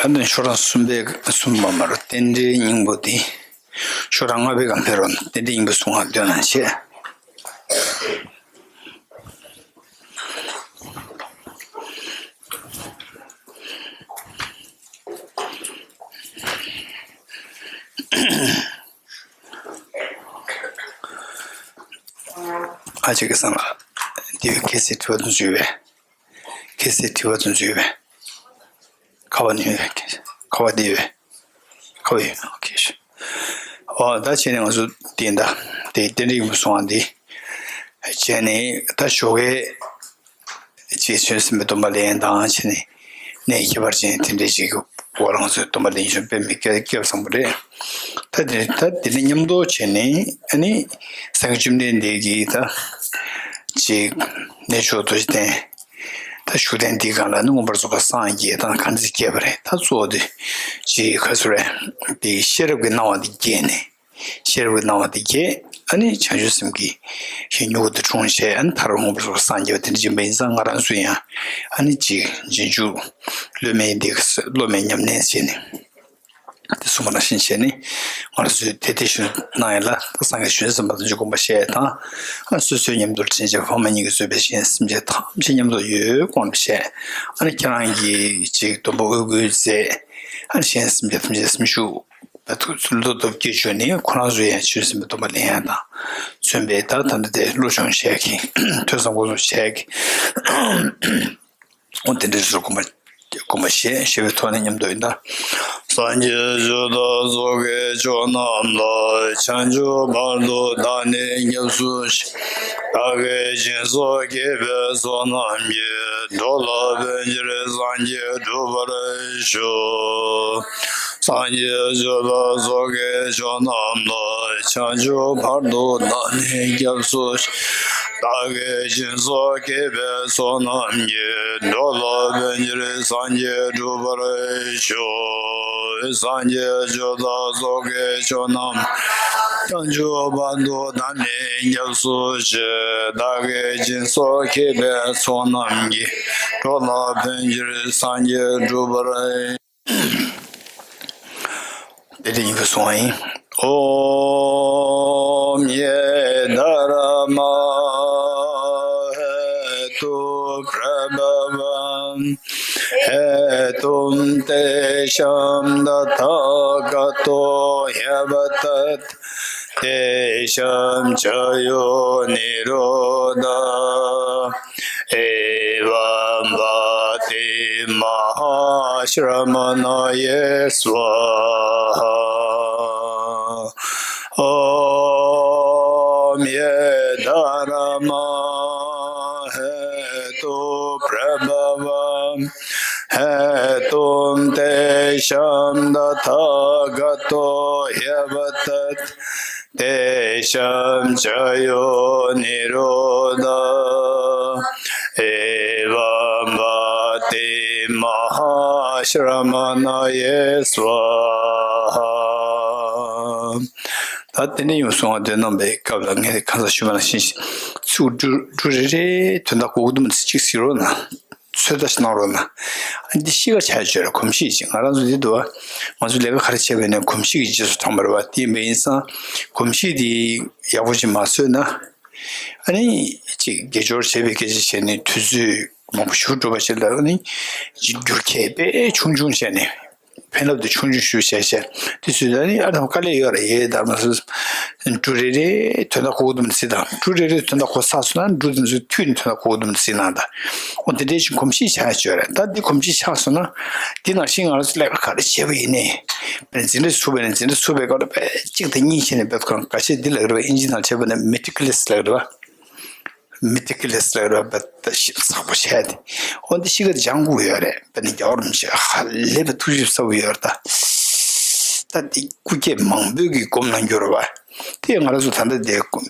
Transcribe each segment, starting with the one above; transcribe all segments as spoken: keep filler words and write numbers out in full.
ཨ་ནི་ཤོག་གྲངས་གསུམ་པའི་གསུམ་པ་མ་རུ་རྟེན་འབྲེལ་སྙིང་པོ་དེ། ཤོག་གྲངས་ལྔ་པའི་སྒང་ཕེབས་རོགས་གནང་། རྟེན་འབྲེལ་སྙིང་པོའི་གསུང་ངག་འདོན་གནང་བྱས། ཨ་ཅེ་ཀེ་སང་ལགས། དེ་བས་ཁ་སང་དྲི་བ་དེ་ཚོ་ཡོད་པས། ཁ་སང་དྲི་བ་དེ་ཚོ་ཡོད་པས། ཁ་བ་ནས་ཡོད་པས། ཁ་བ་དེ་ཡོད་པས། ཁ་བ་ཡོད། ཨོ་ཁེ། ཨོ་ད་བྱས་ནས་ང་ཚོ་དེ་འདྲ་དེ་རྟེན་འབྲེལ་སྙིང་པོའི་གསུང་ངག་འདི་བྱས་ནས། ད་ཞོགས་ཀས་ཅིག་བྱོན་ཟིན་པའི་སྡོམ་པ་ལེན་དང་བྱས་ནས། གནས་ཁྱད་པར་ཅན་དེ་འདྲའི་ཅིག་གི་སྐོར་ང་ཚོས་སྡོམ་པ་ལེན་ཞུ་དཔེ་མི་སྐྱེ་སྐྱེ་བསམ་པ་རེད། ད་དེ་ད་དེ་ནས་མཉམ་དུ་བྱས་ནས། ཨ་ནི་སངས་རྒྱས་བཅོམ་ལྡན་འདས་ཀྱིས་ད་ཅིག་གནས་མཆོག་རྡོ་རྗེ་གདན། ད་བཞུགས་གདན་འདིའི་སྒང་ལ་ནི་མངོན་པར་རྫོགས་པར་སངས་རྒྱས་དང་གང་ཚེ་རྒྱས་པ་རེད། ད་གཙོ་བོ་དེ་ཅིག་ག་ཚོད་རེད། དེ་ཤེས་རབ་ཀྱི་སྣང་བ་འདི་རྒྱས་ནས། ཤེས་རབ་ཀྱི་སྣང་བ་འདི་རྒྱས། ཨ་ནི་བྱང་ཆུབ་སེམས་ཀྱི་ཞིང་མྱུ་གུ་འདི་འཁྲུངས་བྱས། ཨ་ནི་མཐར་མངོན་པར་རྫོགས་པར་སངས་རྒྱས་པ་དེ་འདྲ་ཡིན་པ་ཡིན་ཙང་། ང་རང་ཚོ་ཡང་ཨ་ནི་ཅིག་རྗེས་འཇུག་སློབ་མའི་འདི་ག་སློབ་མའི་ཉམས་ལེན་བྱས་ནས། དེ་གསུངས་པ་ནང་བཞིན་བྱས་ནས། ང་རང་ཚོས་དེ་དེ་བཞིན་གནང་ཡ་ལ། ད་སངས་རྒྱས་བྱོན་ཟིན་པ་དང་ཅིག་དགོངས་པ་བཞེས་དང་། ཨ་སོ་སོའི་ཉམས་རྟོགས་དྲན་བྱས། འཕགས་མ་གཉིས་ཀྱིས་གཙོས་པའི་གཞན་སེམས་ཅན་ཐམས་ཅད་མཉམ་དུ་ཡོད་དགོངས་པ་བཞེས། ཨ་ནི་ཁྱེད་རང་གིས་ཅིག་སྡོམ་པ་དབུ་སྐུལ་མཛད། ཨ་ནི་གཞན་སེམས་ཅན་ཐམས་ཅད་སེམས་ཤུགས་ད་ཐུགས་ཚུལ་ཐོབ་ཐོབ་སྐྱེ་བཅུག་ནས། ཁོ་རང་ཚོ་ཡང་བྱོན་ཟིན་པའི་སྡོམ་པ་ལེན་ཡ་དང་མཚོན་པའི། ད་ད་ལྟ་དེ་བློ་སྦྱོང་བྱས་ཀྱི། ཐོས་བསམ་སྒོམ་གསུམ་བྱས་ཀྱི། འོ་དེ་འདྲའི་ཚུལ་དགོངས་པ་དགོངས་པ་བཞེས་བཞེས་པའི་ཐོག་ནས་མཉམ་དུ་ཡིན་ད། སངས་རྒྱས་ཆོས་བདག་སོགས་ཀྱི་མཆོག་རྣམས་ལ། བྱང་ཆུབ་བར་དུ་བདག་ནི་སྐྱབས་སུ་མཆི། བདག་གིས་སྦྱིན་སོགས་བགྱིས་པའི་ཚོགས་རྣམས་ཀྱིས། འགྲོ་ལ་ཕན་ཕྱིར་སངས་རྒྱས་འགྲུབ་པར་ཤོག། སངས་རྒྱས་ཆོས་བདག་སོགས་ཀྱི་མཆོག་རྣམས་ལ། བྱང་ཆུབ་བར་དུ་བདག་ནི་སྐྱབས་སུ་མཆི། བདག་གིས་སྦྱིན་སོགས་བགྱིས་པའི་ཚོགས་རྣམས་ཀྱིས། འགྲོ་ལ་ཕན་ཕྱིར་སངས་རྒྱས་འགྲུབ་པར་ཤོག། སངས་རྒྱས་ཆོས་བདག་སོགས་ཀྱི་མཆོག་རྣམས། བྱང་ཆུབ་བར་དུ་བདག་ནི་སྐྱབས་སུ་མཆི། བདག་གིས་སྦྱིན་སོགས་བགྱིས་པའི་ཚོགས་རྣམས་ཀྱིས། འགྲོ་ལ་ཕན་ཕྱིར་སངས་རྒྱས་འགྲུབ་པར། དེ་འདྲ་ཡིན་པའི་གསུང་བ་ཡིན། ཨོཾ་ཡེ་དྷརྨཱ་ཧེ་ཏུ་པྲ་བྷ་ཝ་ཧེ་ཏུ་ཏེ་ཤཱ་ཏ་ཐཱ་ག་ཏོ་ཧྱ་བ་ཏ་ཐཱ། ཏེ་ཤཱ་ཙ་ཡོ་ནི་རོ་དྷ། ཨེ་ཝཾ་བ་ཏི་མ་ཧཱ་ཤྲ་མ་ཎ་ཡེ་སྭཱ་ཧཱ། ཨོཾ་ཡེ་དྷརྨཱ་ཧེ་ཏུ་པྲ་བྷ་ཝ་ཧེ་ཏུ་ཏེ་ཤཱ་ཏ་ཐཱ་ག་ཏོ་ཧྱ་བ་ཏ་ཐཱ། ཏེ་ཤཱ་ཙ་ཡོ་ནི་རོ་དྷ། ཨེ་ཝཾ་བ་ཏི་མ་ཧཱ་ཤྲ་མ་ཎ་ཡེ་སྭཱ་ཧཱ། ད་དེ་ནས་ཡང་གསུང་བ་འདོན་གནང་བའི་སྐབས་ལ། ངས་གང་ཟག་ཞུས་པ་ནང་བཞིན་ཚིག་འབྲུ་འབྲུ་རེ་རེ་དོན་དག་གོ་གི་འདུག་མི་འདུག་ཅིག་གཟིགས་རོགས་གནང་། ཚོད་ལྟ་ཞིག་གནང་རོགས་གནང་། ཨ་འདི་གཤིས་ཀ་ཆགས་ཡོད་རེད། གོམས་གཤིས་ཅིག་ང་རང་ཚོ་འདི་འདུག་བ། ང་ཚོ་ལས་ཀ་ག་རེ་བྱས་པ་ཡིན་ནའི་གོམས་གཤིས་ཀྱི་རྗེས་སུ་འབྲངས་པ་རེད་བ། དེ་ཡིན་པ་ཡིན་ཙང་གོམས་གཤིས་འདི་ཡག་པོ་ཅིག་མ་བཟོས་ན། ཨ་ནི་ཅིག་དགེ་སྦྱོར་བྱས་པའི་སྐད་ཆ་བྱས་ནས་དུས་ཚོད་མང་པོ་ཞིག་འགྲོ་བ་ཞིག་ལ། ཨ་ནི་ཅིག་འགྱུར་ཁྱད་དཔེ་ཆུང་ཆུང་བྱས་ནས། ཕན་རླབས་དེ་ཆུང་ཆུང་ཞིག་བྱས་བྱས། དེ་ཚོས་ད་ནི་ཨ་དང་དཀའ་ལས་ཡོད་རེད། ཡེ་དྷརྨཱ་ཟེར། འབྲུ་རེ་རེ་དོན་དག་གོ་གི་འདུག་མི་སྲིད་དང་། འབྲུ་རེ་རེ་དོན་དག་གོ་ཚར་སོང་ན་འབྲུ་དེ་ཚོའི་མཐུད་ནས་དོན་དག་གོ་གི་འདུག་མི་སྲིད་ན་ད། འོ་དེ་འདྲའི་ཞིག་གོམས་གཤིས་ཆགས་ཡོད་རེད། ད་འདི་གོམས་གཤིས་ཆགས་སོང་ན། འདི་ནང་བཞིན་ང་རང་ཚོ་ལས་ཀ་ག་རེ་བྱས་པ་ཡིན་ནའི། དཔེར་ན་འཛིན་གྲྭ་ཚུགས་པ་ཡིན་ན་འཛིན་གྲྭ་ཚུགས་པའི་སྐབས་ལ་དཔེ་གཅིག་དང་གཉིས་བྱས་ནས་དཔེ་གང་འགའ་ཤས་འདི་ལབ་རེད་བ། ཨིན་ཇི་ནང་བྱས་པ་ན་མེ་ཊི་ཀུ་ལེ་སི་ལབ་རེད་བ། མེ་ཊི་ཀུ་ལེ་སི་ལབ་རེད་བ། ད་ཞིབ་ཚགས་པོ་བྱས་ཏེ། འོ་འདི་གཤིས་ཀ་སྦྱང་དགོས་ཡོད་རེད། དཔེར་ན་རྒྱལ་བ་རིན་པོ་ཆེ་ཧ་ལས་པའི་ཐུགས་ཞིབ་ཚ་པོ་ཡོད་རེད་ད། ད་འདི་སྐུ་སྐྱེ་མང་པོས་ཀྱིས་སྒོམ་གནང་རྒྱུ་རེད་བ། དེ་ང་རང་ཚོ་ད་ལྟ་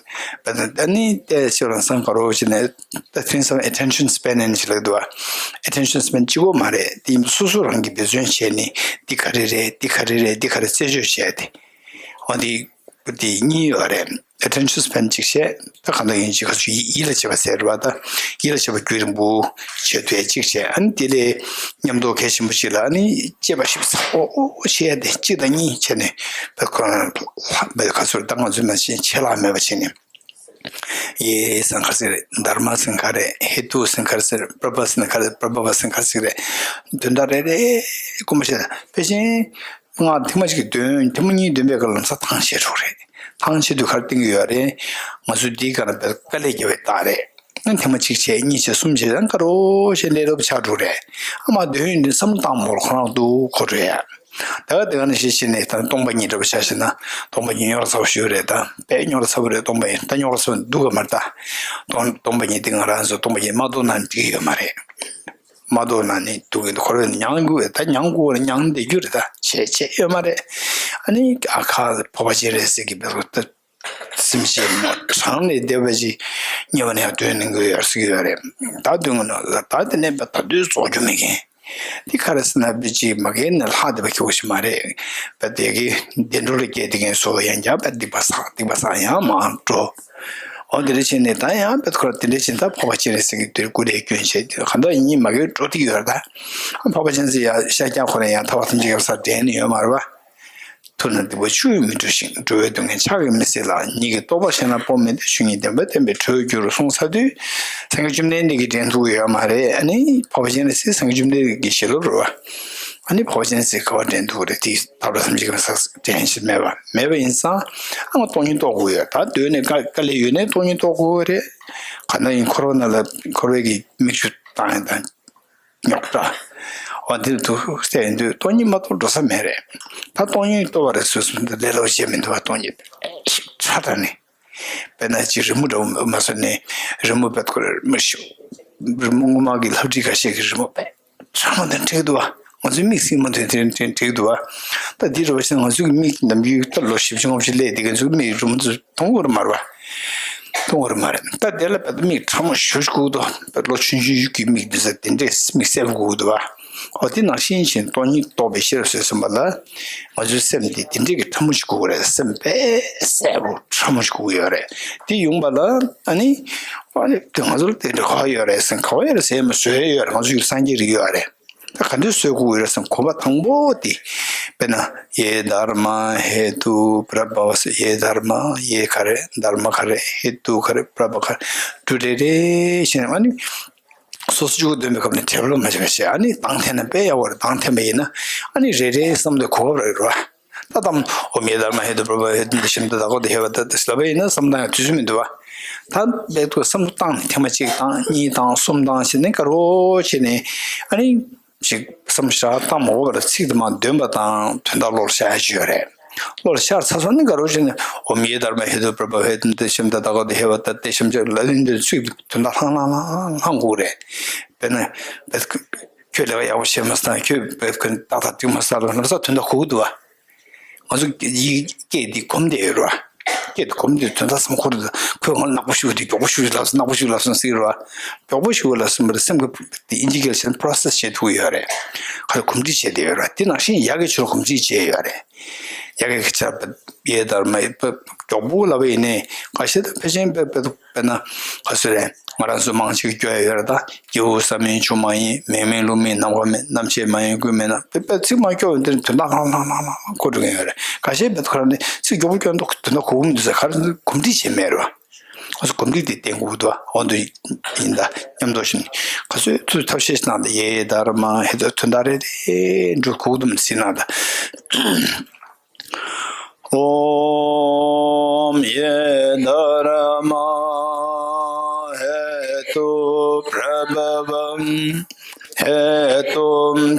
དེ་ད་ནི་དེ་ཆོས་རང་སང་ག་རོ་ཅི་ནས་ད་ཐུན་སང་attention span ནས་ཅི་ལབ་འདུག་བ། attention span གཅིག་པོ་མ་རེད། དེ་ཡིན་སོ་སོ་རང་གིས་འབད་བརྩོན་བྱས་ནས་འདི་ག་རེ་རེད། འདི་ག་རེ་རེད། འདི་ག་རེ་རྩད་གཅོད་བྱས་ཏེ། འོ་འདི་འདི་གཉིས་ཡོད་རེད། attention span གཅིག་བྱས། ད་གང་ལྟར་ཡིན་གཅིག་ག་ཚོད་ཡིད་ལ་བྱེད་པ་ཟེར་བ། ད་ཡིད་ལ་བྱེད་པ་རྒྱུན་རིང་པོ་བྱེད་ཐུབ་ཡ་གཅིག་བྱས། ཨ་ནི་དེ་ལས་མཉམ་དུ་གལ་ཆེན་པོ་ཞིག་ལ་ཨ་ནི་གཅེས་པ་ཞིབ་ཚགས་པོ་བྱས་ཏེ་གཅིག་དང་གཉིས་བྱས་ནས་བས་ཁོ་རང་ལྷག་པའི་ག་ཚོད་ད་ང་ཚོའི་ནང་བཞིན་ཆད་ལྷག་མེད་པ་བྱས་ནས། ཡེ་ཟེར་ན་ག་རེ་ཟེར་རེད། དྷརྨ་ཟེར་ན་ག་རེ་རེད། ཧེ་ཏུ་ཟེར་ན་ག་རེ་ཟེར་རེད། པྲ་བྷ་ཟེར་ན་ག་རེ་རེད། པྲ་བྷ་བ་ཟེར་ན་ག་རེ་ཟེར་རེད། དོན་དག་རེ་རེ་དཀོན་པོ་བྱས། ད་ཕལ་ཆེར་ང་ཐེངས་མ་གཅིག་གིས་འདོན། ཐེངས་མ་གཉིས་འདོན་པའི་སྐབས་ལམ་སང་ཐང་ཆད་འགྲོ་གི་རེད། ཐང་ཆད་དུས་ག་རེ་བསྟན་གྱི་ཡོད་རེད། ང་ཚོ་འདིའི་སྒང་ལ་དཔེ་དཀའ་ལས་རྒྱག་པའི་རྟགས་རེད། ཐེངས་མ་གཅིག་བྱས། གཉིས་བྱས། གསུམ་བྱས། ཡང་དགའ་རོགས་བྱས་ལས་སླ་པོ་ཆགས་འགྲོ་རེད། ཨ་མ་འདོན་ཡོང་དུས་བསམ་བློ་བཏང་མོ་ཁོ་རང་འདུག་གོ་རེད། ད་དེ་ག་ནང་བཞིན་བྱས་ནས་ད་སྟོང་པ་ཉིད་འདྲ་པོ་ཆ་བཞག་ན། སྟོང་པ་ཉིད་རྙོག་དྲ་ཚ་པོ་ཞིག་རེད། ད་དཔེ་རྙོག་དྲ་ཚ་པོ་རེད། སྟོང་པ་ཉིད་ད་རྙོག་དྲ་ཚ་པོ་འདུག་ག་མ་རེད། ད་སྟོང་སྟོང་པ་ཉིད་དེ་ང་རང་ཚོ་སྟོང་པ་ཉིད་མ་རྟོགས་ན་འགྲིག་གི་ཡོད་མ་རེད། མ་རྟོགས་ན་ནི་སྡུག་གི་འཁོར་བའི་མྱང་དགོས། ད་མྱང་དགོས་རེད། མྱང་བསྡད་རྒྱུ་རེད། ད་བྱས་བྱས་ཡོད་མ་རེད། ཨ་ནི་ཨ་ཁ་འཕགས་པ་སྤྱན་རས་གཟིགས་ཀྱི་བེ་རོ་ད་སེམས་ཅན་མོ་གྲངས་ལས་འདས་པ་ཅིག་ཉེ་བ་ནས་ཡང་འདོན་གནང་གི་ཡོད་ཟེར་གྱི་ཡོད་རེད། ད་འདོན་གི་ན་ད་དེ་ནས་ད་དུང་རྫོགས་རྒྱུ་མེད་མཁན་འདི་ག་རེ་ཟེར་ན། དཔེ་ཅིག་མ་གིར་ནས་ལྷག་བསྡད་པ་ཁྱོ་ག་ཞིག་མ་རེད། དཔེ་དེ་གི་བདེ་འགྲོ་ལ་སྐྱེས་དེ་མཁན་ཚོ་ཡང་བསྐྱར་དཔེ་སྡིག་པ་བསགས། སྡིག་པ་བསགས་ཡང་མར་འགྲོ། འོ་དེ་འདྲ་བྱས་ནས་ད་ཡང་དཔེ་ཁོ་ར་དེ་འདྲ་བྱས་ད་འཕགས་པ་སྤྱན་རས་གཟིགས་ཀྱི་དེར་སྐུ་ལས་སྐྱོན་བྱས་ཏེ་གང་ལྟར་ཡིན་མ་གིར་འགྲོ་བསྡད་ཡོད་རེད། ད་འཕགས་པ་སྤྱན་རས་གཟིགས་ཡང་ཤཱཀྱ་ཁོ་རང་ཡང་ཐར་པ་ཐམས་ཅད་མཁྱེན་པའི་སར་འདྲེན་ནས་ཡོད་མ་རེད་པ། ཐུབ་ན་སྡིག་པ་བཅུ་ཡིས་མི་འགྲུབ་ཤིང་། འགྲོ་བའི་སྡུག་བསྔལ་ཕྱག་གིས་མི་སེལ་ལ། ཉིད་ཀྱི་རྟོགས་པ་ཞན་ལ་སྤོ་མི་བདེ། ཆོས་ཉིད་བདེན་པ་བསྟན་པས་གྲོལ་འགྱུར་གསུངས་ཚར་དུས་སངས་རྒྱས་བཅོམ་ལྡན་འདས་ཀྱིས་འདྲེན་ཐུབ་ཀྱི་ཡོད་མ་རེད། ཨ་ནི་འཕགས་པ་སྤྱན་རས་གཟིགས་སངས་རྒྱས་བཅོམ་ལྡན་འདས་ཀྱི་ཞལ་སློབ་རེད་པ། ཨ་ནི་འཕགས་པ་སྤྱན་རས་གཟིགས་ག་པར་འདྲེན་ཐུབ་ཀྱི་རེད། དེ་ཐར་པ་ཐམས་ཅད་མཁྱེན་པའི་སར་འདྲེན་ཕྱིར་མེད་པ། མེད་པ་ཡིན་ཙང་ཨ་ང་སྟོང་ཉིད་རྟོགས་དགོས་ཡོད། ད་སྡོད་ནས་དཀའ་དཀའ་ལས་ཡོད་ནའི་སྟོང་ཉིད་རྟོགས་དགོས་རེད། གང་ལྟར་ཡིན་འཁོར་བ་ནང་ལ་འཁོར་བའི་གི་མིག་ཆུ་བཏང་ཡང་བཏང་། རྙོག་དྲ། འོ་འདིར་དུ་བལྟས་ཡོང་དུས་སྟོང་ཉིད་མ་རྟོགས་འགྲོ་ས་མེད་རེད། ད་སྟོང་ཉིད་རྟོགས་པ་རེད་ཟེར་སོང་དུས་ལས་སླ་པོ་བྱས་མི་འདུག་པ། སྟོང་ཉིད་ཤིག་ཁྲ་ཁྲ་ནས། དཔེར་ན་ཅིག་རི་མོ་འདྲ་བོ་མ་བཟོ་ནས་རི་མོ་དཔེ་ཁོ་རི་མོ་ཞིག་རི་མོ་སྔོན་མ་གི་ལྷ་བྲིས་ཁ་ཤས་ཀྱི་རི་མོ་དཔེ་ཁྲ་མོ་དེ་འདྲ་འགྲིག་འདུག་པ། ང་ཚོའི་མིག་སྲིན་མོ་དེ་དེ་འདྲ་འགྲིག་འདུག་པ། ད་འདི་རེད་པ་ཞིག་ང་ཚོའི་མིག་ནམ་རྒྱུན་ད་ལོ་བཞི་བཅུ་ལྔ་བཅུ་སླེབས་དེ་ག་ཚོའི་མིག་རི་མོ་ཚོ་མཐོང་གི་རེད་མ་རེད་པ། མཐོང་གི་རེད་མ་རེད། ད་དེ་ལ་དཔེ་མིག་ཁྲ་མོ་ཞེ་པོ་ཅིག་དགོས་འདུག་དཔེ་ལོ་ཆུང་ཆུང་ཞིག་གི་མིག་འདི་ཚོ་དེ་འདྲས་མིག་གསལ་པོ་དགོས་འདུག་པ། འོ་དེ་ནང་བཞིན་བྱས་ནས་སྟོང་ཉིད་རྟོགས་པའི་ཤེས་རབ་ཟེར་སོང་བ་ལ། ང་ཚོའི་སེམས་འདི་དེ་འདྲས་ཀྱི་ཁྲ་མོ་ཞིག་དགོས་ཀྱི་རེད། སེམས་དཔེ་གསལ་པོ་ཁྲ་མོ་ཞིག་དགོས་ཀྱི་ཡོད་རེད། དེ་ཡོང་བ་ལ་ཨ་ནི། ཨ་ནི་དེ་ང་ཚོར་དེ་འདྲ་ག་པར་ཡོད་རེད་ཟེར། ག་པར་ཡོད་རེད་ཟེར་མ་བཟོས་ཡོད་རེད། ང་ཚོ་ཡུལ་སངས་རྒྱས་རིགས་ཡོད་རེད། ད་ག་འདྲས་བཟོ་དགོས་ཡོད་རེད་ཟེར་ན། གོམ་པ་དང་པོ་དེ་དཔེར་ན་ཡེ་དྷརྨཱ་ཧེ་ཏུ་པྲ་བྷ་ཝ་ཟེར། ཡེ་དྷརྨཱ་ཡེ་ག་རེ་དྷརྨ་ག་རེ་ཧེ་ཏུ་ག་རེ་པྲ་བྷ་ག་རེ་འབྲུ་རེ་རེ་བྱས་ནས་ཨ་ནི་སོ་སོ་གཅིག་པུ་འདོན་པའི་སྐབས་ནས་བྲེལ་བ་མ་བྱེད་པ་བྱས། ཨ་ནི་གདངས་འཐེན་ན་དཔེ་ཡག་པོ་རེད། གདངས་འཐེན་པ་ཡིན་ན་ཨ་ནི་རེ་རེ་བསམ་བློའི་གོ་སྐབས་རག་གི་རེད་པ། ད་དམ་ཨོཾ་ཡེ་དྷརྨཱ་ཧེ་ཏུ་པྲ་བྷ་ཝ་ཧེ་ཏུ་ཏེ་ཤམ་ཏ་ད་ག་ཏེ་ཧེ་བ་ཏ་ཏེ་ལབ་པ་ཡིན་ན་བསམ་བཏང་ཡང་དུས་ཚོད་མི་འདུག་པ། ད་ལེགས་འདུག་བསམ་བློ་བཏང་ནས་ཐེངས་མ་གཅིག་བཏང་གཉིས་བཏང་གསུམ་བཏང་བྱས་ནས་དགའ་རོགས་བྱས་ནས་ཨ་ནི་ཅིག་བསམ་བཞག་བཏང་མ་དགོས་པར་ཚིག་དེ་མར་འདོན་པ་དང་དོན་དག་བློ་ལ་ཤར་ཡ་ཅིག་ཡོད་རེད། བློ་ལ་ཤར་ཚར་སོང་ན་དགའ་རོགས་བྱས་ནས་ཨོཾ་ཡེ་དྷརྨཱ་ཧེ་ཏུ་པྲ་བྷ་ཝ་ཧེ་ཏུ་ཏེ་ཤམ་ཏ་ད་ག་ཏེ་ཧེ་བ་ཏ་ཏེ་ཤམ་ཅིག་ལབ་ཡོང་དུས་ཚིག་དོན་དག་ལྷང་ལྷང་ལྷང་ལྷང་དགོས་རེད། དཔེར་ན་ཁྱོད་ལས་ཀ་ཡག་པོ་བྱས་མ་སོང་། ཁྱོད་དཔེ་ཁོ་ཏག་ཏག་འགྲིག་མ་སོང་ལབ་ན་ས་དོན་དག་གོ་གི་འདུག་པ། ང་ཚོ་ཡིག་སྐད་འདི་གོམས་བསྡད་ཡོད་རེད་པ། སྐད་འདི་གོམས་བསྡད་དོན་དག་བསམ་ཁོ་རེད། ཁོས་ང་ལ་ནག་པོ་ཞུ་དེ་མགྱོགས་པོ་ཞུ་ལབ་སོང་། ནག་པོ་ཞུ་ལབ་སོང་ཟེར་རེད་པ། མགྱོགས་པོ་ཞུ་ལབ་སོང་བ་རེད། སེམས་ཀྱི་དེ་ཨིན་ཇི་སྐད་ལ་བྱས་ན་པྲོ་སེ་སི་བྱེད་ཐུབ་ཀྱི་ཡོད་རེད། ཁ་ལ་གོམས་འདྲིས་བྱས་བསྡད་ཡོད་རེད་པ། དེ་ནང་བཞིན་ཡ་གི་ཆོས་ལ་གོམས་འདྲིས་བྱས་ཡོད་རེད། ཡ་གི་ཆ་ཡེ་དྷརྨཱ་ཡེ་མགྱོགས་པོ་ལབ་པ་ཡིན་ནའི་ཁ་ཤས་ད་ཕལ་ཆེར་དཔེ་དཔེ་དཔེར་ན་ག་ཚོད་རེད། ང་རང་ཚོ་མང་ཆེ་གིས་སྐྱོར་ཡ་ཡོད་རེད། ད་སྐྱེས་བུ་བསམ་ཡས་བྱུང་མ་ཡིན། མེད་མིན་བླུག་མིན་ནམ་མཁའ་མེད། རྣམ་ཤེས་མ་ཡིན་ཀུན་མེད་ན། དཔེ་དཔེ་ཚིག་མར་སྐྱོར་བ་འདིར་དོན་དག་ལྷང་ལྷང་ལྷང་ལྷང་ལྷང་གོ་འགྲོ་མཁན་ཡོད་རེད། ཁ་ཤས་དཔེ་ཁོ་རང་ནི་ཚིག་མགྱོགས་པོ་སྐྱོར་མདོག་དོན་དག་གོ་གི་མི་འདུག་ཟེར། ག་རེ་གོམས་འདྲིས་བྱས་མེད་རེད་པ། ང་ཚོ་གོམས་འདྲིས་དེ་བསྟེན་དགོས་འདུག་འོ་འདུག་ཡིན་ད་མཉམ་དུ་ཞིག་ག་ཚོད་ཚུར་ཐབས་ཤེས་གནང་དང་། ཡེ་དྷརྨཱ་ཧེ་ཏུ་དོན་དག་རེ་རེ་འགྲོ་གོ་གི་འདུག་ཟེར་གནང་དང་། ཨོཾ་ཡེ་དྷརྨཱ་ཧེ་ཏུ་པྲ་བྷ་ཝ་ཧེ་ཏུ་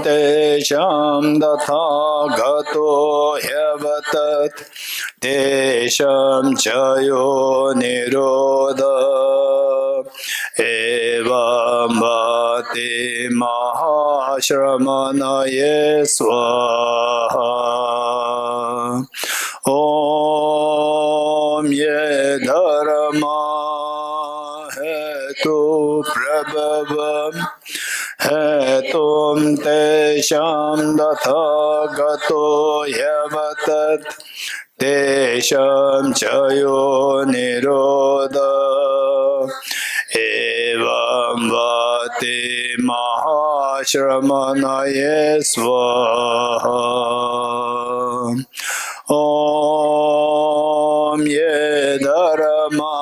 ཏེ་ཤམ་ཏ་ཐཱ་ག་ཏོ་ཧེ་བ་ཏ་ཏེ་ཤམ་ཅཱ་ཡོ་ནི་རོ་དྷ། ཨེ་བ་མ་ཏི་མ་ཧཱ་ཤྲ་མ་ཎ་ཡེ་སྭཱ་ཧཱ། ཨོཾ་ཡེ་དྷརྨཱ་ཧེ་ཏུ་པྲ་བྷ་ཝ་ཧེ་ཏུ་ཏེ་ཤམ་ཏ་ཐཱ་ག་ཏོ་ཧེ་བ་ཏ་ཏེ་ तेषां च यो निरोध। एवं वति महाश्रमणये स्वाहा। ॐ ये धर्मा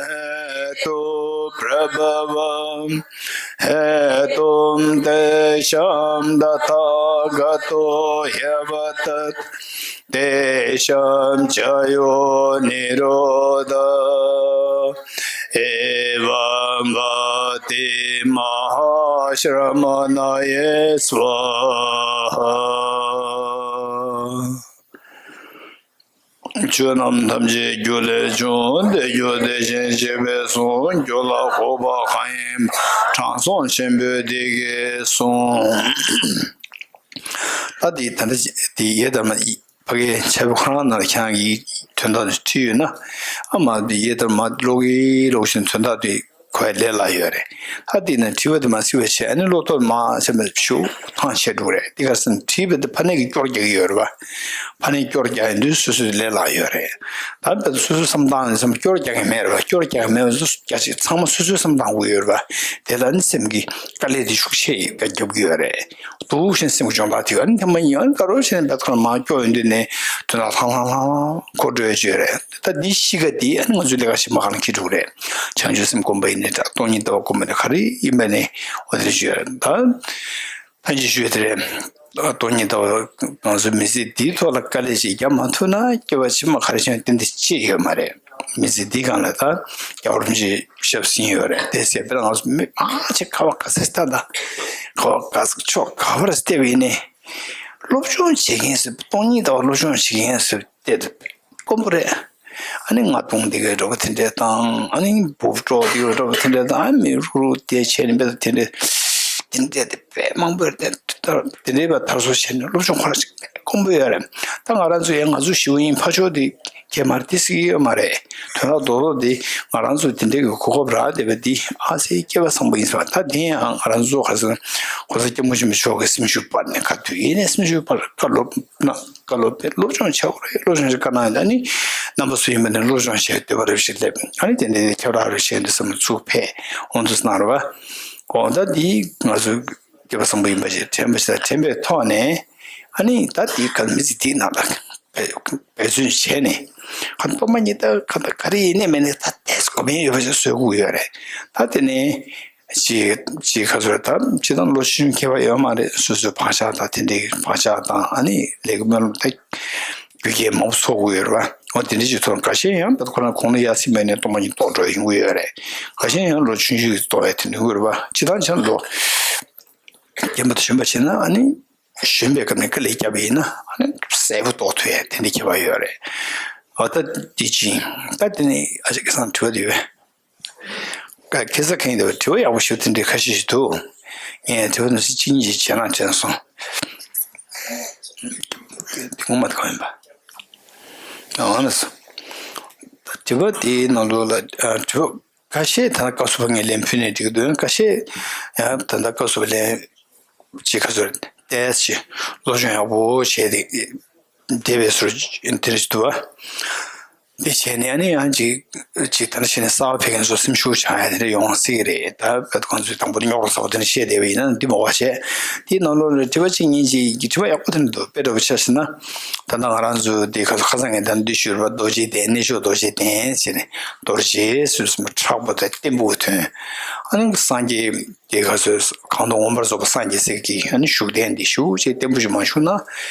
हेतु प्रभवं हेतुं तेषां तथागतो ह्यवदत्। तेषां च यो निरोध। एवं वति महाश्रमणये स्वाहा। ཆོས་རྣམས་ཐམས་ཅད་རྒྱུ་ལས་བྱུང་། དེ་རྒྱུ་དེ་བཞིན་གཤེགས་པས་གསུངས། རྒྱུ་ལ་འགོག་པ་གང་ཡིན་པ། དྲང་སྲོང་ཆེན་པོས་འདི་སྐད་གསུངས། ད་འདི་ད་ལྟ་འདི་ཡེ་དམ་ཕ་གའི་ཆ་བོ་ཁོ་རང་ནང་ལ་ཁྱེད་རང་གིས་དོན་དག་དེ་བྲིས་ཡོད་ན། ཨ་མ་འདི་ཡེ་དམ་ཀློག་གིན་ཀློག་བཞིན་དོན་དག་དེ་ཁོའི་ལས་སླ་ཡོད་རེད། ད་དེ་ནས་དྲི་བ་དེ་མ་ཚིག་པ་བྱས། ཨ་ནི་བློ་ཐོག་མ་བྱས་པ་ཞུ་ཐང་ཆད་འགྲོ་རེད། དེ་ག་ཟེར་ན་དྲིས་པ་དེ་ཕ་ནས་ཀྱི་སྐྱོར་རྒྱག་གི་ཡོད་རེད་པ། ཕ་ནས་སྐྱོར་རྒྱག་ཡིན་དུས་སོ་སོའི་ལས་སླ་ཡོད་རེད། ད་བལ་སོ་སོའི་བསམ་སྟངས་ནས་བསམ་སྐྱོར་རྒྱག་གི་མེད་རེད་པ། སྐྱོར་རྒྱག་གི་མེད་པ་སོ་སོ་རྒྱ་ཆེ་ཚང་མ་སོ་སོའི་བསམ་སྟངས་དགོས་ཡོད་རེད་པ། དེ་ལ་ནི་སེམས་ཀྱི་དཀའ་ལས་དེ་ཤུགས་ཆེ་ཡིན་པ་རྒྱབ་ཀྱི་ཡོད་རེད། དུ་ཞེན་སེམས་ཀྱི་སྦྱོང་བརྡར་དེ་ཨ་ནི་ཐེངས་མ་གཉིས་ཨ་ནི་དགའ་རོགས་བྱས་ནས་བལ་ཁོ་ན་མ་སྐྱོ་ཡོང་དུས་ནས་དོན་དག་ལྷང་ལྷང་ལྷང་ལྷང་འཁོར་འགྲོ་ཡ་ཅིག་ཡོད་རེད། ད་འདི་ཤི་ཁ་འདི་ཨ་ནི་ང་ཚོའི་ལས་ཀ་ཤི་མ་གང་ལ་འཁྱེར་འགྲོ་གི་རེད། བྱང་ཆུབ་སེམས་སྒོམ་པ་ཡིན་ནའི་འདྲ། སྟོང་ཉིད་ལྟ་བ་སྒོམ་པ་ཡིན་ནའི་ག་རེ་ཡིན་པ་ནས་འོ་དེ་ཅིག་ཡོད་རེད། ད་ཕན་ཆད་ཞུས་དེ་རེད། སྟོང་ཉིད་ལྟ་བ་ང་ཚོའི་མི་ཚེ་འདིའི་ཐོག་ལ་དཀའ་ལས་ཅིག་རྒྱག་མ་ཐུབ་ན་སྐྱེ་བ་ཕྱི་མ་ག་རེ་བྱུང་ཏན་ཏན་ཅི་ཡོད་མ་རེད། མི་ཚེ་འདི་སྒང་ལ་ད་རྒྱལ་བ་རིན་པོ་ཆེས་ཞབས་ཟིན་ཡོད་རེད། དེ་ཟེར་བས་ང་ཚོ་མི་མང་ཆེ་ཁ་བ་ག་ཚོད་ལྟ། ད་ཁ་བ་ག་ཚོད་ཕྱོགས་ག་བར་བལྟས་པ་ཡིན་ནའི་སློབ་སྦྱོང་བྱེད་མཁན་ཟེར། སྟོང་ཉིད་ལྟ་བ་སློབ་སྦྱོང་བྱེད་མཁན་ཟེར་བལྟས་དུས་དཀོན་པོ་རེད། ཨ་ནི་ང་དུང་དེ་གའི་འགྲོ་བ་དེ་འདྲས་དང་། ཨ་ནི་འབུབ་འགྲོ་དེ་གའི་འགྲོ་བ་དེ་འདྲས་དང་། ཨ་མི་རུག་རུག་དེ་བྱས་ནས་བལྟས་དུས་དེ་འདྲས་དེ་འདྲས་དེ་དཔེ་མང་པོ་རེད། དེ་དེ་འདྲས་པ་དར་སྲོལ་བྱས་ནས་སློབ་སྦྱོང་ཁོ་རང་ཞིག་དཀོན་པོ་ཡོད་རེད། ད་ང་རང་ཚོ་ཡང་ང་ཚོ་ཞི་བ་ཡིན་ཕ་ཆོས་དེ་གས་མར་དེ་སྲིད་ཀྱི་ཡོད་མ་རེད། དོན་དག་རྡོག་རྡོག་དེ་ང་རང་ཚོ་དེ་འདྲའི་གི་གོ་སྐབས་རག་བསྡད་པ་འདི་ཨ་ཙི་སྐལ་བ་བཟང་པོ་ཡིན་ཟེར་བ། ད་དེ་ཡང་ང་རང་ཚོ་ག་ཚོད་གོང་ས་སྐྱབས་མགོན་ཆེན་པོ་མཆོག་གི་སེམས་ཤུགས་སྤར་ནས་ག་དུས་ཡིན་ནའི་སེམས་ཤུགས་སྤར། བཀའ་སློབ་གནང་། བཀའ་སློབ་དེ་སློབ་སྦྱོང་བྱ་དགོས་རེད། སློབ་སྦྱོང་ཞིག་བཀའ་གནང་ཡོད། ཨ་ནི་རྣམ་པ་སུ་ཡིན་པ་ནས་སློབ་སྦྱོང་བྱས་འདོད་པ་རེ་ཞིག་སླེབས། ཨ་ནི་དེ་འདྲའི་ཁྱབ་བསྒྲགས་རེ་བྱས་འདི་བསམ་ཚུགས་ཕེ་འོང་དུས་གནང་རེད་བ། འོ་ད་འདི་ང་ཚོ་སྐལ་བ་བཟང་པོ་ཡིན་པ་ཞིག་དྲན་པ་ཞིག་དང་དྲན་པའི་ཐོག་ནས། ཨ་ནི་ད་འདི་ག་མི་ཚེ་འདིའི་ནང་ལ་འབད་བརྩོན་བྱས་ནས་ག་སྟོང་པ་ཉིད་ད་ག་ད་ག་རེ་ཡིན་ནའི་མིན་ནའི་ད་ཏོག་ཙམ་གོ་བ་ཡོད་པ་ཞིག་བཟོ་དགོས་ཡོད་རེད། ད་དེ་ནས་ཅིག་ཅིག་ག་ཚོད་རེད། ད་སྤྱིར་བཏང་ལོ་ཆུང་ཆུང་ཁྱད་པར་ཡོད་མ་རེད། སོ་སོའི་བག་ཆགས་དང་དེ་འདྲའི་བག་ཆགས་དང་། ཨ་ནི་ལས་ཀ་སྨོན་ལམ་ད་རྒྱུ་རྐྱེན་མང་པོ་ཚོགས་དགོས་ཡོད་རེད་བ། འོ་དེ་འདྲ་ཅིག་ཐོག་འགའ་ཤས་ཡང་ད་ཁོ་རང་གོང་ལ་ཡར་སེང་མེད་ནས་སྟོང་པ་ཉིད་ལྟོགས་འགྲོ་ཡོང་གི་ཡོད་རེད། འགའ་ཤས་ཡང་ལོ་ཆུང་ཆུང་གི་ལྟོགས་ཡ་དེ་འདྲ་ཡོད་རེད་བ། སྤྱིར་བཏང་ཆ་ལོ་རྒན་པ་དང་གཞོན་པ་བྱས་ན། ཨ་ནི་གཞོན་པའི་སྐབས་ནས་དཀའ་ལས་བརྒྱབ་པ་ཡིན་ན་ཨ་ནི་གསལ་པོ་རྟོགས་ཐུབ་ཡ་དེ་འདྲ་ཁྱད་པར་ཡོད་རེད། འོ་ད་དེ་ཅིག་ད་དེ་ནས་ཨ་ཅག་སྐལ་བཟང་དྲི་བ་དེ་ཡོད། ཁ་ཁ་ས་ཁེངས་དེ་དྲི་བ་ཡག་པོ་ཞིག་དེ་འདྲའི་ཁ་ཤས་ཤིག་འདུག་ངས་དྲི་བ་དེ་ཚོ་གཅིག་གཉིས་ཤིག་བྱས་ན་དྲན་སོང་། དེ་ངོ་མ་དེ་གང་ཡིན་པ། ཨ་ནི་སོ། དྲི་བ་དེའི་ནང་ལོགས་ལ་ཨ་དྲི་བ་ཁ་ཤས་ད་ལྟ་སྐབས་སུ་བབ་ངས་ལན་ཕུལ་ནས་འགྲིག་གི་འདུག་ཁ་ཤས་ཡང་ད་ལྟ་སྐབས་སུ་བབ་ལན་ཅིག་ཁ་ཚུར་ཏོག་ཙམ་སློབ་སྦྱོང་ཡག་པོ་བྱས་ཏེ་བསྡད་པའི་ཚུལ་དེ་རེད་འདུག་བ། དེ་བྱས་ནས་ཨ་ནི་ཡང་ཅིག་ཅིག་ད་ནི་བྱས་ནས་གསར་པ་ཕེབས་མཁན་ཚོ་སེམས་ཤུགས་ཆག་ཡ་དེ་འདྲ་ཡོང་སྲིད་ཀྱི་རེད། ད་བོད་ཁོང་ཚོས་དང་པོ་རྙོག་གླ་ཚ་པོ་དེ་འདྲ་བཤད་བསྡད་པ་ཡིན་ན་འདི་མ་བ་བྱས། དེའི་ནང་ལོགས་ལ་དྲི་བ་གཅིག་གཉིས་ཅིག་གི་དྲི་བ་ཡག་པོ་དེ་འདྲ་འདུག་དཔེ་འདྲ་པོ་ཆ་བཞག་ན། ད་ལྟ་ང་རང་ཚོ་དེ་ཁ་ཁ་སང་ངས་ད་འདི་ཞུས་པ་རྡོ་རྗེ་གདན་གནས་མཆོག་རྡོ་རྗེ་གདན་ཟེར་ནས་རྡོ་རྗེ་ཟེར་མཁན་མཁྲེགས་པོ་དང་བརྟན་པོའི་དོན། ཨ་ནི་སངས་རྒྱས་དེ་ག་ཚོད་གང་དུ་མངོན་པར་རྫོགས་པ་སངས་རྒྱས་ཟེར་གྱི་ཨ་ནི་བཞུགས་གདན་འདི་བཞུགས་བྱས་བརྟན་པོ་ཞིག་མ་བཞུགས་ན། ཨ་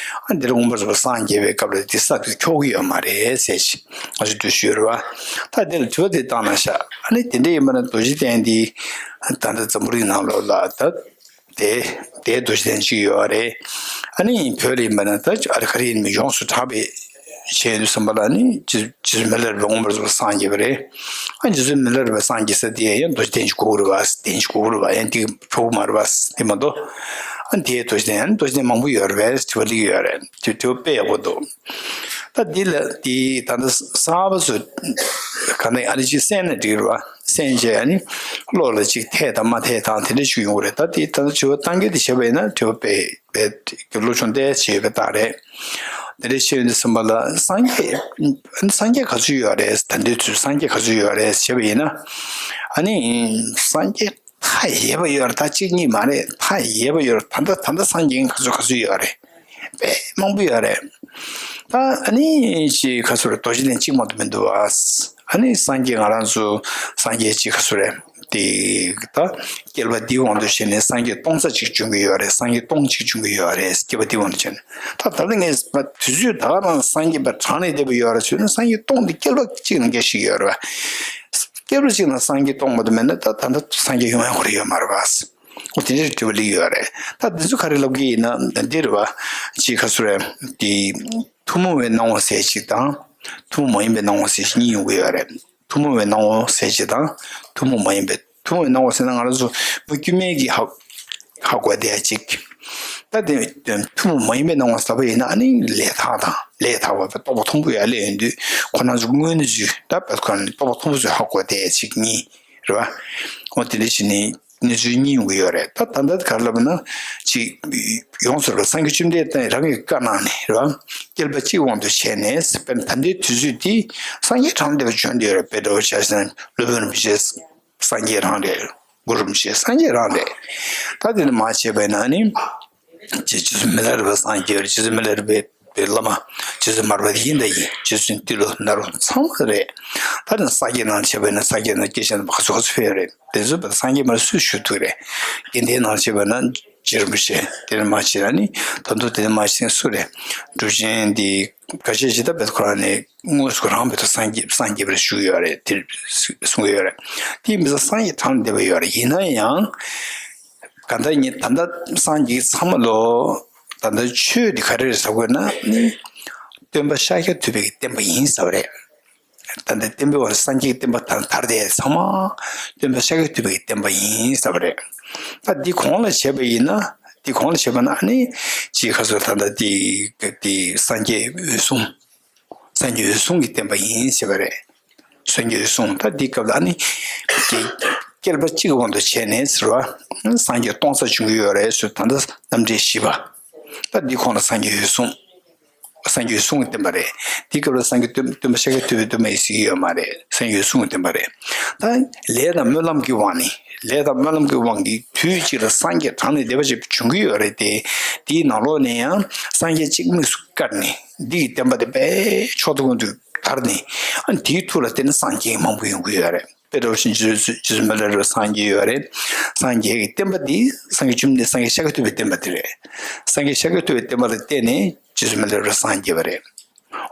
འདིར་མངོན་པར་རྫོགས་པ་སངས་རྒྱས་པའི་སྐབས་ལ་འདི་ས་དེ་འཁྱོག་གི་ཡོད་མ་རེད་ཟེར་ཅིག་ང་ཚོས་འདི་ཞུས་རེད་བ། ད་འདི་ལ་དྲི་བ་དེ་བཏང་ན་ཤག་ཨ་ནི་དེ་འདྲ་ཡིན་པ་ན་རྡོ་རྗེ་གདན་འདི་ད་ལྟ་འཛམ་བུ་གླིང་ནང་ལོགས་ལ་ད་དེ་དེ་རྡོ་རྗེ་གདན་ཅིག་ཡོད་རེད། ཨ་ནི་བོད་ལ་ཡིན་པ་ན་ད་ཨ་རི་ཁ་རི་ཡིན་པ་ཡོངས་སུ་གྲགས་པའི་ཆེད་དུ་བསམ་པ་ལ་ནི་རྗེ་རྗེ་བཙུན་མི་ལ་རས་པ་མངོན་པར་རྫོགས་པ་སངས་རྒྱས་པ་རེད། ཨ་རྗེ་བཙུན་མི་ལ་རས་པ་སངས་རྒྱས་ས་དེ་ཡང་རྡོ་རྗེ་གདན་ཅིག་དགོས་རེད་བ། གདན་ཅིག་དགོས་རེད་བ། ཡང་དེ་འཁྱོག་མ་རེད་བ། དེ་མ་གཏོགས་ཨ་དེའི་རྡོ་རྗེ་གདན་ཨ་ནི་རྡོ་རྗེ་གདན་མང་པོ་ཡོད་རེད་བས། དྲི་བ་སླེབས་ཡོད་རེད། དེ་དྲི་བ་དཔེ་ཡག་པོ་འདུག་ད་འདི་ལ་འདི་ད་ལྟ་གསར་པ་ཚོ་ག་ནས་ཨ་རི་ཅིག་གསན་ན་འགྲིག་རེད་བ། གསན་བྱས་ཨ་ནི་བློ་ལ་ཅིག་འཐད་དང་མ་འཐད་དང་དེ་འདྲ་ཞིག་ཡོང་གི་རེད། ད་འདི་ད་ལྟ་དྲི་བ་བཏང་གི་དེ་བྱས་པ་ཡིན་ན་དྲི་བ་དཔེ་དཔེ་སློབ་སྦྱོང་ཏོག་ཙམ་བྱས་པའི་རྟགས་རེད། དེ་འདྲ་བཤད་ཡོང་དུས་ཙམ་པ་ལ་སངས་རྒྱས། སངས་རྒྱས་ག་ཚོད་ཡོད་རེད། ད་ལྟའི་དུས་སངས་རྒྱས་ག་ཚོད་ཡོད་རེད་ཞེས་པ་ཡིན་ན། ཨ་ནི་སངས་རྒྱས་མཐའ་ཡས་པ་ཡོད་རེད། ད་གཅིག་གཉིས་མ་རེད། མཐའ་ཡས་པ་ཡོད་རེད། ད་ལྟ་ད་ལྟ་སངས་རྒྱས་ག་ཚོད་ག་ཚོད་ཡོད་རེད། དཔེ་མང་པོ་ཡོད་རེད། ད་ཨ་ནི་ཅིག་ག་ཚོད་རེད། རྡོ་རྗེ་གདན་གཅིག་མ་གཏོགས་མི་འདུག་ཨ། ཨ་ནི་སངས་རྒྱས་ང་རང་ཚོ་སངས་རྒྱས་ཅིག་ག་ཚོད་རེད། དེ་ད་བསྐལ་པ་འདིའི་དབང་དུ་བྱས་ནས་སངས་རྒྱས་སྟོང་རྩ་གཅིག་བྱུང་གི་ཡོད་རེད། སངས་རྒྱས་སྟོང་གཅིག་བྱུང་གི་ཡོད་རེད། བསྐལ་པ་འདིའི་དབང་དུ་བྱས་ནས། ད་ད་ལྟ་ངས་དུས་ཚོད་ད་ག་རང་སངས་རྒྱས་པ་གྲངས་ལས་འདས་པ་ཡོད་རེད་ཟེར་ན། སངས་རྒྱས་སྟོང་དེ་བསྐལ་པ་གཅིག་ནང་སྐད་ཞིག་ཡོད་རེད་བ། བསྐལ་པ་གཅིག་ནང་སངས་རྒྱས་སྟོང་མ་གཏོགས་མེད་ན། ད་ད་ལྟ་སངས་རྒྱས་ཡོང་ཡ་ཁོ་རང་ཡོད་མ་རེད་བ། འོ་དེ་འདྲའི་དྲི་བ་སླེབས་ཡོད་རེད། ད་འདི་ཚོ་ག་རེ་ལབ་ཀྱི་ཡིན་ན་འདི་རེད་བ། ཅིག་ག་ཚོད་རེད། དེ་ཐུན་མོང་བའི་སྣང་བ་ཟེར་ཅིག་དང་། ཐུན་མོང་མ་ཡིན་པའི་སྣང་བ་ཟེར་ཅིག་གཉིས་ཡོང་གི་ཡོད་རེད། ཐུན་མོང་བའི་སྣང་བ་ཟེར་ཅིག་དང་། ཐུན་མོང་མ་ཡིན་པའི། ཐུན་མོང་བའི་སྣང་བ་ཟེར་ན་ང་རང་ཚོ་མི་དཀྱུས་མའི་གི་ཧ་ཧ་གོ་བསྡད་ཅིག་ད་དེ་ཐུན་མོང་མ་ཡིན་པའི་སྣང་བ་ཟེར་བ་ཡིན་ན། ཨ་ནི་ལས་ཐག་དང་ལས་ཐག་པ། རྟོག་པ་མཐོན་པོ་ཡར་སླེབས་ཡོང་དུས་ཁོ་རང་ཚོ་དངོས་གནས་ཚུལ་ད་བད་ཁོ་རང་ནི་རྟོག་པ་མཐོན་པོ་ཚོས་ཧ་གོ་བསྡད་ཅིག་གཉིས་རེད་བ། འོ་དེ་འདྲ་བྱས་ནས་གནས་ཚུལ་གཉིས་ཡོང་གི་ཡོད་རེད། ད་ད་ལྟ་ག་རེ་ལབ་ན་ཅིག་ཡོངས་སུ་རབ་སངས་རྒྱས་བཅོམ་ལྡན་འདས་རང་གི་བཀའ་གནང་ནས་རེད་བ། བསྐལ་པ་གཅིག་དབང་དུ་བྱས་ནས། དཔེར་ན་ད་ལྟའི་དུས་ཚོད་འདི་སངས་རྒྱས་གྲངས་ལས་འདས་པ་བྱོན་བསྡད་ཡོད་རེད། དཔེ་འདྲ་བོ་ཆ་བཞག་ན་སློབ་དཔོན་རིན་པོ་ཆེ་སངས་རྒྱས་རང་རེད། གུ་རུ་རིན་པོ་ཆེ་སངས་རྒྱས་རང་རེད། ད་དེ་ནས་མར་བྱས་པ་ཡིན་ན་ནི། རྗེ་བཙུན་མི་ལ་རས་པ་སངས་རྒྱས་རེད། རྗེ་བཙུན་མི་ལ་རས་པའི་བླ་མ། རྗེ་བཙུན་མར་པ་ཡིན་དང་ཡིན། རྗེ་བཙུན་ཏི་ལོ་ནཱ་རོ་ཚང་མ་རེད། ད་ནི་ས་སྐྱའི་ནང་བྱས་པ་ཡིན་ན་ས་སྐྱའི་ནང་སྐྱེས་ཆེན་པ་ག་ཚོད་ག་ཚོད་ཕེབས་རེད། དེ་ཚོ་བས་སངས་རྒྱས་མར་སུས་ཞུ་ཐུབ་རེད། དགེ་ལྡན་ནང་བྱས་པ་ན་རྗེ་རིན་པོ་ཆེ། དེ་ནས་མར་བྱས་ན་ནི་ད་དུང་དེ་ནས་མར་བྱས་ན་སུ་རེད། གྲུབ་ཆེན་འདི་ཁ་ཤས་ཤིག་ད་བས་ཁོ་རང་ནས་དངོས་སུ་རང་བས་ཐོག་སངས་རྒྱས་སངས་རྒྱས་པར་ཞུ་ཡོད་རེད། དེ་གསུང་གི་ཡོད་རེད། དེ་མི་ཚོ་སངས་རྒྱས་གྲངས་ལས་འདས་པ་ཡོད་རེད། ཡིན་ན་ཡང་། ག་ད་ཉིད་ད་ལྟ་སངས་རྒྱས་ཚང་མ་ལོ། ད་ལྟ་ཆོས་འདི་ག་རེ་རེད་ཟེར་དགོས་ན་ནི། སྟོན་པ་ཤཱཀྱ་ཐུབ་པའི་བསྟན་པ་ཡིན་ཟེར་བ་རེད། ད་ལྟ་བསྟན་པའི་འོག་ལ་སངས་རྒྱས་ཀྱི་བསྟན་པ་དར་དར་དེ་ཚང་མ་སྟོན་པ་ཤཱཀྱ་ཐུབ་པའི་བསྟན་པ་ཡིན་ཟེར་བ་རེད། ད་འདི་གོང་ལ་བྱས་པ་ཡིན་ན། འདི་གོང་ལ་བྱས་པ་ན་ནི་ཅིག་ག་ཚོད་ད་ལྟ་འདི་འདི་སངས་རྒྱས་འོད་སྲུང་། སངས་རྒྱས་འོད་སྲུང་གི་བསྟན་པ་ཡིན་ཟེར་བ་རེད། སངས་རྒྱས་འོད་སྲུང་ད་འདི་སྐབས་ལ་ནི་བསྐལ་པ་གཅིག་གི་དབང་དུ་བྱས་ནས་ཟེར་བ། སངས་རྒྱས་སྟོང་རྩ་བྱུང་གི་ཡོད་རེད་ཟེར། ད་ལྟ་རྣམ་འགྲེལ་བཞི་པ། ད་འདི་གོང་ལ་སངས་རྒྱས་འོད་སྲུང་། སངས་རྒྱས་འོད་སྲུང་གི་བསྟན་པ་རེད། འདི་སྐབས་ལ་སངས་རྒྱས་སྟོན་སྟོན་པ་ཤཱཀྱ་ཐུབ་པའི་བསྟན་པ་ཡིན་ཟེར་གྱི་ཡོད་མ་རེད། སངས་རྒྱས་འོད་སྲུང་གི་བསྟན་པ་རེད། ད་ལས་དང་སྨོན་ལམ་གྱི་དབང་ནི། ལས་དང་སྨོན་ལམ་གྱི་དབང་གིས་དུས་གཅིག་ལ་སངས་རྒྱས་གྲངས་ལས་འདས་པ་ཞིག་བྱུང་གི་ཡོད་རེད་དེ། དེའི་ནང་ལོགས་ནས་ཡང་སངས་རྒྱས་གཅིག་དམིགས་སུ་བཀར་ནས་འདི་གི་བསྟན་པ་དེ་དཔེ་མཆོག་ཏུ་ཀུན་ཏུ་དར་ནས། ཨ་དེའི་ཐུགས་ལ་བརྟེན་ནས་སངས་རྒྱས་མང་པོ་ཡོང་གི་ཡོད་རེད། དཔེ་འདྲ་བོ་བཞིན་རྗེ་བཙུན་རྗེ་བཙུན་མི་ལ་རས་པ་སངས་རྒྱས་ཡོད་རེད། སངས་རྒྱས་ཀྱི་བསྟན་པ་འདི་སངས་རྒྱས་བཅོམ་ལྡན་སངས་རྒྱས་ཤཱཀྱ་ཐུབ་པའི་བསྟན་པ་དེ་རེད། སངས་རྒྱས་ཤཱཀྱ་ཐུབ་པའི་བསྟན་པ་ལ་བརྟེན་ནས་རྗེ་བཙུན་མི་ལ་རས་པ་སངས་རྒྱས་པ་རེད།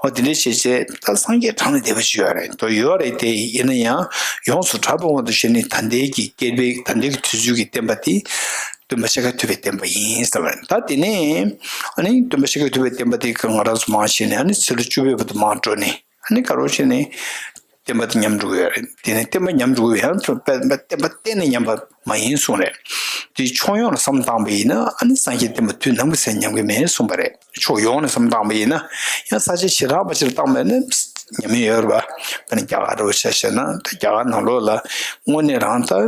འོ་དེ་འདྲའི་བྱས་བྱས་ད་སངས་རྒྱས་གྲངས་ལས་འདས་པ་ཞིག་ཡོད་རེད་དོ། ཡོད་རེད་དེ། ཡིན་ན་ཡང་ཡོངས་སུ་གྲགས་པའི་དབང་དུ་བྱས་ནས་ད་ལྟའི་གི་བསྐལ་པའི་ད་ལྟའི་གི་དུས་ཚོད་ཀྱི་བསྟན་པ་དེ་སྟོན་པ་ཤཱཀྱ་ཐུབ་པའི་བསྟན་པ་ཡིན་ཟེར་བ་རེད། ད་དེ་ནས་ཨ་ནི་སྟོན་པ་ཤཱཀྱ་ཐུབ་པའི་བསྟན་པ་དེ་གི་ང་རང་ཚོ་མར་བྱས་ནས། ཨ་ནི་ཚེ་ལོ་བཅུ་པའི་བར་དུ་མར་འགྲོ་ནས། ཨ་ནི་ག་རེ་བྱས་ནས་བསྟན་པ་དེ་ཉམས་འགྲོ་གི་ཡོད་རེད། དེ་ནས་བསྟན་པ་ཉམས་འགྲོ་གི་ཡོད། ཡང་བསྟན་པ་བསྟན་པ་གཏན་ནས་ཉམས་པ་མ་ཡིན་གསུངས་རེད། དེ་ཕྱོགས་ཡོངས་ལ་བསམ་བློ་བཏང་བ་ཡིན་ན། ཨ་ནི་སངས་རྒྱས་བསྟན་པ་དུས་ནམ་གྱི་ཚེ་ཉམས་ཀྱི་མེད་གསུངས་པ་རེད། ཕྱོགས་ཡོངས་ལ་བསམ་བློ་བཏང་བ་ཡིན་ན། ཡང་ས་ཆ་ཞེ་དྲག་པ་ཅིག་ལ་བཏང་བ་ཡིན་ན་ཉམས་མྱོང་ཡོད་རེད་པ། དཔེར་ན་རྒྱ་གར་འདྲ་བོ་ཆ་བཞག་ན། ད་རྒྱ་གར་ནང་ལོགས་ལ་དངོས་གནས་རང་ད་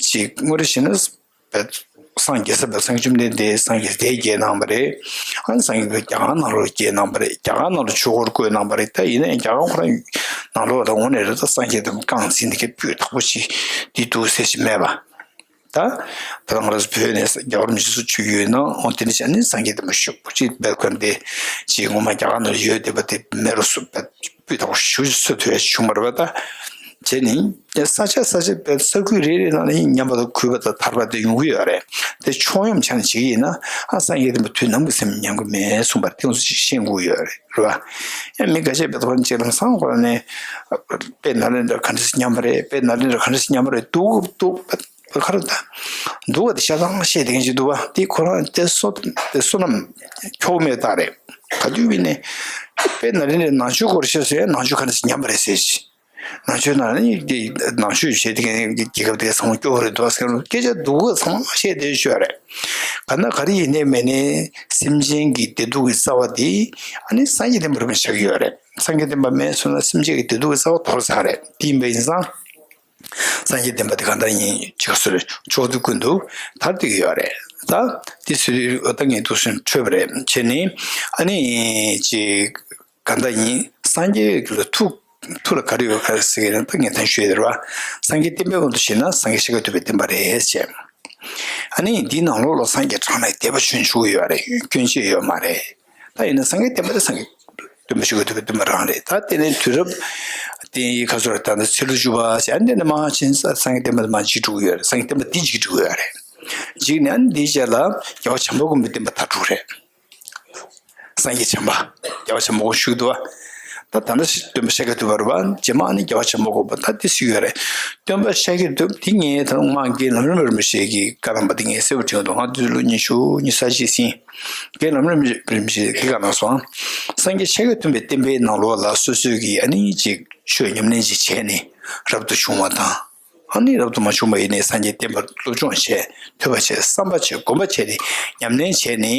ཅིག་དངོས་གནས་བྱས་ན། སངས་རྒྱས་ས་བའི་སངས་རྒྱས་བཅོམ་ལྡན་འདས་སངས་རྒྱས་དེ་སྐྱེས་གནང་བ་རེད། ཨ་ནི་སངས་རྒྱས་རྒྱ་གར་ནང་ལོགས་སྐྱེས་གནང་བ་རེད། རྒྱ་གར་ནང་ལ་ཆོས་འཁོར་བསྐོར་གནང་བ་རེད། ད་ཡིན་ན་ཡང་རྒྱ་གར་ཁོ་རང་ནང་ལོགས་ལ་དངོས་གནས་རེད། ད་སངས་རྒྱས་དེ་རྐང་འཛིན་དེ་གའི་སྤུས་དག་པོ་ཅིག་འདི་འདུག་ཟེར་ཞིག་མེད་པ། ད་ད་ང་རང་ཚོ་བོད་ནས་རྒྱལ་བ་རིན་པོ་ཆེ་ཚོ་ཆོས་བརྒྱུད་ནང་འོང་། དེ་ནས་བྱས་ནས་སངས་རྒྱས་དེ་མ་ཤོག་པོ་ཅིག་བེད་ཁོ་འདི་ཅིག་ངོ་མ་རྒྱ་གར་ནང་ཡོད་བསྡད་པ་དེ་མེ་རུ་སུ་བེད་སྤུས་དག་པོ་ཞུ་ཞུ་ཐུབ་ཡ་བྱུང་མ་རེད་པ། ད་བྱས་ནས་ས་ཆ་ས་ཆ་བེད་ས་ཁུལ་རེ་རེ་ནང་ནས་ཉམས་པ་དང་གུས་པ་དང་དར་བ་དེ་ཡོང་གི་ཡོད་རེད། དེ་ཕྱོགས་ཡོངས་ཆ་ནས་བྱེད་ཀྱི་ཡིན་ན། ཨ་སངས་རྒྱས་བསྟན་པ་དུས་ནམ་གྱི་ཚེ་ཉམས་ཀྱི་མེད་གསུངས་པ་དེ་ཚོ་ཅིག་ཤེས་དགོས་ཡོད་རེད། རེད་བ། ཡང་མི་འགའ་ཤས་བེད་ཁོ་ཅིག་ལམ་སང་ཁོ་ནས་དཔེ་ནཱ་ལེནྡྲ་ག་འདྲ་སེ་ཉམས་པ་རེད། དཔེ་ནཱ་ལེནྡྲ་ག་འདྲ་སེ་ཉམས་པ་རེད། འདུག་འདུག་ཁ་ར་ད་འདུག་བ་དེ་ཤ་ཚང་བཤད་བསྡད་མཁན་ཅིག་འདུག་བ། དེ་ཁོ་རང་དེ་བསོད་དེ་བསོད་ནམས་འཁྱོག་མེད་རྟགས་རེད། ག་དུས་བས་ནས་དཔེ་ནཱ་ལེནྡྲའི་ནང་ཆོས་སྐོར་བཤད་ཟེར། ནང་ཆོས་ག་འདྲ་སེ་ཉམས་པ་རེད་ཟེར་ཅིག་ནང་ཆོས་ནང་ནི་དེ་ནང་ཆོས་བྱེད་དེ་གའི་རྒྱལ་ཁབ་དེ་ཚང་མ་སྐྱོ་བོ་རེད་འདུག་ཟེར། སྐད་ཆ་སྡུག་ག་ཚང་མ་བཤད་བསྡད་ཤོད་རེད། ག་ན་ག་རེ་ཡིན་ནའི་མེད་ནའི་སེམས་ཅན་གྱི་བདེ་སྡུག་གི་རྩ་བ་དེ་ཨ་ནི་སངས་རྒྱས་བསྟན་པ་རིན་པོ་ཆེ་ཆགས་ཀྱི་ཡོད་རེད། སངས་རྒྱས་བསྟན་པ་མེད་སོང་ན་སེམས་ཅན་གྱི་བདེ་སྡུག་གི་རྩ་བ་དོར་ཚར་རེད། དེ་ཡིན་པ་ཡིན་ཙང་། སངས་རྒྱས་བསྟན་པ་དེ་གང་ལྟར་ཡིན་ཅིག་སོ་རེ་ཕྱོགས་དུས་ཀུན་ཏུ་དར་བསྡད་ཀྱི་ཡོད་རེད། ད་དེ་ཚོ་ད་ངས་འདུག་སེ་འཕྲོས་པ་རེད་བྱས་ནས། ཨ་ནི་ཅིག་ག་འདྲ་ཡིན། སངས་རྒྱས་ལ་ཐུགས་ཐུགས་ལ་ག་རེ་ཡོད་ག་ཟེར་གྱི་ན། ད་ངས་ད་ཞུས་དེ་རེད་བ། སངས་རྒྱས་བསྟན་པའི་དབང་དུ་བྱས་ན་སངས་རྒྱས་ཤཱཀྱ་ཐུབ་པའི་བསྟན་པ་རེད་བྱས། ཨ་ནི་འདིའི་ནང་ལོགས་ལ་སངས་རྒྱས་གྲངས་མེད་དད་པ་ཆེན་པོ་ཡོད་རེད། སྐྱོན་ཅི་ཡོད་མ་རེད། ད་ཡིན་ན་སངས་རྒྱས་བསྟན་པ་དེ་སངས་རྒྱས་སྟོན་པ་ཤཱཀྱ་ཐུབ་པའི་བསྟན་པ་རང་རེད། ད་དེ་ནས་དུས་རབས་དེ་ཡི་ཁ་སོར་ད་ནི་ཚེ་ལོ་བཅུ་པ་ཟེར་ཨ་འདི་ནས་མ་ཕྱིན་ས་སངས་རྒྱས་བསྟན་པ་དེ་མ་འཇིག་འགྲོ་གི་ཡོད་རེད། སངས་རྒྱས་བསྟན་པ་འདི་འཇིག་འགྲོ་གི་ཡོད་རེད། འཇིག་ནས་ཨ་ནི་འདིའི་རྗེས་ལ་རྒྱལ་བ་བྱམས་པ་མགོན་པོའི་བསྟན་པ་དར་འགྲོ་གི་རེད། སངས་རྒྱས་བྱམས་པ། རྒྱལ་བ་བྱམས་པ་མགོན་པོ་ཞུགས་འདུག་བ། ད་ད་ལྟ་སྟོན་པ་ཤཱཀྱ་ཐུབ་པ་རེད་བ། རྗེས་མ་ཨ་ནི་རྒྱལ་བ་བྱམས་པ་མགོན་པོ་ད་དེ་སུ་ཡོད་རེད། སྟོན་པ་ཤཱཀྱ་ཐུབ་དེ་ངས་ད་མ་རྒན་ལམ་རིམ་རིན་པོ་ཆེ་གི་བཀའ་གནང་པ་དེ་ངས་གསལ་པོ་དྲན་འདུག་ང་དུས་ལོ་ཉི་ཤུ་ཉི་ཤུ་རྩ་གཅིག་ཟིན། རྒན་ལམ་རིམ་རིན་པོ་ཆེ་གི་བཀའ་གནང་སོང་། སངས་རྒྱས་ཤཱཀྱ་ཐུབ་པའི་བསྟན་པའི་ནང་ལོགས་ལ་སོ་སོའི་གི་ཨ་ནི་ཅིག་ཆོས་ཉམས་ལེན་ཅིག་བྱས་ནས་རབ་ཏུ་བྱུང་བ་དང་། ཨ་ནི་རབ་ཏུ་མ་བྱུང་བ་ཡིན་ནའི་སངས་རྒྱས་བསྟན་པར་སློབ་སྦྱོང་བྱས། ཐོས་པ་བྱས། བསམ་པ་བྱས། སྒོམ་པ་བྱས་ནས་ཉམས་ལེན་བྱས་ནས།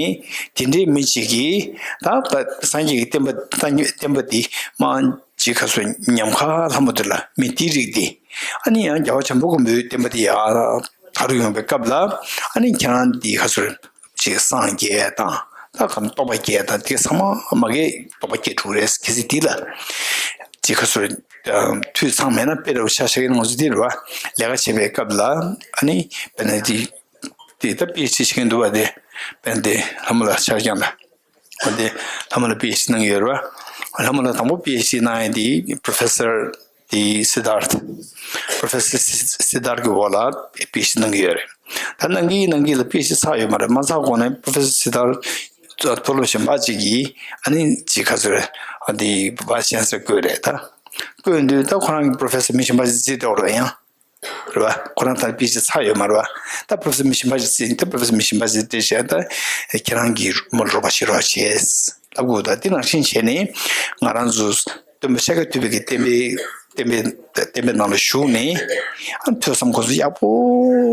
དེ་འདྲའི་མི་གཅིག་གིས་ད་ད་སངས་རྒྱས་ཀྱི་བསྟན་པ་ད་བསྟན་པ་འདི་མ་ཅིག་ཁ་སོ་ཉམས་ཁ་ལྷ་མོ་དེ་ལ་མི་དེའི་རིགས་དེ། ཨ་ནི་ཡང་རྒྱལ་བ་བྱམས་པ་མགོན་པོའི་བསྟན་པ་དེ་ཡར་དར་ཡོང་བའི་སྐབས་ལ། ཨ་ནི་ཁྱེད་རང་འདི་ཁ་སོ་ཅིག་སངས་རྒྱས་དང་ད་གམ་རྟོགས་པ་རྒྱས་དང་དེ་ཚང་མ་མ་གིའི་རྟོགས་པ་སྐྱེ་འགྲོ་རེད། གལ་སྲིད་དེ་ལ་ཅིག་ཁ་སོ་འཐུས་ཚང་མེད་ན་དཔེ་ར་བ་ཆ་བཞག་གི་ང་ཚོ་དེ་རེད་བ། ལས་ཀ་བྱེད་པའི་སྐབས་ལ་ཨ་ནི་དཔེར་ན་དེ་དེ་ད་པི་ཨེཆ་ཌི་བྱེད་མཁན་འདུག་བ། དེ་དཔེར་ན་དེ་ལྷ་མོ་ལགས་ཆ་བཞག་ན། འོ་དེ་ལྷ་མོ་ལགས་པི་ཨེཆ་ཌི་གནང་གི་ཡོད་རེད་བ། ལྷ་མོ་ལགས་དང་པོ་པི་ཨེཆ་ཌི་གནང་ཡ་དེ་པྲོ་ཕེ་སར་དེ་སི་དཱརཐ། པྲོ་ཕེ་སར་སི་དཱརཐ་གི་འོག་ལ་པི་ཨེཆ་ཌི་གནང་གི་ཡོད་རེད། ད་གནང་གི་གནང་གི་ལ་པི་ཨེཆ་ཌི་ཚར་ཡོད་མ་རེད། མ་ཚར་གོང་ནས་པྲོ་ཕེ་སར་སི་དཱརཐ་མཐོ་སློབ་གཞན་པ་ཅིག་གིས་ཨ་ནི་ཅིག་ཁ་སོ་རེད། ཨ་དེ་བྷའི་སི་ཅན་སི་ལར་བསྐོས་རེད། ད་བསྐོས་དུས་ད་ཁོ་རང་གི་པྲོ་ཕེ་སར་མི་གཞན་པ་ཅིག་བརྩིས་འགྲོ་རེད་ཡང་། རེད་བ། ཁོ་རང་ད་པི་ཨེཆ་ཌི་ཚར་ཡོད་མ་རེད་བ། ད་པྲོ་ཕེ་སར་མི་གཞན་པ་ཞིག་བརྩིས། ད་པྲོ་ཕེ་སར་མི་གཞན་པ་ཞིག་བརྩིས་བྱས། ད་ཁྱེད་རང་གིས་མོ་ལ་རོགས་པ་བྱེད་རོགས་བྱས་ལབ་དགོས། ད་དེ་ནང་བཞིན་བྱས་ནས་ང་རང་ཚོ་སྟོན་པ་ཤཱཀྱ་ཐུབ་པའི་གི་བསྟན་པའི་བསྟན་པའི་བསྟན་པའི་ནང་ལ་ཞུགས་ནས། ཨ་ཐོས་བསམ་སྒོམ་གསུམ་ཡག་པོ་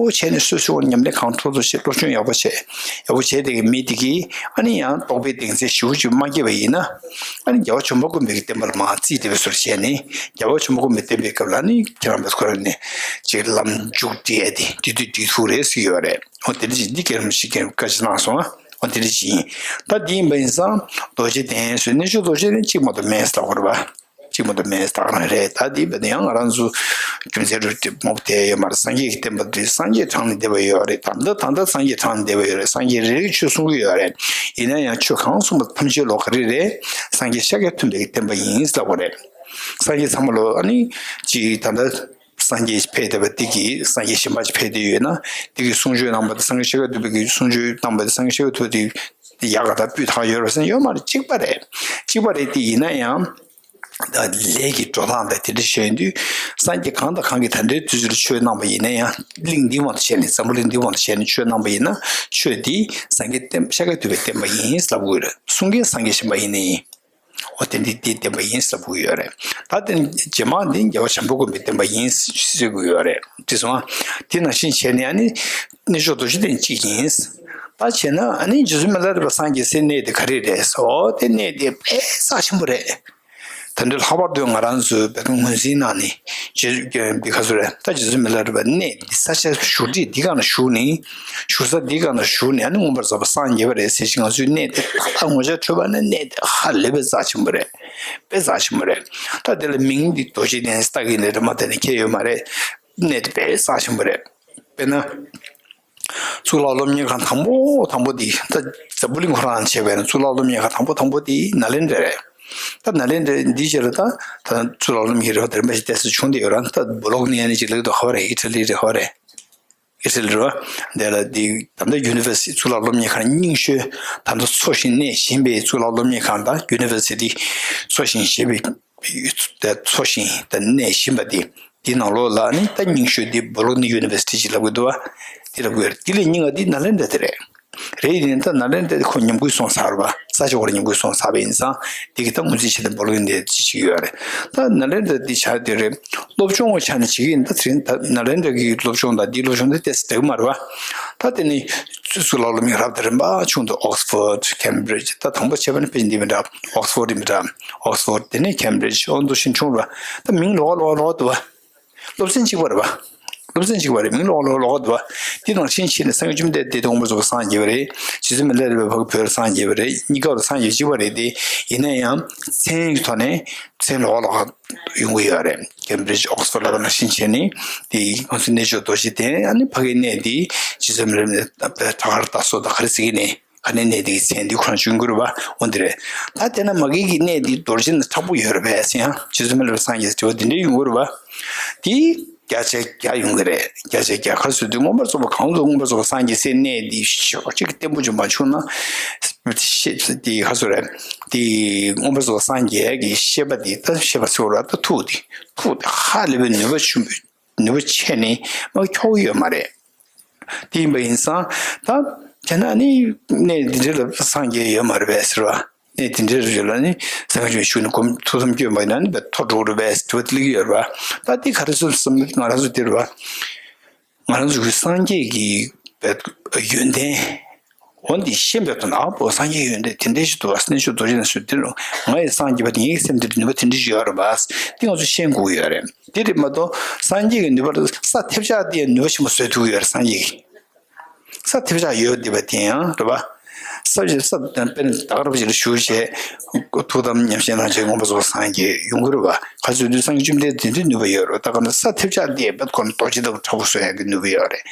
བྱས་ནས་སོ་སོའི་ཉམས་ལེན་གང་ཐུབ་ཐུབ་བྱས། སློབ་སྦྱོང་ཡག་པོ་བྱས། ཡག་པོ་བྱས་དེ་གི་མི་དེ་གིས་ཨ་ནི་ཡང་རྟོགས་པའི་གདེང་ཚད་ཞེ་པོ་ཅིག་མ་སྐྱེས་པ་ཡིན་ན། ཨ་ནི་རྒྱལ་བ་བྱམས་པ་མགོན་པོའི་གི་བསྟན་པ་ལ་མར་རྩིས་བྲལ་བའི་བཟོ་འདྲ་བྱས་ནས། རྒྱལ་བ་བྱམས་པ་མགོན་པོའི་བསྟན་པའི་སྐབས་ལ་ནི་ཁྱེད་རང་བས་ཁོ་རང་ནས་ཅིག་ལམ་མཇུག་སྒྲིལ་ཡས་དེ་དེ་དུས་དེ་ཐུག་རེད་ཟེར་གྱི་ཡོད་རེད། འོ་དེ་འདྲ་ཅིག་འདི་སྐད་རིམ་ཞིག་སྐད་རིམ་བཀའ་ཅིག་གནང་སོང་ང་། འོ་དེ་འདྲ་ཅིག་ཡིན། ད་འདི་ཡིན་པ་ཡིན་ཙང་རྡོ་རྗེ་གདན་ཟེར། རྣལ་འབྱོར་རྡོ་རྗེ་གདན་གཅིག་མ་གཏོགས་མེད་ཟེར་ལབ་དགོས་རེད་པ། གཅིག་མ་གཏོགས་མེད་ཟེར་ལབ་ཀྱི་རེད། ད་འདི་བས་ན་ཡང་ང་རང་ཚོ་རྒྱུ་མཚན་རུ་དེ་མོ་བསྡད་ཡོད་མ་རེད། སངས་རྒྱས་ཀྱི་བསྟན་པ་འདི་སངས་རྒྱས་གྲངས་ལས་འདས་པ་ཡོད་རེད། ད་ལྟ་ད་ལྟ་སངས་རྒྱས་གྲངས་ལས་འདས་པ་ཡོད་རེད། སངས་རྒྱས་རེ་རེ་གིས་ཆོས་གསུང་གི་ཡོད་རེད། ཡིན་ན་ཡང་ཆོས་གང་གསུངས་པ་ཐམས་ཅད་ལོ་ག་རེ་རེད། སངས་རྒྱས་ཤཱཀྱ་ཐུབ་པའི་བསྟན་པ་ཡིན་ཟེར་ལབ་ཀྱི་རེད། སངས་རྒྱས་ཚང་མ་ལོ་ཨ་ནི་ཅིག་ད་ལྟ་སངས་རྒྱས་ཕེབས་བསྡད་པ་འདི་གིས་སངས་རྒྱས་གཞན་པ་ཅིག་ཕེབས་བསྡད་ཡོད་ན། འདི་གིས་གསུང་ཆོས་གནང་བ་དང་། སངས་རྒྱས་ཤཱཀྱ་ཐུབ་པའི་གིས་གསུང་ཆོས་གནང་བ་དང་། སངས་རྒྱས་ཤཱཀྱ་ཐུབ་པ་དེ་ཡག་ག་ད་སྤུས་དག་ཡོད་རེད་ཟེར་ན་ཡོད་མ་རེད། གཅིག་པ་རེད། གཅིག་པ་རེད། དེ་ཡིན་ན་ཡང་ད་ལས་ཀྱི་འགྲོ་སྟངས་དང་དེ་འདྲ་བཤད་དུས། སངས་རྒྱས་གང་དང་གང་གིས་ད་ལྟའི་དུས་ཚོད་ལ་ཆོས་གནང་བ་ཡིན་ན་ཡང་། གླིང་འདིའི་དབང་དུ་བྱས་ནས། འཛམ་བུ་གླིང་འདིའི་དབང་དུ་བྱས་ནས་ཆོས་གནང་བ་ཡིན་ན། ཆོས་འདི་སངས་རྒྱས་བསྟན་ཤཱཀྱ་ཐུབ་པའི་བསྟན་པ་ཡིན་ལབ་དགོས་རེད། གསུང་མཁན་སངས་རྒྱས་གཞན་པ་ཡིན་ནའི་ཡིན། འོ་དེ་འདི་འདིའི་བསྟན་པ་ཡིན་ཟེར་དགོས་ཡོད་རེད། ད་དེ་རྗེས་མ་འདི་རྒྱལ་བ་བྱམས་པ་མགོན་པོའི་བསྟན་པ་ཡིན་ཟེར་དགོས་ཡོད་རེད། དེ་སོང་ང་། དེ་ནང་བཞིན་བྱས་ནས་ཨ་ནི་རྣལ་འབྱོར་རྡོ་རྗེ་གདན་གཅིག་ཡིན། ད་བྱས་ན་ཨ་ནི་རྗེ་བཙུན་མི་ལ་རས་པ་སངས་རྒྱས་སའི་གནས་དེ་ག་རེ་རེད་ཟེར། འོ་དེ་གནས་དེ་དཔེ་རྩ་ཆེན་པོ་རེད། ད་འདི་ལྷག་པར་དུ་ང་རང་ཚོའི་བོད་པའི་ངོས་འཛིན་ནང་ནས་རྗེ་བཙུན་འདི་ག་ཚོད་རེད། ད་རྗེ་བཙུན་མི་ལ་རས་པ་གནས་འདི་ས་ཆ་བཞུགས་ཁྲི་འདི་སྒང་ལ་བཞུགས་ནས། བཞུགས་ས་འདི་སྒང་ལ་བཞུགས་ནས་ཨ་ནི་མངོན་པར་རྫོགས་པར་སངས་རྒྱས་པ་རེད་ཟེར་ཞིག་ང་ཚོའི་གནས་དེ་ཏག་ཏག་ངོ་ཆ་འཕྲོད་པ་ནི་གནས་དེ་ཧ་ལས་པའི་རྩ་ཆེན་པོ་རེད། དཔེ་རྩ་ཆེན་པོ་རེད། ད་དེ་ལ་མིང་འདི་རྡོ་རྗེ་གདན་ཟེར་བཏགས་ཀྱི་ནི་རེད་མ། དེ་ནི་ཁྱད་ཡོད་མ་རེད། གནས་དེ་དཔེ་རྩ་ཆེན་པོ་རེད། དཔེར་ན། གཙུག་ལག་སློབ་གཉེར་ཁང་དང་པོ་དང་པོ་དེ། ད་འཛམ་བུ་གླིང་ཁོ་རང་བྱས་པས་ན་གཙུག་ལག་སློབ་གཉེར་ཁང་དང་པོ་དང་པོ་དེ་ནཱ་ལེནྡྲ་རེད། ད་ནཱ་ལེནྡྲ་འདི་རྗེས་ལ་ད་ད་གཙུག་ལག་སློབ་གཉེར་རེ་བ་དེ་རིམ་པ་བཞིན་ཏོག་ཙམ་བྱུང་བསྡད་ཡོད་ར། ད་བོ་ལོག་ནི་ཡ་ནི་ཅིག་ལབ་འདུག་ཧ་བ་རེད། ཨི་ཊ་ལི་རེད། ཧ་བ་རེད། ཨི་ཊ་ལི་རེད་བ། དེ་ལ་དེ་ད་ལྟ་ཡུ་ནི་ཝར་སི་ཊི། གཙུག་ལག་སློབ་གཉེར་ཁང་རྙིང་ཤོས། ད་ལྟ་འཚོ་ཞིང་གནས་བཞིན་པའི་གཙུག་ལག་སློབ་གཉེར་ཁང་དང་ཡུ་ནི་ཝར་སི་ཊི་འཚོ་ཞིང་གཞེས་པའི། འཚོ་ཞིང་དང་གནས་བཞིན་པ་དེ། དེའི་ནང་ལོགས་ལ་ནི་ད་རྙིང་ཤོས་དེ་བོ་ལོག་ནི་ཡུ་ནི་ཝར་སི་ཊི་ཅིག་ལབ་ཀྱི་འདུག་བ། དེ་ལབ་ཀྱི་ཡོད་རེད། དེ་ལས་རྙིང་བ་དེ་ནཱ་ལེནྡྲ་དེ་རེད། རེད། ཡིན་ད་ནཱ་ལེནྡྲ་དེ་ཁོ་ཉམས་རྒུད་སོང་ཚར་བ། ས་ཆ་ཁོ་རང་ཉམས་རྒུད་སོང་ཚར་བ་ཡིན་ཙང་། དེ་གི་ད་ངོས་འཛིན་བྱས་ཏེ་བོ་ལོག་ནི་དེ་ཅིག་ཅིག་ཡོད་རེད། ད་ནཱ་ལེནྡྲ་དེ་ཆ་དེ་རེད། སློབ་སྦྱོང་བ་ཆ་ནས་བྱེད་ཀྱི་ཡིན། ད་དེ་རིང་ད་ནཱ་ལེནྡྲ་གི་སློབ་སྦྱོང་དང་འདིའི་སློབ་སྦྱོང་དེ་ཏོག་ཙམ་འདྲ་གི་མ་རེད་བ། ད་དེ་ནི་གཙུག་ལག་སློབ་གཉེར་ཁང་དེ་རིམ་པ་བྱུང་འདུག་ཨོག་སི་ཕོར་ཌི། ཁེམ་བྷི་རིཇ། ད་དང་པོ་བྱས་པ་ནི་ཕལ་ཆེར་འདི་མི་འདྲ། ཨོག་སི་ཕོར་ཌི་འདི་མི་འདྲ། ཨོག་སི་ཕོར་ཌི། དེ་ནས་ཁེམ་བྷི་རིཇ། ཨོ་འདུག་བཞིན་བྱུང་རེད་བ། ད་མིང་ལོགས་ཀ་ལོགས་ཀ་ལོགས་ཀ་འདུག་བ། སློབ་ཚན་གཅིག་པ་རེད་བ། སློབ་ཚན་གཅིག་པ་རེད། མིང་ལོགས་ལོགས་ལོགས་འདུག་བ། དེ་དང་ཤིང་ཕྱེ་ནས་སངས་རྒྱས་བཅོམ་ལྡན་འདས་དེ་དབང་པོ་རྫོགས་པ་སངས་རྒྱས་པ་རེད། རྗེ་བཙུན་མི་ལ་རས་པའི་ཕ་གི་བོད་ལ་སངས་རྒྱས་པ་རེད། གཉིས་ཀ་ལ་སངས་རྒྱས་གཅིག་པ་རེད་དེ། ཡིན་ན་ཡང་མཚན་གྱི་ཐོག་ནས་མཚན་ལོགས་ལོགས་ཡོང་གི་ཡོད་རེད། Cambridge Oxford ལ་ནང་ཤིང་ཕྱེ་ནས་དེ་ང་ཚོ་གནས་མཆོག་རྡོ་རྗེ་གདན། ཨ་ནི་ཕ་གིའི་གནས་དེ་རྗེ་བཙུན་མི་ལ་རས་པའི་བྲག་དཀར་རྟ་སོགས་དང་ག་རེ་ཟེར་གི་ནས། ག་ནས་གནས་དེ་གི་མཚན་དེ་ཁོ་རང་བྱུང་གི་རེད་པ། འོ་འདི་རེད། ད་དེ་ན་མ་གི་གི་གནས་དེ་རྡོ་རྗེ་ནས་མཁྲེགས་པོ་ཡོད་རེད་པས་ཟེར་ཡང་རྗེ་བཙུན་མི་ལ་རས་པ་སངས་རྒྱས་དྲི་བ་དེ་འདྲ་ཡོང་གི་རེད་པ། དེ་བརྒྱ་ཆ་བརྒྱ་ཡོང་གི་རེད། བརྒྱ་ཆ་བརྒྱ། ག་རེ་ཟེར་དུས་མངོན་པར་རྫོགས་པ་གང་དུ་མངོན་པར་རྫོགས་པ་སངས་རྒྱས་སའི་གནས་དེ་ཤོག་གཅིག་གི་བརྟན་པོ་བྱུང་མ་བྱུང་ན། ཤེས་དེ་ག་རེ་ཟེར་རེད། དེ་མངོན་པར་རྫོགས་པ་སངས་རྒྱས་ཀྱི་ཤེས་པ་དེ་ད་ཤེས་པ་ཟེར་བ་ད་ཐུགས་དེ་ཐུགས་དེ་ཧ་ལས་པའི་ནུས་པ་ཆེན་པོ། ནུས་པ་ཆེ་ནས་མ་འཁྱོག་གི་ཡོད་མ་རེད། དེ་ཡིན་པ་ཡིན་ཙང་ད་དེ་ན་ནི་གནས་འདི་འདྲ་ལ་སངས་རྒྱས་ཡོད་མ་རེད་པས་ཟེར་བ། གནས་འདི་འདྲ་རེད་ལ་ནི་སངས་རྒྱས་ཆོས་ནི་སྒོམ་ཐུགས་བསམ་བསྐྱོན་པ་ཡིན་ན་ནི་མཐོ་འགྲོ་རེད་པས་དྲི་བ་དེ་སླེབས་ཀྱི་ཡོད་རེད་པ། ད་དེ་ག་རེ་ཟེར་བསམ་ང་རང་ཚོ་དེ་རེད་པ། ང་རང་ཚོ་གི་སངས་རྒྱས་ཀྱི་ཡོན་ཏན། འོ་འདི་ཤེས་པའི་དོན་ཨ་པོ་སངས་རྒྱས་ཡོན་ཏན་དེ་འདྲའི་ཞིག་འདུག་གནས་མཆོག་རྡོ་རྗེ་གདན་ཞུ་དེ་རུ་ང་ཡི་སངས་རྒྱས་པ་དེ་ངའི་སེམས་དེར་ནུས་པ་དེ་འདྲ་ཞིག་ཡོད་རེད་པ། དེ་ང་ཚོ་ཤེས་དགོས་ཀྱི་ཡོད་རེད། དེ་རེད་མ་གཏོགས་སངས་རྒྱས་ཀྱི་ནུས་པ་ལ་ས་ཐེབས་ཆག་དེ་ནུས་པ་ཆེན་པོ་བཟོས་ཐུབ་ཀྱི་ཡོད་རེད། སངས་རྒྱས་ཀྱི་ས་ཐེབས་ཆག་ཡོད་བསྡད་པ་དེ་ཡང་རེད་པ། ས་ཞིག་ས་དཔེར་ན་ད་ག་རབ་ཞིག་ལ་ཞུ་བྱས་ཐུགས་དམ་ཉམས་བཞེས་གནང་བྱས་མངོན་པར་རྫོགས་པ་སངས་རྒྱས་ཡོང་གི་རེད་པ། ག་ཚོད་དུས་སངས་རྒྱས་བཅོམ་ལྡན་འདས་དེ་འདྲའི་ནུས་པ་ཡོད་རེད། ད་ག་ན་ས་ཐེབས་ཆག་དེ་བེད་ཁོ་ན་རྡོ་རྗེ་ལྟ་བུ་མཁྲེགས་པོ་བཟོ་ཡག་གི་ནུས་པ་ཡོད་རེད།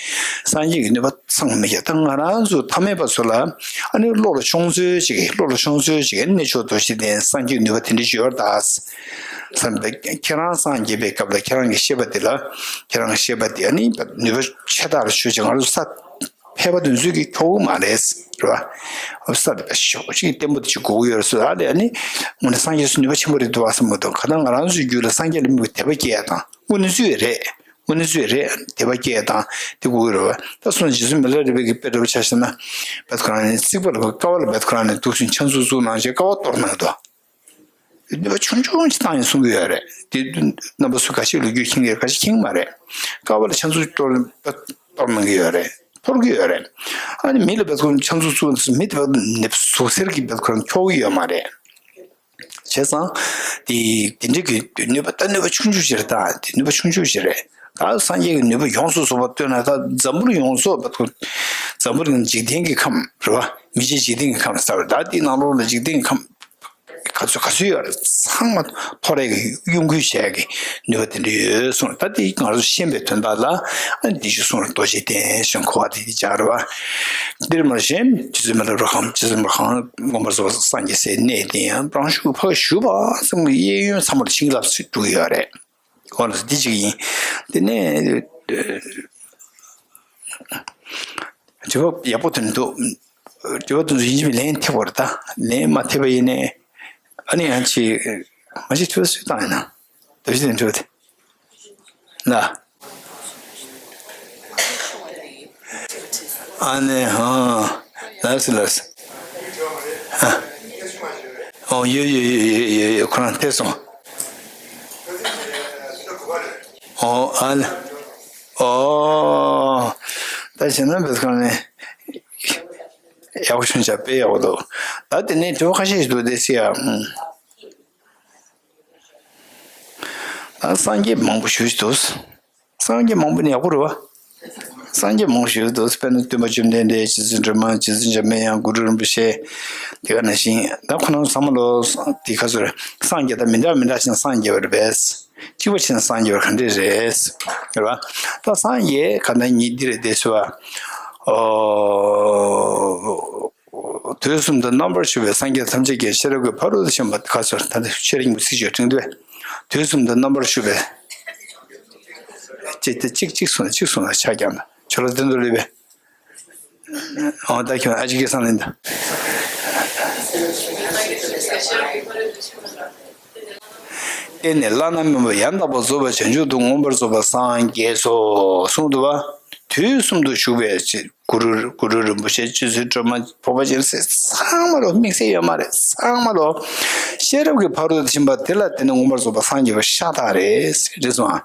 སངས་རྒྱས་ཀྱི་ནུས་པ་ཚང་མ་ཡོད། ད་ང་རང་ཚོ་ཐ་མལ་པ་ཚོ་ལ་ཨ་ནི་བློ་ལ་ཤོང་ཚོད་ཅིག་བློ་ལ་ཤོང་ཚོད་ཅིག་གནས་མཆོག་རྡོ་རྗེ་གདན་སངས་རྒྱས་ཀྱི་ནུས་པ་དེ་འདྲ་ཞིག་ཡོད་རེད་ད། བསམ་པས་ཁྱེད་རང་སངས་རྒྱས་པའི་སྐབས་ལ་ཁྱེད་རང་གི་ཤེས་པ་དེ་ལ་ཁྱེད་རང་གི་ཤེས་པ་དེ་ཨ་ནི་ནུས་པ་ཆེ་དྲགས་ལ་ཤོད་ཅིག་ང་རང་ཚོ་ས་ཕལ་པ་དེ་ཚོས་ཀྱིས་འཁྱོག་གི་མ་རེད། རེད་བ། ས་དེ་ཤོག་ཅིག་བརྟན་པོ་དེ་ཅིག་དགོས་ཀྱི་ཡོད་རེད་ཟེར། ཨ་ལས་ཨ་ནི་དངོས་གནས་སངས་རྒྱས་སུ་ནུས་པ་ཆེན་པོ་རེད་འདུག་བ་བསམ་གྱི་འདུག་ག་ད་ང་རང་ཚོའི་རྒྱུད་ལ་སངས་རྒྱས་ལ་དམིགས་པའི་དད་པ་སྐྱེ་ཡ་དང་དངོས་གནས་ཚུལ་རེད། དངོས་གནས་ཚུལ་རེད། དད་པ་སྐྱེ་ཡ་དང་དེ་དགོས་ཀྱི་རེད་བ། ད་སོང་རྗེ་བཙུན་མི་ལ་རས་པའི་གི་དཔེ་འདྲ་པོ་ཆ་བཞག་ན་བེད་ཁོ་རང་ནས་རྩིག་པ་ལ་ཀ་བ་ལ་བེད་ཁོ་རང་ནས་འདུག་ཟིན་ཕྱག་མཛུབ་བཙུགས་གནང་བྱས་ཀ་བ་གཏོར་གནང་འདུག་ནུས་པ་ཆུང་ཆུང་ཅིག་བཏང་ཡིན་གསུང་གི་ཡོད་རེད། དེ་རྣམ་པ་ཚོ་ག་ཅིག་ལོ་རྒྱུས་མཁྱེན་གྱི་རེད། ག་ཅིག་མཁྱེན་གྱི་མ་རེད། ཀ་བ་ལ་ཕྱག་མཛུབ་གཏོར་གཏོར་གནང་གི་ཡོད་རེད། འཐོར་གྱི་ཡོད་རེད། ཨ་ནི་མི་ལ་བེད་ཁོ་ཕྱག་མཛུབ་བཙུགས་ཟིན་མི་དེ་བ་ནི་ཟུག་གཟེར་གྱི་བེད་ཁོ་རང་འཁྱོག་གི་ཡོད་མ་རེད། བྱས་ཙང་དེ་དེ་འདྲ་གི་ནུས་པ་ད་ནུས་པ་ཆུང་ཆུང་ཞིག་རེད། ད་དེ་ནུས་པ་ཆུང་ཆུང་ཞིག་རེད། ད་སངས་རྒྱས་ཀྱི་ནུས་པ་ཡོངས་སུ་རྫོགས་པ་སྟོན་ན་ད་འཛམ་བུ་གླིང་ཡོངས་རྫོགས་བེད་ཁོ་འཛམ་བུ་གླིང་འཇིག་རྟེན་གྱི་ཁམས་རེད་བ། མི་མཇེད་འཇིག་རྟེན་གྱི་ཁམས་ཟེར་བ་ད་དེའི་ནང་ལོགས་ལ་འཇིག་རྟེན་གྱི་ཁམས། ག་ཚོད་ག་ཚོད་ཡོད་རེད། ཚང་མ་ཐོ་རེ་གི་གཡོ་འགུལ་བྱེད་ཡག་གི་ནུས་པ་དེ་འདྲ་ཡོད་གསུངས། ད་དེ་ང་ཚོ་ཤེས་པའི་དོན་དག་ལ་ཨ་ནི་དེ་ཞིག་གསུངས་རེད། རྡོ་རྗེ་གདན་ཞེས་གོ་བ་དེ་དེ་སྦྱར་བ། འདིར་མ་གཞན་རྗེ་བཙུན་མི་ལ་རས་པ་ཁང་། རྗེ་བཙུན་མི་ལ་རས་པ་ཁང་མངོན་པར་རྫོགས་པ་སངས་རྒྱས་སའི་གནས་དེ་ཡང་རང་ཤུགས་ཕར་ཞུགས་པ་ཙམ་གྱིས་གཡས་གཡོན་ཚང་མ་ལ་བྱིན་གྱིས་བརླབས་སུ་འགྲོ་གི་ཡོད་རེད། གོ་ལ་འདི་གཅིག་ཡིན། དེ་ནས་དྲི་བ་ཡག་པོ་ཐོན་འདུག་དྲི་བ་དེ་ཚོ་ཡིན་གཅིག་མིན་ལན་ཐེབས་པ་རེད་ད། ལན་མ་ཐེབས་པ་ཡིན་ནའི་ཨ་ནི་ཡང་ཅིག་མ་གཞི་དྲི་བ་སུས་བཏང་ཡིན་ན། ད་གཞི་དེ་དྲི་བ་དེ་ལ། ཨ་ནི་ཧང་། ལགས་སོ་ལགས་སོ། ཨ། ཨོ་ཡོད་ཡོད། ཁོ་རང་ཐེབས་སོང་། ཨོ་ཨ་ལ། ཨོ། ད་བྱས་ན་བེད་ཁོ་རང་ནས་ཡག་པོ་བྱུང་ཆ་དཔེ་ཡག་པོ་འདུག་ད་དེ་ནས་དྲི་བ་ཁ་ཤས་ཤིག་འདུག་དེ་སི་ཡ། ད་སངས་རྒྱས་མང་པོ་ཞུ་ཞིག་འདུག་སངས་རྒྱས་མང་པོ་ནི་ཡག་པོ་རེད་བ། སངས་རྒྱས་མང་པོ་ཞིག་འདུག་དཔེར་ན་སྟོན་པ་བཅོམ་ལྡན་འདས། རྗེ་བཙུན་སྒྲོལ་མ། རྗེ་བཙུན་འཇམ་པའི་དབྱངས། གུ་རུ་རིན་པོ་ཆེ། དེ་ག་ནང་བཞིན་ད་ཁོ་རང་ཚང་མ་ལོ་དེ་ག་ཚོད་རེད། སངས་རྒྱས་ད་མི་འདྲ་མི་འདྲ་ཞིག་སངས་རྒྱས་པ་རེད་པས། གཅིག་པ་ཕྱིན་སངས་རྒྱས་པ་ག་འདྲས་རེད། རེད་བ། ད་སངས་རྒྱས་ག་ད་ཉིད་འདི་རེད་དེ་ཟེར་བ། ཨོ། དུས་གསུམ་དུ་རྣམ་པར་བཞུགས་པའི་སངས་རྒྱས་ཐམས་ཅད་ཀྱི་ཤེས་རབ་ཀྱི་ཕ་རོལ་ཏུ་ཕྱིན་པ་ག་ཚོད་ད་ལྟ་ཤེས་རབ་སྙིང་པོ་ཚིག་བརྗོད་དྲན་འདུག་དུས་གསུམ་དུ་རྣམ་པར་བཞུགས་པའི། གཅིག་དེ་གཅིག་གཅིག་གསུངས་གཅིག་གསུངས་ལ་ཆ་རྐྱང་དང་ཆོ་ལོ་དེ་འདུག་ལེ་བས། ཨོ་ད་ཁྱོད་ཨ་ཅིག་གི་སང་ལེན་དང་། བརྟེན་ནས་བླ་ན་མེད་པ་ཡང་དག་པར་རྫོགས་པའི་བྱང་ཆུབ་ཏུ་མངོན་པར་རྫོགས་པར་སངས་རྒྱས་སོ། གསུངས་འདུག་བ། དུས་གསུམ་དུ་བཞུགས་པའི་ཆེ་གུ་རུ་གུ་རུ་རིན་པོ་ཆེ། རྗེ་བཙུན་སྒྲོལ་མ། འཕགས་པ་སྤྱན་རས་གཟིགས། ཚང་མ་ལོ་དམིགས་བསལ་ཡོད་མ་རེད། ཚང་མ་ལོ་ཤེས་རབ་ཀྱི་ཕ་རོལ་ཏུ་ཕྱིན་པ་དེ་ལ་བརྟེན་ནས་མངོན་པར་རྫོགས་པར་སངས་རྒྱས་པ་ཤ་སྟག་རེད། རེད་སོང་ཨ།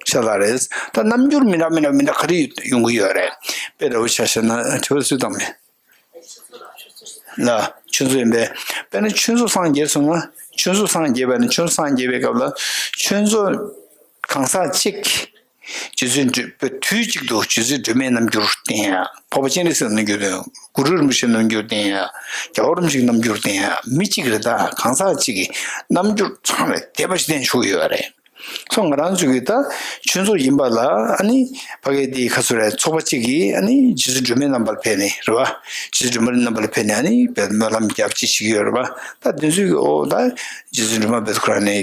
ཤ་སྟག་རེད། ད་རྣམ་འགྱུར་མི་འདྲ་མི་འདྲ་མི་འདྲ་ག་རེ་ཡོང་གི་ཡོད་རེད། དཔེ་འདྲ་བོ་ཆ་བཞག་ན་དྲི་བ་སུས་བཏང་མེད། ལ། ཁྱོད་ཚོ་ཡིན་པས། དཔེར་ན་ཁྱོད་ཚོ་སངས་རྒྱས་སོང་ན། ཁྱོད་ཚོ་སངས་རྒྱས་པ་ནི་ཁྱོད་ཚོ་སངས་རྒྱས་པའི་སྐབས་ལ་ཁྱོད་ཚོ་གང་ཟག་གཅིག་རྗེ་བཙུན་སྒྲོལ་མ་དུས་གཅིག་ཏུ་རྗེ་བཙུན་སྒྲོལ་མའི་རྣམ་འགྱུར་བསྟན་ཡ། འཕགས་པ་སྤྱན་རས་གཟིགས་རྣམ་འགྱུར་བསྟན་ཡ། གུ་རུ་རིན་པོ་ཆེའི་རྣམ་འགྱུར་བསྟན་ཡ། རྒྱལ་བ་རིན་པོ་ཆེའི་རྣམ་འགྱུར་བསྟན་ཡ། མི་གཅིག་རེད། ད་གང་ཟག་གཅིག་གི་རྣམ་འགྱུར་ཚང་མ་ལས་འདས་པ་ཞིག་བསྟན་ཆོག་གི་ཡོད་རེད། སོ་ང་རང་ཚོ་གི་ད་ཆོས་ཚོགས་ཡིན་པ་ལ་ཨ་ནི་ཕ་གི་དེ་ཁ་སོ་རེད། ཚོགས་པ་གཅིག་གིས་ཨ་ནི་རྗེ་བཙུན་སྒྲོལ་མའི་རྣམ་པར་ཕེབས་ནས་རེད་བ། རྗེ་བཙུན་སྒྲོལ་མའི་རྣམ་པར་ཕེབས་ནས་ཨ་ནི་བས་སྨོན་ལམ་རྒྱབ་ཅིག་བྱེད་ཀྱི་ཡོད་རེད་བ། ད་དེ་ཚོས་ཀྱི་ཨོ་ད་རྗེ་བཙུན་སྒྲོལ་མ་བས་ཁོ་རང་ནས་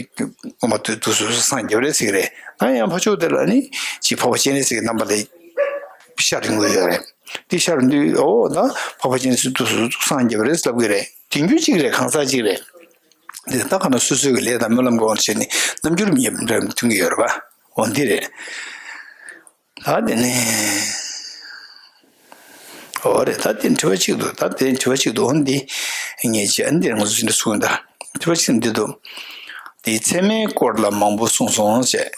ངོ་མ་དུས་དུས་སུ་སངས་རྒྱབ་རེད་ཟེར་གི་རེད། ད་ཡང་ཕ་ཕྱོགས་དེ་ལ་ཨ་ནི་ཅིག་འཕགས་པ་སྤྱན་རས་གཟིགས་ཀྱི་རྣམ་པ་ལ་ཤར་ཡོང་གི་ཡོད་རེད། དེ་ཤར་དུས་ཨོ་ད་འཕགས་པ་སྤྱན་རས་གཟིགས་དུས་སུ་སངས་རྒྱབ་རེད་ལབ་གི་རེད། དེང་དུས་གཅིག་རེད། གང་ཟག་གཅིག་རེད། འདི་ལྟ་ག་ན་སོ་སོའི་ལས་དང་སྨོན་ལམ་གྱི་དབང་བྱས་ནས་རྣམ་འགྱུར་མི་འདྲ་མཐུན་གྱི་ཡོད་རེད་པ། འོ་འདི་རེད། ད་དེ་ནས་འོ་རེད། ད་དེ་དྲི་བ་གཅིག་འདུག་ད་དེ་དྲི་བ་གཅིག་འདུག་འོ་འདི་ངས་བྱས་ཨ་འདི་ང་ཚོ་འདི་འདྲ་གསུངས་ད། དྲི་བ་གཅིག་འདི་འདུག་དེ་ཚད་མའི་སྐོར་ལ་མང་པོ་གསུངས་སོང་ཞེས།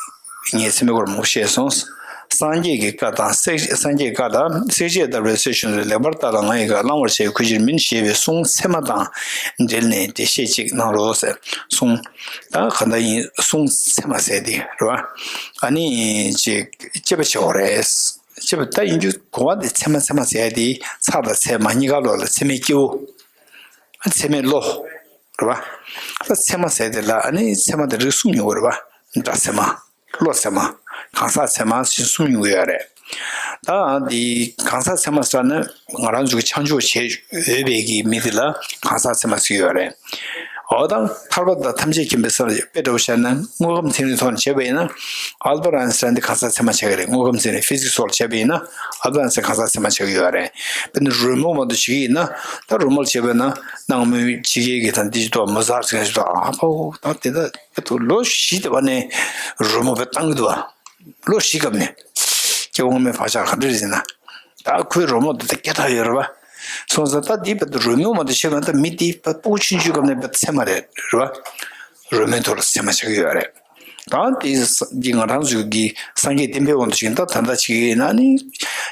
ངས་ཚད་མའི་སྐོར་མང་པོ་བཤད་སོང་། སངས་རྒྱས་ཀྱི་བཀའ་དང་སྲེག་སངས་རྒྱས་ཀྱི་བཀའ་དང་སྲེག་བཅད་བརྡར་བའི་ཚུལ་བྱུང་ཚུལ་ལེགས་པར་བརྟགས་ལ་ང་ཡི་བཀའ་བླང་བར་བྱའི་ཁུར་ཁྱེར་མིན་ཞེས་པའི་གསུང་ཚད་མ་དང་འབྲེལ་ནས་འགྲེལ་བཤད་ཅིག་གནང་རོགས་ཟེར་གསུངས། ད་ག་འདྲ་ཡིན་གསུང་ཚད་མ་ཟེར་དེ་རེད་བ། ཨ་ནི་ཅིག་དཔྱད་པ་བྱེད་དགོས་རེད། དཔྱད་པ་ད་ཡིན་རྒྱུ་གོ་བ་དེ་ཚད་མ་ཚད་མ་ཟེར་དེ་ཚར་དང་ཚད་མ་གཉིས་ཀ་ལོག་ལ་ཚད་མའི་སྐྱེས་བུ། ཨ་ཚད་མའི་བློ། རེད་བ། ད་ཚད་མ་ཟེར་དེ་ལ་ཨ་ནི་ཚད་མ་དེ་རིགས་གསུམ་ཡོང་གི་རེད་བ། སྒྲ་ཚད་མ། བློ་ཚད་མ། གང་ཟག་ཚད་མ་ཞེས་གསུམ་ཡོང་གི་ཡོད་རེད། ད་འདི་གང་ཟག་ཚད་མ་ཟེར་ན་ང་རང་ཚོ་གི་ཆ་འཇོག་བྱེད་འོས་པའི་གི་མི་དེ་ལ་གང་ཟག་ཚད་མ་ཟེར་གྱི་ཡོད་རེད། འོ་ད་ཐར་པ་དང་ཐམས་ཅད་མཁྱེན་པའི་སར་དཔེ་འདྲ་བོ་བཤད་ན་དངོས་ཁམས་ཚན་རིག་ཐོག་ནས་བྱས་པ་ཡིན་ན་ཨལ་བར་ཨན་སི་ཊན་འདི་གང་ཟག་ཚད་མ་ཆགས་ཀྱི་རེད། དངོས་ཁམས་ཚན་རིག་ཕི་ཟིག་སི་སོགས་ལ་བྱས་པ་ཡིན་ན་ཨལ་བར་ཨན་སི་ཊན་གང་ཟག་ཚད་མ་ཆགས་ཀྱི་ཡོད་རེད། དཔེར་ན་རོལ་མོ་མ་གཏོགས་བྱེད་ཀྱི་ཡིན་ན་ད་རོལ་མོ་ལ་བྱས་པ་ཡིན་ན་སྣང་མོའི་ཕྱི་རྒྱལ་གྱི་དང་འདི་ཅི་ཐོག་མོ་ཟག་ཟེར་མཁན་ཞིག་ཐོག་ཨ་ཕོ་ད་དེ་ད། ལོ་བཞི་དེ་བ་ནས་རོལ་མོ་བས་བཏང་གི་འདུག་བ། ལོ་བཞི་སྐབས་ནས། སྐྱེ་བོ་སྔ་མའི་བག་ཆགས་ག་འདྲ་རེད་ཟེར་ན། ད་ཁོའི་རོལ་མོ་དེ་ད་སྐད་གྲགས་ཡོད་རེད་བ། སོང་ཙང་ད་འདི་བས་ད་རོལ་མོ་མ་གཏོགས་ཤེས་མ་ད་མི་འདི་བ་སྤུ་གུ་ཆུང་ཆུང་སྐབས་ནས་བས་ཚད་མ་རེད་རེད་བ། རོལ་མོའི་ཐོག་ལ་ཚད་མ་ཆགས་ཀྱི་ཡོད་རེད། ད་དེ་འདི་ང་རང་ཚོ་གི་སངས་རྒྱས་བསྟན་པའི་དབང་དུ་བྱས་ད་ད་ལྟ་བྱེད་ཀྱི་ཡིན་ན་ནི་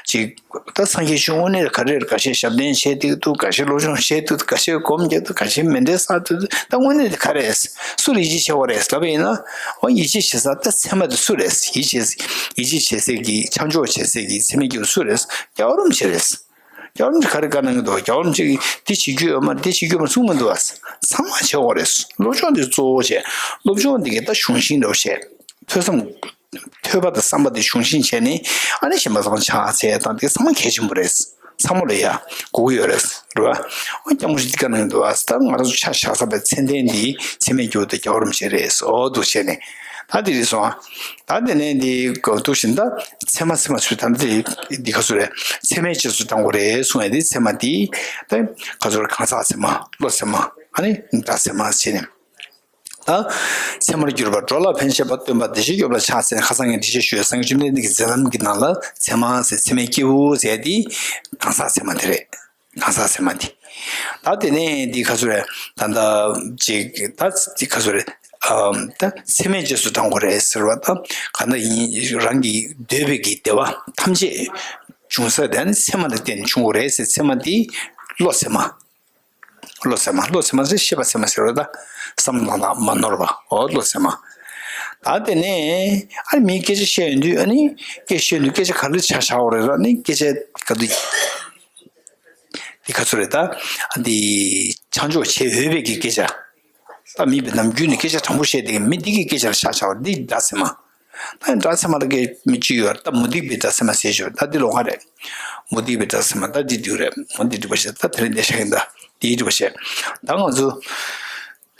ཅིག་ད་སངས་རྒྱས་ཆོས་དངོས་གནས་ག་རེ་རེད། འགའ་ཤས་ཞབས་བརྟན་བྱས་འདུག་འདུག་འགའ་ཤས་སློབ་སྦྱོང་བྱས་འདུག་འགའ་ཤས་སྒོམ་རྒྱག་འདུག་འགའ་ཤས་མཎྜལ་བསགས་འདུག་ད་དངོས་གནས་དེ་ག་རེ་རེད། སུ་ལ་ཡིད་ཆེས་བྱེད་དགོས་རེད་ལབ་པ་ཡིན་ན། འོ་ཡིད་ཆེས་བྱེད་ས་ད་ཚད་མ་དེ་སུ་རེད། ཡིད་ཆེས་ཡིད་ཆེས་བྱེད་སའི་གི་ཆ་འཇོག་བྱེད་སའི་གི་ཚད་མའི་སྐྱེས་བུ་སུ་རེད། རྒྱལ་བ་རིན་པོ་ཆེ་རེད། རྒྱལ་བ་རིན་པོ་ཆེ་ག་རེ་བཀའ་གནང་གི་འདུག་རྒྱལ་བ་རིན་པོ་ཆེ་གིས་འདི་བྱེད་རྒྱུ་ཡོད་མ་རེད། འདི་བྱེད་རྒྱུ་ཡོད་མ་རེད་གསུངས་མི་འདུག་ཚང་མ་བྱེད་དགོས་རེད། སློབ་སྦྱོང་དེ་གཙོ་བོ་བྱས། སློབ་སྦྱོང་འདི་གའི་ད་གཞུང་ཤིང་འདྲ་བོ་བྱས། ཐོས་བསམ། ཐོས་པ་དང་བསམ་པ་དེ་གཞུང་ཤིང་བྱས་ནས་ཨ་ནི་གཞན་པ་ཚང་ཕྱག་འཚལ་དང་དེ་ཚང་མ་གལ་ཆེན་པོ་རེད། ཚང་མ་ལ་ཡ་དགོས་ཀྱི་ཡོད་རེད། རེད་བ། ཨོ་སྐྱབས་མགོན་ཆེན་འདི་བཀའ་གནང་གི་འདུག་ཨ་ད་ང་རང་ཚོ་ཆ་བཞག་ས་པའི་མཚན་ལྡན་འདི་ཚད་མའི་སྐྱེས་བུ་དེ་རྒྱལ་བ་རིན་པོ་ཆེ་རེད། ཨོ་འདུག་བྱས་ནས་ད་དེ་རེད་སོང་ཨ། ད་དེ་ནས་འདི་གོ་འདུག་བཞིན་ད་ཚད་མ་ཚད་མ་ཚུལ་ད་འདི་འདི་ག་ཚོད་རེད། ཚད་མའི་རྗེས་སུ་འབྲང་དགོས་རེད་གསུངས་ཡ་འདི་ཚད་མ་འདི་ད་ག་ཚོད་རེད། གང་ཟག་ཚད་མ་བློ་ཚད་མ་ཨ་ནི་སྒྲ་ཚད་མ་བྱས་ནས། ད་ཚད་མར་གྱུར་པ་འགྲོ་ལ་ཕན་ཆད་པ་སྟོན་པ་བདེ་གཤེགས་སྐྱོབ་ལ་ཕྱག་འཚལ་ཁ་སང་ངས་འགྲེལ་བཤད་ཞུས་སངས་རྒྱས་བཅོམ་ལྡན་འདས་ཀྱི་མཛད་རྣམ་གྱི་ནང་ལ་ཚད་མ་ཟེར་ཚད་མའི་སྐྱེས་བུ་ཟེར་དེ་གང་ཟག་ཚད་མ་དེ་རེད། གང་ཟག་ཚད་མ་དེ། ད་དེ་ནས་འདི་ག་ཚོད་རེད། ད་ལྟ་ཅིག་ད་འདི་ག་ཚོད་རེད། ཨམ་ད་ཚད་མའི་རྗེས་སུ་འབྲང་དགོས་རེད་ཟེར་བ་ད་ག་འདྲ་ཡིན་རང་གི་འདོད་པའི་གི་བདེ་བ་ཐམས་ཅད་འབྱུང་ས་དེ་ནི་ཚད་མ་ལ་བརྟེན་ནས་འབྱུང་དགོས་རེད་ཟེར་ཚད་མ་དེ་བློ་ཚད་མ། བློ་ཚད་མ། བློ་ཚད་མ་ཟེར་ཤེས་པ་ཚད་མ་ཟེར་བ་ད། བསམ་བློ་བཏང་སྟངས་མ་ནོར་བ། འོ་བློ་ཚད་མ། ད་དེ་ནས་ཨ་ནི་མིའི་སྐད་ཆ་བཤད་ཡོང་དུས་ཨ་ནི་སྐད་ཆ་བཤད་ཡོང་དུས་སྐད་ཆ་ག་རེ་ཆ་བཞག་དགོས་རེད་ལ་ནི་སྐད་ཆ་ག་དུས་འདི་ག་ཚོད་རེད་ད། འདི་ཆ་འཇོག་བྱེད་འོས་པའི་གི་སྐད་ཆ། ད་མི་བས་ནམ་རྒྱུན་ནས་སྐད་ཆ་དྲང་པོ་བཤད་དེ་མི་འདི་གི་སྐད་ཆ་ལ་ཆ་བཞག་པ་འདི་སྒྲ་ཚད་མ། ད་སྒྲ་ཚད་མ་ལ་སྐད་མི་གཅིག་ཡོད་ད་མུ་སྟེགས་པའི་སྒྲ་ཚད་མ་ཟེར་ཞོར་ད་འདི་ལོ་ང་རེད། མུ་སྟེགས་པའི་སྒྲ་ཚད་མ་ད་འདི་འདུག་རེད་མོ་འདི་འགྲིག་པ་བྱས་ད་དེ་རིང་འདི་ཤག་ཡིན་ད་འདི་འགྲིག་པ་བྱས། ད་ང་ཚོ་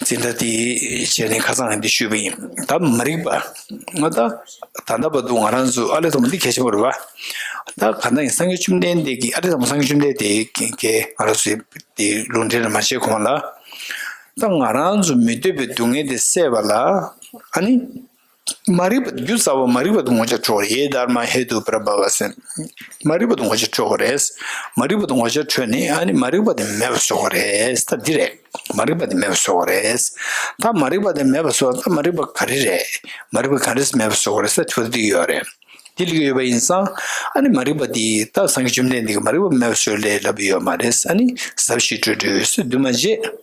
འཛིན་གྲྭ་འདི་བྱས་ནས་ཁ་སང་འདི་ཞུས་པ་ཡིན། ད་མ་རིག་པ་ང་ད་ད་ལྟ་བར་དུ་ང་རང་ཚོ་ཨ་ལས་ཐོག་མ་འདི་གལ་ཆེན་པོ་རེད་བ། ད་ག་ད་ཡིན་སངས་རྒྱས་བཅོམ་ལྡན་འདས་ཀྱི་ཨ་ལས་ཐོག་མ་སངས་རྒྱས་བཅོམ་ལྡན་འདས་ཀྱི་ང་རང་ཚོའི་འདི་ལུང་འདྲེན་མ་བྱས་གོང་ལ། ད་ང་རང་ཚོ་མི་འདོད་པའི་སྡུག་བསྔལ་དེ་བསལ་བ་ལ་ཨ་ནི། མ་རིག་པ་རྒྱུ་རྩ་བ་མ་རིག་པ་དང་ངོ་བཅས་འཕྲོག་ཡེ་དྷརྨ་ཧེ་ཏུ་པྲ་བྷ་བ་ཟེར། མ་རིག་པ་དང་ངོ་བཅས་འཕྲོག་དགོས་རེད། མ་རིག་པ་དང་ངོ་བཅས་འཕྲོག་ནས་ཨ་ནི་མ་རིག་པ་དེ་མེད་པ་བཟོ་དགོས་རེད། ད་འདི་རེད། མ་རིག་པ་དེ་མེད་པ་བཟོ་དགོས་རེད། ད་མ་རིག་པ་དེ་མེད་པ་བཟོ་ད་མ་རིག་པ་ག་རེ་རེད། མ་རིག་པ་ག་རེ་མེད་པ་བཟོ་དགོས་རེད་ཟེར་ཐུགས་འདི་ཡོད་རེད། འདི་ལ་ཡོད་པ་ཡིན་ཙང་ཨ་ནི་མ་རིག་པ་འདི་ད་སངས་རྒྱས་བཅོམ་ལྡན་འདས་ཀྱིས་མ་རིག་པ་མེད་པ་བཟོ་ལས་ལབ་ཡོད་མ་རེད། ཨ་ནི་ཟབ་ཞི་སྤྲོས་བྲལ་འོད་གསལ་འདུས་མ་བྱས།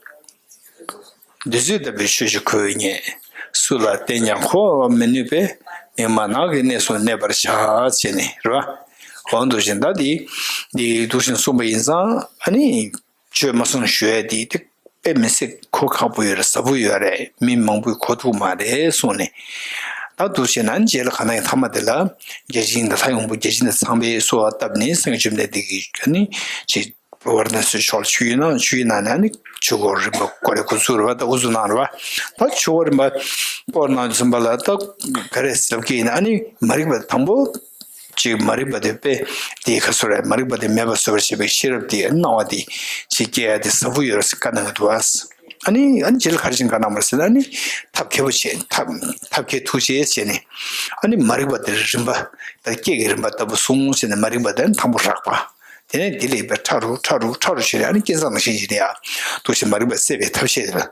བདུད་རྩི་ལྟ་བུའི་ཆོས་ཀྱི་ཁོ་བོས་རྙེད། སུ་ལ་བསྟན་ཀྱང་གོ་བར་མི་ནུས་པས། ཨེ་མ་ནག་གི་གནས་སུ་གནས་པར་བྱ་ཞེས་ནས་རེད་བ། འོ་འདུག་བཞིན་ད་འདི་འདི་འདུག་བཞིན་གསུངས་པ་ཡིན་ཙང་ཨ་ནི། ཆོས་མ་གསུངས་ཞུ་ཡས་དེ་དེ་དཔེ་མི་སྲིད་གོ་ཁག་པོ་ཡོད་རེད། ཟབ་པོ་ཡོད་རེད། མི་མང་པོས་གོ་ཐུབ་མ་རེད་གསུངས་ནས། ད་འདུག་བྱས་ན་རྗེས་ལ་ག་ན་ཡང་ཐ་མ་དེ་ལ་བརྒྱ་བྱིན་དང་ལྷ་ཡི་དབང་པོ་བརྒྱ་བྱིན་དང་ཚངས་པས་གསོལ་བ་བཏབ་ནས་སངས་རྒྱས་བཅོམ་ལྡན་འདས་ཀྱིས་ནི་ཅིག་བར་ན་སུ་ཕྱོགས་ཆུ་ཡི་ནང་ཆུ་ཡི་ནང་ནས་ནི་ཆུ་འཁོར་རིམ་པ་བསྐོར་རེ་འགོ་ཚུགས་རེད་བ། ད་འུ་ཚོ་ནང་རེད་བ། ད་ཆུ་འཁོར་རིམ་པ་བསྐོར་གནང་ཟིན་པ་ལ་ད་ག་རེ་ཟེར་གྱི་ཡིན་ན་ཨ་ནི་མ་རིག་པ་དང་པོ། ཅིག་མ་རིག་པ་དེ་དཔེ་དེའི་ཁ་སོ་རེད། མ་རིག་པ་དེ་མེད་པར་བཟོ་བར་བྱེད་པའི་ཤེས་རབ་དེ་སྣང་བ་དེ་ཅིག་སྐྱེ་ཡ་དེ་ཟབ་པོ་ཡོད་རེད་ཟེར་བཀའ་གནང་གི་འདུག་བ། ཨ་ནི་ཨ་ནི་རྗེས་ལ་ག་རེ་བྱས་ནས་བཀའ་གནང་བ་རེད་ཟེར་ན་ཨ་ནི་ཐབས་མཁས་པོ་བྱས། ཐབས་ཐབས་མཁས་ཐུགས་རྗེ་བྱས་ནས་ཨ་ནི་མ་རིག་པ་དེ་རིམ་པ་ད་སྐྱེ་གི་རིམ་པ་ལྟ་བུ་གསུངས་བྱས་ནས་མ་རིག་པ་དེ་དང་པོ་རགས་པ། དེ་ནས་དེ་ལས་པའི་ཕྲ་རུ་ཕྲ་རུ་ཕྲ་རུ་བྱས་ནས་ཨ་ནི་རྐྱེན་ཟ་ནང་བཞིན་བྱས་ནས་ཡ་འདུག་བྱས་མ་རིག་པ་སེལ་བའི་ཐབས་ཤེས་དེ་ལ་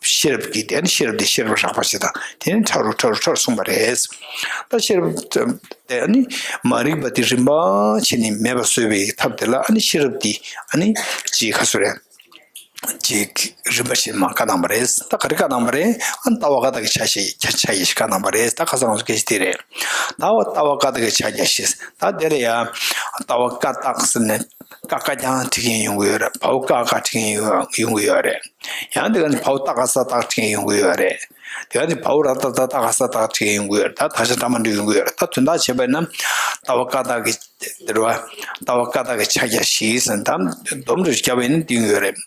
ཤེས་རབ་ཀྱིས་དེ་ཨ་ནི་ཤེས་རབ་དེ་ཤེས་རབ་རགས་པ་ཞིག་དང་དེ་ནས་ཕྲ་རུ་ཕྲ་རུ་ཕྲ་རུ་གསུངས་པ་རེད། ད་ཤེས་རབ་དེ་ཨ་ནི་མ་རིག་པ་དེ་རིམ་པ་བྱས་ནས་མེད་པར་བཟོ་བའི་ཐབས་དེ་ལ་ཨ་ནི་ཤེས་རབ་དེ་ཨ་ནི་ཅིག་ཁ་སོ་རེད། ཅིག་རིམ་པ་བྱས་མ་བཀའ་གནང་བ་རེད། ད་ག་རེ་བཀའ་གནང་བ་རེད། ཨ་ནི་ལྟ་བ་ཀ་དག་གི་ཕྱག་རྒྱ་ཕྱག་རྒྱ་ཞེས་བཀའ་གནང་བ་རེད། ད་ཁ་སང་ང་ཚོ་སྐད་ཆ་དེ་རེད། ད་བ་ལྟ་བ་ཀ་དག་གི་ཕྱག་རྒྱ་ཞེས་ད་དེ་ལ་ཡ་ལྟ་བ་ཀ་དག་ཟེར་ནས་ཀ་ཀ་རྐྱང་བྲིས་མཁན་ཡོང་གི་ཡོད་རེད། བའོ་ཀ་ཀ་བྲིས་མཁན་ཡོང་ཡོང་གི་ཡོད་རེད། ཡང་དེ་ག་ནས་བའོ་ཏ་ག་ས་ཏག་བྲིས་མཁན་ཡོང་གི་ཡོད་རེད། དེ་ག་ནས་བའོ་ར་ཏ་ཏ་ཏ་ག་ས་ཏག་བྲིས་མཁན་ཡོང་གི་ཡོད་རེད། ད་ད་ཆ་འདྲ་མ་འདྲ་ཡོང་གི་ཡོད་རེད། ད་དོན་དག་བྱས་པ་ཡིན་ན་ལྟ་བ་ཀ་དག་གི་དེ་རེད་བ། ལྟ་བ་ཀ་དག་གི་ཕྱག་རྒྱ་བཞི་ཟེར་ན་ད་སྡོམ་རེ་བརྒྱབ་པ་ཡིན་ན་འདི་ཡོང་གི་ཡོད་རེད།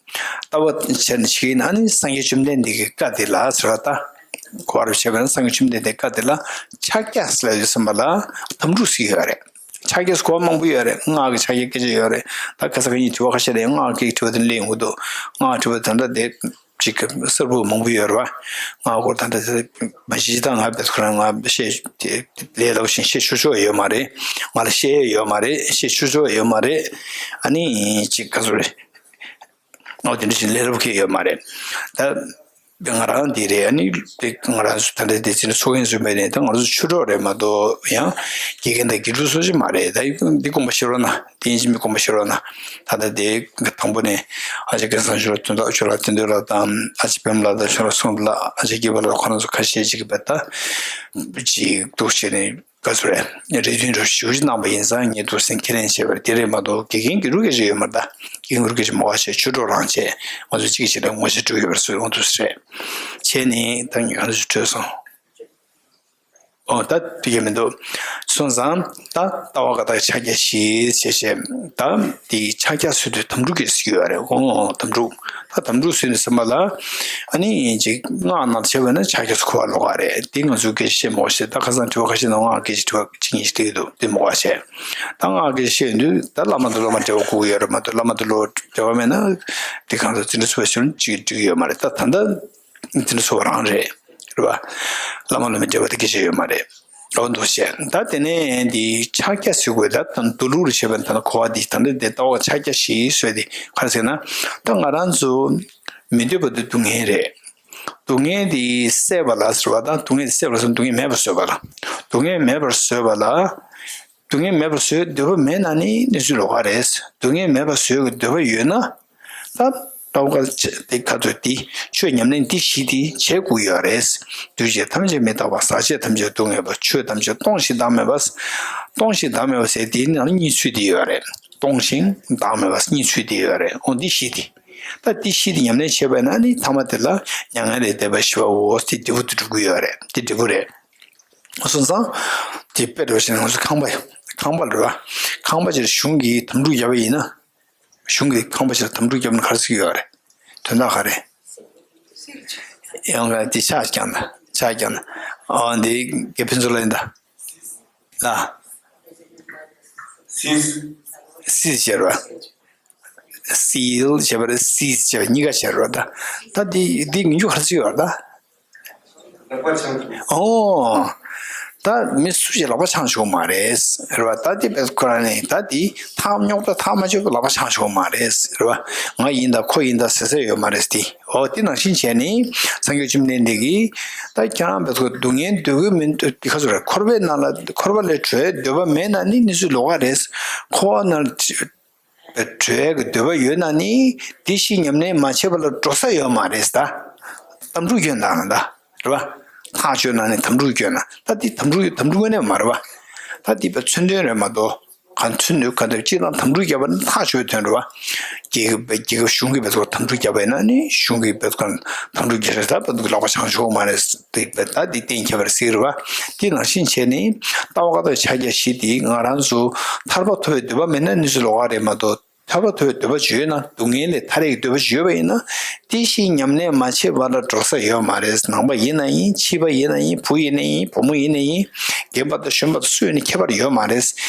ལྟ་བ་བྱས་ནས་བྱས་ན་ནི་སངས་རྒྱས་བཅོམ་ལྡན་འདས་ཀྱི་བཀའ་དེ་ལ་ཟེར་བ་ད། གོ་བར་བྱས་པ་ཡིན་ན་སངས་རྒྱས་བཅོམ་ལྡན་འདས་བཀའ་དེ་ལ་ཕྱག་རྒྱ་ཟེར་ལ་ཡོད་ཟེར་བ་ལ་དམ་ཕྲུག་ཟེར་ཡོད་རེད། ཕྱག་རྒྱ་གོ་བ་མང་པོ་ཡོད་རེད། སྔགས་ཀྱི་ཕྱག་རྒྱ་སྐད་ཆ་ཡོད་རེད། ད་ཁ་སང་ཁ་ཉིན་དྲི་བ་ཁ་ཤས་རེད། སྔགས་ཀྱི་དྲི་བ་དེ་སླེབས་ཡོང་གི་འདུག་སྔགས་དྲི་བ་དེ་འདྲ་དེ་ཅིག་གསལ་པོ་མང་པོ་ཡོད་རེད་བ། སྔགས་སྐོར་ད་འདྲ་དེ་མ་གཞི་ད་ང་བས་ཁོ་རང་ང་བཤད་དེ་ལས་སླ་པོ་ཞིག་བཤད་ཆོག་ཆོག་ཡོད་མ་རེད། ང་ལ་བཤད་ཡས་ཡོད་མ་རེད། བཤད་ཆོག་ཆོག་ཡོད་མ་རེད། ཨ་ནི་ཅིག་ག་ཚོད་རེད། ཨོ་དེ་འདྲ་ཞིག་ལས་སླ་པོ་ཁེལ་ཡོད་མ་རེད། ད། ང་རང་འདི་རེད། ཨ་ནི་དེ་ང་རང་ཚོ་ད་ལྟ་སྡེ་ཚན་ཚོགས་ཡིན་ཚུལ་མེད་ནས་ད་ང་ཚོ་ཆོས་གྲོགས་རེད་མ་གཏོགས་ཡང་དགེ་རྒན་དང་དགེ་ཕྲུག་སོགས་ཅིག་མ་རེད། ད་ཡིག་འདི་དགོངས་པ་བཞེས་རོགས་གནང་། དེ་ཡིན་གཅིག་མིན་དགོངས་པ་བཞེས་རོགས་གནང་། ད་ལྟ་དེ་དང་པོ་ནས་ཨ་ཅག་སྐལ་བཟང་ཞུ་རོགས་དོན་དག་ཞུ་རོགས་དེ་འདོད་ལ་དང་ཨ་ཅག་བེམ་ལ་དང་ཞུ་རོགས་སོང་ལ་ཨ་ཅག་སྐྱིད་པ་ལ་ཁོ་རང་ཚོ་ཁ་ཤས་ཅིག་གིས་བེད་ད་ཅིག་འདུག་བྱས་ནས། ག་ཚོད་རེད། རེ་འདུན་འདྲ་ཞུ་གནང་པ་ཡིན་ཙང་ངས་ཐུགས་སེམས་ཁས་ལེན་བྱས་པར་དེ་རེད་མ་གཏོགས་དགེ་རྒན་གྱི་རུ་སྐད་ཆ་ཡོད་མ་རེད། ད་དགེ་རྒན་རུ་སྐད་ཆ་མ་བ་བྱས་ཆོས་གྲོགས་རང་བྱས་ང་ཚོ་གཅིག་བྱས་ནས་ངོ་ཤེས་སྤྲོད་ཡོད་པར་སུ་ཡོང་ཐུབ་ས་རེད། བྱས་ནས་ད་ངས་ང་ཚོ་བྲོས་སོང་། ཨོ་ད་དེ་གས་མི་འདུག་སོང་ཙང་ད་ལྟ་བ་ཀ་དག་ཕྱག་རྒྱ་བཞི་བྱས་བྱས་ད་དེ་ཕྱག་རྒྱ་ཟེར་དུས་དམ་ཕྲུག་གི་ཟེར་གྱི་ཡོད་རེད། ཨོ་དམ་ཕྲུག་ད་དམ་ཕྲུག་ཟེར་ནས་ཟིན་པ་ལ་ཨ་ནི་ཅིག་སྔགས་ནང་བྱས་པ་ན་ཕྱག་རྒྱ་ཟེར་གོ་བ་ལོག་ག་རེད། དེ་ང་ཚོའི་སྐད་ཆ་བཤད་མ་གོ་ཤེས། ད་ཁ་སང་དྲི་བ་ཁ་ཤས་ནང་སྔགས་སྐད་ཆ་དྲི་བ་གཅིག་གཉིས་ཤིག་དྲིས་འདུག་དེ་མ་གོ་བ་བྱས། ད་སྔགས་སྐད་ཆ་བཤད་ཡོང་དུས་ད་བླ་མ་དང་སློབ་མ་འབྲེལ་བ་དགོས་ཀྱི་ཡོད་རེད་མ་གཏོགས་བླ་མ་དང་སློབ་མ་འབྲེལ་བ་མེད་ན་དེ་གང་ལྟར་དེ་འདྲ་ཚོ་བ་ཞིག་ཅིག་འགྲིག་གི་ཡོད་མ་རེད། ད་ད་ལྟ་དེ་འདྲ་ཚོ་བ་རང་རེད། རེད་བ། བླ་མ་སློབ་མའི་འབྲེལ་བ་དེ་སྐད་ཆ་ཡོད་མ་རེད། འོ་འདུག་བྱས། ད་དེ་ནས་འདི་ཕྱག་རྒྱ་ཟེར་དགོས། ད་ད་མདོ་ལུགས་ལ་བྱས་པ་ད་ནི་གོ་བ་འདི་ད་ནི་འདི་ལྟ་བ་ཕྱག་རྒྱ་ཞེས་ཟེར་དེ་ག་རེ་ཟེར་ན། ད་ང་རང་ཚོ་མི་འདོད་པ་དེ་སྡུག་བསྔལ་རེད། སྡུག་བསྔལ་དེ་བསལ་བ་ལ་ཟེར་བ་དང་སྡུག་བསྔལ་དེ་བསལ་བ་ལ་ཟེར་སྡུག་བསྔལ་མེད་པར་བཟོས་པ་ལ། སྡུག་བསྔལ་མེད་པར་བཟོས་པ་ལ། སྡུག་བསྔལ་མེད་པར་བཟོས་འདོད་པ་མེད་ན་ནི་གནས་ཚུལ་ལོགས་ཀ་རེད། སྡུག་བསྔལ་མེད་པར་བཟོས་ཀྱི་འདོད་པ་ཡོད་ན། ད་ལྟ་བ་ཀ་དེ་ག་ཚོད་དེ་ཆོས་ཉམས་ལེན་འདི་བཞི་དེ་བྱེད་དགོས་ཡོད་རེད། འདུས་བྱས་ཐམས་ཅད་མི་རྟག་པ། ཟག་བཅས་ཐམས་ཅད་སྡུག་བསྔལ་བ། ཆོས་ཐམས་ཅད་སྟོང་ཞིང་བདག་མེད་པ། སྟོང་ཞིང་བདག་མེད་པ་ཟེར་དེའི་ནང་ལ་གཉིས་ཚུད་དེ་ཡོད་རེད། སྟོང་ཞིང་བདག་མེད་པ་གཉིས་ཚུད་དེ་ཡོད་རེད། འོ་འདི་བཞི་དེ། ད་འདི་བཞི་དེ་ཉམས་ལེན་བྱས་པ་ན་ནི་ཐ་མ་དེ་ལ་མྱ་ངན་ལས་འདས་པ་ཞི་བའོ་དེ་འབྲས་བུ་དེ་འགྲུབ་ཀྱི་ཡོད་རེད། དེ་འབྲས་བུ་རེད། སོང་ཙང་། དེ་དཔེ་འདྲ་བ་ཞིག་ན་ང་ཚོ་ཁང་པ། ཁང་པ་རེད་བ། ཁང་པ་ཅིག་གཞུང་གིས་དམ་ཕྲུག་བརྒྱབ་པ་ཡིན་ན། གཞུང་གིས་ཁང་པ་ཅིག་ལ་དམ་ཕྲུག་བརྒྱབ་ན་ག་རེ་ཟེར་གྱི་ཡོད་རེད། དོན་དག་ག་རེ། ཡང་ལ་དེ་ཕྱག་བརྐྱངས་ན་ཕྱག་བརྐྱངས་ན། ཨ་འདི་དགེ་ཕན་ཚོ་ལ་ཡིན་ད། ལ། སིལ། སིལ་བྱས་རེད་བ། སིལ་བྱས་པ་རེད། སིལ་བྱས་པ་གཉིས་ཀ་བྱས་རེད་བ་ད། ད་འདི་འདི་ངན་ཇུ་ག་རེ་ཟེར་གྱི་ཡོད་རེད་ད། ལག་པ་འཆང་། ཨོ། ད་མི་སུ་ཞིག་ལག་པ་འཆང་ཆོག་མ་རེད། རེད་བ། ད་དེ་བས་ཁོ་རང་ནས་ད་དེ་ཐག་རྙོག་པ་ཐག་མ་ཆོད་པ་ལག་པ་འཆང་ཆོག་མ་རེད། རེད་བ། ང་ཡིན་ད་ཁོ་ཡིན་ད་ཟེར་ས་ཡོད་མ་རེད་དེ། ཨོ་དེ་ནང་བཞིན་བྱས་ནས་སངས་རྒྱས་བཅོམ་ལྡན་འདས་ཀྱིས་ད་ཁྱེད་རང་བས་ཁོ་སྡུག་བསྔལ་འདོད་ཀྱི་མི་འདོད་དེ་ག་ཚོད་རེད། འཁོར་བའི་ནང་ལ་འཁོར་བ་ལས་གྲོལ་འདོད་པ་མེད་ན་ནི་གནས་ཚུལ་ལོགས་ཀ་རེད། འཁོར་བ་ནང་གྲོལ་གྱི་འདོད་པ་ཡོད་ན་ནི་དེ་བཞིན་ཉམས་ལེན་མ་བྱས་པ་ལ་འགྲོ་ས་ཡོད་མ་རེད་ད། དམ་ཕྲུག་ཁྱོད་འདང་ན་ད། རེད་བ། ཐག་གཅོད་ན་ནི་དམ་ཕྲུག་སྐྱོན་ན་ད་འདི་དམ་ཕྲུག་དམ་ཕྲུག་དངོས་གནས་མ་རེད་བ། ད་འདི་པའི་མཚོན་དོན་རེད་མ་གཏོགས། ག་མཚོན་ནུས་ག་འདོད་སྤྱི་དང་དམ་ཕྲུག་བརྒྱབ་པ་ནི་ཐག་ཆོད་དོན་རེད་བ། རྒྱལ་ཁབ་རྒྱལ་ཁབ་གཞུང་གིས་བེད་ཚོར་དམ་ཕྲུག་བརྒྱབ་པ་ཡིན་ན་ནི་གཞུང་གིས་བེད་ཚོར་དམ་ཕྲུག་བརྒྱབ་རེད། ད་བེད་ཚོར་ལག་པ་འཆང་ཆོག་མ་རེད། དེ་བེད་ད་འདི་གཏན་འཁེལ་བ་རེད་ཟེར་བ། དེ་ནང་བཞིན་བྱས་ནས་ལྟ་བ་བཀའ་རྟགས་ཕྱག་རྒྱ་བཞི་དེ་ང་རང་ཚོ་ཐར་པ་ཐོབ་པའི་འདོད་པ་མེད་ན་གནས་ཚུལ་ལོགས་ཀ་རེད་མ་གཏོགས། ཐར་པ་ཐོབ་པའི་འདོད་པ་ཅིག་ཡོད་ན། སྡུག་བསྔལ་ལས་ཐར་ཡག་གི་འདོད་པ་ཅིག་ཡོད་པ་ཡིན་ན། དེ་བཞིན་ཉམས་ལེན་མ་བྱས་པར་འགྲོ་ས་ཡོད་མ་རེད། ནང་པ་ཡིན་ན་ཡིན། ཕྱི་པ་ཡིན་ན་ཡིན། བུ་ཡིན་ན་ཡིན། བུ་མོ་ཡིན་ན་ཡིན། རྒན་པ་དང་གཞོན་པ་དང་སུ་ཡིན་ན་ཁྱད་པར་ཡོད་མ་རེད།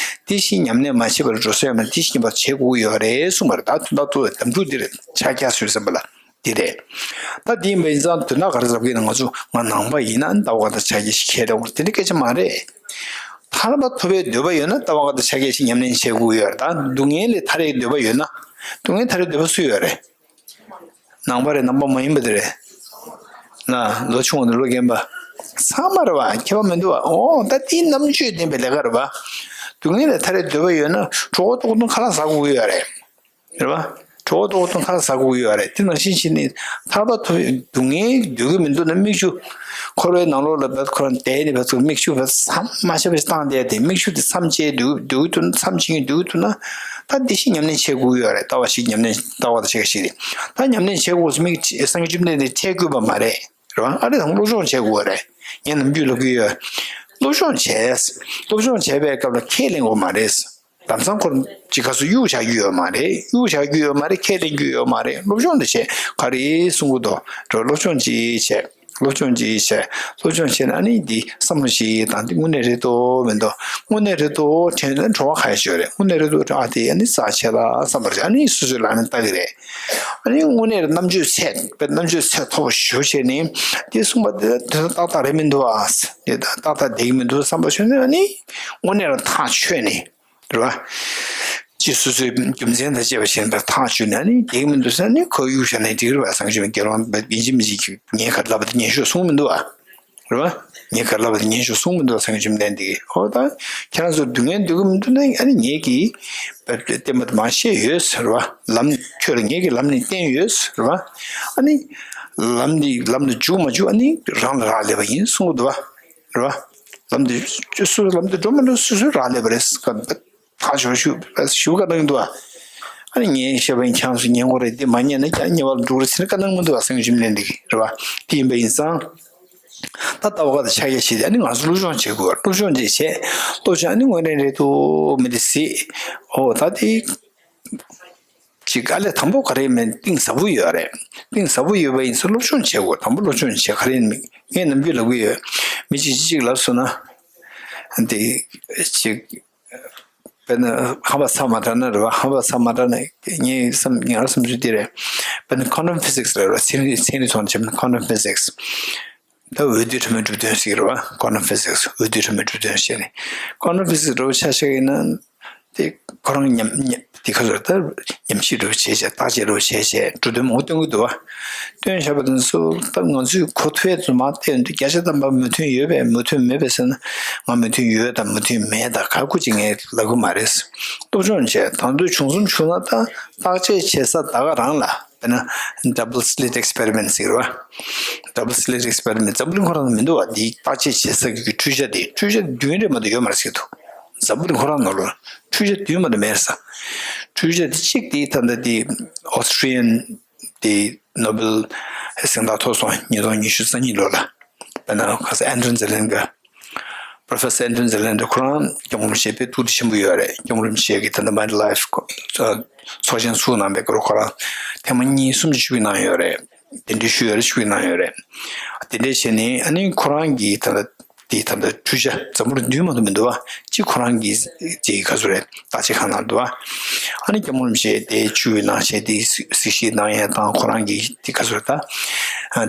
དེ་བཞིན་ཉམས་ལེན་མ་བྱས་པར་འགྲོ་ས་ཡོད་མ་རེད། དེ་བཞིན་ཉམས་ལེན་བྱེད་དགོས་ཀྱི་ཡོད་རེད་གསུངས་པ་རེད། ད་དོན་དག་ཐུག་པའི་དམ་ཕྲུག་འདི་རེད། ཕྱག་རྒྱ་བཟོས་ཟིན་པ་ལ། འདི་རེད། ད་འདི་ཡིན་པ་ཡིན་ཙང་དོན་དག་ག་རེ་ཟེར་གྱི་ན། ང་ཚོ་ང་ནང་པ་ཡིན་ན་ལྟ་བ་བཀའ་རྟགས་ཕྱག་རྒྱ་ཞིག་ཁྱེར་རེད། དེ་འདྲ་སྐད་ཆ་མ་རེད། ཐར་པ་ཐོབ་པའི་འདོད་པ་ཡོད་ན་ལྟ་བ་བཀའ་རྟགས་ཕྱག་རྒྱ་ཞིག་ཉམས་ལེན་བྱེད་དགོས་ཡོད་རེད། ད་སྡུག་བསྔལ་ལས་ཐར་ཡག་འདོད་པ་ཡོད་ན། སྡུག་བསྔལ་ཐར་ཡག་འདོད་པ་སུ་ཡོད་རེད། ནང་པ་རེད། ནང་པ་མ་ཡིན་པ་དེ་རེད། ན་ལོ་ཆུང་བ་དང་ལོ་རྒན་པ་ཚང་མ་རེད་བ། ཁྱད་པར་མི་འདུག་བ། འོ་ད་དེའི་རྣམ་དཔྱོད་ལྡན་པའི་ལས་ཀ་རེད་བ། སྡུག་བསྔལ་ལས་ཐར་ཡག་འདོད་པ་ཡོད་ན་གྲོད་ཁོག་ལྟོགས་དུས་ཁ་ལག་ཟ་དགོས་ཀྱི་ཡོད་རེད། རེད་བ། གྲོད་ཁོག་ལྟོགས་དུས་ཁ་ལག་ཟ་དགོས་ཀྱི་ཡོད་རེད། དེ་ནང་བཞིན་བྱས་ནས་ཐར་པ་ཐོབ་སྡུག་བསྔལ་འདོད་ཀྱི་མི་འདུག་ན། མིག་ཆུ་འཁོར་བའི་ནང་ལོགས་ལ་བབས། ཁོ་རང་བསྡད་ནས་བབས་ཚུགས། མིག་ཆུ་བབས་མཚམས་མ་ཆད་པ་ཞིག་བཏང་བསྡད་དེ། མིག་ཆུ་དེ་མཚམས་བཅད་འདོད་འདོད་ཀྱི་འདུག་ན། མཚམས་བཅད་འདོད་ཀྱི་འདུག་ན། ད་འདི་ཞིག་ཉམས་ལེན་བྱེད་དགོས་ཀྱི་ཡོད་རེད། ལྟ་བ་ཞིག་ཉམས་ལེན། ལྟ་བ་དང་བྱེད་ཀ་ཞིག་རེད། ད་ཉམས་ལེན་བྱེད་དགོས་སོ་མིག་སངས་རྒྱས་བཅོམ་ལྡན་འདས་འཆད་དགོས་པ་མ་རེད། རེད་བ། ཨ་རེ་དང་སློབ་སྦྱོང་བྱེད་དགོས་པ་རེད། ངས་ནམ་རྒྱུན་ལབ་ཀྱི་ཡོད། སློབ་སྦྱོང་བྱས། སློབ་སྦྱོང་བྱས་པའི་སྐབས་ལ་ཁས་ལེན་དགོས་མ་རེད། ལམ་སང་ཁོ་རང་ཅིག་ག་ཚོད་གཡུག་བཞག་རྒྱུ་ཡོད་མ་རེད། གཡུག་བཞག་རྒྱུ་ཡོད་མ་རེད། ཁས་ལེན་རྒྱུ་ཡོད་མ་རེད། སློབ་སྦྱོང་དེ་བྱས། ག་རེ་གསུང་གི་འདུག་རེད། སློབ་སྦྱོང་ཅིག་བྱས། སློབ་སྦྱོང་ཅིག་བྱས། སློབ་སྦྱོང་བྱས་ནས་ཨ་ནི་འདི་བསམ་བློ་ཞིག་བཏང་སྟེ། དངོས་གནས་རེད་དོ་མི་འདུག་དངོས་གནས་རེད་དོ་དྲན་ན་བྲོ་བ་ག་ཡེ་ཞིག་ཡོད་རེད། དངོས་གནས་རེད་དོ་དྲན། ཨ་དེ་ཨ་ནི་རྩ་ཆེ་ལ་བསམ་པར་བྱས། ཨ་ནི་སོ་སོའི་ལག་ནས་ལྟ་གི་རེད། ཨ་ནི་དངོས་གནས་རེད། རྣམ་དཔྱོད་ཚད། དཔེ་རྣམ་དཔྱོད་ཚད་མཐོ་པོ་ཞེ་པོ་བྱས་ནས་དེ་གསུངས་པ་དེ་དོན་ཏག་ཏག་རེད་མི་འདུག་ཨ། དེ་ཏག་ཏག་བསྡད་ཀྱི་མི་འདུག་བསམ་པ་བྱུང་ན། ཨ་ནི་དངོས་གནས་རང་ཐག་ཆོད་ནས། རེད་བ། ཅི་སོ་སོའི་རྒྱུ་མཚན་དང་བཅས་པ་བྱས་ནས་ཐག་ཆོད་ནས། ཨ་ནི་བསྡད་ཀྱི་མི་འདུག་ཟེར་ན། ཨ་ནི་ཁོ་གཡུག་བཞག་ན་འགྲིག་གི་རེད་བ། སངས་རྒྱས་དགེ་སློང་ཡིན་གཅིག་མིན་གཅིག་ངས་ག་རེ་ལབ་པ་དེ་ཉན་ཤོག་གསུངས་མི་འདུག་བ། རེད་བ། ངས་ག་རེ་ལབ་པ་དེ་ཉན་ཤོག་གསུངས་མི་འདུག་བ། སངས་རྒྱས་བཅོམ་ལྡན་འདས་ཀྱིས། འོ་ད་ཁྱེད་རང་ཚོ་སྡུག་བསྔལ་འདོད་ཀྱི་མི་འདུག་ན། ཨ་ནི་ངས་ཀྱིས་བསྟན་པ་དེ་མར་བཤད་ཡོད་ཟེར་བ། ལམ་ཁྱོད་ལ་ངས་ཀྱིས་ལམ་ནས་བསྟན་ཡོད་ཟེར་བ། ཨ་ནི་ལམ་འདི་ལམ་དུ་འཇུག་མ་འཇུག་ཨ་ནི་རང་ལ་རག་ལས་པ་ཡིན་གསུང་གི་འདུག་བ། རེད་བ། ལམ་དུ་སོ་སོ་ལམ་དུ་འགྲོ་མ་འགྲོ་སོ་སོའི་རག་ལས་པ་རེད། ཐག་ཆོད་ཞུ་ཞུ་བཀའ་གནང་གི་འདུག་བ། ཨ་ནི་ངས་བཤད་པ་ཡིན། ཁྱེད་རང་ཚོས་ཉན་དགོས་རེད། འདི་མ་ཉན་ན་ཀྱང་ཉེས་པ་ལ་འགྲོ་གི་རེད་ཟེར་བཀའ་གནང་གི་མི་འདུག་བ། སངས་རྒྱས་བཅོམ་ལྡན་འདས་ཀྱིས། རེད་བ། དེ་ཡིན་པ་ཡིན་ཙང་། ད་ལྟ་བ་བཀའ་རྟགས་ཕྱག་རྒྱ་བྱས་ཏེ། ཨ་ནི་ང་ཚོ་སློབ་སྦྱོང་བྱེད་དགོས། སློབ་སྦྱོང་བྱས་བྱས། སློབ་སྦྱོང་ཨ་ནི་དངོས་གནས་རེད་འདུག་མི་འདུག་ཟེར། འོ་ད་དེ། ཅིག་ཨ་ལས་དང་པོ་ག་རེ་མིན། གཏིང་ཟབ་པོ་ཡོད་རེད། གཏིང་ཟབ་པོ་ཡོད་པ་ཡིན་ཙང་སློབ་སྦྱོང་བྱེད་དགོས། དང་པོ་སློབ་སྦྱོང་བྱེད། ག་རེ་ཡིན་མིན་ངས་ནམ་རྒྱུན་ལབ་ཀྱི་ཡོད། མི་གཅིག་གཅིག་ལབ་སོང་ན། འདི་ཅིག་དཔེར་ན་ཧམ་པ་ཚ་མ་དྲགས་ན། རེད་བ། ཧམ་པ་ཚ་མ་དྲགས་ན། ངའི་བསམ་ངའི་བསམ་ཚུལ་འདི་རེད། དཔེར་ན་quantum physics་རེད་བ། ཚན་རིག་ཚན་རིག་ཐོག་ནས་བྱས་ན་quantum physics། ད་འོད་སྡེར་ཕྲ་མོའི་གྲུབ་དོན་ཟེར་གྱི་རེད་བ། quantum physics། འོད་སྡེར་ཕྲ་མོའི་གྲུབ་དོན་བཤད་ནས། quantum physics་འདྲ་བོ་ཆ་བཞག་ཡིན་ན། དེ་ཁོ་རང་ཉམས་ཉམས་དེ་ཁ་ཚོར་ད་ཉམས་ཞིབ་འདྲ་བོ་བྱས་བྱས། བརྟག་དཔྱད་འདྲ་བོ་བྱས་བྱས། གྲུབ་དོན་མང་པོ་སྟོན་གྱི་འདུག་བ། སྟོན་བཞག་པ་དེ་ཚོ་ད་ང་ཚོས་གོ་ཐུབ་ཡས་ཚོ་མར་བལྟས་ཡོང་དུས། བརྒྱ་ཆ་ཐམ་པ་མོས་མཐུན་ཡོད་པས་མོས་མཐུན་མེད་པས་ཟེར་ན། ང་མོས་མཐུན་ཡོད་དང་མོས་མཐུན་མེད་དང་ག་གུ་ཅིག་ངས་ལབ་ཀྱི་མ་རེད། སློབ་སྦྱོང་བྱས། དང་དུས་བྱུང་སོང་བྱུང་ན། ད་བརྟག་དཔྱད་བྱེད་ས་ད་ག་རང་ལ། དཔེར་ན་double slit experiment་ཟེར་བ། double slit experiment་འཛམ་བུ་གླིང་ཁོ་རང་ལ་མི་འདུག་བ། འདི་བརྟག་དཔྱད་བྱེད་ས་གི་འཕྲུལ་ཆ་དེ། འཕྲུལ་ཆ་བདུན་རེ་མ་གཏོགས་ཡོད་མ་རེད་ཟེར་འདུག་འཛམ་བུ་གླིང་ཁོ་རང་ནང་ལོགས་འཕྲུལ་ཆ་བདུན་མ་གཏོགས་མེད་ཟེར། འཕྲུལ་ཆ་དེ་གཅིག་དེ་ད་ལྟ་དེ་Austrian་དེ་Nobel་གཟེངས་རྟགས་ཐོབ་སོང་། ཉིས་སྟོང་ཉི་ཤུ་རྩ་གཉིས་ལོ་ལ། དཔེར་ན་ཁ་སང་Andrew Zelenka། Professor Andrew Zelenka་ཁོ་རང་སྐྱབས་མགོན་རིན་པོ་ཆེ་དཔེ་ཐུགས་རྗེ་ཆེན་པོ་ཡོད་རེད། སྐྱབས་མགོན་རིན་པོ་ཆེ་གིས་ད་ལྟ་My Life་ཚོགས་ཆེན་ཚུགས་གནང་བའི་སྐོར་ཁོ་རང་ཐེངས་མ་གཉིས་གསུམ་ཞིག་ཞུས་གནང་ཡོད་རེད། གདན་འདྲེན་ཞུས་ཡོད་རེད། ཞུས་གནང་ཡོད་རེད། དེ་འདྲས་བྱས་ནས་ཨ་ནི་ཁོ་རང་གིས་ད་ལྟ་དེ་ད་ལྟ་འཕྲུལ་ཆ་འཛམ་བུ་གླིང་མདུན་མ་དུ་མི་འདུག་བ། གཅིག་ཁོ་རང་གིས་ཅིག་ག་ཚོད་རེད། བརྟག་དཔྱད་ཁང་ནང་འདུག་བ། ཨ་ནི་སྐྱབས་མགོན་རིན་པོ་ཆེ་དེ་ཆུ་ནང་བཞིན་དེ་གཟིགས་ཞིབ་གནང་ཡས་དང་། ཁོ་རང་གིས་དེ་ག་ཚོད་རེད། ད་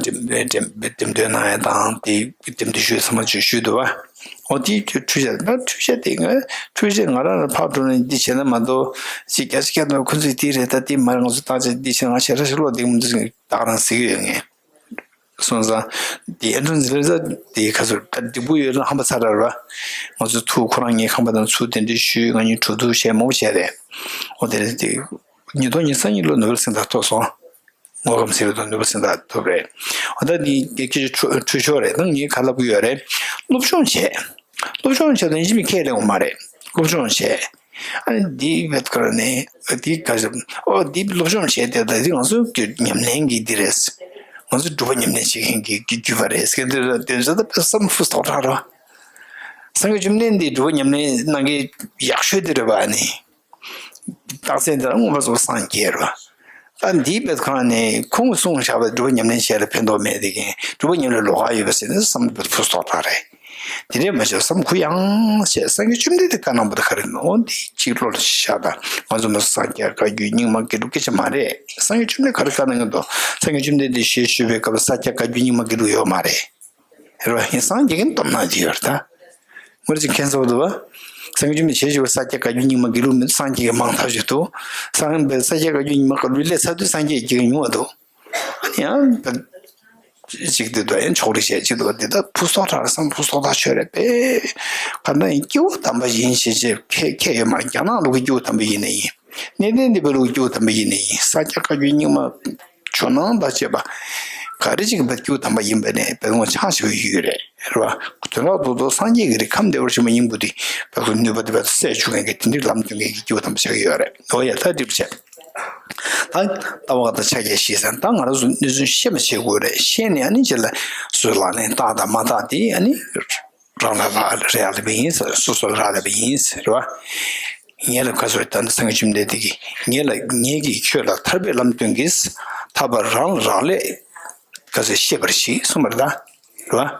འགྲེམས་འགྲེམས་འགྲེམས་སྟོན་གནང་ཡས་དང་། དེ་འགྲེམས་སྟོན་ཞུས་ཚང་མ་ཅིག་ཞུས་འདུག་བ། འོ་དེའི་འཕྲུལ་ཆ། ད་འཕྲུལ་ཆ་དེ་ང་འཕྲུལ་ཆ་ང་རང་ལ་ཕར་འགྲོ་ནས་འདི་བྱས་ན་མ་གཏོགས། ཅིག་བརྒྱ་ཆ་བརྒྱ་དང་ཁོ་ཚོས་དེ་རེད། ད་དེ་མ་རེད། ང་ཚོ་བརྟག་དཔྱད་འདི་བྱས་ན་ང་ཞེ་དྲག་ཞིག་ཀློག་བསྡད་མི་འདུག་ཟེར་ད་ག་རང་ཟེར་གྱི་ཡོད། ངས་སོང་ཙང་དེ་ཨན་ཌྲུ་ཛི་ལེ་ཛ་དེ་ག་ཚོད་ད་སྡིག་པོ་ཡོད་ན་ཧམ་པ་ཚ་དྲགས་རེད་བ། ང་ཚོ་ཐུག་ཁོ་རང་ངའི་ཁང་པ་ནང་ཚུར་གདན་འདྲེན་ཞུས། ང་གཉིས་གྲོས་བསྡུར་བྱས་མང་པོ་བྱས་རེད། འོ་དེ་རེད། དེ་ཉིས་སྟོང་ཉི་ཤུ་རྩ་གཉིས་ལོ་ནོ་བེལ་གཟེངས་རྟགས་ཐོབ་སོང་། དངོས་ཁམས་ཟེར་བ་དང་ནུས་པ་སེམས་ཐག་ཐུབ་རེད། འོ་ད་འདི་སྐད་ཆ་འཁྲུལ་འཁྲུལ་ཆོག་རེད། ད་ངས་ག་ལབ་ཀྱི་ཡོད་རེད། སློབ་སྦྱོང་བྱས། སློབ་སྦྱོང་བྱས་ད་ཡིན་གཅིག་མིན་ཁས་ལེན་དགོས་མ་རེད། སློབ་སྦྱོང་བྱས། ཨ་ནི་འདི་བེད་ཁར་ནས་འདི་ག་ཞབས་ཨོ་འདི་སློབ་སྦྱོང་བྱས་ཏེ་ད་འདི་ང་ཚོའི་ཉམས་ལེན་གྱི་འདི་རེད། ང་ཚོ་སྒྲུབ་པ་ཉམས་ལེན་བྱེད་མཁན་གྱི་རྒྱུད་པ་རེད་ཟེར་འདི་ལ་དོན་ཚོ་ད་བསམ་ཕུ་ཐོག་དྲག་རོ། སངས་རྒྱས་བཅོམ་ལྡན་འདས་སྒྲུབ་པ་ཉམས་ལེན་གནང་མཁན་ཡག་ཤོས་དེ་རེད་པ་ནི། རྟགས་མཚན་དེ་ལ་མངོན་པར་རྫོགས་པར་སངས་རྒྱས་རོ། ད་འདིའི་བེད་ཁང་ནས་ཁོང་གིས་གསུངས་བཞག་པའི་སྒྲུབ་པ་ཉམས་ལེན་བྱས་ལ་ཕན་ཐོགས་མེད་དེ་གིན་སྒྲུབ་པ་ཉམས་ལེན་ལོགས་ཀ་ཡོད་པ་ཟེར་ནས་བསམ་པའི་ཕུ་སྟོག་ཐག་རེད། དེ་འདྲས་མ་བྱས་བསམ་ཁུ་ཡང་བྱས་སངས་རྒྱས་བཅོམ་ལྡན་འདས་བཀའ་གནང་པ་དེ་ག་རེ་མིན་འོ་འདི་གཅིག་བློ་ལ་ཤར་ད་ང་ཚོ་མ་ས་སྐྱ་བཀའ་བརྒྱུད་རྙིང་མ་དགེ་ལུགས་སྐད་ཆ་མ་རེད། སངས་རྒྱས་བཅོམ་ལྡན་ག་རེ་བཀའ་གནང་གི་འདུག་སངས་རྒྱས་བཅོམ་ལྡན་འདས་ཞལ་བཞུགས་པའི་སྐབས་ལ་ས་སྐྱ་བཀའ་བརྒྱུད་རྙིང་མ་དགེ་ལུགས་ཡོད་མ་རེད། རེད་བ། ཡིན་སངས་རྒྱས་ཀྱི་སྟོབས་ནང་ཅིག་ཡོད་རེད་ད། ངོ་རེ་ཅིག་མཁྱེན་གསལ་པོ་འདུག་བ། སངས་རྒྱས་བཅོམ་ལྡན་འདས་ཞལ་བཞུགས་པར་ས་སྐྱ་བཀའ་བརྒྱུད་རྙིང་མ་དགེ་ལུགས་མི་འདུག་སངས་རྒྱས་ཀྱི་མང་ཐག་ཆོད་འདུག་སངས་རྒྱས་ས་སྐྱ་བཀའ་བརྒྱུད་རྙིང་མ་གི་ལུས་ལས་ཚར་དུས་སངས་རྒྱས་ཀྱི་ཉུང་བ་འདུག་ཨ་ནི་ཡང་ཅིག་འདི་འདུག་ཡང་ཕྱོགས་རིས་བྱས་ཅིག་འདུག་འདི་ད་ཕུ་སོག་ཐག་སང་ཕུ་སོག་ཐག་ཆོད་རེད་པས། ག་ན་ཡིན་སྐྱེ་བོ་དམ་པ་ཡིན་ཞེས་བྱས་ཁས་ཁས་ཡོད་མ་རེད། རྒྱ་ནག་ལུགས་ཀྱི་སྐྱེ་བོ་དམ་པ་ཡིན་ནའི་ཡིན། གནས་བརྟན་སྡིངས་པའི་ལུགས་ཀྱི་སྐྱེ་བོ་དམ་པ་ཡིན་ནའི་ཡིན། ས་སྐྱ་བཀའ་བརྒྱུད་རྙིང་མ། ཇོ་ནང་དང་བཅས་པ། ག་རེ་ཅིག་བོད་ཀྱི་དམ་པ་ཡིན་པ་ནས་བོད་ངོ་ཆགས་ཞེ་པོ་ཡོད་རེད། རེད་བ། དོན་དག་ཏུ་ཏུ་སངས་རྒྱས་ཀྱི་རིགས་ཁམས་བདེ་བར་གཤེགས་པ་སྙིང་པོ་དེ་བོད་ཀྱི་ནུས་པ་དེ་བོད་དུ་གསལ་བཅུག་མཁན་གྱི་དེ་འདྲའི་ལམ་སྟོན་མཁན་གྱི་སྐྱེ་བོ་དམ་པ་ཆགས་ཀྱི་ཡོད་རེད། འོ་ཡ་ད་འགྲིག་བྱས། ད་ལྟ་བ་དང་ཕྱག་རྒྱ་བཞི་ཟེར་ད་ང་རང་ཚོ་གནས་ཚུལ་ཤེས་མ་ཤེས་དགོས་རེད། ཤེས་ནས་ཨ་ནི་རྗེས་ལ་སུ་ལག་ལེན་བསྟར་དང་མ་བསྟར་དེ་ཨ་ནི། རང་ལ་རག་རེ་ཡག་ལེགས་པ་ཡིན་ཟེར། སོ་སོ་ལ་རག་ལེགས་པ་ཡིན་ཟེར་བ། ངེད་ལ་ག་ཚོད་ད་ནི་སངས་རྒྱས་བཅོམ་ལྡན་འདས་ཀྱིས་ངེད་ལ་ངེད་ཀྱིས་ཁྱོད་ལ་ཐར་པའི་ལམ་སྟོན་གྱིས། ཐར་པ་རང་ལ་རག་ལས་ག་ཚོད་ཤེས་པར་གྱིས་གསུངས་པ་རེད་ད། རེད་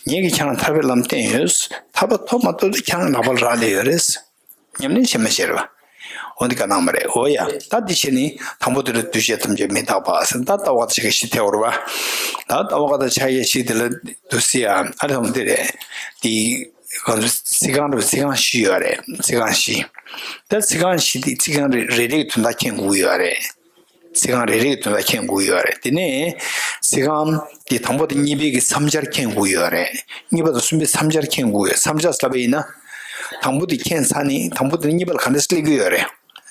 བ། ངེད་ཀྱིས་ཁྱེད་རང་ཐར་པའི་ལམ་བསྟན་ཡོད། ཐར་པ་ཐོབ་མ་ཐོབ་དེ་ཁྱེད་རང་ལག་པ་ལ་རག་ལས་ཡོད་རེད། ཉམས་ལེན་བྱེད་མ་ཤེས་རེད་བ། འོ་འདི་ག་གནང་མ་རེད། འོ་ཡ། ད་འདི་བྱས་ནི་དང་པོ་དེ་ལ་འདུས་བྱས་ཐམས་ཅད་མི་རྟག་པ་ཟེར་ད་ལྟ་བ་དང་ཕྱག་རྒྱ་བཞི་ཐེ་བོར་བ། ད་ལྟ་བ་དང་ཕྱག་རྒྱ་བཞི་དེ་ལ་འདུ་སེ་ཡ་ཨ་རེ་དང་འདི་རེད། འདི་གང་ཚོ་ཚིག་རྐང་རེད། ཚིག་རྐང་བཞི་ཡོད་རེད། ཚིག་རྐང་བཞི། ད་ཚིག་རྐང་བཞི་དེ་ཚིག་རྐང་རེ་རེ་རེ་གི་དོན་དག་མཁྱེན་དགོས་ཡོད་རེད། ཚིག་རྐང་རེ་རེ་གི་དོན་དག་མཁྱེན་དགོས་ཡོད་རེད། དེ་ནས་ཚིག་རྐང་དེ་དང་པོ་དང་གཉིས་པའི་གི་མཚམས་སྦྱར་མཁྱེན་དགོས་ཡོད་རེད། གཉིས་པ་དང་གསུམ་པའི་མཚམས་སྦྱར་མཁྱེན་དགོས་ཡོད། མཚམས་སྦྱར་ཟེར་བ་ཡིན་ན། དང་པོ་དེ་མཁྱེན་ཚར་ནས་དང་པོ་དེ་གཉིས་པ་ལ་ག་འདྲ་སླེབས་ཀྱི་ཡོད་རེད།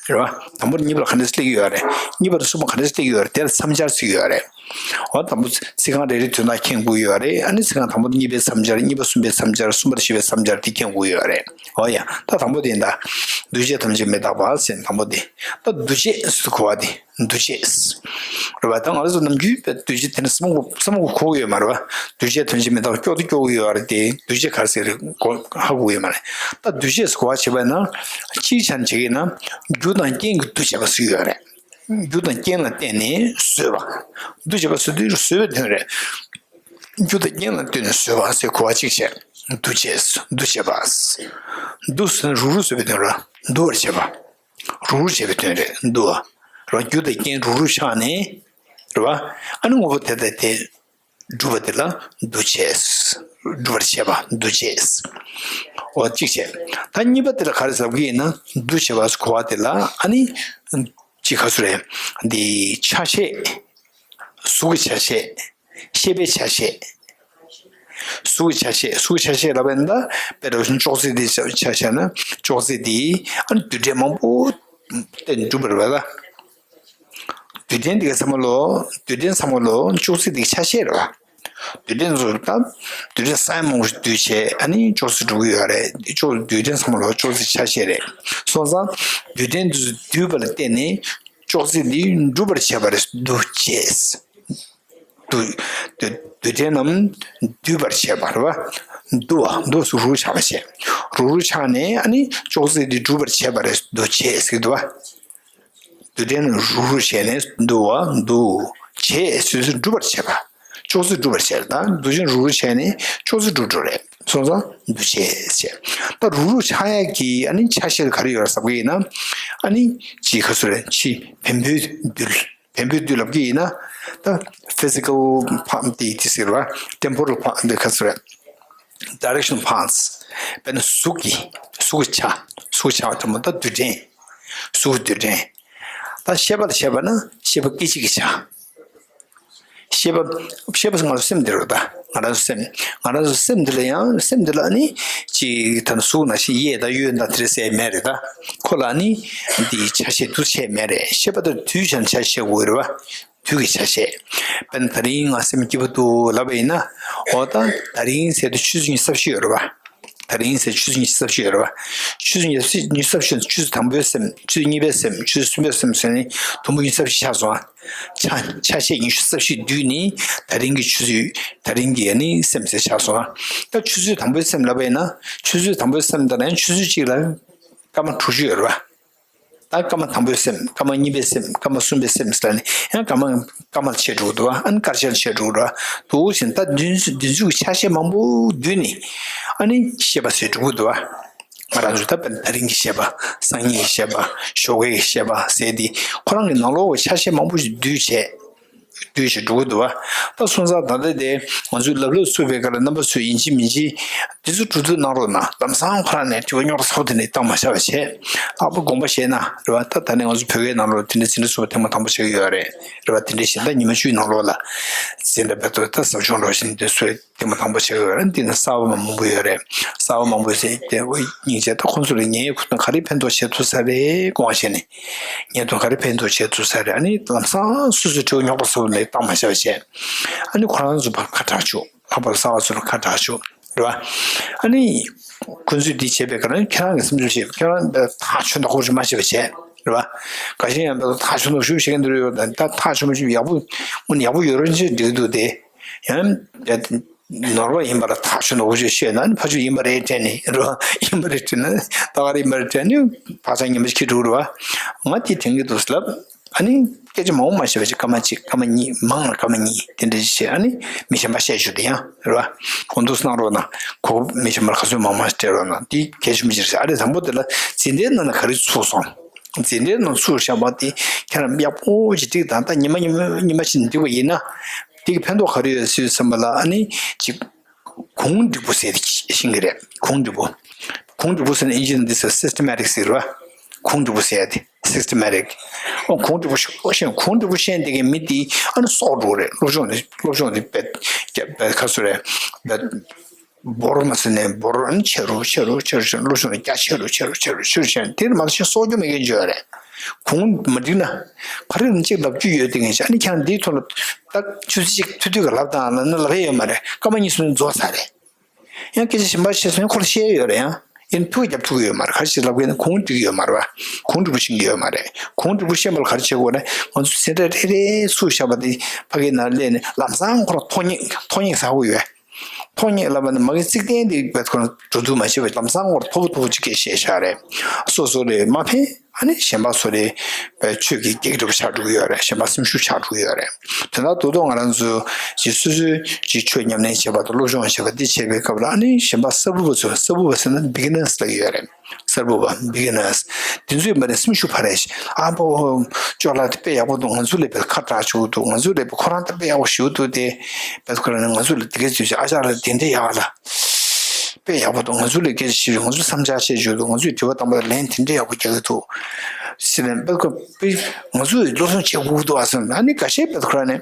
རེད་བ། དང་པོ་དང་གཉིས་པ་ལ་ག་འདྲ་སླེབས་ཀྱི་ཡོད་རེད། གཉིས་པ་དང་གསུམ་པ་ག་འདྲ་སླེབས་ཀྱི་ཡོད་རེད། དེ་ལ་མཚམས་སྦྱར་ཟེར་གྱི་ཡོད་རེད། འོ་དང་པོ་ཚིག་རྐང་རེ་རེ་དོན་དག་མཁྱེན་དགོས་ཡོད་རེད། ཨ་ནི་ཚིག་རྐང་དང་པོ་དང་གཉིས་པའི་མཚམས་སྦྱར། གཉིས་པ་གསུམ་པའི་མཚམས་སྦྱར། གསུམ་པ་དང་བཞི་པའི་མཚམས་སྦྱར་དེ་མཁྱེན་དགོས་ཡོད་རེད། འོ་ཡ། ད་དང་པོ་དེ་ཡིན་ད། འདུས་བྱས་ཐམས་ཅད་མི་རྟག་པ་ཟེར་དང་པོ་དེ། ད་འདུ་བྱེད་ཟེར་གོ་བ་དེ། འདུ་བྱེད། རེད་བ། ད་ང་རང་ཚོ་ནམ་རྒྱུན་པའི་འདུ་བྱེད་དེ་ནི་བསམ་བློ་བསམ་བློ་འཁོར་གྱི་ཡོད་མ་རེད་བ། འདུ་བྱེད་ཐམས་ཅད་མི་རྟག་སྐྱོ་དུ་སྐྱོ་གི་ཡོད་རེད་དེ། འདུ་བྱེད་ག་རེ་ཟེར་གོ་ཧ་གོ་གི་ཡོད་མ་རེད། ད་འདུ་བྱེད་ཟེར་གོ་བ་བྱེད་པ་ན། སྤྱིའི་ཆ་ནས་བྱེད་ཀྱི་ན། རྒྱུ་དང་རྐྱེན་གྱིས་འདུ་བྱེད་པ་ཟེར་གྱི་ཡོད་རེད། རྒྱུ་དང་རྐྱེན་ལ་བརྟེན་ནས་བཟོས་པ། འདུ་བྱེད་པ་ཟེར་དུས་བཟོས་པའི་དོན་རེད། རྒྱུ་དང་རྐྱེན་ལ་བརྟེན་ནས་བཟོས་པ་ཟེར་གོ་བ་གཅིག་བྱས། འདུ་བྱེད། འདུ་བྱེད་པ། འདུ་ཟེར་ན་རུག་རུག་བཟོས་པའི་དོན་རེད། འདུ་བར་བྱེད་པ། རུག་རུག་བྱེད་པའི་དོན་རེད། འདུ་བ། རེད་བ། རྒྱུ་དང་རྐྱེན་རུག་རུག་ཆགས་ནས། རེད་བ། ཨ་ནི་དངོས་པོ་དེ་དང་དེ་སྒྲུབ་པ་དེ་ལ་འདུ་བྱེད། སྒྲུབ་པར་བྱེད་པ་འདུ་བྱེད། འོ་གཅིག་བྱས། ད་གཉིས་པ་དེ་ལ་ག་རེ་ཟེར་གྱི་ཡིན་ན། འདུ་བྱེད་པ་གོ་བ་དེ་ལ་ཨ་ནི་གཅིག་ག་ཚོད་རེད། འདི་ཆ་ཤས། གཟུགས་ཀྱི་ཆ་ཤས། ཤེས་པའི་ཆ་ཤས། གཟུགས་ཀྱི་ཆ་ཤས། གཟུགས་ཀྱི་ཆ་ཤས་ལབ་པ་ཡིན་ན། དཔེར་ན་ཅོག་ཙེ་འདི་ཆ་བཞག་ན། ཅོག་ཙེ་འདི་ཨ་ནི་རྡུལ་ཕྲན་མང་པོ་བརྟེན་གྲུབ་པ་རེད་པ། རྡུལ་ཕྲན་འདི་ག་ཚང་མ་ལོ། རྡུལ་ཕྲན་ཚང་མ་ལོ་ཅོག་ཙེ་འདི་གི་ཆ་ཤས་རེད་པ། རྡུལ་ཕྲན་ཚོ་ད་རྡུལ་ཕྲན་སའི་མང་པོ་ཞིག་འདུས་བྱས་ཨ་ནི་ཅོག་ཙེ་གྲུབ་ཀྱི་ཡོད་རེད། ཅོག་རྡུལ་ཕྲན་ཚང་མ་ལོ་ཅོག་ཙེ་ཆ་ཤས་རེད། སོང་ཙང་རྡུལ་ཕྲན་འདི་ཚོ་འདུས་པ་ལ་བརྟེན་ནས་ཅོག་ཙེ་འདི་འགྲུབ་པར་བྱེད་པ་རེད། འདུ་བྱེད། རྡུལ་རྡུལ་རྡུལ་ཕྲན་རྣམས་འདུས་པར་བྱེད་པ་རེད་པ། འདུ་བ། འདུ་སུ་རུག་རུག་ཆགས་པ་བྱས། རུག་རུག་ཆགས་ནས་ཨ་ནི་ཅོག་ཙེ་འདི་འགྲུབ་པར་བྱེད་པ་རེད། འདུ་བྱེད་ཟེར་གྱི་འདུག་པ། རྡུལ་ཕྲན་རུག་རུག་བྱས་ནས་འདུ་བ། འདུ་བྱེད་ཟེར་ཚུལ་འགྲུབ་པར་བྱེད་པ། ཅོག་ཙེ་འགྲུབ་པར་བྱེད་པ་དང་། རྡུལ་ཕྲན་རུག་རུག་བྱས་ནས་ཅོག་ཙེ་འགྲུབ་འགྲོ་རེད། སོང་ཙང་འདུ་བྱེད་བྱས། ད་རུག་རུག་ཆགས་ཡག་གི་ཨ་ནི་ཆ་ཤས་ག་རེ་ཡོད་རེད་ཟེར་གྱི་ཡིན་ན། ཨ་ནི་ཅིག་ག་ཚོད་རེད། ཕྱི་བེམ་པོའི་རྡུལ། བེམ་པོའི་རྡུལ་ལབ་ཀྱི་ཡིན་ན། ད་physical part དེ་དེ་ཟེར་བ། temporal part འདི་ག་ཚོད་རེད། directional parts དཔེར་ན་གཟུགས་ཀྱི་གཟུགས་ཀྱི་ཆ། གཟུགས་ཆ་ཚང་མ་ད་རྡུལ་ཕྲན། གཟུགས་རྡུལ་ཕྲན། ད་ཤེས་པ་ལ་བྱས་པ་ན་ཤེས་པ་སྐད་ཅིག་གི་ཆ། ཤེས་པ་ཤེས་པ་ང་ཚོ་སེམས་འདི་རེད་ད། ང་རང་ཚོ་སེམས། ང་རང་ཚོ་སེམས་འདི་ལ་ཡང་སེམས་འདི་ལ་ནི་ཅིག་ད་ནི་གཟུགས་ནང་བཞིན་གཡས་དང་གཡོན་དང་དེ་རེ་ཟེར་མེད་རེད་ད། ཁོ་ལ་ནི་འདི་ཆ་ཤས་འདུ་བྱེད་མེད་རེད། ཤེས་པ་དང་དུས་ཆ་ནས་ཆ་ཤས་དགོས་རེད་བ། དུས་ཀྱི་ཆ་ཤས། དཔེར་ན་ད་རིང་ང་སེམས་སྐྱིད་པོ་འདུག་ལབ་པ་ཡིན་ན། འོ་ད་ད་རིང་ཟེར་དུས་ཆུ་ཚོད་ཉི་ཤུ་རྩ་བཞི་ཡོད་རེད་པ། ད་རིང་ཟེར་ཆུ་ཚོད་ཉི་ཤུ་རྩ་བཞི་ཡོད་རེད་པ། ཆུ་ཚོད་ཉི་ཤུ་ཉི་ཤུ་རྩ་བཞི་ཆུ་ཚོད་དང་པོའི་སེམས། ཆུ་ཚོད་གཉིས་པའི་སེམས། ཆུ་ཚོད་གསུམ་པའི་སེམས་ཟེར་ནས་དུམ་བུ་ཉི་ཤུ་རྩ་བཞི་ཆགས་སོང་ཨ། ཆ་ཆ་ཤས་ཉི་ཤུ་རྩ་བཞི་བསྡུས་ནས་ད་རིང་གི་ཆུ་ཚོད། ད་རིང་གི་ཨ་ནི་སེམས་ཟེར་ཆགས་སོང་ཨ། ད་ཆུ་ཚོད་དང་པོའི་སེམས་ལབ་པ་ཡིན་ན། ཆུ་ཚོད་དང་པོའི་སེམས་ལྟར་ན་ཡང་ཆུ་ཚོད་གཅིག་ལ་སྐར་མ་དྲུག་ཅུ་ཡོད་རེད་པ། ད་སྐར་མ་དང་པོའི་སེམས། སྐར་མ་གཉིས་པའི་སེམས། སྐར་མ་གསུམ་པའི་སེམས་ཟེར་ནས་ཡང་སྐར་མ་སྐར་མ་ལ་ཕྱེ་འགྲོ་གི་འདུག་པ། ཨ་ནི་སྐར་ཆ་ལ་ཕྱེ་འགྲོ་གི་འདུག་པ། འདུག་ཟེར་ན་ད་བདུན་བདུན་ཚིགས་ཀྱི་ཆ་ཤས་མང་པོ་བསྡུས་ནས་ཨ་ནི་ཤེས་པ་ཟེར་འགྲོ་གི་འདུག་པ། ང་རང་ཚོ་ད་དཔེར་ན་ད་རིང་གི་ཤེས་པ། སང་ཉིན་གྱི་ཤེས་པ། ཞོགས་ཀའི་ཤེས་པ་ཟེར་དེ་ཁོ་རང་གི་ནང་ལོགས་ཀྱི་ཆ་ཤས་མང་པོ་ཞིག་བསྡུས་བྱས། བསྡུས་བྱས་འགྲོ་གི་འདུག་པ། ད་སོང་ཙང་ད་ལྟ་དེ་ང་ཚོས་ལབ་ལབ་ཚུགས་པའི་སྐབས་ལ་རྣམ་པ་ཚོས་ཡིན་གཅིག་མིན་གཅིག་དེ་ཚོ་གྲོས་བསྡུར་གནང་རོགས་གནང་། ལམ་སང་ཁོ་རང་ནས་དྲི་བ་རྙོག་དྲ་ཚ་པོ་དེ་འདྲ་བཏང་མ་བཞག་པ་བྱས། ལྷག་པར་དགོངས་པ་བཞེས་ན་རེད་པ། ད་ད་ནས་ང་ཚོ་བོད་སྐད་ནང་ལོགས་དེ་འདྲ་འཛིན་གྲྭ་ཚུགས་པ་ཐེངས་མ་དང་པོ་ཆགས་ཀྱི་ཡོད་རེད། རེད་པ། དེ་འདྲ་བཞིན་ད་ཉི་མ་བཅུའི་ནང་ལོགས་ལ་འཛིན་གྲྭ་བར་དུ་ད་ཟབ་སྦྱོང་འགྲོ་བཞིན་དེ་ཚོའི་ཐེངས་མ་དང་པོ་ཆགས་ཀྱི་ཡོད་རེད། འདི་ནི་གསར་པ་མང་པོ་ཡོད་རེད། གསར་པ་མང་པོ་ཟེར་དེ་འོ་སྙིང་རྗེ། ད་ཁོང་ཚོ་ལ་ངས་ཁོ་ཚོ་ག་རེ་ཕན་ཐོགས་བྱེད་ཐུབ་ས་རེད་དགོངས་བཞེས་ནས། ངས་དོན་ག་རེ་ཕན་ཐོགས་བྱེད་ཐུབ་ས་རེད། ཨ་ནི་ལམ་སང་སོ་སོའི་དྲི་བ་རྙོག་དྲ་ཚ་པོ་ནས་བཏང་མ་བཞག་པ་བྱས། ཨ་ནི་ཁོ་རང་ཚོ་ཕར་ཁ་གྲག་ཆོག་ལྷག་པར་གསར་པ་ཚོ་ལ་ཁ་གྲག་ཆོག་རེད་པ། ཨ་ནི་ཁོ་ཚོས་འདི་བྱས་པའི་སྐབས་ལ་ཁྱེད་རང་གི་སེམས་ཚོར་བྱེད། ཁྱེད་རང་ཐག་ཆོད་མདོག་ཁ་པོ་ཞིག་མ་བྱེད་པ་བྱས་རེད་པ། འགའ་ཤས་ཡང་ཐག་ཆོད་མདོག་ཁ་པོ་ཞིག་བྱེད་མཁན་འདི་འདྲ་ཡོད། ད་ཐག་ཆོད་མདོག་ཁ་པོ་ཞིག་ཡག་པོ་དངོས་གནས་ཡག་པོ་ཡོད་རེད་ཅེས་འགྲིག་འདུག་སྟེ། ཡང་ནོར་བ་ཡིན་པ་ལ་ཐག་ཆོད་མདོག་ཁ་པོ་ཞིག་བཤད་ན་ནི་ཕར་ཕྱོགས་ཡིན་པ་རེད་དྲན་ནས་རེད་པ། ཡིན་པ་རེད་དྲན་ན་ད་ག་རེ་ཡིན་པ་རེད་དྲན་ནས་བག་ཆགས་ངན་པ་ཞིག་འཁྱེར་འགྲོ་གི་རེད་པ། ང་དེ་དྲན་གྱི་འདུག་ལབ། ཨ་ནི་སྐད་ཆ་མང་པོ་མ་བཤད་པ་ཅིག་སྐར་མ་གཅིག་སྐར་མ་གཉིས། མང་ལ་སྐར་མ་གཉིས་དེ་འདྲ་ཞིག་བཤད། ཨ་ནི་མི་གཞན་པ་བཤད་རྒྱུ་དེ་ཡང་རེད་པ། གོ་འདུག་གནང་རོགས་གནང་། གོ་སྐབས་མི་གཞན་པར་ག་ཚོད་མང་མང་སྤྲད་རོགས་གནང་། འདི་གལ་ཆེན་པོ་ཅིག་རེད། ཨ་རེ་དང་པོ་དེ་ལ་འཛིན་གྲྭའི་ནང་ན་ག་རེ་ཚུགས་སོང་། འཛིན་གྲྭའི་ནང་ཚུགས་བཞག་པ་དེ་ཁྱེད་རང་ཡག་པོ་ཅིག་འགྲིག་དང་། ད་ཉི་མ་ཉི་མ་ཉི་མ་ཅིག་འགྲིག་པ་ཡིན་ན་དེ་གི་ཕན་ཐོགས་ག་རེ་ཡོད་ཟེར་བསམ་པ་ལ། ཨ་ནི་ཅིག་གོང་འགྲིག་པོ་ཟེར་ཏེ་ཤེས་ཀྱི་རེད། གོང་འགྲིག་པོ། གོང་འགྲིག་པོ་ཟེར་ན་ཨིན་ཇི་ནང་འདི་ཟེར་སིས་ཊེ་མེ་ཊིག་ཟེར་བ། གོང་འགྲིག་པོ་ཟེར་ཡ་དེ་སིས་ཊེ་མེ་ཊིག། ཨོ་གོང་འགྲིག་པོ་ཤོད་ཤེས། གོང་འགྲིག་པོ་ཤེས་འདི་གའི་མི་དེ་ཨ་ནི་སོག་འགྲོ་རེད། སློབ་སྦྱོང་དེ་སློབ་སྦྱོང་དེ་བེད་བེད་ཁ་སུ་རེད་བེད། འབོར་མ་ཟེར་ནས་འབོར་ཨ་ནི་ཆེ་རུ་ཆེ་རུ་ཆེ་རུ་ཆེ་རུ། སློབ་སྦྱོང་དེ་རྒྱ་ཆེ་རུ་ཆེ་རུ་ཆེ་རུ་ཆེ་རུ་ཆེ་རུ། དེར་མ་ཤེས་སོག་རྒྱུ་མེད་མཁན་བྱོས་རེད། གོང་མ་འགྲིག་ན་ག་རེ་ཡིན་ཅིག་ལབ་རྒྱུ་ཡོད་དེ་ངས་ཨ་ནི་ཁྱེད་རང་འདིའི་ཐོག་ལ་ད་ཆུ་ཚོད་གཅིག་ཐུག་དུས་ཀ་ལབ་དང་ལབ་ན་ལབ་ཡས་ཡོད་མ་རེད། སྐར་མ་གཉིས་སོང་ནས་རྫོགས་ཚར་རེད། ཡང་སྐད་ཆ་གཞན་པ་བཤད་སོང་ན་ཁོ་ལ་བཤད་ཡོད་རེད། ཡང་ཡིན་ཐུག་རྒྱབ་ཐུག་གི་ཡོད་མ་རེད། ག་རེ་ཞིག་ལབ་དགོས་ན་གོང་འགྲིག་གི་ཡོད་མ་རེད་པ། གོང་འགྲིག་པོ་ཤེས་ཀྱི་ཡོད་མ་རེད། གོང་འགྲིག་པོ་ཤེས་པ་ལ་ག་རེ་བྱེད་དགོས་ན་ང་ཚོ་འཛིན་གྲྭ་རེ་རེ་ཚུགས་བཞག་པ་དེ་ཕ་གིའི་ནང་སླེབས་ནས་ལམ་སང་ཁོ་རང་ཐོ་རྙེད་ཐོ་རྙེད་ཟ་དགོས་ཡོད། ཐོ་རྙེད་ལབ་པ་ནི་མ་གི་རྩིག་གདན་དེ་བས་ཁོ་རང་འགྲོ་འདུག་མ་བྱེད་པ་ལམ་སང་ཁོ་རང་མཐོ་པོ་མཐོ་པོ་ཅིག་སྐད་བཤད་བཞག་རེད། སོ་སོ་ལས་མ་ཕན། ཨ་ནི་གཞན་པ་ཚོ་ལས་པའི་ཆོས་ཀྱི་གེགས་འདྲ་པོ་ཆགས་འགྲོ་གི་ཡོད་རེད། གཞན་པ་སེམས་ཤུགས་ཆགས་འགྲོ་གི་ཡོད་རེད། དོན་དག་རྡོག་རྡོག་ང་རང་ཚོ་ཅིག་སོ་སོའི་ཅིག་ཆོས་ཉམས་ལེན་བྱེད་པ་དང་སློབ་སྦྱོང་བྱེད་པ་འདི་བྱེད་པའི་སྐབས་ལ་ཨ་ནི་གཞན་པ་གསར་བུ་བ་ཚོ། གསར་བུ་བ་ཟེར་ན་བི་གི་ནར་སི་ལབ་ཀྱི་ཡོད་རེད། གསར་བུ་བ་བི་གི་ནར་སི་འདི་ཚོས་མ་ནས་སེམས་ཤུགས་འཕར་རེད། ཨ་ཕོ་ཅོ་ལགས་དེ་དཔེ་ཡག་པོ་འདུག་ང་ཚོ་ལས་དཔེ་ཁ་གྲག་ཆོག་འདུག་ང་ཚོ་ལས་དཔེ་ཁོ་རང་ད་དཔེ་ཡག་པོ་ཞུ་འདུག་དེ་དཔེ་ཁོ་རང་ནས་ང་ཚོ་ལ་དེ་གས་ཚུལ་ཨ་ཅག་ལ་དེ་འདྲ་ཡག་ལ། དཔེ་ཡག་པོ་འདུག་ང་ཚོ་ལས་སྐད་ཆ་བཤད་རྒྱུ། ང་ཚོ་བསམ་འཆར་བཤད་རྒྱུ་འདུག་ང་ཚོས་དྲི་བ་བཏང་པ་ལན་དེ་འདྲ་ཡག་པོ་རྒྱག་གི་འདུག་ཟེར་ནས་དཔེ་ཁོ་དཔེ་ང་ཚོས་སློབ་སྦྱོང་བྱེད་དགོས་འདུག་ཨ་ཟེར་ནས། ཨ་ནི་འགའ་ཤས་དཔེ་ཁོ་རང་ནས་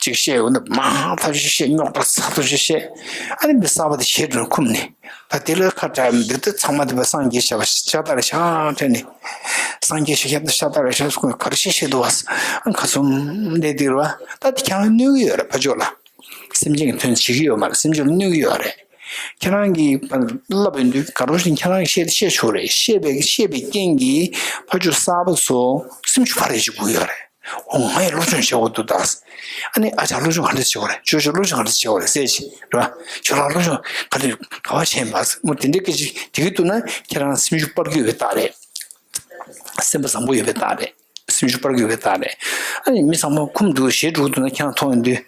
ཅིག་བཤད་ཡོང་ན་མང་ཐབས་ཤིག་བཤད། རྙོག་དྲ་ཚ་ཐབས་ཤིག་བཤད། ཨ་ནི་མི་གསར་པ་དེ་ཞེ་དྲག་འཁུམས་ནས་ད་དེ་ལ་ཁ་གྲག་མི་འདུག་ད་ཚང་མ་དེ་བས་སངས་རྒྱས་ཤག་པ་ཤ་སྟག་རེད་ཤག་དྲན་ནས། སངས་རྒྱས་ཤག་ཤ་སྟག་རེད་ཤག་སྐུ་ག་རེ་བཤད་བཤད་འདུག་བ། ཨ་ཁ་སུམ་བསྡད་དེ་རེད་བ། ད་དེ་ཁྱེད་རང་གནོད་ཀྱི་ཡོད་རེད་ཕར་ཕྱོགས་ལ། སེམས་ཅན་གྱི་དོན་བྱེད་ཀྱི་ཡོད་མ་རེད། སེམས་ཅན་ལ་གནོད་ཀྱི་ཡོད་རེད། ཁྱེད་རང་གིས་བསླབ་པའི་དུས་ག་རེ་བཞིན་ཁྱེད་རང་གིས་བཤད་བཤད་ཆོག་རེད། བཤད་པའི་བཤད་པའི་རྐྱེན་གྱིས་ཕར་ཕྱོགས་གསར་པ་ཚོ་སེམས་ཤུགས་འཕར་རེ་བྱེད་དགོས་ཡོད་རེད། འོ་ང་ཡི་སློབ་སྦྱོང་བྱེད་དགོས་འདུག་ད། ཨ་ནི་ཨ་ཅག་སློབ་སྦྱོང་ག་འདྲ་བྱེད་དགོས་རེད། ཅོ་ཅོ་སློབ་སྦྱོང་ག་འདྲ་བྱེད་དགོས་རེད་ཟེར་ཅིག་རེད་བ། ཁྱོད་རང་སློབ་སྦྱོང་ག་འདྲ་ག་བ་བྱས་ཡིན་པ་ཟེར། འོ་དེ་འདྲའི་སྐད་ཆ་དེ་གི་འདུག་ན་ཁྱེད་རང་སེམས་ཤུགས་སྤར་གྱི་ཡོད་པའི་རྟགས་རེད། སེམས་པ་བཟང་པོ་ཡོད་པའི་རྟགས་རེད། སེམས་ཤུགས་སྤར་གྱི་ཡོད་པའི་རྟགས་རེད། ཨ་ནི་མི་ཚང་མ་འཁུམས་འདུག་ཞེད་འགྲོ་གི་འདུག་ན་ཁྱེད་རང་མཐོང་ཡོང་དུས།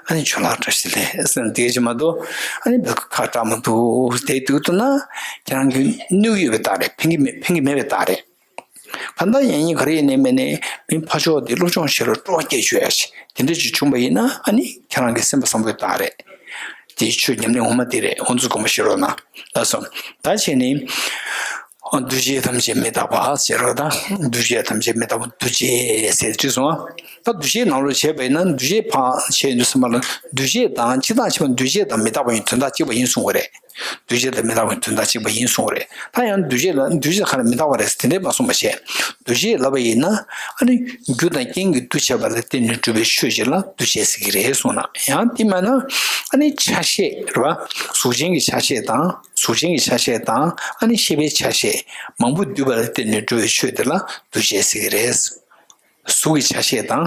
ཨ་ནི་ཇོ་ལགས་བཀྲ་ཤིས་བདེ་ལེགས་ཟེར་ན་དེ་ག་ཅིག་མ་གཏོགས། ཨ་ནི་བེད་ཁ་བཀྲ་མི་འདུག་དེ་འདུག་འདུག་ན་ཁྱེད་རང་གི་གནོད་ཀྱི་ཡོད་པའི་རྟགས་རེད། ཕན་གྱི་མེད་ཕན་གྱི་མེད་པའི་རྟགས་རེད། གང་ལྟར་ཡང་ཡིན་ག་རེ་ཡིན་ནའི་མིན་ནའི་མི་ཕར་ཕྱོགས་དེ་སློབ་སྦྱོང་བྱེད་རོགས་སྤྲོ་བ་སྐྱེད་བཅུག་ཡ་ཞིག་དེ་འདྲ་ཅིག་བྱུང་བ་ཡིན་ན་ཨ་ནི་ཁྱེད་རང་གི་སེམས་པ་བཟང་པོའི་རྟགས་རེད། དེ་ཆོས་ཉམས་ལེན་ངོ་མ་དེ་རེད། འོ་ཚོ་དགོངས་པ་བཞེས་རོགས་གནང་ལགས་སོ། ད་བྱས་ནི། འདུ་བྱེད་ཐམས་ཅད་མི་རྟག་པ་ཟེར་རོ། ད་འདུ་བྱེད་ཐམས་ཅད་མི་རྟག་པ་འདུ་བྱེད་ཟེར་བྲིས་སོང་ཨ། ད་འདུ་བྱེད་ནང་ལོགས་བྱས་པ་ཡིན་ན་འདུ་བྱེད་ཕར་བྱས་འདུག་སེམས་པ་ལ་འདུ་བྱེད་དང་སྤྱིར་བཏང་ཕྱི་མ་འདུ་བྱེད་དང་མི་རྟག་པ་ཡིན་དོན་དག་གཅིག་པ་ཡིན་གསུང་གི་རེད། འདུས་བྱས་དང་མི་རྟག་པའི་དོན་དག་གཅིག་པ་ཡིན་གསུངས་པ་རེད། ད་ཡང་འདུས་བྱས་ལ་འདུས་བྱས་ག་ལ་མི་རྟག་པ་རེད་ཟེར་དེ་འདྲས་མ་གསུངས་པ་བྱས། འདུས་བྱས་ལབ་པ་ཡིན་ན་ཨ་ནི་རྒྱུ་དང་རྐྱེན་གྱིས་འདུ་བྱས་པ་ལ་བརྟེན་ནས་གྲུབ་པའི་ཆོས་ཅིག་ལ་འདུས་བྱས་ཟེར་གྱི་རེད་གསུངས་ན། ཡང་དེ་མིན་ན་ཨ་ནི་ཆ་ཤས་རེད་བ། གཟུགས་ཅན་གྱི་ཆ་ཤས་དང་གཟུགས་ཅན་གྱི་ཆ་ཤས་དང་ཨ་ནི་ཤེས་པའི་ཆ་ཤས་མང་པོ་འདུས་པ་ལ་བརྟེན་ནས་གྲུབ་པའི་ཆོས་དེ་ལ་འདུས་བྱས་ཟེར་གྱི་རེད། གཟུགས་ཀྱི་ཆ་ཤས་དང་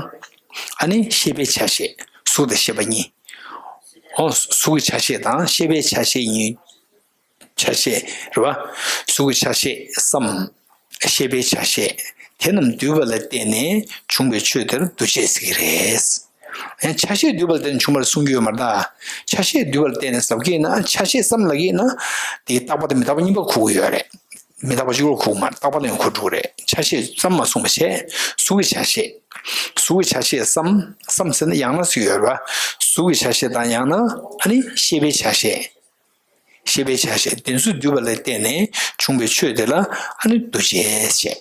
ཨ་ནི་ཤེས་པའི་ཆ་ཤས། གཟུགས་དང་ཤེས་པ་གཉིས། འོ། གཟུགས་ཀྱི་ཆ་ཤས་དང་ཤེས་པའི་ཆ་ཤས་གཉིས། ཆ་ཤས་རེད་བ། གཟུགས་ཀྱི་ཆ་ཤས་སམ། ཤེས་པའི་ཆ་ཤས། དེ་རྣམས་འདུས་པ་ལ་བརྟེན་ནས་བྱུང་བའི་ཆོས་དེར་འདུ་བྱེད་ཟེར་གྱི་རེད། ཡང་ཆ་ཤས་འདུས་པ་ལ་བརྟེན་ནས་བྱུང་བ་ལ་གསུང་གི་ཡོད་མ་རེད་ད། ཆ་ཤས་འདུས་པ་ལ་བརྟེན་ནས་ཟེར་གྱི་ཡིན་ན་ཆ་ཤས་སམ་ལབ་ཀྱི་ཡིན་ན། དེའི་རྟག་པ་དང་མི་རྟག་པ་གཉིས་པ་འཁོར་གྱི་ཡོད་རེད། མི་རྟག་པ་གཅིག་པོར་འཁོར་གྱི་མ་རེད། རྟག་པ་ལ་ཡང་འཁོར་འགྲོ་གི་རེད། ཆ་ཤས་སམ་མ་གསུངས་པ་བྱས། གཟུགས་ཀྱི་ཆ་ཤས། གཟུགས་ཀྱི་ཆ་ཤས་སམ། སམ་ཟེར་ན་ཡང་ན་ཟེར་གྱི་ཡོད་རེད་བ། གཟུགས་ཀྱི་ཆ་ཤས་དང་ཡང་ན་ཨ་ནི་ཤེས་པའི་ཆ་ཤས། ཤེས་པའི་ཆ་ཤས་དེ་ཚོ་འདུས་པ་ལ་བརྟེན་ནས་བྱུང་བའི་ཆོས་དེ་ལ་ཨ་ནི་འདུ་བྱེད་ཅེས།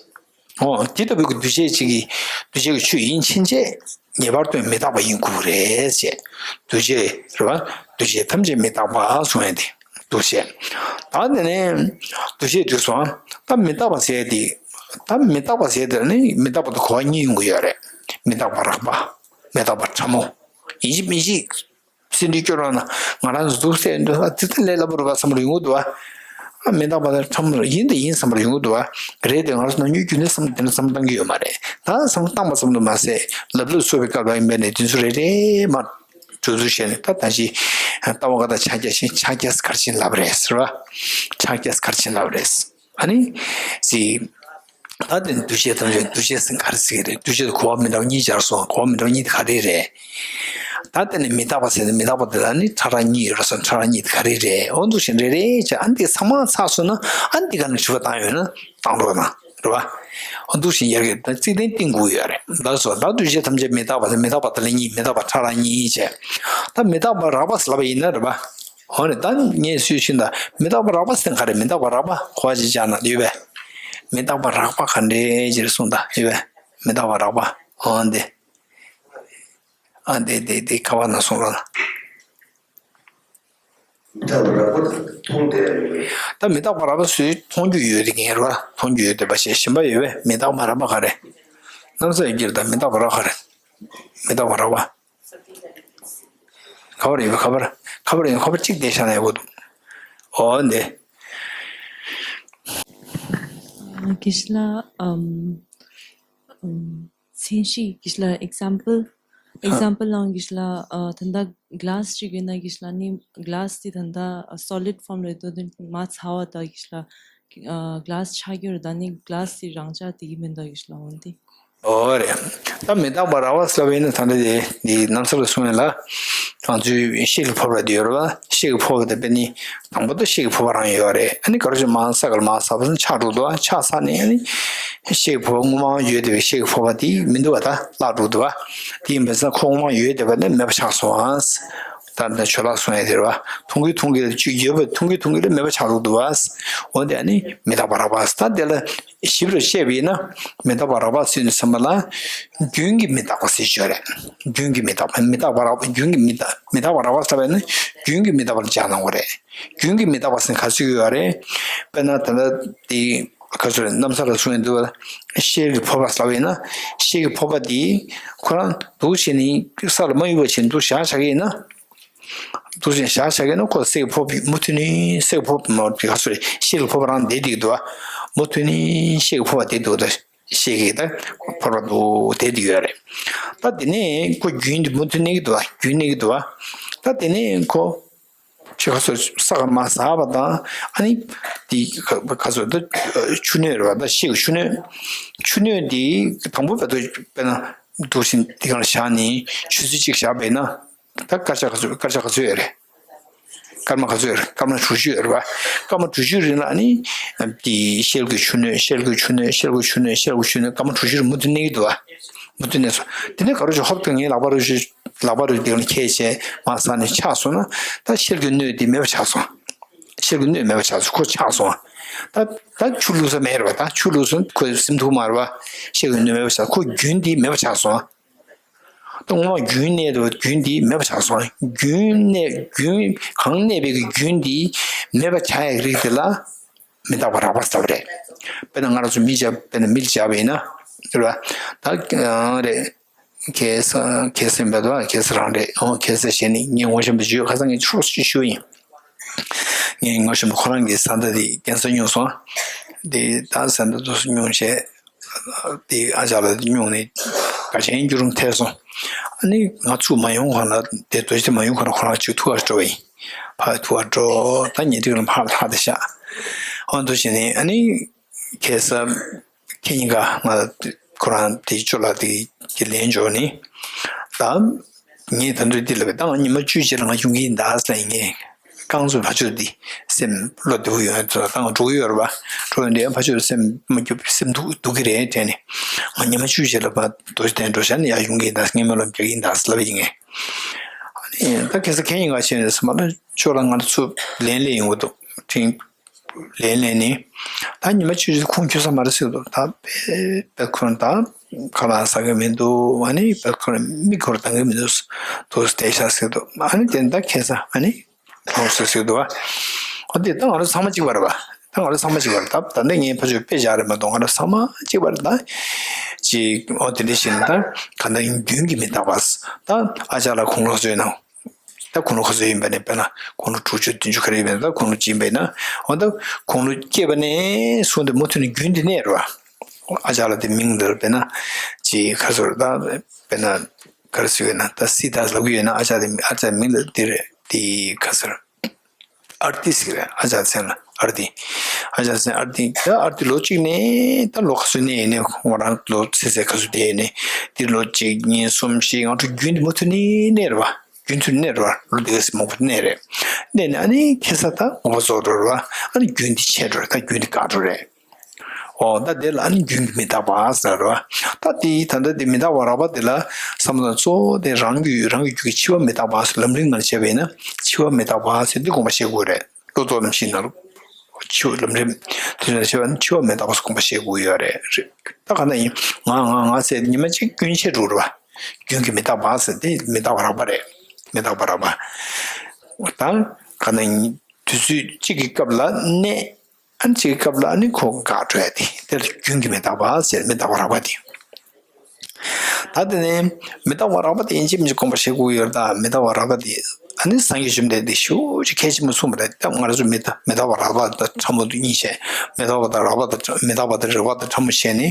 འོ། དེ་ལྟ་བུའི་འདུ་བྱེད་ཅིག་གི་འདུ་བྱེད་ཀྱི་ཆོས་ཡིན་ཕྱིན་ཆད་ངེས་པར་དུ་མི་རྟག་པ་ཡིན་དགོས་རེད་ཅེས། འདུ་བྱེད་རེད་བ། འདུ་བྱེད་ཐམས་ཅད་མི་རྟག་པ་གསུངས་ཡ་དེ་འདུ་བྱེད། ད་དེ་ནས་འདུ་བྱེད་དུས་སུ་ད་མི་རྟག་པ་ཟེར་དེ། ད་མི་རྟག་པ་ཟེར་དེ་ནི་མི་རྟག་པ་དང་གོ་བ་གཉིས་ཡོང་གི་ཡོད་རེད། མི་རྟག་པ་རགས་པ། མི་རྟག་པ་ཕྲ་མོ། ཡིན་གཅིག་མིན་གཅིག་སེམས་འདུན་སྐྱོ་རང་ན་ང་རང་ཚོ་འདུག་སེ་འདུག་ཨ་ཙི་ཙི་ལས་སླ་པོ་རེད་བ་བསམ་བློ་ཡོང་གི་འདུག་བ། ཨ་མི་རྟག་པ་དང་ཕྲ་མོ་ཡིན་དང་ཡིན་བསམ་བློ་ཡོང་གི་འདུག་བ། རེད་དེ་ང་རང་ཚོ་ནམ་རྒྱུན་རྒྱུན་ལྡན་བསམ་བློ་དེ་འདྲ་བསམ་བློ་བཏང་གི་ཡོད་མ་རེད། ད་བསམ་བློ་བཏང་པ་ཙམ་དུ་མ་ཟད་ལབ་ལུགས་གསོ་བའི་སྐབས་ལ་ཡིན་པས་ནས་དེ་ཚོ་རེ་རེ་མར་གྲོས་བསྡུར་བྱས་ནས་ད་ད་ཅི་ལྟ་བ་འགའ་དང་ཕྱག་རྒྱ་ཆེན་ཕྱག་རྒྱ་གར་ཆེན་ལབ་རེད་ཟེར་བ། ཕྱག་རྒྱ་གར་ཆེན་ལབ་རེད། ཨ་ནི། ཟི། ད་དེ་ནི་འདུ་བྱེད་དང་འདུ་བྱེད་ཟེར་ག་རེ་ཟེར་གི་རེད། འདུ་བྱེད་དང་གོ་བ་མི་འདྲ་བ་གཉིས་སྦྱར་སོང་། གོ་བ་མི་འདྲ་བ་གཉིས་དེ་ག་རེ་རེད། ད་དེ་ནི་མི་རྟག་པ་ཟེར་ནས་མི་རྟག་པ་དེ་ལ་ནི་ཕྲ་རགས་གཉིས་ཡོད་རེད་སོང་། ཕྲ་རགས་གཉིས་དེ་ག་རེ་རེད། འོ་འདུག་བཞིན་རེ་རེ་བྱས་ཨ་འདི་ཚང་མ་ཚར་སོང་ན་ཨ་འདི་ག་ནས་དྲི་བ་བཏང་ཡོད་ན་བཏང་རོགས་གནང་རེད་བ། འོ་འདུག་བཞིན་ཡར་གི་ད་རྩིག་གདན་བཏིང་དགོས་ཡོད་རེད། ད་སོ་ད་འདུ་བྱེད་ཐམས་ཅད་མི་རྟག་པ་དང་མི་རྟག་པ་དེ་ལ་གཉིས་མི་རྟག་པ་ཕྲ་རགས་གཉིས་བྱས། ད་མི་རྟག་པ་རགས་པ་ཟེར་ལབ་པ་ཡིན་ན་རེད་བ། འོ་རེད། ད་ངས་སུས་ཤེས་ན་མི་རྟག་པ་རགས་པ་ཟེར་ག་རེ། མི་རྟག་པ་རགས་པ་གོ་བ་ཅིག་བྱས་ན་ཡོད་པས། མི་རྟག་པ་རགས་པ་ག་འདྲས་ཅིག་གསུངས་ད་ཡོད་པས། མི་རྟག་པ་རགས་པ། འོ་འདི། ཨ་འདི་འདི་འདི་ཁ་བ་ན་གསུངས་རོགས། མི་རྟག་པ་རགས་པ་མཐོང་བསྡད་ཡོད་པས། ད་མི་རྟག་པ་རགས་པ་སུས་མཐོང་རྒྱུ་ཡོད་དེ་ངེས་རེད་བ། མཐོང་རྒྱུ་ཡོད་དེ་བ་ཞེས་གཞན་པ་ཡོད་པས། མི་རྟག་པ་རགས་པ་ག་རེ། གནམ་ས་ཡི་རྒྱུད་དང་མི་རྟག་པ་རགས་ག་རེ། མི་རྟག་པ་རགས་པ། ཁ་པར་ཡིན་པ་ཁ་པར། ཁ་པར་ཡིན་ཁ་པར་གཅིག་བསྡད་བཞག་ན་ཡག་པོ་འདུག་འོ་འདི། ཨ། དགེ་བཤེས་ལགས། ཨམ། ཨམ། མཚན་གཞི་དགེ་བཤེས་ལགས་example example ལའང་དགེ་བཤེས་ལགས། ཨ། ད་ལྟ་glass ཅིག་ཡོད་ན་དགེ་བཤེས་ལགས་ནི་glass དེ་ད་ལྟ་solid form ལ་ཡོད་དོ། དེ་མ་ཚ་བ་ད་དགེ་བཤེས་ལགས། ཨ། glass ཆགས་ཀྱི་རེད། ད་ནི་glass དེ་རང་ཅག་དེ་གི་མི་འདུག་དགེ་བཤེས་ལགས། འོ་འདི། འོ་རེད། ད་མི་རྟག་པ་རགས་པ་ཟེར་བ་ཡིན་ན་ད་ལྟ་དེ་འདི་གནམ་ས་ལ་གསུངས་ཡིན་ལ། ང་ཚོའི་ཤེལ་གྱི་ཕོར་པ་དེ་ཡོད་རེད་བ། ཤེལ་གྱི་ཕོར་པ་དེ་དཔེ་ནི་དང་པོ་དེ་ཤེལ་གྱི་ཕོར་པ་རང་ཡོད་རེད། ཨ་ནི་ག་རེ་བྱས་མར་ས་ཁར་མར་ཟགས་པ་ཆག་འགྲོ་འདུག་ཆག་ཟགས་ནས་ཨ་ནི་ཤེལ་གྱི་ཕོར་པ་སྔོན་མ་ཡོད་བསྡད་པའི་ཤེལ་གྱི་ཕོར་པ་དེ་མི་འདུག་བ། ད་བརླག་འགྲོ་འདུག་བ། དེ་ཡིན་པ་ཙང་ཁོ་སྔོན་མ་ཡོད་བསྡད་པ་དེ་མེད་པ་ཆགས་སོང་ཨ། ད་ནི་ཆོས་ལ་གསུངས་ཡ་དེ་རེད་བ། མཐོང་གི་མཐོང་གི་ལ་བཅུད་ཡོད་པ་མཐོང་གི་མཐོང་གི་ལ་མེད་པ་ཆགས་འགྲོ་འདུག་བ། འོ་དེ་ཨ་ནི་མི་རྟག་པ་རགས་པ། ད་དེ་ལ་ཞིབ་རུ་བཤད་པ་ཡིན་ན་མི་རྟག་པ་རགས་པ་ཟེར་ནས་ཟེར་བ་ལ་རྒྱུན་གྱི་མི་རྟག་པ་ཟེར་གྱི་ཡོད་རེད། རྒྱུན་གྱི་མི་རྟག་པ། མི་རྟག་པ་རགས་པ། རྒྱུན་གྱི་མི་རྟག་མི་རྟག་པ་རགས་པ་ཟེར་བ་ཡིན་ན་རྒྱུན་གྱི་མི་རྟག་པ་ལ་སྦྱར་གནང་བ་རེད། རྒྱུན་གྱི་མི་རྟག་པ་ཟེར་ན་ག་ཚོད་ཡོད་རེད། དཔེར་ན་ད་ལྟ་དེ་ག་ཚོད་རེད། གནམ་ས་ལ་གསུངས་ཡོད་འདུག་བ། ཤེལ་གྱི་ཕོར་པ་ཟེར་བ་ཡིན་ན་ཤེལ་གྱི་ཕོར་པ་དེ་ཁོ་རང་འདུག་བྱས་ནས་ས་ལ་མ་གཡུག་པ་བྱས་འདུག་བཞག་བཞག་གི་ཡིན་ན། འདུག་བྱས་བཞག་བཞག་གི་ཡིན་ན་ཁོ་ཤེལ་གྱི་ཕོར་པ་མུ་མཐུད་ནས་ཤེལ་གྱི་ཕོར་པ་མ་ག་ཚོད་རེད། ཤེལ་གྱི་ཕོར་པ་རང་བསྡད་བསྡད་ཀྱི་འདུག་བ། མུ་མཐུད་ནས་ཤེལ་གྱི་ཕོར་པ་བསྡད་འདུག་ད། ཤེལ་གྱི་ད་ཕོར་པ་འདུག་བསྡད་བསྡད་ཡོད་རེད། ད་དེ་ནས་ཁོ་རྒྱུན་དེ་མུ་མཐུད་གནས་ཀྱི་འདུག་བ། རྒྱུན་གནས་ཀྱི་འདུག་བ། ད་དེ་ནས་ཁོ། ཅིག་ག་ཚོད་ས་ཁར་མར་ཟགས་པ་དང་ཨ་ནི། དེ་ག་ཚོད་ད་ཆུ་སྣོད་རེད་བ། ད་ཤེལ་གྱི་ཆུ་སྣོད། ཆུ་སྣོད་དེ་དང་པོ་བར་དུ་དཔེར་ན་འདུག་བཞིན་དེ་ག་ལ་བཞག་ནས་ཆུ་ཚོད་གཅིག་བཞག་པ་ཡིན་ན། ད་སྐར་ཆ་ག་ཚོད། སྐར་ཆ་ག་ཚོད་ཡོད་རེད། སྐར་མ་ག་ཚོད་ཡོད་རེད། སྐར་མ་དྲུག་ཅུ་ཡོད་རེད་བ། སྐར་མ་དྲུག་ཅུའི་རིང་ལ་ཨ་ནི། དེ་ཤེལ་གྱི་ཆུ་སྣོད། ཤེལ་གྱི་ཆུ་སྣོད། ཤེལ་གྱི་ཆུ་སྣོད། ཤེལ་གྱི་ཆུ་སྣོད། སྐར་མ་དྲུག་ཅུའི་རིང་མུ་མཐུད་གནས་ཀྱི་འདུག་བ། མུ་མཐུད་གནས་སོང་། དེ་ནས་ག་རེ་བྱུང་། ཧོབ་ཏེ་ངའི་ལག་པ་རུ་ཞིག་ལག་པ་རུ་དེ་ལ་འཁྱེར་བྱས་མར་ཟགས་ནས་ཆག་སོང་ན་ད་ཤེལ་གྱི་སྣོད་དེ་མེད་པ་ཆགས་སོང་། ཤེལ་གྱི་སྣོད་མེད་པ་ཆགས་སོང་། ཁོ་ཆག་སོང་། ད་ད་ཆུ་བླུགས་ས་མེད་རེད་བ། ད་ཆུ་བླུགས་སོང་ཁོ་ཟིན་ཐུབ་མ་རེད་བ། ཤེལ་གྱི་སྣོད་མེད་པ་ཆགས། ཁོ་རྒྱུན་དེ་མེད་པ་ཆགས་སོང་། ད་སྔོན་མ་རྒྱུན་གནས་པའི་རྒྱུན་འདི་མེད་པ་ཆགས་སོང་། རྒྱུན་གནས་རྒྱུན་གང་གནས་པའི་གི་རྒྱུན་འདི་མེད་པ་ཆགས་ཡག་རིགས་དེ་ལ་མི་རྟག་པ་རགས་པ་ཟེར་བ་རེད། དཔེར་ན་ང་རང་ཚོ་མི་བྱ་དཔེར་ན་མི་བྱ་བ་ཡིན་ན་རེད་བ། ད་རེད། ཁ་སང་ཁ་སང་བས་དོ་ཁ་སང་རང་རེད། ཨོ་ཁ་སང་གཞན་ནི་ངས་ངོ་ཤེས་པ་བརྗོད། ཁ་སང་ངས་ཁྱོད་ཅིག་ཞུ་ཡིན། ངས་ངོ་ཤེས་པ་ཁོ་རང་གི་བཟའ་ཟླ་དེ་ཀན་སར་སྨྱོ་སོང་། དེ་ད་བཟའ་ཟླ་དེ་སྨྱོ་བྱས། དེ་ཨ་ཅག་ལགས་དེ་སྨྱོ་ནས་དགའ་ཆེན་བརྒྱུད་རིམ་ཐེབས་སོང་། ཨ་ནི་ང་ཚུར་མ་ཡོང་གོང་ལ་དེ་རྡོ་རྗེ་མ་ཡོང་གོང་ལ་ཁོ་རང་ཅིག་ཐུག་གར་འགྲོ་བ་ཡིན། ཕར་ཐུག་གར་འགྲོ། ད་ཉལ་ཁྲི་ལ་ཕར་ལྷག་བསྡད་ཤག་ཨ་འདུག་བྱས་ནས་ཨ་ནི་ཁ་སང་ཁེ་གཉིས་ཀ་ང་ཁོ་རང་དེ་ཅོ་ལགས་དེ་གི་ལན་འབྱོར་ནས། ད་ངས་ད་འདོད་འདི་ལབ་པས། ད་ང་ཉི་མ་བཅུ་རྗེས་ལ་ང་ཡོང་གི་ཡིན་ད་ཟེར་ངས་རྐང་ཚོད་ཕ་ཆོས་འདི་སེམས་བློ་བདེ་པོ་ཡོང་ཡ་ཚོད་ད་ང་འགྲོ་གི་ཡོད་རེད་པ། འགྲོ་ཡོང་དུས་ཕ་ཆོས་སེམས་མ་སྐྱོ་སེམས་སྡུག་སྡུག་གི་རེད་དྲན་ནས། ང་ཉི་མ་བཅུ་རྗེས་ལ་ཕར་རྡོ་རྗེ་གདན་འགྲོ་བཞག་ནས་ཡར་ཡོང་གི་ཡིན་ད་ངས་སྨོན་ལམ་རྒྱག་གི་ཡིན་ད་ཟེར་ལབ་པ་ཡིན་ངས། ཨ་ནི་ད་ཁ་སང་ཁེ་གཉིས་ཀ་བྱས་ནས་སེམས་པ་ལ་ཅོ་ལགས་ང་ཚོ་ལན་ལས་ཡོང་གི་འདུག་དྲིན། ལན་ལན་ནི། ད་ཉི་མ་བཅུ་རྗེས་ཁོང་ཁྱོད་ས་མ་རེད་ཟེར་འདུག་ད་དཔེ་དཔེ་ཁོ་རང་ད་ཁ་ལག་ཟ་གི་མི་འདུག་ཨ་ནི་དཔེ་ཁོ་རང་མིག་ཁོ་རང་གཏོང་གི་མི་འདུག་དུ་བསྡད་ཤག་ཟེར་འདུག་ཨ་ནི་དེ་ད་ཁ་སང་ཨ་ནི་ཁོང་ཟེར་ཟེར་འདུག་ཨ་དེ་ད་ང་རང་ཚང་མ་གཅིག་པ་རེད་པ། ད་ང་རང་ཚང་མ་གཅིག་པ་རེད། ད་ད་ནི་ངའི་ཕ་ཆོས་དཔེ་བཞག་རེད་མ་གཏོགས་ང་རང་ཚང་མ་གཅིག་པ་རེད། ད་ཅིག་ཨོ་དེ་འདྲ་བྱས་ནས་ད་ག་ད་རྒྱུན་གྱི་མི་རྟག་པ། ད་ཨ་ཅག་ལགས་ཁོང་ལ་ཚོད་ན། ད་ཁོང་ལོ་ག་ཚོད་ཡིན་པ་ནས་དཔེར་ན་ཁོང་ལོ་དྲུག་ཅུ་བདུན་ཅུ་ག་རེ་ཡིན་པ་ནས་ད་ཁོང་ལོ་ཅི་ཡིན་པ་ཡིན་ན། འོ་ད་ཁོང་ལོ་སྐྱེས་པ་ནས་བཟུང་སྟེ་མུ་མཐུད་ནས་རྒྱུན་འདི་གནས་རེད་པ། ཨ་ཅག་ལགས་དེ་མིང་འདིར་དཔེར་ན་ཅི་ག་ཚོད་ད་དཔེར་ན་ག་རེ་ཟེར་ཡོད་ན་ད་སི་ད་ལབ་ཀྱི་ཡོད་ན་ཨ་ཅག་དེ་ཨ་ཅག་མིང་ལ་འདིར་དེ་ག་ཚོད་ཨར་ཏི་ཟེར་གི་རེད། ཨ་ཅག་མཚན་ལ་ཨར་ཏི། ཨ་ཅག་མཚན་ཨར་ཏི་ད་ཨར་ཏི་ལོ་གཅིག་ནས་ད་ལོ་ག་ཚོད་གནས་ཡིན་ནས་ཁོང་རང་ལོ་ཚེ་ཚད་ག་ཚོད་བསྡད་ཡིན་ནས་འདིར་ལོ་གཅིག་གཉིས་གསུམ་བཞི་ལྔ་དྲུག་རྒྱུན་དུ་མུ་མཐུད་ནས་གནས་རེད་པ། རྒྱུན་མཐུད་ནས་རེད་པ། ལོ་འདི་ག་ཚོད་མང་པོ་གནས་རེད། གནས་ནས་ཨ་ནི་ཁ་སང་ད་ངོ་བོ་རྫོགས་འགྲོ་རེད་པ། ཨ་ནི་རྒྱུན་འདི་ཆད་འགྲོ་རེད། ད་རྒྱུན་འདི་འགག་འགྲོ་རེད། འོ་ད་དེ་ལ་ཨ་ནི་རྒྱུན་གྱི་མི་རྟག་པ་ཟེར་རེད་པ། ད་དེ་ད་ལྟ་དེ་མི་རྟག་པ་རགས་པ་དེ་ལ་བསམ་བློ་གཙོ་བོ་དེ་རང་རྒྱུད་རང་གི་རྒྱུད་ཀྱི་འཆི་བ་མི་རྟག་པ་ཟེར་ལམ་རིམ་ནང་བྱས་པ་ཡིན་ན་འཆི་བ་མི་རྟག་པ་ཟེར་འདི་དགོངས་པ་བཞེས་དགོས་རེད། བློ་ལྡོག་རྣམ་བཞིའི་ནང་ལ། འཆི་བ་ལམ་རིམ་དེ་ཚོ་ནས་བྱས་པ་ན་འཆི་བ་མི་རྟག་པ་སོགས་དགོངས་པ་བཞེས་དགོས་ཡོད་རེད། རེད། ད་ག་ན་ཡིན་ང་ང་ང་ཟེར་ཉི་མ་གཅིག་རྒྱུན་ཆད་འགྲོ་རེད་པ། རྒྱུན་གྱི་མི་རྟག་པ་ཟེར་དེ་མི་རྟག་པ་རགས་པ་རེད། མི་རྟག་པ་རགས་པ། ད་ག་ན་ཡིན་དུས་ཚོད་གཅིག་གི་སྐབས་ལ་གནས། ཨ་ནི་གཅིག་གི་སྐབས་ལ་ཨ་ནི་ཁོ་འགག་འགྲོ་ཡ་དེ་དེ་ལ་རྒྱུན་གྱི་མི་རྟག་པ་ཟེར། མི་རྟག་པ་རགས་པ་དེ། ད་དེ་ནས་མི་རྟག་པ་རགས་པ་དེ་ཡིན་གཅིག་མིན་གཅིག་དགོངས་པ་བཞེས་དགོས་ཡོད་རེད། ད་མི་རྟག་པ་རགས་པ་དེ་ཨ་ནི་སངས་རྒྱས་བཅོམ་ལྡན་འདས་ཞེ་པོ་ཅིག་གལ་ཆེན་པོ་གསུངས་པ་རེད། ད་ང་རང་ཚོ་མི་རྟག་མི་རྟག་པ་རགས་པ་དང་ཕྲ་མོ་དེ་གཉིས་བྱས། མི་རྟག་པ་དང་རགས་པ་དང་མི་རྟག་པ་དང་རིགས་པ་དང་ཕྲ་མོ་བྱས་ནས་ཨ་ནི་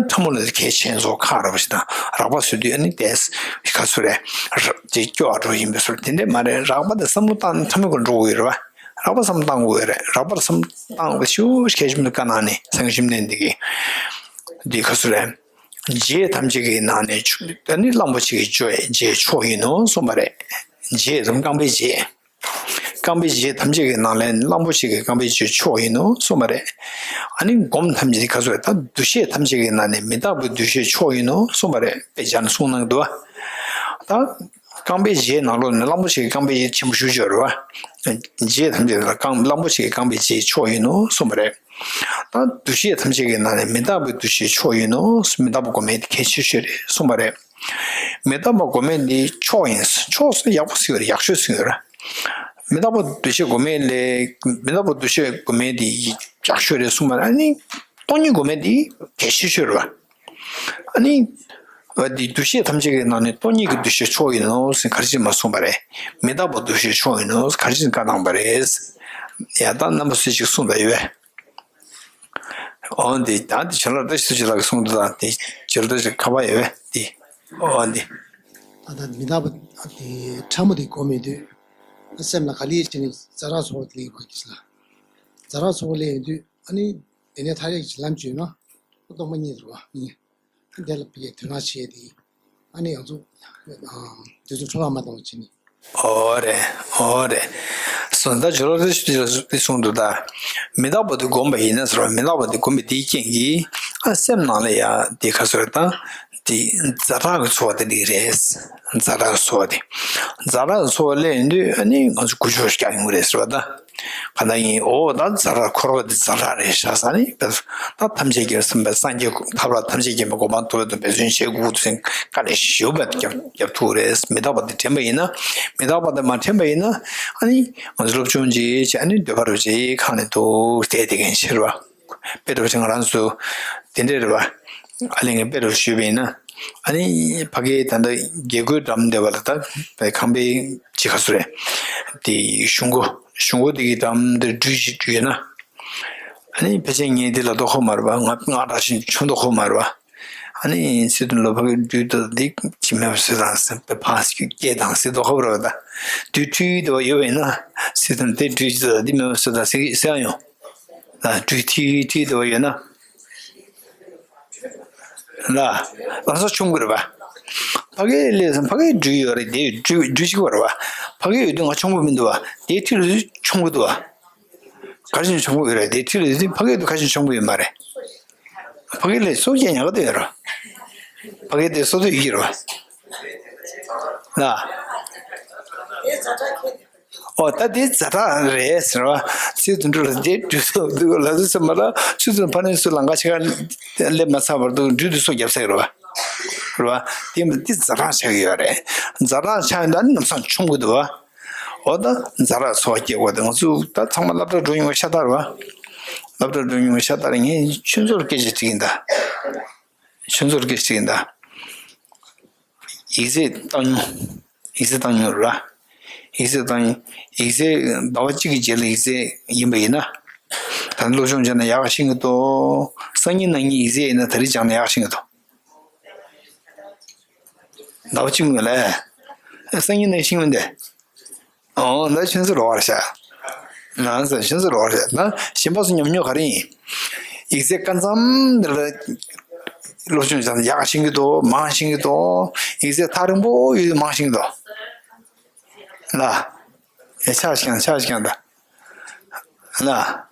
ཕྲ་མོ་ལ་གལ་ཆེན་ཚོ་ཁག་རེད་པ་ཞིག་དང་རགས་པ་བཟོས་དུས་ཨ་ནི་དེ་ག་ཚོད་རེད། ར་ཅིག་སྐྱོ་བ་འགྲོ་ཡིན་པའི་ཚོད་དེ་འདྲས་མ་རེད། རགས་པ་དེ་བསམ་བློ་བཏང་ནས་ཕྲ་མོ་ག་འགྲོ་དགོས་ཡོད་རེད་པ། རགས་པ་བསམ་བཏང་དགོས་རེད། རགས་པར་བསམ་བཏང་བའི་ཤུགས་གལ་ཆེན་པོ་བཀའ་གནང་ནས་སངས་རྒྱས་བཅོམ་ལྡན་འདས་ཀྱིས་འདི་ག་ཚོད་རེད། རྗེས་ཐམས་ཅད་ཀྱི་ནང་ནས་ཆོ་ཨ་ནི་གླང་པོ་ཆེ་གི་རྗེས་རྗེས་མཆོག་ཡིན་ནོ་གསུངས་པ་རེད། རྗེས་དམ་རྐང་པའི་རྗེས། རྐང་པའི་རྗེས་ཐམས་ཅད་ཀྱི་ནང་ལས་གླང་པོ་ཆེ་གི་རྐང་པའི་རྗེས་མཆོག་ཡིན་ནོ་གསུངས་པ་རེད། ཨ་ནི་སྒོམ་ཐམས་ཅད་ག་ཚོད་རེད། ད་འདུ་ཤེས་ཐམས་ཅད་ཀྱི་ནང་ནས་མི་རྟག་པའི་འདུ་ཤེས་མཆོག་ཡིན་ནོ་གསུངས་པ་རེད། དཔེ་སྦྱར་ནས་གསུངས་གནང་གི་འདུག་པ། ད་རྐང་པའི་རྗེས་ནང་ལོགས་ནས་གླང་པོ་ཆེ་གི་རྐང་པའི་རྗེས་ཆེན་པོ་ཞེ་པོ་ཅིག་ཡོད་རེད་པ། རྗེས་ཐམས་ཅད་ལ་རྐང་གླང་པོ་ཆེ་གི་རྐང་པའི་རྗེས་མཆོག་ཡིན་ནོ་གསུངས་པ་རེད། ད་འདུ་ཤེས་ཐམས་ཅད་ཀྱི་ནང་ནས་མི་རྟག་པའི་འདུ་ཤེས་མཆོག་ཡིན་ནོ། མི་རྟག་པ་སྒོམ་མཁན་དེ་གལ་ཆེ་ཤོས་རེད་གསུངས་པ་རེད། མི་རྟག་པ་སྒོམ་མཁན་འདི་མཆོག་ཡིན། མཆོག་ཟེར་ཡག་པོ་ཟེར་བ་རེད། ཡག་ཤོས་ཟེར་བ་རེད། མི་རྟག་པ་འདུ་ཤེས་སྒོམ་མཁན་ལས་མི་རྟག་པ་འདུ་ཤེས་སྒོམ་མཁན་འདི་ཡག་ཤོས་རེད་གསུངས་པ་རེད། ཨ་ནི་སྟོང་ཉིད་སྒོམ་མཁན་འདི་གལ་ཆེ་ཤོས་རེད་པ། ཨ་ནི་འདི་འདུ་ཤེས་ཐམས་ཅད་ཀྱི་ནང་ནས་སྟོང་ཉིད་ཀྱི་འདུ་ཤེས་མཆོག་ཡིན་ནོ་ཟེར་ག་རེ་བྱས་མ་གསུངས་པ་རེད། མི་རྟག་པ་འདུ་ཤེས་མཆོག་ཡིན་ནོ་ཟེར་ག་རེ་བྱས་བཀའ་གནང་པ་རེད། ཡ་ད་རྣམ་པ་ཚོས་ཅིག་གསུངས་དང་ཡོད། འོ་འདི་ད་འདི་བྱོན་རབས་བཀྲ་ཤིས་ཐུགས་རྗེ་ལགས་ཀྱིས་གསུངས་འདུག་ད་འདི་བྱོན་རབས་བཀྲ་ཤིས་ཁ་པར་ཡོད་པས་འདི། འོ་འདི། ད་ལྟ་མི་རྟག་པ་དེ་ཕྲ་མོ་དེ་གོ་མེད་དུས་སེམས་ལ་ག་ལེར་བྱས་ནས་ཛ་དྲག་ཚོར་བ་སླེབས་པ་གི་ལ། ཛ་དྲག་ཚོར་བ་སླེབས་ཡོང་དུས་ཨ་ནི་དེ་ནས་ཐར་ཡག་གི་བྱེད་ལམ་བརྗོད་ན་སྟོང་པ་ཉིད་རེད་པ། དེ་ལ་ཕ་གིའི་དོན་ལ་བྱས་ཏེ། ཨ་ནི་ང་ཚོ་དུས་ཚོད་འཕྲོ་བརླག་མ་གཏོང་བ་བྱས་ནས། འོ་རེད། འོ་རེད། སོང་ད་ཇོ་རོ་རེ་ཞིག་དེ་གསུངས་འདུག་ད། མི་རྟག་པ་དེ་བསྒོམས་པ་ཡིན་ན་ཟེར་བ། མི་རྟག་པ་དེ་བསྒོམས་པའི་དེའི་རྐྱེན་གྱིས་ཨ་སེམས་ནང་ལ་ཡ་དེ་ག་ཟེར་ད། དེ་ཛ་དྲག་གི་ཚོར་བ་དེ་འདྲ་རེད། ཛ་དྲག་གི་ཚོར་བ་དེ། ཛ་དྲག་གི་ཚོར་བ་སླེབས་ཡོང་དུས་ཨ་ནི་ང་ཚོ་འགུལ་སྐྱོད་རྒྱག་ཡོང་གི་རེད་ཟེར་བ་ད། ག་ན་ཡིན། འོ་ད་ཛ་དྲག་འཁོར་བ་འདི་ཛ་དྲག་རེད་ཤག་ཟེར་ནས། ད་ཐམས་ཅད་མཁྱེན་པ་སངས་རྒྱས་ཐབས་ར་ཐམས་ཅད་མཁྱེན་པའི་གོ་འཕང་ཐོབ་པའི་འབད་བརྩོན་བྱེད་དགོས་འདུག་ཟེར་བཀའ་ལན་ཞུ་བ་རྒྱབ་རྒྱབ་ཐུབ་རེད། མི་རྟག་པ་འདི་དྲན་པ་ཡིན་ན། མི་རྟག་པ་འདི་མ་དྲན་པ་ཡིན་ན། ཨ་ནི་ང་ཚོ་སློབ་སྦྱོང་བྱེད་བྱེད། ཨ་ནི་འདོད་པ་རུ་བྱེད་ཁང་ནས་འདུག་བསྡད་བསྡད་མཁན་ཆེ་རེད་བ། དཔེ་འདྲ་བ་ཞིག་ང་རང་ཚོ་དེ་འདྲས་རེད་བ། ཨ་ལས་ངས་དཔེ་འདྲ་བ་ཞུས་པ་ཡིན་ན། ཨ་ནི་ཕ་གིའི་ད་ལྟ་རྒྱལ་སྒོའི་འགྲམ་འདི་བ་ལ། ད་ཁང་པའི་ཅི་ག་ཚོད་རེད། དེ་གཞུང་སྒོ་གཞུང་སྒོ་འདི་གི་འགྲམ་འདིར་སྦྲུལ་ཞིག་ཡོད་ན། ཨ་ནི་ཕལ་ཆེར་ངས་འདི་ལ་དོ་ཁོ་མ་རེད་བ། ང་ང་འདྲ་ཞིག་ཆུང་དོ་ཁོ་མ་རེད་བ། ཨ་ནི་སི་ཏུ་ལོ་ཕ་གི་སྦྲུལ་དུ་འདི་ཅི་མེད་པ་བཟོས་དང་ཟེར། པའི་ཕངས་སི་སྐད་དང་ཟེར་དོ་ཁོ་རེད་བ། ད་སྦྲུལ་ཁྲུས་དུ་བ་ཡོད་པ་ཡིན་ན། སི་ཏུ་འདི་སྦྲུལ་ཅི་འདི་མེད་པ་བཟོས་དང་ཟེར་ཟེར་ཡོང་། ལ་སྦྲུལ་ཁྲུས་ཁྲུས་དུ་བ་ཡོད་ན། ལ་ལམ་སང་ཆུང་གི་རེད་བ། ཕ་གི་ལས་སམ་ཕ་གི་སྦྲུལ་ཡོད་རེད། དེ་སྦྲུལ་སྦྲུལ་ཞིག་བ་རེད་བ། ཕ་གི་ཡོད་དུས་ང་ཆུང་གི་མི་འདུག་བ། དེ་ཁྲུས་ལ་ཆུང་གི་འདུག་བ། ག་རེ་བྱས་ཆུང་གི་ཡོད་རེད། དེ་ཁྲུས་ལ་ཡོད་དུས་ཕ་གི་དུ་ག་རེ་བྱས་ཆུང་གི་ཡོད་མ་རེད། ཕ་གི་ལས་སོ་སྐྱེ་ཉག་ག་དུ་ཡོད་རེད། ཕ་གི་དེ་སོ་དུ་ཡོད་ཀྱི་རེད་བ། ལ། ཨོ་ད་དེ་ཛ་དྲག་རེད་ཟེར་བ། ཚེ་དུད་འགྲོ་ལ་དེ་སྦྲུལ་སོགས་འདུག་ལ་དུ་ཟེར་མ་ལ། ཆུ་ཚོད་ཕ་ནས་སུ་ལང་ཀ་ཆེ་ཁ་སླེབས་མ་ཚར་བར་དུ་སྦྲུལ་དུ་སོ་རྒྱབ་ས་ཡོད་རེད་བ། རེད་བ། དེ་མ་དེ་ཛ་དྲག་ཆགས་ཀྱི་ཡོད་རེད། ཛ་དྲག་ཆགས་ཡོད་ད་ནི་ནམ་སང་ཆུང་གི་འདུག་བ། ཨོ་ད་ཛ་དྲག་ཚོར་བ་སྐྱེ་དགོས་དེ་ང་ཚོ་ད་ཚང་མ་སློབ་གྲྭ་འགྲོ་མྱོང་བའི་ཤ་སྟག་རེད་བ། སློབ་གྲྭ་འགྲོ་མྱོང་བའི་ཤ་སྟག་རེད། ངས་ཁྱོད་ཚོར་སྐད་ཆ་དྲིས་ཡིན་ད། ཁྱོད་ཚོར་སྐད་ཆ་དྲིས་ཡིན་ད། ཡིག་ཚད་བཏང་མྱོང་། ཡིག་ཚད་བཏང་མྱོང་ར། ཡིག་ཚད་བཏང་། ཡིག་ཚད་ཟླ་བ་གཅིག་གི་རྗེས་ལ་ཡིག་ཚད་ཡིན་པ་ཡིན་ན། ད་ནི་སློབ་སྦྱོང་བྱས་ན་ཡག་ཤེས་ཀྱི་འདུག་སང་ཉིན་གནངས་ཉིན་ཡིག་ཚད་ཡིན་ན་ད་རེས་སྦྱངས་ན་ཡག་ཤེས་ཀྱི་འདུག་ཟླ་བ་གཅིག་སྔོན་ལ། སང་ཉིན་གནངས་ཤིང་མིན་ཏེ། ཨོ་ད་ཁྱོད་ཚོ་རོགས་པར་བྱ། ང་ཚོ་ཁྱོད་ཚོ་རོགས་པར་བྱ། ད་གཞན་པ་ཚོ་ཉམས་མྱོང་ག་རེ་ཡིན། ཡིག་ཚད་སྐར་མཚམས་འདི་ལ་སློབ་སྦྱོང་བྱས་ན་ཡག་ཤེས་ཀྱི་འདུག་མང་ཤེས་ཀྱི་འདུག་ཡིག་ཚད་ཐག་རིང་པོ་ཡོད་དུས་མང་ཤེས་ཀྱི་འདུག་ལ། ཡ་ཆག་ཤིག་ཡང་ཆག་ཤིག་ཡང་ད། ལ།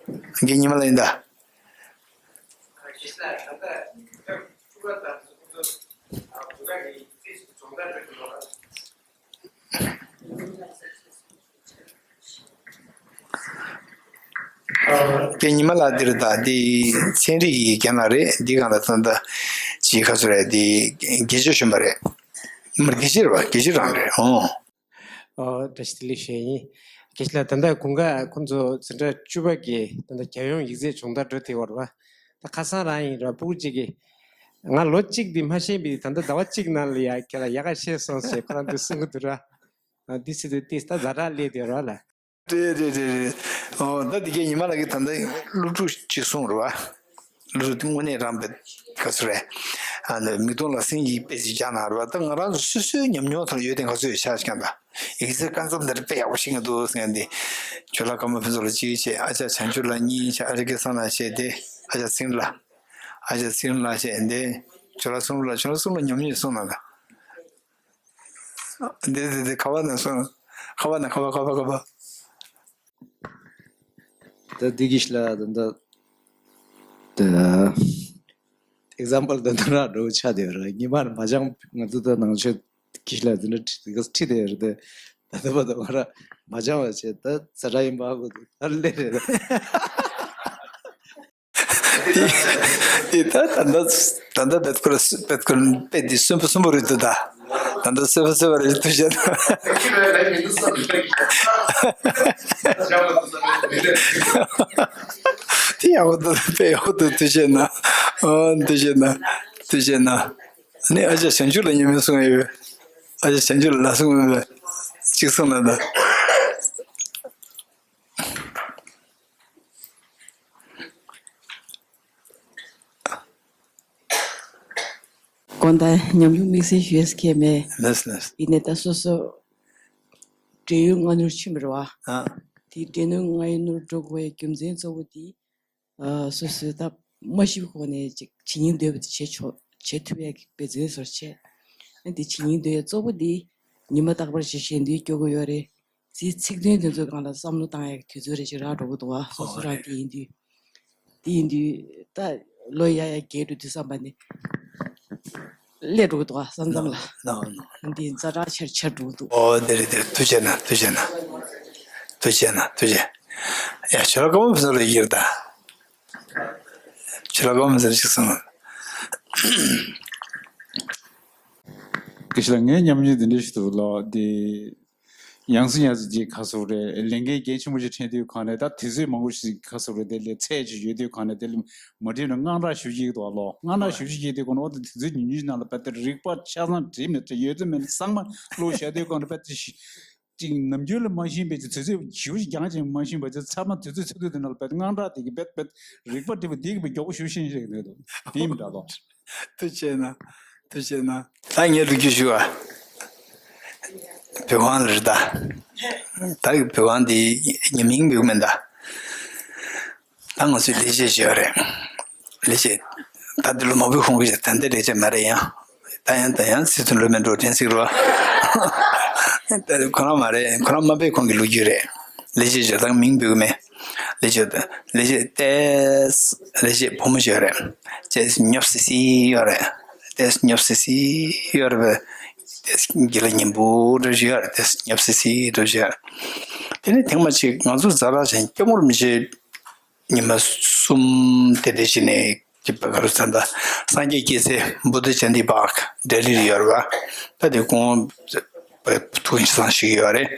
རྒན་ཉི་མ་ལ་ཡིན་ད། རྒན་ཉི་མ་ལགས་འདིར་ད་འདི་ཚན་རིག་གི་རྒན་ལགས་རེད། འདི་གང་ལ་ཚོན་ད་ཅི་ཁ་སོ་རེད། འདི་དགེ་ཆོས་གཞོན་པ་རེད། མར་དགེ་ཆོས་རེད་བ། དགེ་ཆོས་རང་རེད། ཨོ། ཨོ་བཀྲ་ཤིས་བདེ་ལེགས་ཞུ་ཡིན། དགེ་ཆོས་ལགས་ད་ལྟ་དགུན་ཁ་ཁོང་ཚོ་འཛིན་གྲྭ་བཅུ་པ་གི་ད་ལྟ་རྒྱལ་ཡོངས་ཡིག་ཚད་སྦྱོང་བརྡར་འགྲོ་དེ་བར་བ་ད་ཁ་སང་རང་ཡིན་ར་སྤུ་གུ་གཅིག་གིས། ང་ལོ་གཅིག་འདི་མ་ཤེས་པའི་ད་ལྟ་ཟླ་བ་གཅིག་ནང་ལ་ཡ་ཁྱེད་ལ་ཡག་ག་ཤེས་སོང་ཞེས་ཁོ་རང་འདི་གསུང་གི་འདུག་ར། ཨ་འདི་སྲིད་དུ་ཏིས་ད་ཛ་དྲག་སླེབས་དེ་ར་ལ། རེད་རེད་རེད་རེད། ཨོ་ད་འདི་གའི་ཉི་མ་ལགས་ཀྱིས་ད་ལྟ་སློབ་ཕྲུག་ཅིག་གསུངས་རེད་བ། སློབ་ཕྲུག་དེ་དངོས་གནས་རང་པའི་ག་ཚོད་རེད། ཨ་ནི་མིག་མཐོང་ལག་ཟིན་གྱིས་དཔེ་ཅིག་རྒྱག་གནང་རེད་བ། ད་ང་རང་ཚོ་སོ་སོའི་ཉམས་མྱོང་ཐོག་ཡོད་དེ་ག་ཚོད་ཡོད་ཆགས་ཀྱང་ད། ཡིག་ཚད་སྐར་མཚམས་འདིར་དཔེ་ཡག་པོ་ཤེས་ཀྱི་འདུག་ཟེར་མཁན་དེ། ཇོ་ལགས་ཀརྨ་ཕུན་ཚོགས་ལགས་གཅིག་བྱས། ཨ་ཅག་བྱང་ཆུབ་ལགས་གཉིས་བྱས། ཨ་ཅག་སྐལ་བཟང་ལགས་བྱས་ཏེ། ཨ་ཅག་ཚེ་རིང་ལགས། ཨ་ཅག་ཚེ་རིང་ལགས་བྱས་ཏེ། ཇོ་ལགས་གསུམ་ལ། ཇོ་ལགས་གསུམ་ལ་ཉམས་མྱོང་གསུངས་གནང་ད། འདི་འདི་འདི་ཁ་བ་ན་གསུངས། ཁ་བ་ན་ཁ་བ་ཁ་བ་ཁ་བ། ད་འདི་གི་ཤི་ལ་ད་ད་ད་ཨེག་ཛམ་པལ་ད་ད་ར་འགྲོ་ཆ་དེ་ར། ཉི་མ་མ་སྦྱངས་ང་ཚོ་ད་ནང་ཆོས་གི་ཤི་ལ་ད་ན་ཁྲི་ཁྲི་དེ་ར། ད་ད་ད་པ་ད་ང་ར་མ་སྦྱངས་པ་བྱས། ད་ཛ་དྲག་ཡིན་པ་གོ་ད་ལེ་རེད། དེ་ད་ད་ད་ད་ད་བེད་ཁོ་ར་བེད་ཁོ་ར་དཔེ་འདི་གསོན་པོ་གསོན་པོ་རེད་འདུག་ད་ད་ད་གསོན་པོ་གསོན་པོ་རེད་འདུག་བྱས་ན། དེ་ཡག་པོ་འདུག་དཔེ་ཡག་པོ་འདུག་འདུག་བྱས་ན། ཨོ་འདུག་བྱས་ན། འདུག་བྱས་ན། ཨ་ནི་ཨ་ཅག་བྱང་ཆུབ་ལ་ཉམས་མྱོང་གསུང་ཡོད་པས། ཨ་ཅག་བྱང་ཆུབ་ལ་གསུང་ཡོད་པས། གཅིག་གསུང་ན་ད། དགོངས་དག་ཉམས་མྱོང་དམིགས་བསལ་ཞུ་ཡས་ཁེལ་མེད། ལགས་ལགས། ཡིན་ནའི་ད་སོ་སོ་འབྲེལ་ཡོད་སྔ་སྣུར་ཕྱིན་པ་རེད་བ། ཨ། དེ་འབྲེལ་ཡོད་སྔ་སྣུར་འགྲོ་དགོས་པའི་རྒྱུ་མཚན་གཙོ་བོ་དེ། ཨ་སོ་སོའི་ད་མ་ཤི་བའི་གོང་ནས་ཅིག་བྱེད་སྙིང་འདོད་པ་དེ་བྱེད་ཆོག་བྱེད་ཐུབ་ཡས་ཀྱི་འབད་བརྩོན་བཟོ་བྱས། ཨ་དེ་བྱེད་སྙིང་འདོད་ཡས་གཙོ་བོ་དེ་ཉི་མ་རྟག་པར་ཅིག་ཞལ་འདོན་སྐྱོར་གི་ཡོད་རེད། ཚིག་ཚིག་དོན་དེ་ཚོའི་སྒང་ལ་བསམ་བློ་བཏང་ཡག་གི་དུས་ཚོད་རེ་ཞིག་རག་འགྲོ་གི་འདུག་བ། སོ་སོ་རང་དེ་ཡིན་དུས། དེ་ཡིན་དུས་ད་ལོ་ཡ་ཡ་རྒས་འགྲོ་དུས་བསམ་པ་ནི་སླེབས་འགྲོ་གི་འདུག་བ། ས་མཚམས་ལ། ནོ་ནོ། འདི་ཛ་དྲག་ཆེར་ཆེར་འགྲོ་གི་འདུག་ཨོ་དེ་རེད་དེ་རེད། ཐུགས་རྗེ་གནང་། ཐུགས་རྗེ་གནང་། ཐུགས་རྗེ་གནང་། ཐུགས་རྗེ། ཡ་ཁྱོད་ལ་ཀོ་མ་ཕུ་ལ་ཡིར་ད། ཁྱོད་ལ་ཀོ་མ་ཟེར་ཞིག་སོང་། སྐད་ཆ་ལ་ངའི་ཉམས་མྱོང་དེ་འདྲ་ཞིག་འདུག་ལ་དེ། ཡང་སེ་ཡང་སེ་ཅིག་ཁ་སོག་རེད། ལས་འགན་གལ་ཆེན་པོ་ཞིག་འཕྲད་དུས་གང་ནས་ད་དུས་ཚོད་མང་པོ་ཞིག་ཁ་སོག་རེད། དེ་ལས་ཚད་ཅིག་ཡོད་དུས་གང་ནས་དེ་ལས་མ་བྲིས་ན་དངངས་སྐྲག་ཞེ་པོ་ཅིག་འདུག་ལོ། དངངས་སྐྲག་ཞེ་པོ་ཅིག་སྐྱེས་དུས་གང་ནས་འོ་ད་དུས་ཚོད་ཉུང་ཉུང་ནང་ལ་བལྟས་ཏེ་རིག་པ་ཆ་ཚང་བྲིས་མེད་ཚེ་ཡོད་ཚད་མེད་ཚང་མ་ཀློག་བཞག་དུས་གང་ནས་བལྟས་ཏེ་ཤི། ཅིག་ནམ་རྒྱུན་ལ་མ་ཤེས་པའི་ཚེ་དུས་ཚོད་ཞེ་པོ་ཅིག་རྒྱང་ཅིག་མ་ཤེས་པ་ཚེ་ཚང་མ་དུས་ཚོད་ཚོད་དུས་དེ་ནང་ལ་བལྟས་ཏེ་དངངས་སྐྲག་དེ་གི་བལྟས་བལྟས་རིག་པ་བྲིས་པ་དེ་གི་བལྟས་མགྱོགས་པོ་ཞེ་པོ་ཤེས་ཤེས་ཀྱི་འདུག་དེ་ཡིན་མི་འདྲ་ལོ། ཐུགས་རྗེ་གནང་། ཐུགས་རྗེ་གནང་། ད་ངས་ལོ་རྒྱུས་ཞུ་བ། བོད་ཁང་ལ་རེད་ད། ད་གི་བོད་ཁང་འདི་ཉེས་མིང་འབོད་མིན་ད། ད་ང་ཚོས་ལས་བྱེད་བྱས་ཡོད་རེད། ལས་བྱེད། ད་འདི་ལོ་མ་བུ་ཁོང་གིས་ད་འདི་ལས་བྱེད་མ་རེད་ཡང་། ད་ཡང་ད་ཡང་སྲིད་དོན་ལོ་མེད་འགྲོ་དྲན་སྲིད་རོ། ད་ཁོ་རང་མ་རེད། ཁོ་རང་མ་བུ་ཁོང་གི་ལོ་རྒྱུས་རེད། ལས་བྱེད་བྱས་ད་མིང་འབོད་མེད། ལས་བྱེད་ལས་བྱེད་ཏེས་ལས་བྱེད་བུ་མོ་ཞིག་ཡོད་རེད། ཏེས་ཉོབ་སི་སི་ཡོད་རེད། ཏེས་ཉོབ་སི་སི་ཡོད་རེད། ཏེས་དགེ་ལ་ཉིན་པོ་འདྲ་ཞིག་ཡོད་རེད། ཏེས་ཉོབ་སི་སི་འདྲ་ཞིག་ཡོད་རེད། དེ་ནས་ཐེངས་མ་གཅིག་ང་ཚོ་ཛ་དྲག་ཅན་སྐྱབས་མགོན་རིན་པོ་ཆེ་ཉི་མ་གསུམ་དེ་འདྲ་ཞིག་ནས་ཀྱི་བ་ག་རུ་ཚ་ད་སངས་རྒྱས་སྐྱེད་ཚལ་བུདྡྷ་ཇ་ཡན་ཏི་པཱརྐ་ལྡི་ལི་ལ་ཡོད་རེད་བ། ད་དེ་ཁོང་ཐུགས་ཆེ་ཚང་ཞིག་ཡོད་རེད།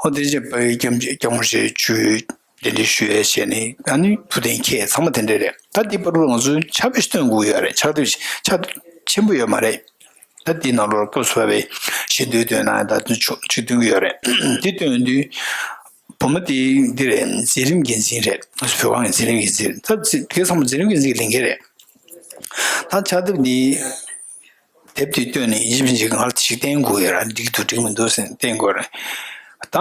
ཨོ་དེ་རྗེས་པའི་སྐྱབས་སྐྱབས་མགོན་རིན་པོ་ཆེ་ཆོས་གདན་འདྲེན་ཞུ་ཡས་བྱས་ནས་ཨ་ནི་ཐུགས་གཏན་འཁེལ་ཚང་མ་དེ་འདྲ་རེད། ད་འདི་བར་དུ་ང་ཚོས་ཕྱག་དེབ་སྟོན་དགོས་ཡོད་རེད། ཕྱག་དེབ་ཕྱག་དེབ་ཆེན་པོ་ཡོད་མ་རེད། ད་འདི་ནང་ལོགས་སྐབས་སུ་བབས་པའི་ཞལ་འདོན་སྟོན་ན་ད་དུང་ཆོག་ཅིག་སྟོན་གྱི་ཡོད་རེད། འདི་སྟོན་དུས་བུ་མོ་དེ་འདི་རེད། འཛིན་རིམ་འགན་འཛིན་རེད། བོད་ཁང་གི་འཛིན་རིམ་འགན་འཛིན་རེད། ད་འཛིན་དེ་ཚང་མ་འཛིན་རིམ་འགན་འཛིན་གྱི་ལས་འགན་རེད། ད་ཕྱག་དེབ་འདི་དེབ་དེ་བཏོན་ནས་ཡིན་གཅིག་མིན་གཅིག་ང་ལ་ཞིག་བསྟན་དགོས་ཡོད་ར། འགྲིག་འདུག་འགྲིག་མི་འདུག་ཟེར་ནས་བསྟན་དགོས་རེད། ད་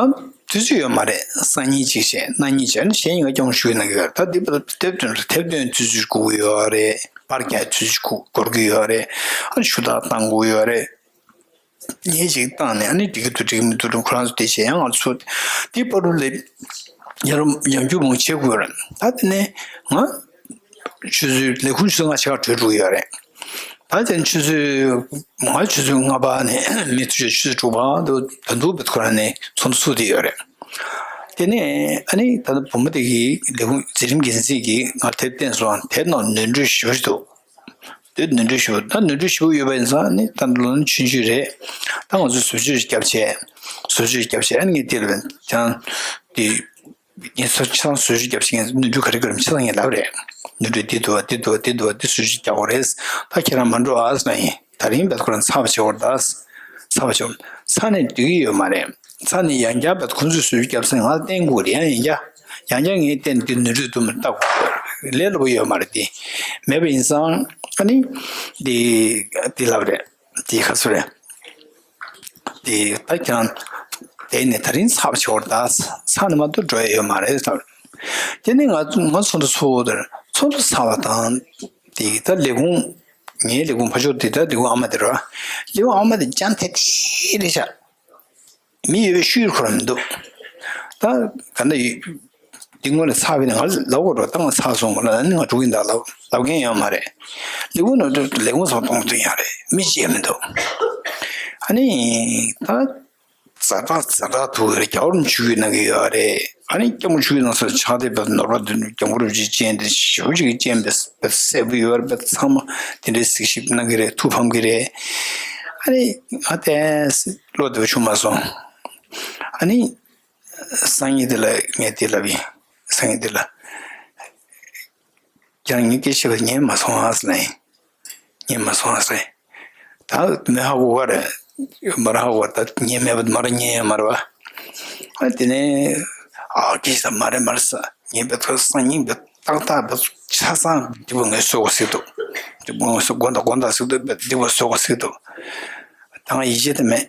དུས་ཚོད་ཡོད་མ་རེད། སང་ཉིན་གཅིག་བྱས་གནངས་ཉིན་བྱས་ནས་གཞན་ཡང་སྐྱོང་ཞུས་གནང་གི་ཡོད་རེད། ད་དེབ་དེབ་བཏོན་དེབ་བཏོན་དུས་ཚོད་དགོས་ཀྱི་ཡོད་རེད། པར་རྒྱག་དུས་ཚོད་དགོས་ཀྱི་ཡོད་རེད། ཨ་ནི་ཞུ་དག་བཏང་དགོས་ཡོད་རེད། ངས་ཅིག་བཏང་ནས་ཨ་ནི་འགྲིག་གི་འདུག་འགྲིག་གི་མི་འདུག་ཁོ་རང་ཚོ་དེ་བྱས་ཡང་ང་ཚོ་དེ་བར་དུ་ལས་ཡར་ཡང་བསྐྱར་མང་བྱེད་དགོས་རེད། ད་དེ་ནས་ང་ཆུ་ཚོད་ལས་ཁུངས་ཆུ་ཚོད་ལྔ་ཕྱེད་ཀ་གྲོལ་འགྲོ་གི་ཡོད་རེད། ད་དེ་ཆུ་ཚོད་ང་ཆུ་ཚོད་ལྔ་པ་ནས་མི་ཐུག་ཆུ་ཚོད་དྲུག་པ་འདུག་ད་འདུག་བེད་ཁོ་རང་ནས་ཚོགས་འདུ་ཚུགས་བསྡད་ཡོད་རེད། དེ་ནས་ཨ་ནི་ད་ལྟ་བུ་མོ་དེ་གིས་ལས་ཁུངས་འཛིན་རིམ་འགན་འཛིན་གྱིས་ང་དེབ་བསྟན་སོང་། དེབ་ནང་ནོར་འཁྲུལ་ཞེ་པོ་ཞིག་འདུག་དེ་ནོར་འཁྲུལ་ཞེ་པོ་ད་ནོར་འཁྲུལ་ཞེ་པོ་ཡོད་པ་ཡིན་ཙང་ནི་ད་ལོ་ན་ཆུང་ཆུང་རེད། ད་ང་ཚོས་བཟོ་བཅོས་ཤིག་བརྒྱབ་བྱས། བཟོ་བཅོས་ཤིག་བརྒྱབ་བྱས་ཨ་ནི་ངས་དེ་ལ་ཡང་དེ་ངས་ཚོ་ཆང་བཟོ་བཅོས་བརྒྱབ་བྱས་ངས་ནོར་འཁྲུལ་ག་རེ་ག་རེ་ཆ་ཚང་ངས་ལབ་རེད། ནོར་འཁྲུལ་འདི་འདུག་བ་འདི་འདུག་བ་འདི་འདུག་བ་འདི་བཟོ་བཅོས་རྒྱག་དགོས་རེད། ད་ཁྱེད་རང་མ་འགྲོ་ཨ་ཟེར་ན་ཡིན། ད་རིང་བས་ཁོ་རང་ཚར་བ་བྱེད་དགོས་རེད་ད། ཚར་བ་བྱེད་དགོས། ཚར་ནས་འགྲིག་གི་ཡོད་མ་རེད། ཚར་ནས་ཡང་བསྐྱར་བས་ཁོང་ཚོས་བཟོ་བཅོས་བརྒྱབ་ཚེ་ང་ལ་བསྟན་དགོས་རེད། ཡང་ཡང་བསྐྱར་ཡང་བསྐྱར་ངས་བསྟན་དེ་ནོར་འཁྲུལ་འདུག་མི་ལྟ་དགོས་རེད། ལས་སླ་པོ་ཡོད་མ་རེད། དེ་མེད་པ་ཡིན་ཙང་ཨ་ནི་དེ་དེ་ལབ་རེད། དེ་ག་ཚོད་རེད། དེ་ད་ཀྱང་དེ་ནས་ད་རིང་ཚར་བ་བྱེད་དགོས་རེད་ད། ཚར་ནས་མ་གཏོགས་འགྲོ་ཡ་ཡོད་མ་རེད་ལབ། དེ་ནས་ང་ང་ཚོགས་འདུ་ཚོགས་དེར་ཚོགས་འདུ་ཚར་བ་དང་དེ་ད་ལས་ཁུངས་ངའི་ལས་ཁུངས་ཕ་ཕྱོགས་དེ་ད་ལས་ཁུངས་ཨ་མ་དེ་རེད་བ། ལས་ཁུངས་ཨ་མ་དེ་ཅང་དེ་དེ་རེད་ཤག་མི་ཡོད་པའི་ཤུལ་ཁོ་རང་མི་འདུག་ད་ག་འདྲ་ཡོད། འདི་སྔོན་ལ་ཚར་བས་ནས་ང་ལབ་དགོས་རེད། ད་ང་ཚར་སོང་ལབ་ན་ནི་ང་འགྲོ་གི་ཡིན་ད་ལབ་ལབ་མཁན་ཡོད་མ་རེད། ལས་ཁུངས་ནང་དུ་ལས་ཁུངས་སོགས་གཏོང་དོན་ཡང་རེད། མི་གཅིག་མི་འདུག་ཨ་ནི་ད་ཛ་དྲག་ཛ་དྲག་ཐུག་རེད། རྒྱལ་བ་རིན་པོ་ཆེ་ནང་གི་ཡོད་རེད། ཨ་ནི་སྐྱབས་མགོན་ཆོས་ཀྱི་ནང་སོགས་ཕྱག་དེབ་པ་ནོར་བ་འདི་ནི་སྐྱབས་མགོན་རིན་པོ་ཆེའི་སྤྱན་དེ་ཞེ་པོ་ཅིག་གི་སྤྱན་དཔེ་དཔེ་གསལ་པོ་ཡོད་རེད། དཔེ་ཚང་མ་དེ་འདྲའི་གཟིགས་ཞིབ་གནང་གི་རེད། ཐུགས་ཕམ་གི་རེད། ཨ་ནི་ང་དེ་བློ་བདེ་པོ་བྱུང་མ་སོང་། ཨ་ནི། སང་ཉིན་དེ་ལ་ངས་དེ་ལབ་ཡིན། སང་ཉིན་དེ་ལ། ཁྱེད་རང་ངའི་སྐད་ཆ་བ་ཉན་མ་སོང་ཨ་ཟེར་ལབ་ཡིན། ཉན་མ་སོང་ཨ་ཟེར། ད་མི་ཧ་གོ་ག་རེད། མ་ར་ཧ་གོ་བ་ད་ཉན་མེད་པ་མ་ར་ཉན་ཡོད་མ་རེད་བ། ཨ་དེ་ནས་ཨ་སྐད་ཆ་མ་རེད་མ་རེད་ཟེར། ངས་བེད་ཐོག་སང་ཉིན་བེད་ཏག་ཏག་བེད་ཆ་ཚང་འདི་བ་ངས་བཟོ་དགོས་ཟེར་འདུག་འདི་བ་ངས་བཟོ་དགོས་འདུག་དགོས་འདུག་ཟེར་འདུག་བེད་འདི་བ་བཟོ་དགོས་ཟེར་འདུག་ད་ང་ཡིད་ཆེས་དེ་མེད།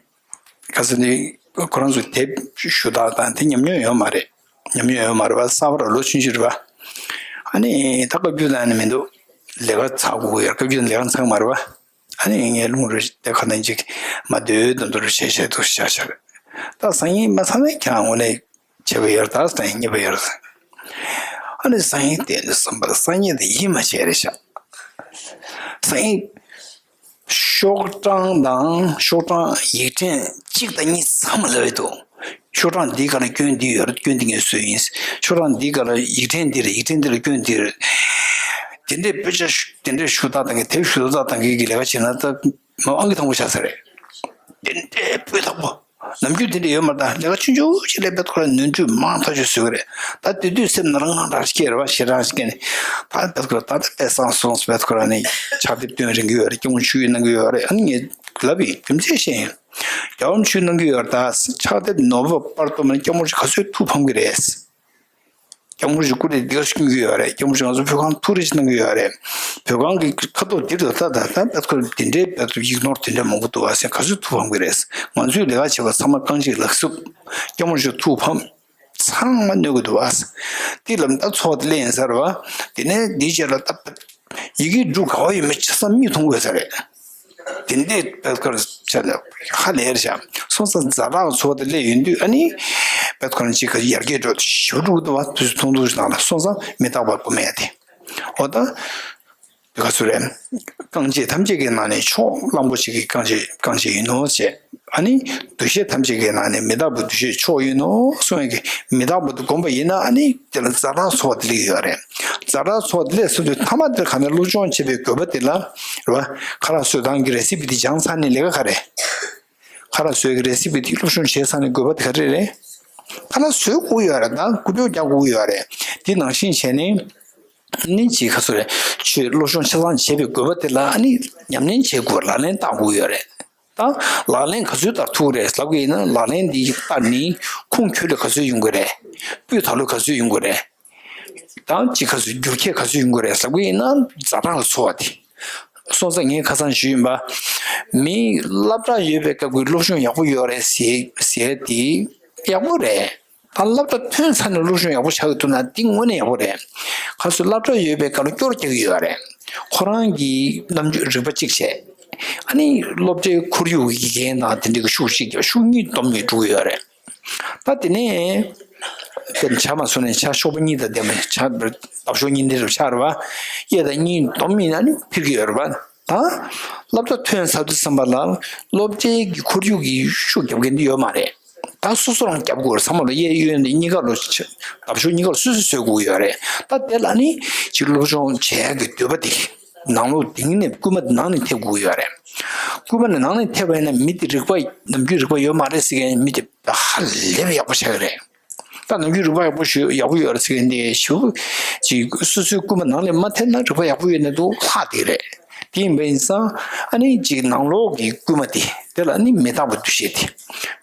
ག་ཚོད་ནི་ཁོ་རང་ཚོ་དེབ་ཞུ་དག་དང་དེ་ཉམས་མྱོང་ཡོད་མ་རེད། ཉམས་མྱོང་ཡོད་མ་རེད་བ། གསར་པ་ར་ལོ་ཆུང་ཆུང་རེད་བ། ཨ་ནི་ད་བཀའ་བརྒྱུད་ལ་ནི་མི་འདུག་ལས་ཀ་ཚར་དགོས་ཡོད། བཀའ་བརྒྱུད་ལས་ཀ་ཚར་མ་རེད་བ། ཨ་ནི་ངས་རླུང་རེ་དེ་ཁ་ནང་ཅིག་མ་སྡོད་དུ་འདུག་རེ་བྱས་བྱས་འདུག་ཤ་ཤ་རེད། ད་སང་ཉིན་མ་ཚར་ན་ཁྱེད་རང་དངོས་གནས་བྱས་པ་ཡོད་རེད། ད་སང་ཉིན་གཉིས་པ་ཡོད་རེད། ཨ་ནི་སང་ཉིན་དེ་ནི་བསམ་པར་སང་ཉིན་དེ་ཡིད་མ་ཆེས་རེད་ཤག་སང་ཉིན། ཤོག་གྲངས་དང་ཤོག་གྲངས་ཡིག་ཕྲེང་གཅིག་དང་གཉིས་ཚང་མ་ལབ་ཡོད་དོ། ཤོག་གྲངས་འདིའི་སྒང་ལ་སྐྱོན་འདི་ཡོད་རེད། སྐྱོན་འདི་ངས་བཟོས་ཡིན། ཤོག་གྲངས་འདིའི་སྒང་ལ་ཡིག་ཕྲེང་འདི་རེད། ཡིག་ཕྲེང་འདི་ལ་སྐྱོན་འདི་རེད། དེ་འདྲའི་དཔེ་ཆ་ཤོ་དེ་འདྲའི་ཤོ་ཐག་བཏང་གི། དེབ་ཤོ་ཐག་བཏང་གི་གི་ལས་ཀ་བྱས་ན་ད་མ་ཨང་ཀི་དང་པོ་ཆགས་ས་རེད། དེ་འདྲའི་སྤུས་དག་པོ། ནམ་རྒྱུན་དེ་འདྲ་ཡོད་མ་རེད། ད་ལས་ཀ་ཆུང་ཆུང་ཞིག་ལས་དཔེ་ཁོ་རང་ནོར་འཁྲུལ་མང་ཐག་ཆོད་བཟོ་གི་རེད། ད་དེ་དུས་སེམས་ནང་ལ་དངངས་སྐྲག་སྐྱེ་རེད་བ། ཞེ་དྲག་སྐྱེ་ནས། ད་དཔེ་ཁོ་རང་ད་ད་དཔེ་བཟང་སོང་། དཔེ་ཁོ་རང་ནས་ཕྱག་དེབ་སྟོན་རན་གི་ཡོད་རེད། སྐྱབས་མགོན་ཆོས་ཡིན་གནང་གི་ཡོད་རེད། ཨ་ནི་ངས་ལབ་ཡིན། རྒྱུ་མཚན་བཤད་ཡིན། རྒྱལ་བ་རིན་པོ་ཆེས་གནང་གི་ཡོད་རེད། ད་ཕྱག་དེབ་ནོར་བུ་པར་གཏོང་མཁན་སྐྱབས་མགོན་རིན་པོ་ཆེ་ག་ཚོད་ཐུགས་ཕམ་གི་རེད། སྐྱབས་མགོན་རིན་པོ་ཆེ་སྐུ་ལས་འདི་ག་ཞིག་གནང་གི་ཡོད་རེད། སྐྱབས་མགོན་རིན་པོ་ཆེ་ང་ཚོ་བོད་ཁང་ཐུགས་རེ་ཅིག་གནང་གི་ཡོད་རེད། བོད་ཁང་གི་ཁ་ཐོག་འདིར་དུ་ད་ད་ད་དཔེ་ཁོ་འདི་འདྲའི་དཔེ་ཁོ་ཡིག་ནོར་དེ་འདྲ་མང་པོ་འདུག་བ་ཟེར། ག་ཚོད་ཐུགས་ཕམ་གི་རེད། ང་ཚོས་ལས་ཀ་བྱེད་པ་ཚང་མ་རྐང་གཅིག་ལག་སུབ། སྐྱབས་མགོན་རིན་པོ་ཆེ་ཐུགས་ཕམ། ཚང་མ་གནོད་གི་འདུག་བ། དེ་ལ་ད་ཚོགས་དེ་ལས་ཡིན་ཟེར་བ། དེ་ནས་འདིའི་རྗེས་ལ་ད་ཡི་གེ་འབྲུ་ག་བ་ཡོད་མེད་ཆ་ཚང་མིག་མཐོང་དགོས་ས་རེད། དེ་འདྲའི་དཔེ་ཁོ་རང་ཆ་ནས་ཧ་ལས་རེད་བཞག་སོང་ཙང་ཛ་དྲག་ཚོགས་དེ་སླེབས་ཡོང་དུས་ཨ་ནི་དཔེ་ཁོ་རང་ཅིག་ག་ཡར་རྒྱས་འགྲོ་ཞེ་པོ་འགྲོ་གི་འདུག་བ། དུས་ཚོད་ཐུང་ཐུང་ཞིག་ནང་ལ། སོང་ཙང་མི་རྟག་པ་སྐུ་མེད་དེ། འོ་ད་དེ་ག་ཚོད་རེད། རྐང་རྗེས་ཐམས་ཅད་ཀྱི་ནང་ནས་མཆོག་གླང་པོ་ཆེ་གི་རྐང་རྗེས་རྐང་རྗེས་ཡིན་ནོ་ཞེས། ཨ་ནི་འདུ་ཤེས་ཐམས་ཅད་ཀྱི་ནང་ནས་མི་རྟག་པའི་འདུ་ཤེས་མཆོག་ཡིན་ནོ་གསུང་ཡག་གི། མི་རྟག་པ་དེ་བསྒོམ་པ་ཡིན་ན་ཨ་ནི་དེ་ལ་ཛ་དྲག་ཚོགས་དེ་སླེབས་ཡོད་རེད། ཛ་དྲག་ཚོགས་དེ་སླེབས་ཚར་དུས་ཐ་མ་དེར་ག་ནས་སློབ་སྦྱོང་བྱེད་པའི་དགོས་པ་དེ་ལ་རེད་བ། ཁ་ལག་བཟོ་སྟངས་ཀྱི་རེ་སི་པི་དེ་སྦྱངས་ཚར་ནས་ལས་ཀ་ག་རེ། ཁ་ལག་བཟོ་ཡག་གི་རེ་སི་པི་དེ་སློབ་སྦྱོང་བྱས་ཚར་ནས་དགོས་པ་དེ་ག་རེ་རེད། ཁ་ལག་བཟོ་དགོས་ཡོད་རེད། ད་འགུལ་སྐྱོད་རྒྱག་དགོས་ཡོད་རེད། དེ་ནང་བཞིན་བྱས་ནས། ནི་ཅིག་ག་ཚོད་རེད། ཆོས་སློབ་སྦྱོང་ཆ་ཚང་བྱེད་པའི་དགོས་པ་དེ་ལ་ཨ་ནི་ཉམས་ལེན་བྱེད་དགོས། ལག་ལེན་བསྟར་དགོས་ཡོད་རེད། ད་ལག་ལེན་ག་ཚོད་བསྟར་ཐུབ་རེད་ལབ་གི་ཡིན་ན། ལག་ལེན་འདི་བསྟར་ནི་ཁུངས་འཁྱོལ་ལ་ག་ཚོད་ཡོང་གི་རེད། སྤུས་དག་ལ་ག་ཚོད་ཡོང་གི་རེད། ད་ཅིག་ག་ཚོད་འགྱུར་ཁྱད་ག་ཚོད་ཡོང་གི་རེད་ལབ་གི་ཡིན་ན། ཛ་དྲག་ལ་ཚོར་བ་དེ། སོང་ཙང་ངས་ཁ་སང་ཞུས་ཡིན་པ། མི་སློབ་གྲྭ་ཡོད་པའི་སྐབས་ཀྱི་སློབ་སྦྱོང་ཡག་པོ་ཡོད་རེད་ཟེར་ཟེར་དེ་ཡག་པོ་རེད། ད་སློབ་གྲྭ་ཐོན་ཚར་ནས་སློབ་སྦྱོང་ཡག་པོ་བྱ་གི་འདུག་ན་འདི་དངོས་གནས་ཡག་པོ་རེད། ག་ཚོད་སློབ་གྲྭ་ཡོད་པའི་སྐབས་ལ་སྐྱོར་རྒྱག་གི་ཡོད་རེད། ཁོ་རང་གི་རྣམ་དཔྱོད་རིག་པ་གཅིག་བྱས། ཨ་ནི་སློབ་གྲྭའི་ཁོར་ཡུག་གི་འགན་དང་དེ་འདྲ་གི་ཤུགས་གཅིག་བརྒྱབ། ཤུགས་གཉིས་སྡོམ་ནས་འགྲོ་གི་ཡོད་རེད། ད་དེ་ནས་དཔེར་ན་ཇ་མ་བཟོ་ནས་ཇ་གཤོག་པ་གཉིས་དང་ལྡན་པ། ཇ་འདབ་གཤོག་གཉིས་ལྡན་རུ་ཆགས་རེད་བ། གཡས་དང་གཉིས་སྡོམ་ཡིན་ན་ནི་འཕེལ་གྱི་ཡོད་རེད་བ། ད་སློབ་གྲྭ་ཐོན་ཚར་དུས་ཙམ་པ་ལ་སློབ་གྲྭའི་གི་ཁོར་ཡུག་གི་ཤུགས་རྒྱབ་མཁན་འདི་ཡོད་མ་རེད། ད་སོ་སོ་རང་རྒྱབ་དགོས་རེད། ཚང་མ་ལ་གཡས་གཡོན་དེ་གཉིས་ཀ་ལོ་ཆ་འདབ་གཤོག་གཉིས་ཀ་ལ་སོ་སོས་བཟོ་དགོས་ཡོད་རེད། ད་དེ་ལ་ནི་ཅིག་སློབ་སྦྱོང་བྱེད་ཡག་གི་འདོད་པ་དེ་ནང་ལོགས་གཏིང་ནས་སྐུལ་མ་དེ་ནང་ནས་ཐེབས་དགོས་ཡོད་རེད། སྐུལ་མ་ནི་ནང་ནས་ཐེབས་པ་ཡིན་ན་མི་དེ་རིག་པ་ནམ་རྒྱུན་རིག་པ་ཡོད་མ་རེད་ཟེར་མཁན་མི་དེ་ཧ་ལས་པ་ཡག་པོ་ཆགས་ཀྱི་རེད། ད་ནམ་རྒྱུན་རིག་པ་ཡག་པོ་ཞུ་ཡག་པོ་ཡོད་རེད་ཟེར་མཁན་དེ་ཞུ་ཅིག་སོ་སོའི་སྐུལ་མ་ནང་ནས་མ་ཐེབས་ན་རིག་པ་ཡག་པོ་ཡོད་ན་འདུག་ལྷག་དེ་རེད། དེ་ཡིན་པ་ཡིན་ཙང་ཨ་ནི་ཅིག་ནང་ལོགས་ཀྱི་སྐུལ་མ་དེ་དེ་ལ་ཨ་ནི་མི་རྟག་པའི་འདུ་ཤེས་དེ།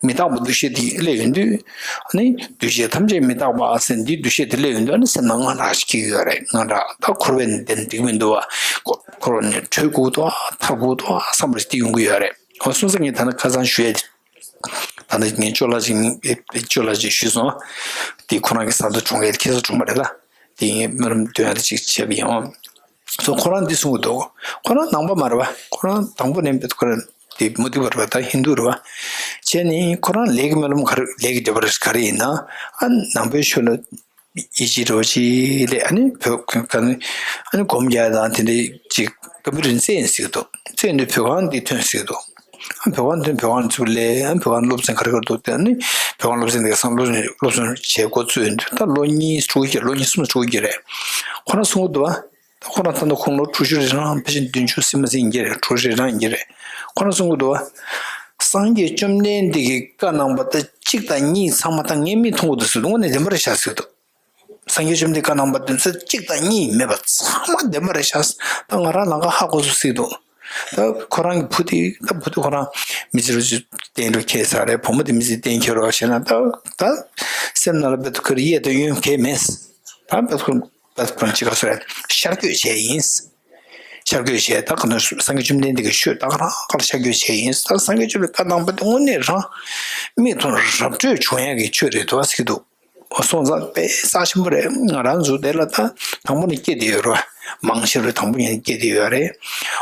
མི་རྟག་པའི་འདུ་ཤེས་དེ་སླེབས་ཡོང་དུས་ཨ་ནི་འདུ་བྱེད་ཐམས་ཅད་མི་རྟག་པ་ཟེར་འདིའི་འདུ་ཤེས་དེ་སླེབས་ཡོང་དུས་ཨ་ནི་སེམས་ནང་དངངས་སྐྲག་ཞིག་སྐྱེ་གི་ཡོད་རེད། དངངས་སྐྲག། ད་འཁོར་བའི་ནང་བསྡད་ན་འགྲིག་མི་འདུག་བ། འཁོར་བ་ནས་གྲོལ་དགོས་འདུག་བ། ཐར་དགོས་འདུག་བ་བསམ་པ་ཞིག་དེ་ཡོང་གི་ཡོད་རེད། འོ་སོང་ཙང་ངས་ད་ནི་ཁ་སང་ཞུ་ཡ་དེ། ད་ནི་ངས་ཅོ་ལགས་ཅིག་ཅོ་ལགས་ཅིག་ཞུས་སོང་། དེ་ཁོ་རང་གི་ས་མཐོ་གྲོང་ཁྱེར་ཁེ་ས་གྲོང་པ་རེད་ལ། དེ་ངས་སྨོན་ལམ་འདོན་ཡ་དེ་ཅིག་བྱས་པ་ཡིན། སོ་ཁོ་རང་འདི་གསུང་གི་འདུག་ཁོ་རང་ནང་པ་མ་རེད་བ། ཁོ་རང་དང་པོ་ནས་ཁོ་རང་དེ་མུ་སྟེགས་པ་རེད་བ། ད་ཧིན་དུ་རེད་བ། བྱས་ནས་ཁོ་རང་ལས་ཀྱི་སྨོན་ལམ་ག་རེ། ལས་ཀྱི་འབྲེལ་བ་རེ་ག་རེ་ཡིན་ན། ཨ་ནང་པའི་ཆོས་ལ་ཡིད་ཆེས་འདྲ་བོ་ཅིག་སླེབས། ཨ་ནི་བོད་ཁ་ནི་ཨ་ནི་སྒོམ་རྒྱག་དང་དེ་འདྲའི་ཅིག་སྐབས་རིང་བཙལ་ཡིན་ཟེར་གི་འདུག་བཙལ་ཡོང་དུས་བོད་ཁང་འདི་ཐོན་ཟེར་གི་འདུག་ཨ་བོད་ཁང་ཐོན། བོད་ཁང་ཚུར་སླེབས། ཨ་བོད་ཁང་སློབ་ཚན་ག་རེ་ག་རེ་འདུག་དེ་ཨ་ནི་བོད་ཁང་སློབ་ཚན་འདི་ག་སང་སློབ་སློབ་སྦྱོང་བྱེད་འགོ་བཙུགས་ཡོང་དུས་ད་ལོ་གཉིས་དྲུག་བརྒྱད། ལོ་གཉིས་གསུམ་དྲུག་བརྒྱད་རེད། ཁོ་རང་གསུང་གི་འདུག་ཨ། ད་ཁོ་རང་ད་ལྟ་ཁོང་ལོ་དྲུག་ཅུ་རེ་གྲངས། ཕལ་ཆེར་བདུན་ཅུ་ཟིན་མ་ཟིན་ཡིན་གྱི་རེད། དྲུག་ཅུ་རེ་གྲངས་ཡིན་གྱི་རེད། ཁོ་རང་གསུང་གི་འདུག་བ། སངས་རྒྱས་བཅོམ་ལྡན་འདས་ཀྱི་བཀའ་གནང་བ་ད་གཅིག་དང་གཉིས་ཚང་མ་ད་ངས་མིག་མཐོང་གི་འདུག་ཟེར། དངོས་གནས་བདེན་པ་རེད་ཤག་ཟེར་གི་འདུག་སངས་རྒྱས་བཅོམ་ལྡན་འདས་བཀའ་གནང་བ་དེ་ཚོ་གཅིག་དང་གཉིས་མེད་པ་ཚང་མ་བདེན་པ་རེད་ཤག་ད་ང་རང་ལམ་ཁ་ཧ་གོ་སོང་ཟེར་གི་འདུག་ད་ཁོ་རང་གི་བུ་དེ། ད་བུ་དེ་ཁོ་རང་མི་ཚེ་རུ་གཏན་རུ་འཁྱེར་ཚར་རེད། བུ་མོ་དེ་མི་ཚེ་གཏན་འཁྱེར་རོགས་བྱས་ན། ད་ད་སེམས་ནང་ལ་དཔེ་ཁོ་རང་གཡས་དང་གཡོན་གང་ཡང་མེད། ད་དཔེ་ཁོ་ད་ཁོ་རང་ཅིག་ག་ཟེར། ཤར་བསྐྱོད་བྱས་ཡིན། ཤར་བསྐྱོད་བྱས། ད་ག་ནས་སངས་རྒྱས་བཅོམ་ལྡན་འདས་ཀྱི་ཆོས་ད་ག་རང་ག་ལ་ཤར་བསྐྱོད་བྱས་ཡིན། ད་སངས་རྒྱས་བཅོམ་ལྡན་བཀའ་གནང་བ་དེ་དངོས་གནས་རང་མིག་མཐོང་རབ་གྲོལ་བྱུང་ཡག་གི་ཆོས་རེད་འདུག་ཟེར་གྱི་འདུག་སོང་ཙང་དཔེ་རྩ་ཆེན་པོ་རེད། ང་རང་ཚོ་དེ་ལ་ད་དང་པོ་ནས་སྐྱེས་བསྡད་ཡོད་རེད། མང་ཆེ་བ་དང་པོ་ནས་སྐྱེས་བསྡད་ཡོད་རེད།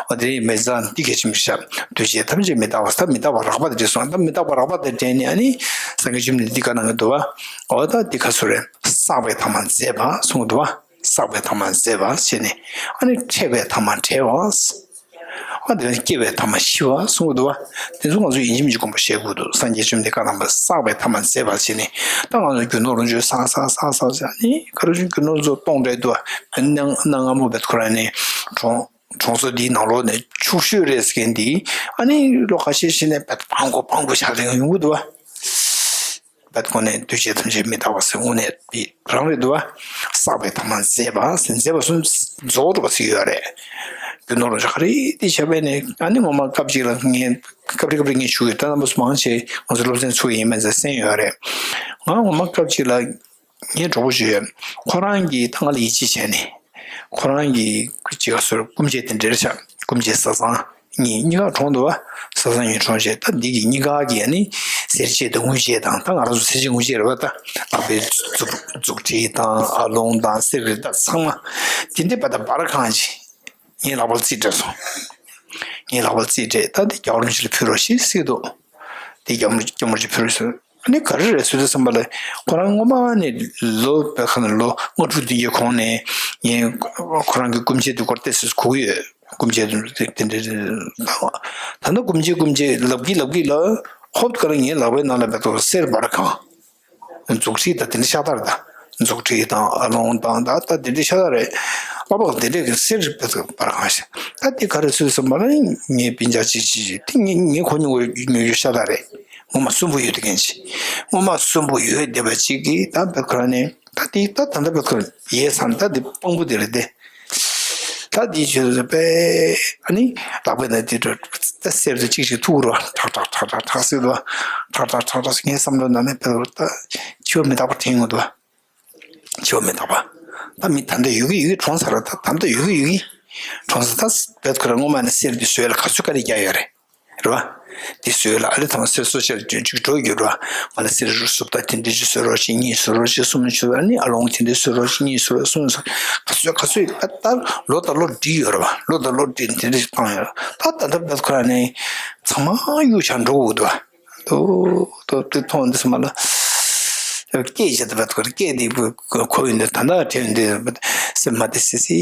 འོ་དེ་ཡིན་པ་ཙང་འདི་གལ་ཆེན་པོ་ཤག་འདུ་བྱེད་ཐམས་ཅད་མི་རྟག་པ། ད་མི་རྟག་པ་རགས་པ་དེ་འདྲ་སོང་། ད་མི་རྟག་པ་རགས་པ་དེ་དྲན་ནས་ཨ་ནི་སངས་རྒྱས་བཅོམ་ལྡན་འདས་འདི་བཀའ་གནང་གི་འདུག་བ། འོ་ད་འདི་ག་ཚོད་རེད། བསགས་པའི་ཐ་མ་མཛད་པ་གསུངས་འདུག་བ། བསགས་པའི་ཐ་མ་མཛད་པ་བྱས་ནས་ཨ་ནི་འཕྲད་པའི་ཐ་མ་བྲལ་བ། ཨ་དེ་ནས་སྐྱེ་བའི་ཐ་མ་ཤི་བ་གསུང་གི་འདུག་བ། དེ་ཚོ་ང་ཚོ་ཡིན་གཅིག་མིན་གཅིག་དགོངས་པ་བཞེས་དགོས་འདུག་སངས་རྒྱས་བཅོམ་ལྡན་འདས་ཀྱིས་བསགས་པའི་ཐ་མ་ཟད་པ་བྱས་ནས། ད་ང་ཚོ་རྒྱུ་ནོར་ལོངས་སྤྱོད་བསགས་བསགས་བསགས་བསགས་བྱས་ནས། ག་རེ་བྱུང་རྒྱུ་ནོར་ཚོ་སྟོང་བྲལ་འདུག་བ། གནའ་གནའ་སྔ་མོ་བེད་ཁོ་རང་ནས་གྲོང་གྲོང་ཚོ་འདིའི་ནང་ལོགས་ནས་ཕྱུག་ཤོས་རེད་ཟེར་མཁན་འདི། ཨ་ནི་ལོ་ཁ་ཤས་ཤིག་ནས་བེད་ཕངས་གོ་ཕངས་གོ་ཆགས་ཏེ་ཡོང་གི་འདུག་བ། བད་ཁོ་ནས་འདུས་བྱས་ཐམས་ཅད་མི་རྟག་པ་ཟེར་དངོས་གནས་དེ་རང་རེད་འདུག་བ། བསགས་པའི་ཐ་མ་ཟད་པ་ཟེར། ཟད་པ་གསུམ་རྫོགས་འགྲོ་བ་ཟེར་ཡོད་རེད། རྒྱུ་ནོར་ལོངས་སྤྱོད་ག་རེ་དེ་བྱས་པས་ནས། ཨ་ནི་ངོ་མ་སྐབས་གཅིག་ལ་ངས་སྐབས་རེ་སྐབས་རེ་ངས་ཞུ་ཡོད། ད་རྣམ་པ་ཚོ་མང་ཆེ་ང་ཚོ་སློབ་ཚན་ཚུགས་ཡིན་མིན་ཟེར་གསན་ཡོད་རེད། ང་ངོ་མ་སྐབས་གཅིག་ལ་ངའི་གྲོགས་པོ་ཞིག་ཡོད། ཁོ་རང་གིས་ད་ང་ལ་ཡིད་ཆེས་བྱས་ནས། ཁོ་རང་གིས་ཅིག་ག་ཟེར། སྐུ་མཆེད་དེ་འདྲ་རེད་ཤག་སྐུ་མཆེད་བཟའ་ཚང་གཉིས་གཉིས་ཀ་གྲོངས་འདུག་བ། བཟའ་ཚང་གཉིས་གྲོངས་རྗེས་ད་འདི་གི་གཉིས་ཀ་གིས་ཨ་ནི་གསེར་ཕྱེ་དང་དངུལ་ཕྱེ་དང་། ད་ང་རང་ཚོ་གསེར་ཕྱེ་དངུལ་ཕྱེ་རེད་བ། ད་ལག་པའི་མཛུབ་མཛུབ་དཀྲིས་དང་ཨ་ལོང་དང་གསེར་རིལ་དང་ཚང་མ་དེ་འདྲའི་བ། ད་འབར་གང་ཅིག་ངའི་ལག་པ་ལ་རྩིས་སྤྲད་སོང་། ངའི་ལག་པ་ལ་རྩིས་སྤྲད། ད་འདི་རྒྱལ་བ་རིན་པོ་ཆེ་ལ་ཕུལ་རོགས་ཞེས་ཟེར་གྱི་འདུག་དེ་རྒྱལ་བ་རིན་པོ་ཆེ་ལ་ཕུལ་རོགས་ཟེར། ཨ་ནི་ག་རེ་རེད་ཟེར་དུས་ཙམ་པ་ལ། ཁོ་རང་སྔོན་མ་ནས་ལོ་བེད་ཁ་ནས་ལོ་ལྔ་དྲུག་བདུན་གྱི་གོང་ནས་ངས་ཁོ་རང་གི་སྐུ་མཆེད་དེ་སྐོར་ཏོག་ཙམ་གོ་གི་ཡོད། སྐུ་མཆེད་དེ་འདྲ་དེ་འདྲ། ད་ལྟ་སྐུ་མཆེད་སྐུ་མཆེད་ལབ་ཀྱི་ལབ་ཀྱི་ལ། ཧོབ་ཁ་ལ་ངའི་ལག་པའི་ནང་ལ་བེད་ཐོག་གསེར་འབར་གང་། མཛུབ་དཀྲིས་དང་དེ་འདྲ་ཤ་སྟག་རེད། ད་མཛུབ་དཀྲིས་དང་ཨ་ལོང་དང་ད་ད་དེ་འདྲ་ཤ་སྟག་རེད། ཨ་ཕ་དེ་འདྲ་གི་གསེར་བེད་ཐོག་འབར་གང་ཞིག་ད་དེ་ག་རེ་ཟེར་དུས་ཙམ་པ་ལ། ངའི་སྤུན་ཀྱག་ཅིག་ཅིག་ཅིག་དེ་ངས་ངས་གོ་མྱོང་བའི་ཉོ་རྒྱུ་ཤ་སྟག་རེད། ངོ་མ་གསོན་པོ་ཡོད་དེ་མཁན་ཅིག་ངོ་མ་གསོན་པོ་ཡོད་བསྡད་པ་ཅིག་གིས་ད་བེད་ཁོ་རང་ནས། ད་དེ་ད་ད་ལྟ་བེད་ཁོ་རང་ཡས་ཚང་ད་དེ་དཔང་པོ་དེ་རེད་དེ། ད་དེའི་ཆེད་དུ་པས་ཨ་ནི་ལག་པའི་ནང་དེ་འགྲོ། ད་གསེར་དེ་གཅིག་གཅིག་ཐུག་རོ། ཁྲག་ཁྲག་ཁྲག་ཁྲག་ཁྲག་ཟེར་དོ། ཁྲག་ཁྲག་ཁྲག་ཁྲག་ངའི་བསམ་བློ་ནང་ནས་བེད་ཁོ་ད་འཆི་བ་མི་རྟག་པ་དྲན་ཡོང་གི་འདུག་འཆི་བ་མི་རྟག་པ། ད་མི་ད་ལྟ་ཡོད་ཀྱི་ཡོད་ཀྱི་གྲོངས་ཚར་ར། ད་ད་ལྟ་ཡོད་ཀྱི་ཡོད་ཀྱི་གྲོངས་ཚར། ད་བེད་ཁོ་རང་སྔོན་མ་ནས་གསེར་འདི་བཟོས་ལ་ག་ཚོད་ག་རེ་རྒྱག་ཡོད་རེད། རེད་བ། འདི་བཟོས་ལ་ཨ་ལེ་ཐ་མ་གསེར་བཟོ་བྱས་ལ་ཅིག་འགྲོ་རྒྱུ་རེད་བ། ང་ལ་གསེར་རུ་སུབ་ད་དེ་འདྲ་ཅིག་བཟོ་རོགས་ཅིག་གཉིས་བཟོ་རོགས་ཅིག་གསུམ་བཟོ་རོགས། ཨ་ནི་ཨ་ལོང་དེ་འདྲ་བཟོ་རོགས་ཅིག་གཉིས་བཟོ་རོགས་གསུམ་བཟོ། ག་ཚོད་ག་ཚོད་ད་ལོ་དང་ལོ་བསྒྲིལ་ཡོད་རེད་བ། ལོ་དང་ལོ་བསྒྲིལ་དེ་འདྲ་ཅིག་བཏང་ཡོད་རེད། ད་ད་ལྟ་བེད་ཁོ་རང་ནས་ཚང་མ་གཡུག་བྱས་འགྲོ་དགོས་འདུག་བ། དོ་དོ་དེ་མཐོང་འདི་སེམས་ལ་སྐད་ཆ་དེ་བེད་ཁོ་རང་སྐད་དེ་གོ་ཡོང་དུས། ད་ལྟ་དྲན་ཡོང་དུས་སེམས་མ་དེ་སི་སི་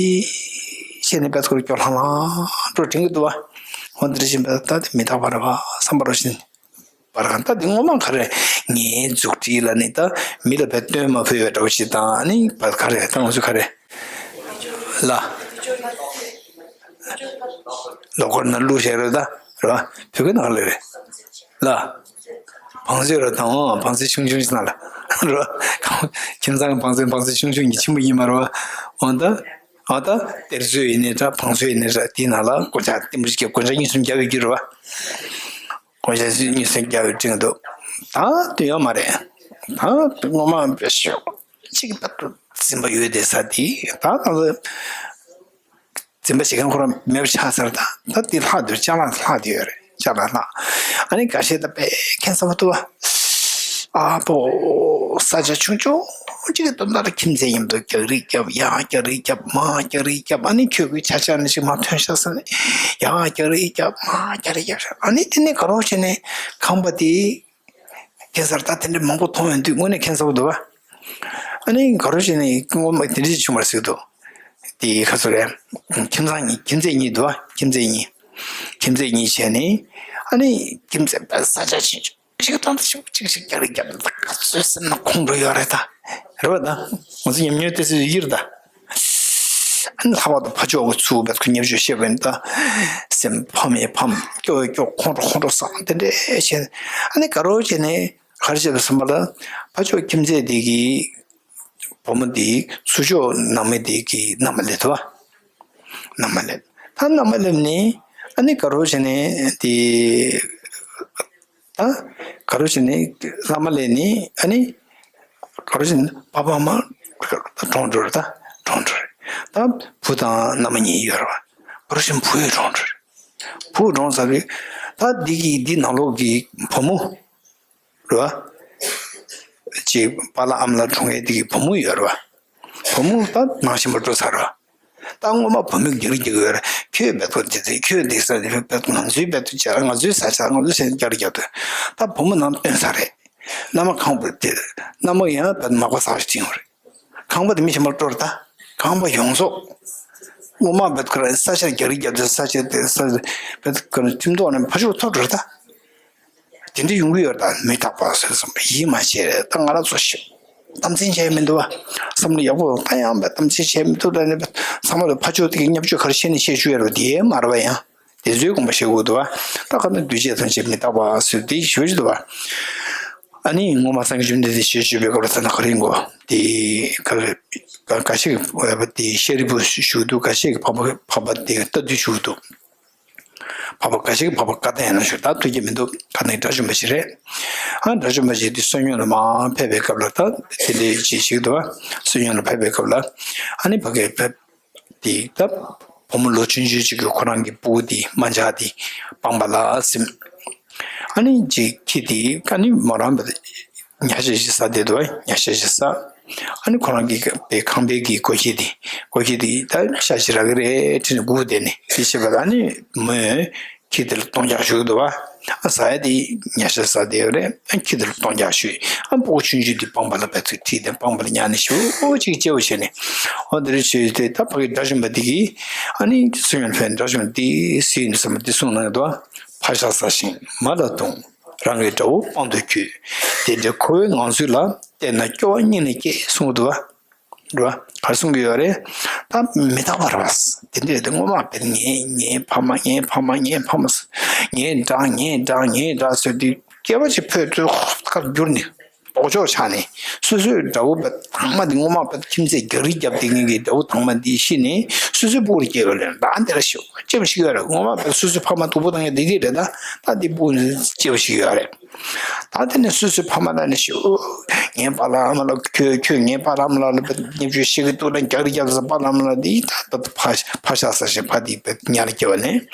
བྱས་ནས་བེད་ཁོ་རང་སྐྱོ་ལྷང་ལྷང་འགྲོ་དྲན་གྱི་འདུག་བ། འོ་འདི་འདྲ་ཞིག་བེད་ད་དེ་མི་རྟག་པ་རེད་བ་བསམ་པ་རོ་བཞིན་པར་གང་། ད་དེ་སྔོན་མ་ག་རེ་ངའི་མཛུབ་དཀྲིས་ལ་ནི་ད་མི་ལ་བེད་སྟོན་མ་ཕོད་པའི་འདྲ་བོ་ཞིག་དང་། ཨ་ནི་བེད་ག་རེ་ད་ང་ཚོ་ག་རེ་ལ། ལོ་འཁོར་ནང་བླུགས་བྱས་རེད་ད། རེད་བ། བོད་སྐད་ནང་ལ་རེད་ལ། བང་མཛོད་ར་དང་། འོ་བང་མཛོད་ཆུང་ཆུང་ཞིག་ནང་ལ་རེད་བ། ཁྱིམ་ཚང་གི་བང་མཛོད་བང་མཛོད་ཆུང་ཆུང་གི་ཆེན་པོ་ཡིན་མ་རེད་བ། འོ་ད་འོ་ད་གཏེར་མཛོད་ཡིན་ནའི་འདྲ་བང་མཛོད་ཡིན་ནའི་འདྲ་དེའི་ནང་ལ་སྒོ་ལྕགས་ལྟེམ་པོ་ཞིག་བརྒྱབ། སྒོ་ལྕགས་གཉིས་གསུམ་བརྒྱབ་ཡོད་ཀྱི་རེད་བ། སྒོ་ལྕགས་གཉིས་གསུམ་བརྒྱབ་ཡོད་དྲན་འདུག་ད་དེ་ཡོད་མ་རེད། ད་དེ་སྔོན་མ་བེད་ཤོག་གཅིག་ད་དུ་འཛིན་པ་ཡོད་དེ་ས་དེ་ད་ད་འཛིན་པ་བྱེད་མཁན་ཁོ་རང་མེད་པ་ཆགས་ཚར། ད་ད་དེ་ལྷག་འདུག་ཅ་ལག་ལྷག་དེ་ཡོད་རེད། ཅ་ལག་ལྷག་ཨ་ནི་འགའ་ཤས་ད་དཔེ་ཁྱད་མཚར་པོ་འདུག་བ། ཨ་ཕོ། ས་ཆ་ཆུང་ཆུང་གཅིག་གི་དོན་དག་ལ་ཁྱིམ་མཚེས་མཉམ་དུ་རྒྱག་རེས་རྒྱབ། ཡང་རྒྱག་རེས་རྒྱབ། མར་རྒྱག་རེས་རྒྱབ། ཨ་ནི་ཁྱོད་ཀྱི་ཆ་ཆ་ནི་ཞིག་མར་ཐོན་ཤག་ཟེར་ནས་ཡང་རྒྱག་རེས་རྒྱབ། མར་རྒྱག་རེས་རྒྱབ། ཨ་ནི་དེ་ནས་དགའ་རོགས་བྱས་ནས་ཁང་པ་དེ། ཁྱད་མཚར་ད་དེ་འདྲ་མང་པོ་མཐོང་ཡོང་དུས་དངོས་གནས་ཁྱད་མཚར་པོ་འདུག་བ། ཨ་ནི་དགའ་རོགས་བྱས་ནས་སྔོན་མ་དེ་འདྲ་ཞིག་བྱུང་བར་ཟེར་འདུག་དེ་ག་ཚོད་རེད། ཁྱིམ་ཚང་གཉིས། ཁྱིམ་མཚེས་གཉིས་འདུག་བ། ཁྱིམ་མཚེས་གཉིས། ཁྱིམ་མཚེས་གཉིས་བྱས་ནས་ཨ་ནི་ཁྱིམ་མཚེས་པ་ས་ཆ་ཆེ་ཆུང་ཞིག་ཐོག་ཏུ་ཞིག་གཅིག་ཞིག་རྒྱག་རེས་རྒྱབ་ནས། ད་ག་ཚོད་སེམས་ནང་ཁོང་འགྲོ་ཡོད་རེད་ད། རེད་བ། ད་ང་ཚོ་ཉམས་མྱོང་དེ་ཚོ་ཡོད་རེད་ད། ཨ་ནི་ལྷག་པར་དུ་ཕ་ཕྱོགས་ཀྱི་ཚུར་བེད་ཁོ་ཉེ་ཕྱོགས་བཤད་པ་ཡིན་ད། སེམས་ཕམ་ཡས་ཕམ། སྐྱོ་ཡས་སྐྱོ། ཁོང་ཁྲོ་ཁོང་ཁྲོ་ཟ། དེ་འདྲས་བྱས། ཨ་ནི་དགའ་རོགས་བྱས་ནས་ག་རེ་བྱས་པ་ཟེར་བ་ལ། ཕ་ཕྱོགས་ཁྱིམ་མཚེས་དེ་གི་བུ་མོ་དེ་ཚུར་ཕྱོགས་ནང་མི་དེ་གི་མནའ་མ་སླེབས་འདུག་བ། མནའ་མ་སླེབས། ད་མནའ་མ་སླེབས་ནས་ཨ་ནི་དགའ་རོགས་བྱས་ནས་དེ། ད་ག་རེ་བྱས་ནས་མནའ་མ་སླེབས་ནས་ཨ་ནི་ག་རེ་བྱས་ནས་ཕ་ཕ་མ་ད་གྲོངས་འགྲོ་རེད། ད་གྲོངས་འགྲོ་རེད། ད་བུ་དང་མནའ་མ་གཉིས་ཡོད་རེད་བ། ག་རེ་བྱས་ནས་བུ་ཡང་གྲོངས་འགྲོ་རེད། བུ་གྲོངས་ཚར་རེད། ད་འདི་གི་འདི་ནང་ལོགས་ཀྱི་བུ་མོ་རེད་བ། ཅིག་པཱ་ལགས་ཨ་མ་ལགས་གྲོངས་ཡས་འདི་གི་བུ་མོ་ཡོད་རེད་བ། བུ་མོ་ད་ནང་ཞིང་པར་འགྲོ་ཚར་རེད་བ། ད་སྔོན་མ་བུ་མོས་རྒྱག་རེས་རྒྱག་གི་ཡོད་རེད། ཁྱོད་བེད་ཁོ་འདི་ཚོ། ཁྱོད་འདི་ས་འདི་བེད་ཁོ། ང་ཚོའི་བེད་ཁོ་བྱས། ང་ཚོའི་ས་ཆ་ང་ཚོའི་ས་ཆ་རྒྱག་རེས་རྒྱག་འདུག་ད་བུ་མོ་ནང་བཏོན་ཚར་རེད། མནའ་མ་ཁང་པ་དེ། མནའ་མ་ཡང་བེད་མག་པ་ཟ་བ་ཞིག་བྱིན་ཡོད་རེད། ཁང་པ་དེ་མི་གཞན་པར་སྤྲོད་རེད། ད་ཁང་པ་ཡོངས་རྫོགས་ སྔོན་མ་བེད་ཁོ་རང་ས་ཆར་རྒྱག་རེས་རྒྱབ་དུས་ས་ཆ་དེ་ས་བེད་ཁོ་རང་ཁྱིམ་ཐོག་ནས་ཕ་ཆུ་ཐོབ་འགྲོ་ད། དེ་འདྲ་ཡོང་གི་ཡོད་རེད། ད་མི་རྟག་པ་ཟེར་བསམ་པ་ཡིད་མ་ཆེས་རེད། ད་ང་རང་ཚོ་ཞིག་དམ་འཛིན་བྱས་མི་འདུག་བ། བསམ་བློ་ཡག་པོ་ད་ཡང་བ་དམ་འཛིན་བྱས་མི་འདུག་ད་ནི་ཚང་མ་ལ་ཕ་ཆོས་དེ་གི་བརྙས་བཅོས་ག་རེ་བྱས་ནས་བཤད་བཅུག་ཡ་རེད་བ། དེ་མ་རེད་བ། ཡང་དེ་ཚོའི་དགོངས་པ་བཞེས་དགོས་འདུག་བ། ད་ག་ནི་འདུས་བྱས་ཐམས་ཅད་མི་རྟག་པ་ཟེར་དེ་ཞུ་བཞིན་འདུག་བ། ཨ་ནི་སྔོན་མ་སངས་རྒྱས་བཅོམ་ལྡན་འདས་ཞེས་བརྗོད་པའི་སྐབས་ལ་ད་ན་ག་རེ་ཡིན་གོ། དེ་ག་ག་ཞིག་བ་དེ་ཤཱ་རིའི་བུ་ཞུ་འདུག་ག་ཞིག་འཕགས་པ་འཕགས་པ་དེ་ལྟ་དུས་ཞུ་འདུག་འཕགས་པ་ག་ཞིག་འཕགས་པ་བཀའ་བསྟན་ན་ཞུ་ད་ཐུགས་ཀྱི་མི་འདུག་ག་ནས་དགྲ་བཅོམ་པ་ཞིག་རེད། ཨ་དགྲ་བཅོམ་པ་ཞིག་དེ་བསོད་སྙོམས་ལ་མར་ཕེབས་པའི་སྐབས་ལ་ད་དེ་འདྲའི་ཅིག་ཞིག་འདུག་བ། བསོད་སྙོམས་ལ་ཕེབས་པའི་སྐབས་ལ་ཨ་ནི་ཕ་གིར་ཕེབས་དེ་ད་བུ་མོ་ལོ་ཆུང་ཆུང་ཅིག་གིས་ཁོ་རང་གི་སྤུ་གུ་དེ་རྨ་བྱ་དེ་སྤངས་པ་ལ་ཟིན། ཨ་ནི་ཅིག་ཁྱི་དེ་ཨ་ནི་མོ་རང་ཉ་ཤ་ཞིག་ཟ་བསྡད་འདུག་ཉ་ཤ་ཞིག་ཟ། ཨ་ནི་ཁོ་རང་གི་པའི་ཁང་པའི་གི་སྒོ་ཁྱི་དེ་སྒོ་ཁྱི་དེ་ད་ཤ་ཞིག་རག་གི་རེད་དྲན་ནས་སྒུག་བསྡད་ནས་དེ་བྱས་པ་ལ་ཨ་ནི་མོས་ཁྱི་དེ་ལ་ལྟོ་རྒྱག་ཞུ་གི་འདུག་བ། ཨ་ཟ་ཡ་དེ་ཉ་ཤ་ཟ་བསྡད་ཡོད་རེད། ཨ་ཁྱི་དེ་ལ་ལྟོ་རྒྱག་ཞུས། ཨ་སྤུ་གུ་ཆུང་ཆུང་དེ་སྤངས་པ་ལ་བབས་ཚུལ་ཁྲིད་དེ་སྤངས་པ་ལ་ཉལ་ནས་ཞུ་ཅིག་སྐྱེ་བོ་བྱས་ནས་ཨོ་དེ་རེད་ཞུས་ཏེ་ད་ཕ་གི་དགྲ་བཅོམ་པ་དེ་གིས་ཨ་ནི་བསོད་སྙོམས་ཕེབས་དགྲ་བཅོམ་པ་དེ་སུ་ཡིན་བསམ་པ་དེ་གསུངས་གནང་གི་འདུག་ཕར་ཞག་ཟ་ཞིང་མ་ལ་བཏུང་། རང་གི་དགྲ་བོ་དཔང་དུ་གྱུར། དེ་འདྲའི་འཁོར་བའི་ངང་ཚུལ་ལ། བལྟས་ན་སྐྱོ་བ་སྙིང་ནས་སྐྱེ་གསུངས་འདུག་བ། རེད་བ། ག་རེ་གསུང་གི་ཡོད་རེད། ད་མི་རྟག་པ་རེད་བ། དེ་འདྲ་རེད་དེ་སྔོན་མ་བས་ངའི་ངའི་ཕ་མ་ངའི་ཕ་མ་ངའི་ཕ་མ་ངའི་དགྲ་ངའི་དགྲ་ངའི་དགྲ་ཟེར་དུས་སྐྱེ་བ་ཅིག་ཕོད་དུས་ཁར་གྱུར་ནས་ལྡོག་ཕྱོགས་ཆགས་ནས་སོ་སོའི་དགྲ་བོ་བས་དང་མ་དེ་སྔོན་མ་བས་ཁྱིམ་མཚེས་རྒྱག་རེས་རྒྱབ་དེ་ངེད་ཀྱི་དགྲ་བོ་དང་མ་དེ་ཤི་ནས་སོ་སོའི་སྤུ་གུར་སྐྱེས་པ་ལས་ད་འདི་ར་ཤི་སྐྱེ་བ་ཞིག་ཡོད་རེད། སྔོན་མ་བས་སོ་སོའི་ཕ་མ་སྡུག་པོ་བཏང་ཡ་དེ་དེ་རེད། ད་ད་དེ་སྤུ་གུ་སྐྱེ་བ་ཞིག་ཡོད་རེད། ད་དེ་ནས་སོ་སོའི་ཕ་མ་ལ་ནི་ཞུ། ངའི་པཱ་ལགས་ཨ་མ་ལགས་ཁྱོད་ཁྱོད་ངའི་པཱ་ལགས་ཨ་མ་ལགས་ལ་བརྙས་བཅོས་བྱེད་ཀྱི་འདུག་ན་རྒྱག་རེས་རྒྱག་ས་པཱ་ལགས་ཨ་མ་ལགས་འདི་ད་ད་ཕ་ཕ་ཤ་ཟ་ཞིང་ཕ་འདི་ཉ་ལ་སྐྱེ་བ་ནས་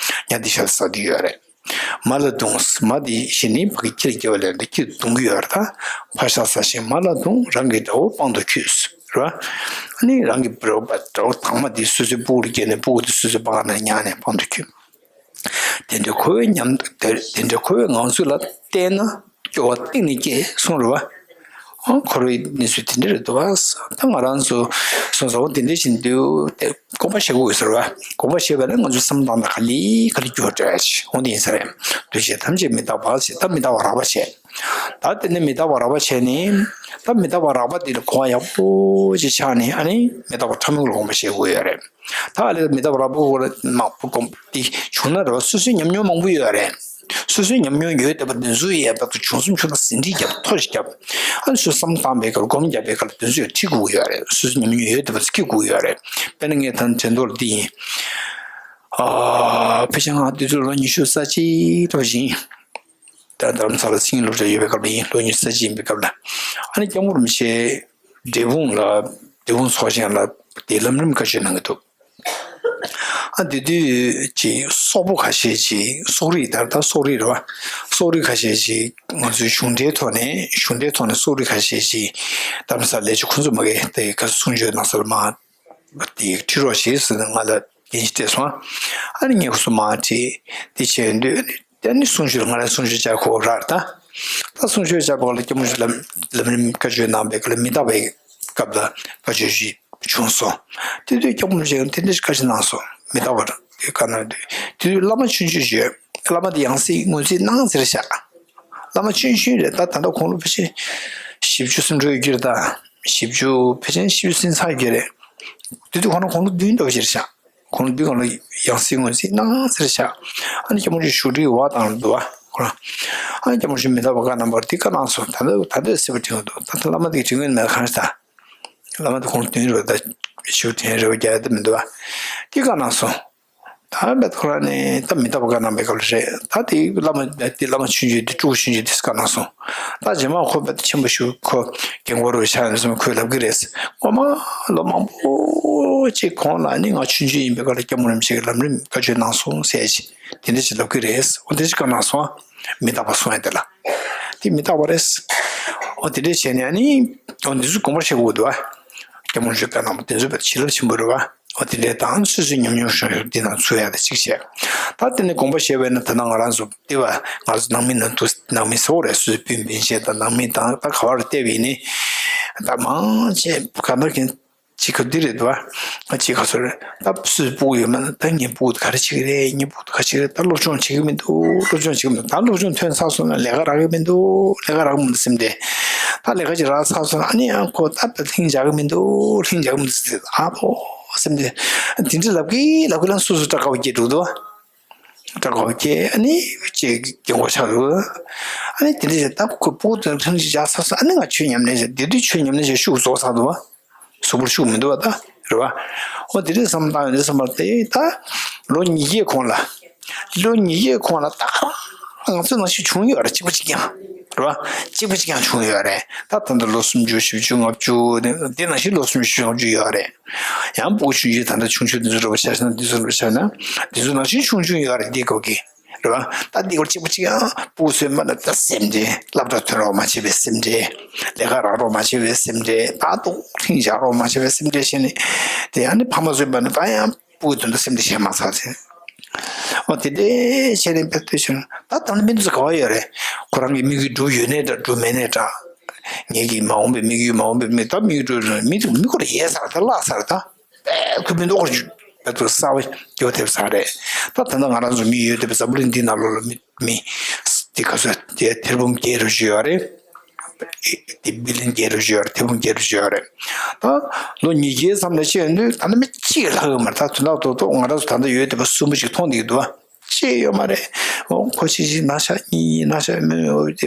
ཉ་འདི་ཤ་ཟ་འདི་ཡོད་རེད། མ་ལ་བརྡུངས། མ་འདི་ཤི་ནི་ཕ་གི་ཁྱི་ལ་སྐྱེ་བ་ལས་འདི་ཁྱི་རྡུང་གི་ཡོད་རེད། ད་ཕ་ཤ་ཟ་ཞིང་མ་ལ་བརྡུངས། རང་གི་དགྲ་བོ་དཔང་དུ་གྱུར་ཟེར་བ། ཨ་ནི་རང་གི་དགྲ་བོ་དགྲ་བོ་དང་མ་འདི་སོ་སོའི་སྤུ་གུར་སྐྱེས་ནས་སྤུ་གུ་འདི་སོ་སོའི་པང་ནས་ཉ་ནས་དཔང་དུ་གྱུར། དེ་འདྲའི་འཁོར་བའི་ཉམས་དེ་དེ་འདྲའི་འཁོར་བའི་ངང་ཚུལ་ལ་བལྟས་ན་སྐྱོ་བ་གཏིང་ནས་སྐྱེ་གསུངས་རེད་བ། ཨང་འཁོར་བའི་གནས་ཚུལ་དེ་འདྲ་རེད་འདུག་བ། ད་ང་རང་ཚོ་སོང་ཙང་དེ་འདྲ་བཞིན་དུ་དེ་དགོངས་པ་བཞེས་དགོས་ཟེར་བ། དགོངས་པ་བཞེས་པ་ལ་ང་ཚོའི་བསམ་སྟངས་དང་ག་ལེ་ག་ལེ་འགྱུར་བ་འགྲོ་ཡ་ཆེ་འོང་དེ་ཡིན་ས་རེད། འདུས་བྱས་ཐམས་ཅད་མི་རྟག་པ་ཞེས་ད་མི་རྟག་པ་རགས་པ་བྱས། ད་དེ་ནས་མི་རྟག་པ་རགས་པ་བྱས་ནས་ད་མི་རྟག་པ་རགས་པ་དེ་ལ་གོ་བ་ཡག་པོ་ཅིག་ཆགས་ནས་ཨ་ནི་མི་རྟག་པ་ཕྲ་མོ་ལ་དགོངས་པ་བཞེས་དགོས་ཡོད་རེད། ད་ཨ་ལས་མི་རྟག་པ་རགས་པ་སྐོར་མང་པོ་དགོངས་ཏེ་བྱུང་ན་རེད་བ། སོ་སོའི་ཉམས་མྱོང་མང་པོ་ཡོད་རེད། སོ་སོའི་ཉམས་མྱོང་ཡོད་བསྡད་པ་དེ་ཚོ་ཡས་པ་དང་བྱུང་སེམས་བྱུང་ན་ཟིན་བྲིས་རྒྱབ་ཐོ་ཞིག་རྒྱབ། ཨ་ནི་སོ་སོ་བསམ་བཏང་པའི་སྐབས་སྒོམ་རྒྱབ་པའི་སྐབས་དེ་ཚོ་ཡང་ཁྲིད་དགོས་ཀྱི་ཡོད་རེད། སོ་སོའི་ཉམས་མྱོང་ཡོད་བསྡད་པ་ཚོ་ཁྱེར་དགོས་ཀྱི་ཡོད་རེད། དཔེར་ན་ངས་ད་དྲན་ཐོག་ལ་འདི་ཡིན། ཨ་ཕལ་ཆེར་ང་དེ་ཚོ་ལོ་ཉི་ཤུ་རྩ་གཅིག་ལོ་བཞིན། ད་རྡ་རམ་ས་ལ་མཚན་ཉིད་སློབ་གྲྭ་ཡོད་པའི་སྐབས་ལ་ཡིན། ལོ་ཉི་ཤུ་རྩ་གཅིག་ཡིན་པའི་སྐབས་ལ། ཨ་ནི་སྐྱབས་མགོན་རིན་པོ་ཆེ་འབྲས་སྤུངས་ལ་འབྲས་སྤུངས་ཚོགས་ཆེན་ལ་དེ་ལམ་རིམ་བཀའ་ཆོས་གནང་གི་འདུག་ཨ་དེ་དུས་ཀྱི་སོག་པོ་ཁ་ཤས་ཀྱིས་སོག་རིགས་ད་ལྟ་སོག་རིགས་རེད་བ། སོག་རིགས་ཁ་ཤས་ཀྱིས་ང་ཚོའི་གཞུང་འབྲེལ་ཐོག་ནས་གཞུང་འབྲེལ་ཐོག་ནས་སོག་རིགས་ཁ་ཤས་ཀྱིས་རྡ་རམ་ས་ལ་ལས་བྱེད་ཁོང་ཚོ་མ་གི་དེ་ག་གསུང་ཆོས་གནང་ས་ལ་མ་དེ་ཁྲིད་རོགས་བྱེད་ཟེར་ནས་ང་ལ་འགན་ཞིག་སྤྲད་སོང་། ཨ་ནི་ངས་ཁོ་ཚོ་མར་ཁྲིད་དེ་བྱས་དུས་ཨ་ནི་དེ་ནི་གསུང་ཆོས་ང་རང་གསུང་ཆོས་བཅར་དགོས་རེད་ད། ད་གསུང་ཆོས་བཅར་བ་ལ་སྐྱབས་མགོན་ཆེན་ལམ་ལམ་རིམ་བཀའ་ཆོས་གནང་བའི་སྐབས་ལ་མི་རྟག་པའི་སྐབས་ལ་བཀའ་ཆོས་ཞིག་བྱུང་སོང་། དེ་དུས་སྐྱབས་མགོན་ཆེན་དེ་འདྲ་ཞིག་བཀའ་ཆོས་གནང་སོང་། མི་རྟག་པར་དེ་བཀའ་གནང་དུས་དེ་དུས་བླ་མ་ཆུང་ཆུང་ཞིག་ཡོད། བླ་མ་དེ་ཡང་སྲིད་ངོས་འཛིན་གནང་ཟེར་བཞག་བླ་མ་ཆུང་ཆུང་རེད་ད། ད་ལྟ་དགུང་ལོ་ཕལ་ཆེར་བཞི་བཅུ་ཙམ་འགྲོ་ཡོད་ཀྱི་རེད་ད། བཞི་བཅུ་ཕལ་ཆེར་བཞི་བཅུ་ཟིན་ཚར་ཡོད་ཀྱི་རེད། དེ་དུས་ཁོ་རང་དགུང་ལོ་བདུན་འདྲ་བོ་ཞིག་རེད་ཤག་དགུང་ལོ་བདུན་སྒང་ལ་ཡང་སྲིད་ངོས་འཛིན་གནང་ཟེར་ཤག་ཨ་ནི་སྐྱབས་མགོན་ཆེན་བཞུགས་ཁྲིའི་འོག་དང་འདུག་བ་ཁོ་རང་། ཨ་ནི་སྐྱབས་མགོན་ཆེན་མི་རྟག་པ་བཀའ་གནང་བར་དེ་བཀའ་གནང་སོང་། ད་ལྟ་ད་ལྟ་སྲིད་པ་དྲན་གྱི་འདུག་ད་ལྟ་བླ་མ་དེ་དྲན་གྱི་མེད་གང་ཞིག་ད། བླ་མ་དེ་དགུང་ལོ་བདུན་རེད་བ། ད་བཞུགས་དྲན་རེད་བ་རྒྱག་ཡ་ད་མི་འདུག་བ། དེ་བཀའ་གནང་སོང་། ད་རྦད་ཁོ་རང་ནས་ད་མི་རྟག་པ་བཀའ་གནང་བའི་སྐབས་ལ་རེད། ད་དེ་བླ་མ་དེ་བླ་མ་ཆུང་ཆུང་དེ་སྤྲུལ་སྐུ་ཆུང་ཆུང་དེས་བཀའ་གནང་སོང་། ད་རྗེས་མ་ཁོ་རྦད་ཆེན་པོ་ཞིག་ཁོ་རྒན་གོག་རུ་ཆགས་ཡོང་སོང་ཁོས་ལབ་ཀྱི་རེད། སྔོན་མ་ལོ་མང་པོ་ཅིག་གོང་ལ་ནི་ང་ཆུང་ཆུང་ཡིན་པའི་སྐབས་ལ་སྐྱབས་མགོན་རིན་པོ་ཆེ་གིས་ལམ་རིམ་བཀའ་ཆོས་གནང་སོང་ཟེར་ཅིག་དེ་འདྲ་ཅིག་ལབ་ཀྱི་རེད། འོ་དེ་ཅིག་བཀའ་གནང་སོང་། མི་རྟག་པ་སོང་ཡ་དེ་ལ། དེ་མི་རྟག་པ་རེད། འོ་དེ་འདྲ་བྱས་ནས་ཨ་ནི། འོ་འདི་ཚོ་དགོངས་པ་བཞེས་དགོས་འདུག་བ། སྐྱབས་མགོན་ཆེན་བཀའ་གནང་བ་དེ་ཚོ་བྱིན་རླབས་ཆེན་པོ་རེད་བ། འོ་དེ་འདྲའི་དང་སོ་སོའི་ཉམས་མྱོང་ཤོང་ཤོག་འདི་ནང་ཚུད་ཡ་དེ་གཅིག་བྱས། ད་དེ་ནས་དགོངས་པ་བཞེས་པས་ན་ད་ལྟ་ང་རང་ཚོ་འདི་བ་ང་ཚོ་ནང་མི་ནང་དུ་ནང་མི་ཚོ་རེད། སོ་སོའི་སྤུན་སྤུན་མཆེད་དང་ནང་མི་དང་ད་ག་བར་བལྟས་པ་ཡིན་ནི། ད་མང་ཆེ་ག་འདྲ་གིན། གཅིག་ག་འདི་རེད་དོ། ཨ་གཅིག་ག་སོ་རེད། ད་སུས་སྤུ་གུ་ཡོད་མ་ན། ད་ངའི་སྤུ་གུ་ག་རེ་བྱེད་ཀྱི་རེད། ངའི་སྤུ་གུ་ག་བྱེད་ཀྱི་རེད། ད་སློབ་སྦྱོང་བྱེད་ཀྱི་མི་འདུག་སློབ་སྦྱོང་བྱེད་ཀྱི་མི་འདུག་ད་སློབ་སྦྱོང་ཐོན་ཚར་སོང་ན་ལས་ཀ་རག་གི་མི་འདུག་ལས་ཀ་རག་གི་མི་འདུག་སེམས་ཏེ། ད་ལས་ཀ་ཅིག་རག་ཚར་སོང་ན་ཨ་ནི་ཡང་ཁོ་ད་ལྷིང་འཇགས་ཀྱི་མི་འདུག་ལྷིང་འཇགས་ཀྱི་མི་འདུག་ཟེར་ཨ་ཕོ་སེམས་ཏེ། དེ་འདྲ་ལབ་ཀྱི་ལབ་ཀྱི་ལ་སོ་སོ་སྐྲག་དགའ་བོ་སྐྱེ་འགྲོ་འདུག་སྐྲག་དགའ་བོ་སྐྱེ། ཨ་ནི་ཅིག་སྐྱེ་འགོ་ཆགས་འདུག་ཨ་ནི་དེ་འདྲ་ཞིག་ད་ཁོ་སྤུ་གུ་དང་ལྷིང་འཇགས་ཚར་སོང་། ཨ་ནི་ང་ཆོས་ཉམས་ལེན་བྱས། དེ་དུས་ཆོས་ཉམས་ལེན་བྱས་ཤུགས་རྫོགས་ཚར་འདུག་གཟུགས་པོར་ཤུགས་མི་འདུག་བ་ད། རེད་བ། འོ་དེ་འདྲའི་བསམ་བློ་བཏང་ཡོང་དུས་བསམ་པ་དེ་ད་ལོ་ཉིས་བརྒྱའི་གོང་ལ། ལོ་ཉིས་བརྒྱའི་གོང་ལ་ད་ག་རང་ང་ཚོའི་ནང་བཞིན་བྱུང་ཡོད་རེད། གཅིག་པ་གཅིག་རྐྱང་། རེད་བ། གཅིག་པ་གཅིག་རྐྱང་བྱུང་ཡོད་རེད། ད་ད་ལྟ་ལོ་སུམ་ཅུ་བཞི་བཅུ་ལྔ་བཅུ་དེ་ནང་བཞིན་ལོ་སུམ་ཅུ་བཞི་བཅུ་ལྔ་བཅུ་ཡོད་རེད། ཡང་སྤུ་གུ་ཆུང་ཆུང་ད་ལྟ་ཆུང་ཆུང་འདི་ཚོ་འདྲ་པོ་ཆ་བཞག་ན། འདི་ཚོ་འདྲ་པོ་ཆ་བཞག་ན། འདི་ཚོ་ནང་བཞིན་ཆུང་ཆུང་ཡོད་རེད། འདི་སྐོར་གྱི། རེད་བ། ད་འདི་སྐོར་གཅིག་པ་གཅིག་ཡང་སྤུ་གུ་ཚོའི་མ་ལ་ད་སེམས་ཁྲལ། སློབ་གྲྭ་ཐོན་རོགས་མ་བྱེད་པའི་སེམས་ཁྲལ། ལས་ཀ་རག་རོགས་མ་བྱེད་པའི་སེམས་ཁྲལ། ད་དུང་ལྷིང་འཇགས་རོགས་མ་བྱེད་པའི་སེམས་ཁྲལ་བྱས་ནས། དེ་ཡང་ནི་ཕ་མ་ཚོའི་མ་ལ་ད་ཡང་སྤུ་གུའི་དོན་དུ་སེམས་ཁྲལ་བྱས་མ་ཚར་ཚེ། འོ་དེ་འདྲའི་བྱས་ནས་དཔེ་ལྟོས་བྱུང་ན་ད་ད་ལྟ་མི་འདི་ཚོ་ག་བ་ཡོད་རེད། ཁོ་རང་གི་དམིགས་ཡུལ་འགྲུབ་ཡོད་ནའི་འདྲ། འགྲུབ་མེད་ནའི་འདྲ། ངེད་ཀྱི་མ་འོངས་པའི་དམིགས་ཡུལ། མ་འོངས་པའི་དམིགས། ད་དམིགས་ཡུལ་འགྲུབ་རེད། མི་དེ་མི་ཁོ་རང་ཡལ་ཚར། ད་བརླག་ཚར། ད་དཔེ་ཁོ་མི་འདུག་ཁོ་རང་དཔེ་ཚོ་གསར་པ་སྐྱོ་ཐེབས་ཚར་རེད། ད་ད་ལྟ་ང་རང་ཚོ་མི་ཡོད་བསྡད་པའི་འཛམ་བུ་གླིང་འདི་ནང་ལོགས་ལ་མི་མི་དེ་ག་ཚོད་དེ་ཐེར་འབུམ་བརྒྱད་རེ་བཞི་ཡོད་རེད། དེ་བི་ལི་ཡན་བརྒྱད་རེ་བཞི་ཡོད་རེད། ཐེར་འབུམ་བརྒྱད་རེ་བཞི་ཡོད་རེད། ད་ལོ་ཉིས་བརྒྱའི་མཚམས་ལ་བཤད་ཡོང་དུས་ད་ལྟ་མི་གཅིག་ལྷག་ཡོད་མ་རེད། ད་དོན་དག་རྡོག་རྡོག་ང་རང་ཚོ་ད་ལྟ་ཡོད་བསྡད་པ་གསུམ་པོ་ཅིག་མཐོང་བསྡད་ཀྱི་འདུག་བ། ཅི་ཡོད་མ་རེད། འོ་ཁོ་གཅིག་གཅིག་ན་ཤ་གཉིས་ན་ཤ། མོ་དེ་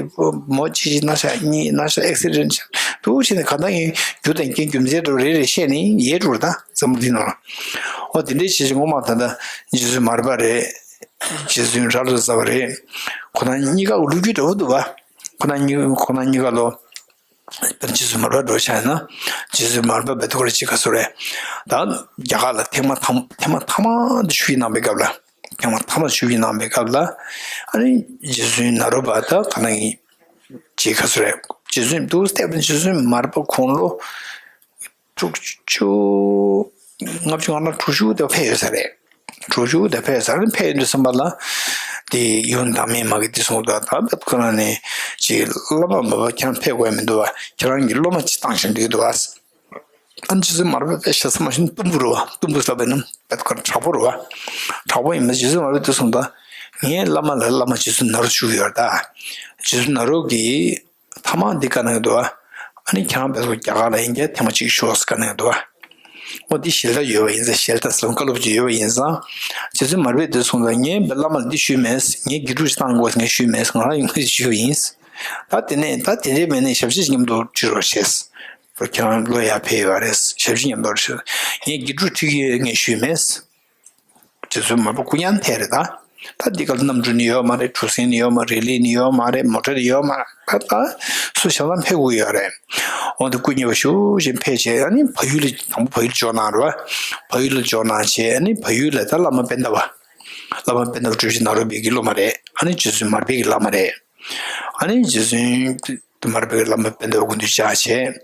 མོ་གཅིག་གཅིག་ན་ཤ་གཉིས་ན་ཤ། ཨེག་སི་ཌེན་ཊི་འདུག་བྱས་ནས་གང་ལྟར་ཡིན་རྒྱུ་དང་རྐྱེན་རྒྱུ་མཚན་དུ་རེ་རེ་བཤད་ནས་ཡལ་འགྲོ་རེད། ད་འཛམ་བུ་གླིང་ནང་ལ། འོ་དེ་འདྲའི་བྱས་བྱས་ངོ་མ་ད་ལྟ་རྗེ་བཙུན་མར་པ་རེད། རྗེ་བཙུན་ར་ལོ་ཙཱ་བ་རེད། ཁོ་རང་གཉིས་ཀ་ལོ་རྒྱུས་འདྲ་པོ་འདུག་བ། ཁོ་རང་གཉིས་ཁོ་རང་གཉིས་ཀ་ལོ། དཔེར་ན་རྗེ་བཙུན་མར་པ་འདྲ་པོ་ཆ་ཡིན་ན། རྗེ་བཙུན་མར་པ་བེ་ཏོ་ཀོ་ར་ཅི་ག་སོ་རེད། ད་རྒྱ་གར་ལ་ཐེངས་མ་ཐམ་ཐེངས་མ་ཐ་མ་དུ་ཆིབས་བསྒྱུར་གནང་བའི་སྐབས་ལ། ཐེངས་མ་ཐ་མ་ཆིབས་བསྒྱུར་གནང་བའི་སྐབས་ལ། ཨ་ནི་རྗེ་བཙུན་ནཱ་རོ་པ་ད་ག་ན་གི་ཅི་ག་སོ་རེད། རྗེ་བཙུན་འདུག་སྟེ། རྗེ་བཙུན་མར་པ་དགུང་ལོ་དྲུག་ཅུ། ལྔ་བཅུ་ང་ལྔ་དྲུག་ཅུ་དེ་ཕེབས་ཡོད་ས་རེད། དྲུག་ཅུ་དེ་ཕེབས་ས་རེད། ཕེབས་ཡོང་དུས་ཙམ་པ་ལ། དེ་ཡོན་བདག་མེད་མ་གིས་དེ་གསུངས་འདུག་ད་བེད་ཁོ་རང་ནས་ཅིག་བླ་མ་མ་པ་ཁྱེད་རང་ཕེབས་དགོས་མི་འདུག་བ། ཁྱེད་རང་གི་སློབ་མ་ཅིག་བཏང་བཞིན་འདུག་འདུག་བ། ཨ་ནི་རྗེ་བཙུན་མར་པ་དཔེ་ཞེ་ས་མ་ཞིག་གཏུམ་པོ་རེད་བ། གཏུམ་པོ་ཟེར་བས་ན་བེད་ཁོ་རང་དྲག་པོ་རེད་བ། དྲག་པོ་ཡིན་པ། རྗེ་བཙུན་མར་པས་དེ་གསུངས་འདུག་ངའི་བླ་མ་ལ་བླ་མ་རྗེ་བཙུན་ནཱ་རོ་བཞུགས་ཡོད་རེད་ད། རྗེ་བཙུན་ནཱ་རོ་གིས་ཐ་མ་འདི་བཀའ་གནང་གི་འདུག་བ། ཨ་ནི་ཁྱེད་རང་བེད་ཁོ་རང་རྒྱ་གར་ལ་ཡིན་གྱི་ཐེངས་མ་གཅིག་ཤོག་ཟེར་བཀའ་གནང་གི་འདུག་བ། འོ་འདི་ཞལ་ཏ་ཡོད་པ་ཡིན་ཙང་། ཞལ་ཏ་ཟེར་བཀའ་སློབ་ཅིག་ཡོད་པ་ཡིན་ཙང་། རྗེ་བཙུན་མར་པས་འདི་གསུངས་འདུག་ངའི་བླ་མ་ལ་འདི་ཞུས་མེད། ངའི་དགེ་ཕྲུག་ཅིག་བཏང་དགོས་ངས་ཞུས་མེད། ང་རང་ཡོང་གི་ཞུས་པ་ཡིན། ད་དེ་ནས་ད་དེ་འདྲའི་མེད་ནས་ཞབས་ཕྱི་མཉམ་དུ་ཁྲིད་རོགས་བྱས། ཁྱེད་རང་ལོ་ཡར་ཕེབས་ཡོད་རེད། ཞབས་ཕྱི་མཉམ་དུ་ཁྲིད། ངའི་དགེ་ཕྲུག་ཁྲིད་ཀྱི་ཡོད་ངས་ཞུས་མེད། རྗེ་བཙུན་མར་པ་སྐུ་མྱ་ཐེ་རེད་ད། ད་འདི་ག་ལ་གནམ་གྲུ་ནི་ཡོད་མ་རེད། གྲུ་གཟིངས་ནི་ཡོད་མ་རེད། རི་ལི་ནི་ཡོད་མ་རེད། མོ་ཊ་ནི་ཡོད་མ་རེད། ད་ད་སུ་ཞང་ལ་ཕེབས་དགོས་ཡོད་རེད། འོ་དེ་སྐུ་མྱ་ཞུ་བཞིན་ཕེབས་བྱས། ཨ་ནི་བལ་ཡུལ་ལ་དང་པོ་བལ་ཡུལ་འབྱོར་གནང་རེད་བ། བལ་ཡུལ་ལ་འབྱོར་གནང་བྱས། ཨ་ནི་བལ་ཡུལ་ལ་ད་བླ་མ་པཎྜི་ཏ་བ། བླ་མ་པཎྜི་ཏ་བ་སྒྲུབ་བྱེད་ནཱ་རོ་པའི་གི་སློབ་མ་རེད། ཨ་ནི་རྗེ་བཙུན་མར་པའི་གི་བླ་མ་རེད། ཨ་ནི་རྗེ་བཙུན་དུ་མར་པའི་བླ་མ་པཎྜི་ཏ་སྐུ་མདུན་བཅར་བྱས།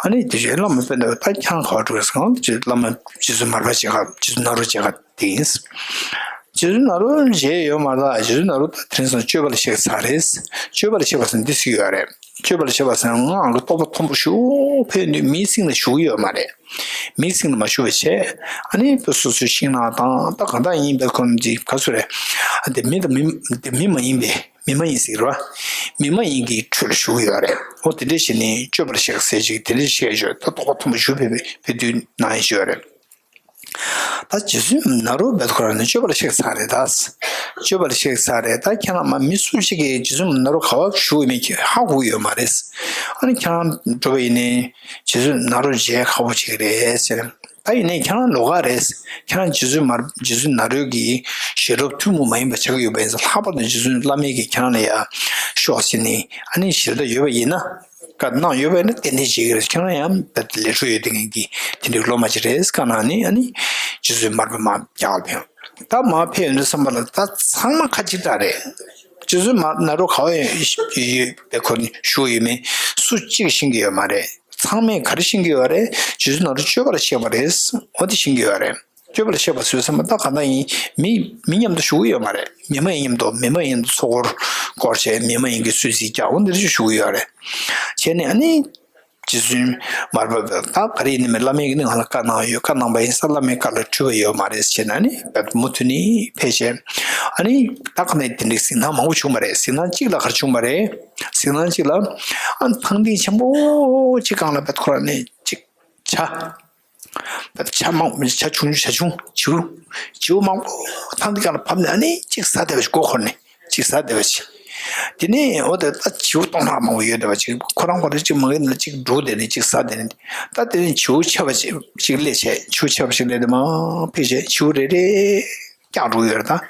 ཨ་ནི་དེ་བཞིན་བླ་མ་པཎྜི་ཏ་ད་ཁྱེད་རང་ག་པར་འགྲོ་གི་ཟེར་ན། བླ་མ་རྗེ་བཙུན་མར་པ་མཇལ་ག། རྗེ་བཙུན་ནཱ་རོ་མཇལ་ག་དེ་ཡིན། རྗེ་བཙུན་ནཱ་རོ་མཇལ་ཡོད་མ་རེད། རྗེ་བཙུན་ནཱ་རོ་ད་དེ་རིང་སང་སྤྱོད་པ་ལ་གཤེགས་ཚར་རེད། སྤྱོད་པ་ལ་གཤེགས་པ་ཟེར་ན་འདི་ཟེར་གྱི་ཡོད་རེད། སྤྱོད་པ་ལ་གཤེགས་པ་ཟེར་ན་སྔགས་ཀྱི་རྟོགས་པ་མཐོན་པོ་ཞིག་ཕེབས་དུས་མིའི་སེམས་ལ་ཞུགས་ཀྱི་ཡོད་མ་རེད། མིའི་སེམས་ལ་མ་ཞུགས་པ་བྱས། ཨ་ནི་སོ་སོའི་ཤིང་ནགས་དང་ད་གང་ལྟར་ཡིན་པའི་ཁོ་རང་འདི་ག་ཚོད་རེད། འདི་མི་དང་མི་འདི་མི་མ་ཡིན་པའི། མི་མ་ཡིན་ཟེར་བ། མི་མ་ཡིན་གྱི་ཁྲོད་ལ་ཞུགས་ཡོད་རེད། འོ་དེ་འདྲ་བྱས་ནས་སྤྱོད་པ་ལ་གཤེགས་ཟེར་ཅིག་དེ་འདྲ་བཤད་ཆོག་ད་རྟོགས་པ་མཐོན་པོ་ཞིག་ཕེབས་ཕེབས་དུས་གནང་ཡས་ཡོད་རེད། ད་རྗེ་བཙུན་ནཱ་རོ་བེད་ཁོ་རང་ནི་སྤྱོད་པ་ལ་གཤེགས་ཚར་རེད་ད། སྤྱོད་པ་ལ་གཤེགས་ཚར་རེད། ད་ཁྱེད་རང་མ་མི་སུ་གཅིག་གིས་རྗེ་བཙུན་ནཱ་རོ་ག་པར་བཞུགས་ཡོད་མེད་ཀྱི་ཧ་གོ་གི་ཡོད་མ་རེད། ཨ་ནི་ཁྱེད་རང་འགྲོ་བ་ཡིན་ནའི་རྗེ་བཙུན་ནཱ་རོ་མཇལ་ཁག་པོ་ཅིག་རེད་ཟེར། ད་ཡིན་ནའི་ཁྱེད་རང་ལོགས་ཀ་རེད། ཁྱེད་རང་རྗེ་བཙུན་མར་རྗེ་བཙུན་ནཱ་རོ་གི་ཞལ་སློབ་ཐུན་མོང་མ་ཡིན་པ་ཆགས་ཀྱི་ཡོད་པ་ཡིན་ཙང་། ལྷག་པར་དུ་རྗེ་བཙུན་བླ་མས་ཀྱིས་ཁྱེད་རང་ལ་ཡ་ཤོག་ཟེར་ནས་ཨ་ནི་ཞལ་ཏ་ཡོད་པ་ཡིན་ན། བཀའ་གནང་ཡོད་པ་ཡིན་ན་ཏན་ཏན་བྱེད་ཀྱི་རེད། ཁྱེད་རང་ཡང་རྦད་དེ་ལས་འཕྲོ་ཡོད་དེ་ངན་གྱི་དེ་འདྲའི་སློབ་མ་ཅིག་རེད་བཀའ་གནང་ནས། ཨ་ནི་རྗེ་བཙུན་མར་པ་མར་རྒྱ་གར་ཕེབས། ད་མར་ཕེབས་ཡོང་དུས་ཙམ་པ་ལ་ད་ཚང་མ་ཁ་གཅིག་གྲགས་རེད། རྗེ་བཙུན་མར་ནཱ་རོ་ག་པར་ཡོད་པའི་ཁོ་ནི་བཞུགས་ཡོད་མེད་སུ་གཅིག་ཤེས་ཀྱི་ཡོད་མ་རེད། ཚང་མས་ག་རེ་ཤེས་ཀྱི་ཡོད་རེད། རྗེ་བཙུན་ནཱ་རོ་སྤྱོད་པ་ལ་གཤེགས་པ་རེད། འོ་དེ་ཤེས་ཀྱི་ཡོད་རེད། སྤྱོད་པ་ལ་གཤེགས་པ་ཟེར་ཙམ་པ་ད་གང་ལྟར་ཡིན། མི་མི་མཉམ་དུ་བཞུགས་ཀྱི་ཡོད་མ་རེད། མི་མ་ཡིན་མཉམ་དུ་མི་མ་ཡིན་མཉམ་དུ་ཚོགས་འཁོར་བསྐོར་བྱས་མི་མ་ཡིན་གྱི་གསོལ་ཚིགས་རྒྱག་འོ་འདི་འདྲ་ཞིག་བཞུགས་ཀྱི་ཡོད་རེད། བྱས་ནས་ཨ་ནི། རྗེ་བཙུན་མར་པ་ད་ག་རེ་ཡིན་ནི་མེད། བླ་མས་ནི་ང་ལ་བཀའ་གནང་ཡོད། བཀའ་གནང་པ་ཡིན་ཙང་བླ་མའི་བཀའ་ལ་འཁྲུལ་པ་ཡོད་མ་རེད་ཟེར་ནས་ནི་མུ་མཐུད་ནས་ཕེབས་བྱས། ཨ་ནི་ད་ག་ནས་དེ་འདྲའི་གཟིགས་སྣང་མང་པོ་བྱུང་བ་རེད། གཟིགས་སྣང་གཅིག་ལ་ག་རེ་བྱུང་བ་རེད། གཟིགས་སྣང་གཅིག་ལ་ཨ་ཐང་སྟེང་ཆེན་པོ་གཅིག་སྒང་ལ་བད་ཁོ་ར་ནས་གཅིག་བྱ། ད་བྱ་མང་བྱ་ཆུང་ཆུང་བྱ་ཆུང་བྱིའུ་བྱིའུ་མང་པོ་ཐང་འདི་ག་ལ་བབས་ནས་ཨ་ནི་གཅིག་ཟ་བསྡད་པ་ཞིག་མགོ་འཁོར་ནས་གཅིག་ཟ་བསྡད་པ་ཞིག་དེ་ནས་འོ་དེ་ད་བྱིའུ་སྟོང་ཕྲག་མང་པོ་ཡོད་བསྡད་པ་ཅིག་ཁོ་རང་ཁོ་རང་གཅིག་མ་གི་ནང་གཅིག་འགྲོ་བསྡད་ནས་གཅིག་ཟ་བསྡད་ནས། ད་དེ་ནས་བྱིའུ་ཆེ་བ་ཅིག་གཅིག་སླེབས་བྱས་བྱིའུ་ཆེ་བ་ཞིག་སླེབས་ཏེ་མར་ཕེབས་བྱས་བྱིའུ་རེ་རེ་བཀྱག་འགྲོ་གི་ཡོད་རེད། ད་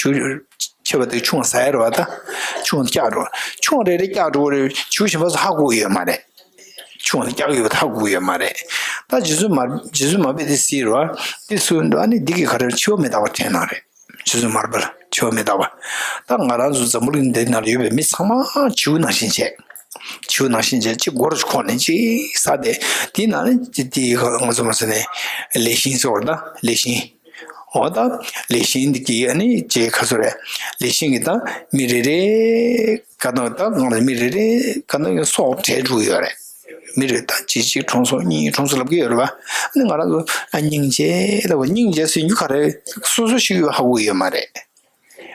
བྱིའུ་ཆེ་བ་དེ་ཆུང་བ་ཟ་ཡ་རེད་བ། ད་ཆུང་བ་བཀྱག་འགྲོ། ཆུང་བ་རེ་རེ་བཀྱག་འགྲོ་གི་རེད། བྱིའུ་གཞན་པ་ཚོ་ཧ་གོ་གི་ཡོད་མ་རེད། ཆུང་བ་དེ་བཀྱག་ཡོད་པ་ཧ་གོ་གི་ཡོད་མ་རེད། ད་རྗེ་བཙུན་མར་རྗེ་བཙུན་མར་པས་དེ་གཟིགས་རེད་བ། དེ་གཟིགས་འདུག་ཨ་ནི་འདི་གི་ག་རེ་འཆི་བ་མི་རྟག་པ་དྲན་གནང་རེད། རྗེ་བཙུན་མར་པ་ལ་འཆི་བ་མི་རྟག་པ། ད་ང་རང་ཚོ་འཛམ་བུ་གླིང་འདི་ནང་ལ་ཡོད་པའི་མི་ཚང་མ་བྱིའུ་ནང་བཞིན་བྱས། བྱིའུ་ནང་བཞིན་བྱས་གཅིག་སྒོ་རུ་ཁོག་ནས་གཅིག་ཟ་བསྡད། དེའི་ནང་ནས་དེ་ང་ཚོ་མ་ཟ་ནས་ལས་ཤིང་ཟེར་བ་རེད། ད་ལས་ཤིང་། འོ་ད་ལས་ཤིང་འདི་གི་ཨ་ནི་ཅེས་ཁ་སོ་རེད། ལས་ཤིང་གི་ད་མི་རེ་རེ་ག་ནང་ད་ང་ལ་མི་རེ་རེ་ག་ནང་གི་སྲོག་བྲལ་འགྲོ་གི་ཡོད་རེད། མི་རེ་ད་གཅིག་གཅིག་གྲོངས་སོང་། གཉིས་གྲོངས་སོང་ལབ་ཀྱི་ཡོད་རེད་བ། ཨ་ནི་ང་རང་ཚོ་ཨ་སྙིང་རྗེ་ལབ་པ། སྙིང་རྗེ་ཟེར་རྒྱུ་ག་རེ། སོ་སོ་ཤི་ཡོད་ཧ་གོ་ཡོད་མ་རེད།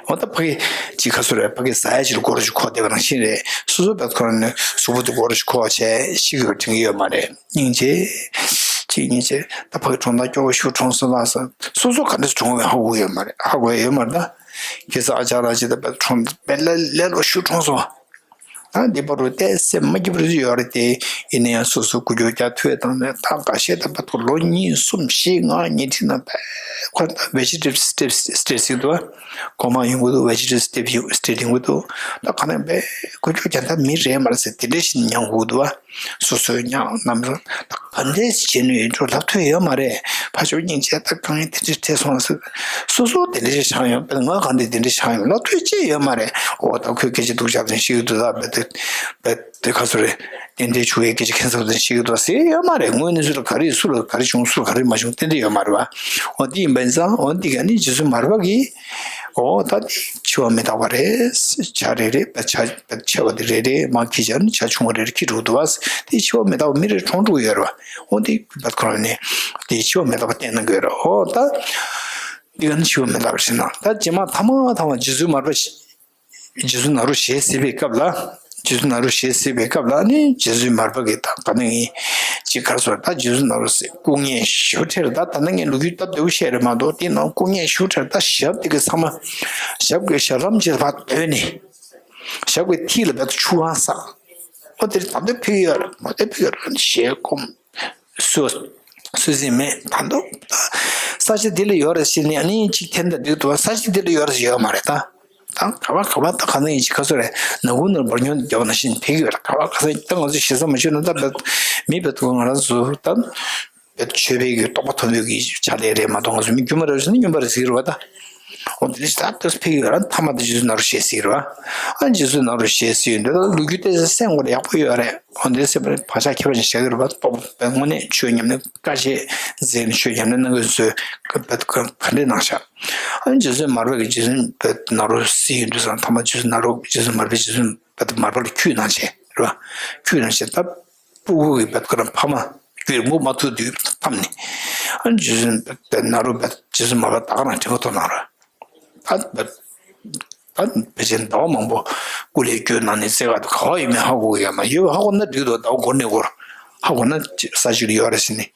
འོ་ད་ཕ་གི་ཅིག་ཁ་སོ་རེད། ཕ་གི་ཟ་ཡ་ཅིག་ལ་སྒོ་རུ་ཅིག་ཁོག་བསྡད་པ་ནང་བཞིན་རེད། སོ་སོ་བད་ཁོ་རང་ནི་གཟུགས་པོ་དེ་སྒོ་རུ་ཅིག་ཁོག་བྱས་ཤི་དགོས་དྲན་གྱི་ཡོད་མ་རེད། སྙིང་རྗེ། ཅིག་སྙིང་རྗེ། ད་ཕ་གི་གྲོངས་ཐང་སྐྱོ་བོ་ཞིག་གྲོངས་སོང་ལ་ཟེར། སོ་སོ་ག་འདྲ་གྲོངས་བས་ཧ་གོ་ཡོད་མ་རེད། ཧ་གོ་ཡོད་མ་རེད། ད་ཁྱེད་ཚོ་ཨ་ཅག་ར་ཅིག་ད་བད་གྲོངས་བད་ལ་ལས་ལོ་ཞིག་གྲོངས་སོང་། ད་འདི་བར་དུ་ཏོག་ཙམ་མ་སྐྱིད་པ་རེ་ཡོད་རེད་དེ། ཡིན་ན་ཡང་སོ་སོ་ཀུ་ཅོ་རྒྱག་ཐུབ་ཡ་དང་ནས་ད་འགའ་ཤས་ད་བར་དུ་ལོ་གཉིས་གསུམ་བཞི་ལྔ་ཉིན་ཁྲི་ན་བས་ཁོ་ད་བེ་ཇི་ཊེབ་སི་ཊེབ་སི་ཊེབ་སི་འདུག་བ། གོང་མ་ཡོང་གི་འདུག་བེ་ཇི་ཊེབ་སི་ཊེབ་ཡོང་སི་ཊེབ་ཡོང་གི་འདུག་ད་ག་ནས་བས་ཀུ་ཅོ་རྒྱག་ད་མི་རེད་མ་རེད་ཟེར་དེ་འདྲ་ཞིག་མྱངས་དགོས་འདུག་བ། སོ་སོའི་མྱངས་རྣམ་རོལ་ད་ག་འདྲས་བྱེད་ནུས་ཡོད་འགྲོ་ལབ་ཐུབ་ཡོད་མ་རེད། ཕ་ཆོས་སྙིང་རྗེ་ད་གང་ཡིན་དེ་འདྲས་བྲེལ་སོང་ཟེར། སོ་སོ་དེ་འདྲས་ཆགས་ཡོང་བས་ང་གང་འདྲས་དེ་འདྲས་ཆགས་ཡོང་ལབ་ཐུབ་ཅི་ཡོད་མ་རེད། འོ་ད་ཁོས་སྐད་ཆ་སྡུག་ཅག་དེ་ཤེས་ཀྱི་འདུག་ད་བས་དེ་བས་དེ་ཁ་སོ་རེད། རྟེན་འབྲེལ་ཆུ་བའི་སྐད་ཆ་ཁྱད་མཚར་དེ་ཤེས་ཀྱི་འདུག་ཟེར་ཡོད་མ་རེད། དངོས་གནས་སུ་ལ་ག་རེ་སུ་ལ་ག་རེ་བྱུང་སུ་ལ་ག་རེ་མ་བྱུང་རྟེན་འབྲེལ་ཡོད་མ་རེད་བ། འོ་དེ་ཡིན་པ་ཡིན་ཙང་འོ་འདི་ག་ནི་རྗེ་བཙུན་མར་པ་གིས་འོ་ད་དེ་འཆི་བ་མི་རྟག་པ་རེད། བྱ་རེ་རེ་བྱ་ཆེ་བ་དེ་རེ་རེ་མ་ཁྱི་བྱ་ནི་བྱ་ཆུང་བ་རེ་རེ་ཁྱི་འགྲོ་འདུག་བ། དེ་འཆི་བ་མི་རྟག་པ་མི་རེ་གྲོངས་འགྲོ་གི་ཡོད་རེད་བ། འོ་དེ་བ་ཁོ་རང་ནས་དེ་འཆི་བ་མི་རྟག་པ་བསྟན་གནང་གི་ཡོད་རེད། འོ་ད་འདི་ག་ནི་འཆི་བ་མི་རྟག་པ་ཞིག་ན་ད་རྗེས་མ་ཐ་མ་ཐ་མ་རྗེ་བཙུན་མར་པ་ཞིག་རྗེ་བཙུན་ནཱ་རོ་ཞལ་གཟིགས་པའི་སྐབས་ལ། རྗེ་བཙུན་ནཱ་རོ་ཞལ་གཟིགས་པའི་སྐབས་ལ་ནི་རྗེ་བཙུན་མར་པ་གིས་ད་ག་ནས་ཡིན་ཅིག་གར་སོང་ད་རྗེ་བཙུན་ནཱ་རོ་ཞལ་སྐུ་ངལ་ཞེ་པོ་འཕྲད་རེད། ད་ད་ནི་ངས་ལོ་རྒྱུས་སྟབས་བདེ་པོ་བཤད་རེད་མ་གཏོགས་དེ་ནང་སྐུ་ངལ་ཞེ་པོ་འཕྲད་རེད། ད་ཞབས་དེ་གི་ཚང་མ་ཞབས་ཀྱི་ཞབས་ལྷམ་ཅིག་ཕར་བཏོན་ནས་ཞབས་ཀྱི་མཐིལ་ལ་བད་ཆུ་གང་བསགས། ཨོ་དེར་ད་འདོད་ཕེབས་ཡོད་རེད། མ་འདོད་ཕེབས་ཡོད་རེད། ཞལ་སྐོམ། སུ་སུ་ཟིན་མེད་ད་འདུག་ས་ཆ་འདི་ལ་ཡོད་རེད་ཟེར་ནས་ཨ་ནི་གཅིག་འཐེན་ད་འགྲིག་འདུག་ས་ཆ་འདི་ལ་ཡོད་རེད་ཟེར་ཡོད་མ་རེད་ད། ད་ག་བ་ག་བ་ད་ག་ནས་ཡིན་ཅིག་ག་སོ་རེད། ནག་ཁུང་ནང་འབར་ཉོན་རྒྱབ་ནང་བཞིན་ཕེབས་ཀྱི་ཡོད་རེད། ག་བ་ག་ས་ད་ང་ཚོ་ཞེ་ས་མ་ཆོད་ན་ད་བེད་མི་བེད་ཐུག་ང་རང་ཚོ་ད་བེད་ཆོས་པའི་གི་རྟོགས་པ་མཐོན་པོའི་གི་ཆ་ལས་རེད་མ་གཏོགས་ང་ཚོ་མི་རྒྱུ་མ་རེད་ཟེར་ན་རྒྱུ་མ་རེད་ཟེར་གི་རེད་བ་ད། འོ་དེ་ལས་ད་ལྟ་ཕེབས་ཡོད་ར་མཐའ་མ་དེ་རྗེ་བཙུན་ནཱ་རོ་ཞལ་གཟིགས་ར། ཨ་རྗེ་བཙུན་ནཱ་རོ་ཞལ་གཟིགས་ཡོད་འདི་ལ་ལོ་རྒྱུས་ཏོག་ཙམ་གསན་དགོས་རེད། ཡག་པོ་ཡོད་རེད། འོ་འདི་སེ་བ་བག་ཆགས་ཁྱད་པར་ཅན་བཞག་གི་རེད་པ། རྟོགས་པ་དངོས་གནས་ཆོས་ཉམས་ལེན་དཀའ་ཆེ་མཛད་ནས་ཆོས་ཉམས་ལེན་གནང་གི་ཚོས་ག་འདྲས་གནང་ཤག་ཨ་རྗེ་བཙུན་མར་པ་གིས་རྗེ་བཙུན་ནཱ་རོ་གཟིགས་ཡོད་འདུག་ཙང་མཐའ་མ་རྗེ་བཙུན་ནཱ་རོ་རྗེ་བཙུན་མར་པས་རྗེ་བཙུན་མར་པ་ལ་ཁྱུད་གནང་བྱས་རེད་པ། ཁྱུད་གནང་བྱས་ད། སྤུ་གུ་གི་བད་ཁོ་རང་ཕ་མ་རྒྱུད་མུ་མ་ཐུག་དུས་བཏབ་ནས། ཨ་ནི་རྗེ་བཙུན་བད་ནཱ་རོ་བད་རྗེ་བཙུན་མར་པ་ད་ག་རང་དྲན་པ་ཐོག་ནང་ར། ད་བད་ད་ཕལ་ཆེར་ཟླ་བ་མང་པོ་སྐུ་ལས་བསྐྱོན་གནང་ནས་བཙལ་ག་དུ་ག་བ་ཡོད་མེད་ཧ་གོ་གི་ཡོད་མ་ཡོད་པ་ཧ་གོ་ན་འགྲིག་འདུག་ཟླ་བ་འགོར་ནས་འགོར་ཧ་གོ་ན་ས་ཆུ་ལ་ཡོད་རེད་ཟེར་ནས།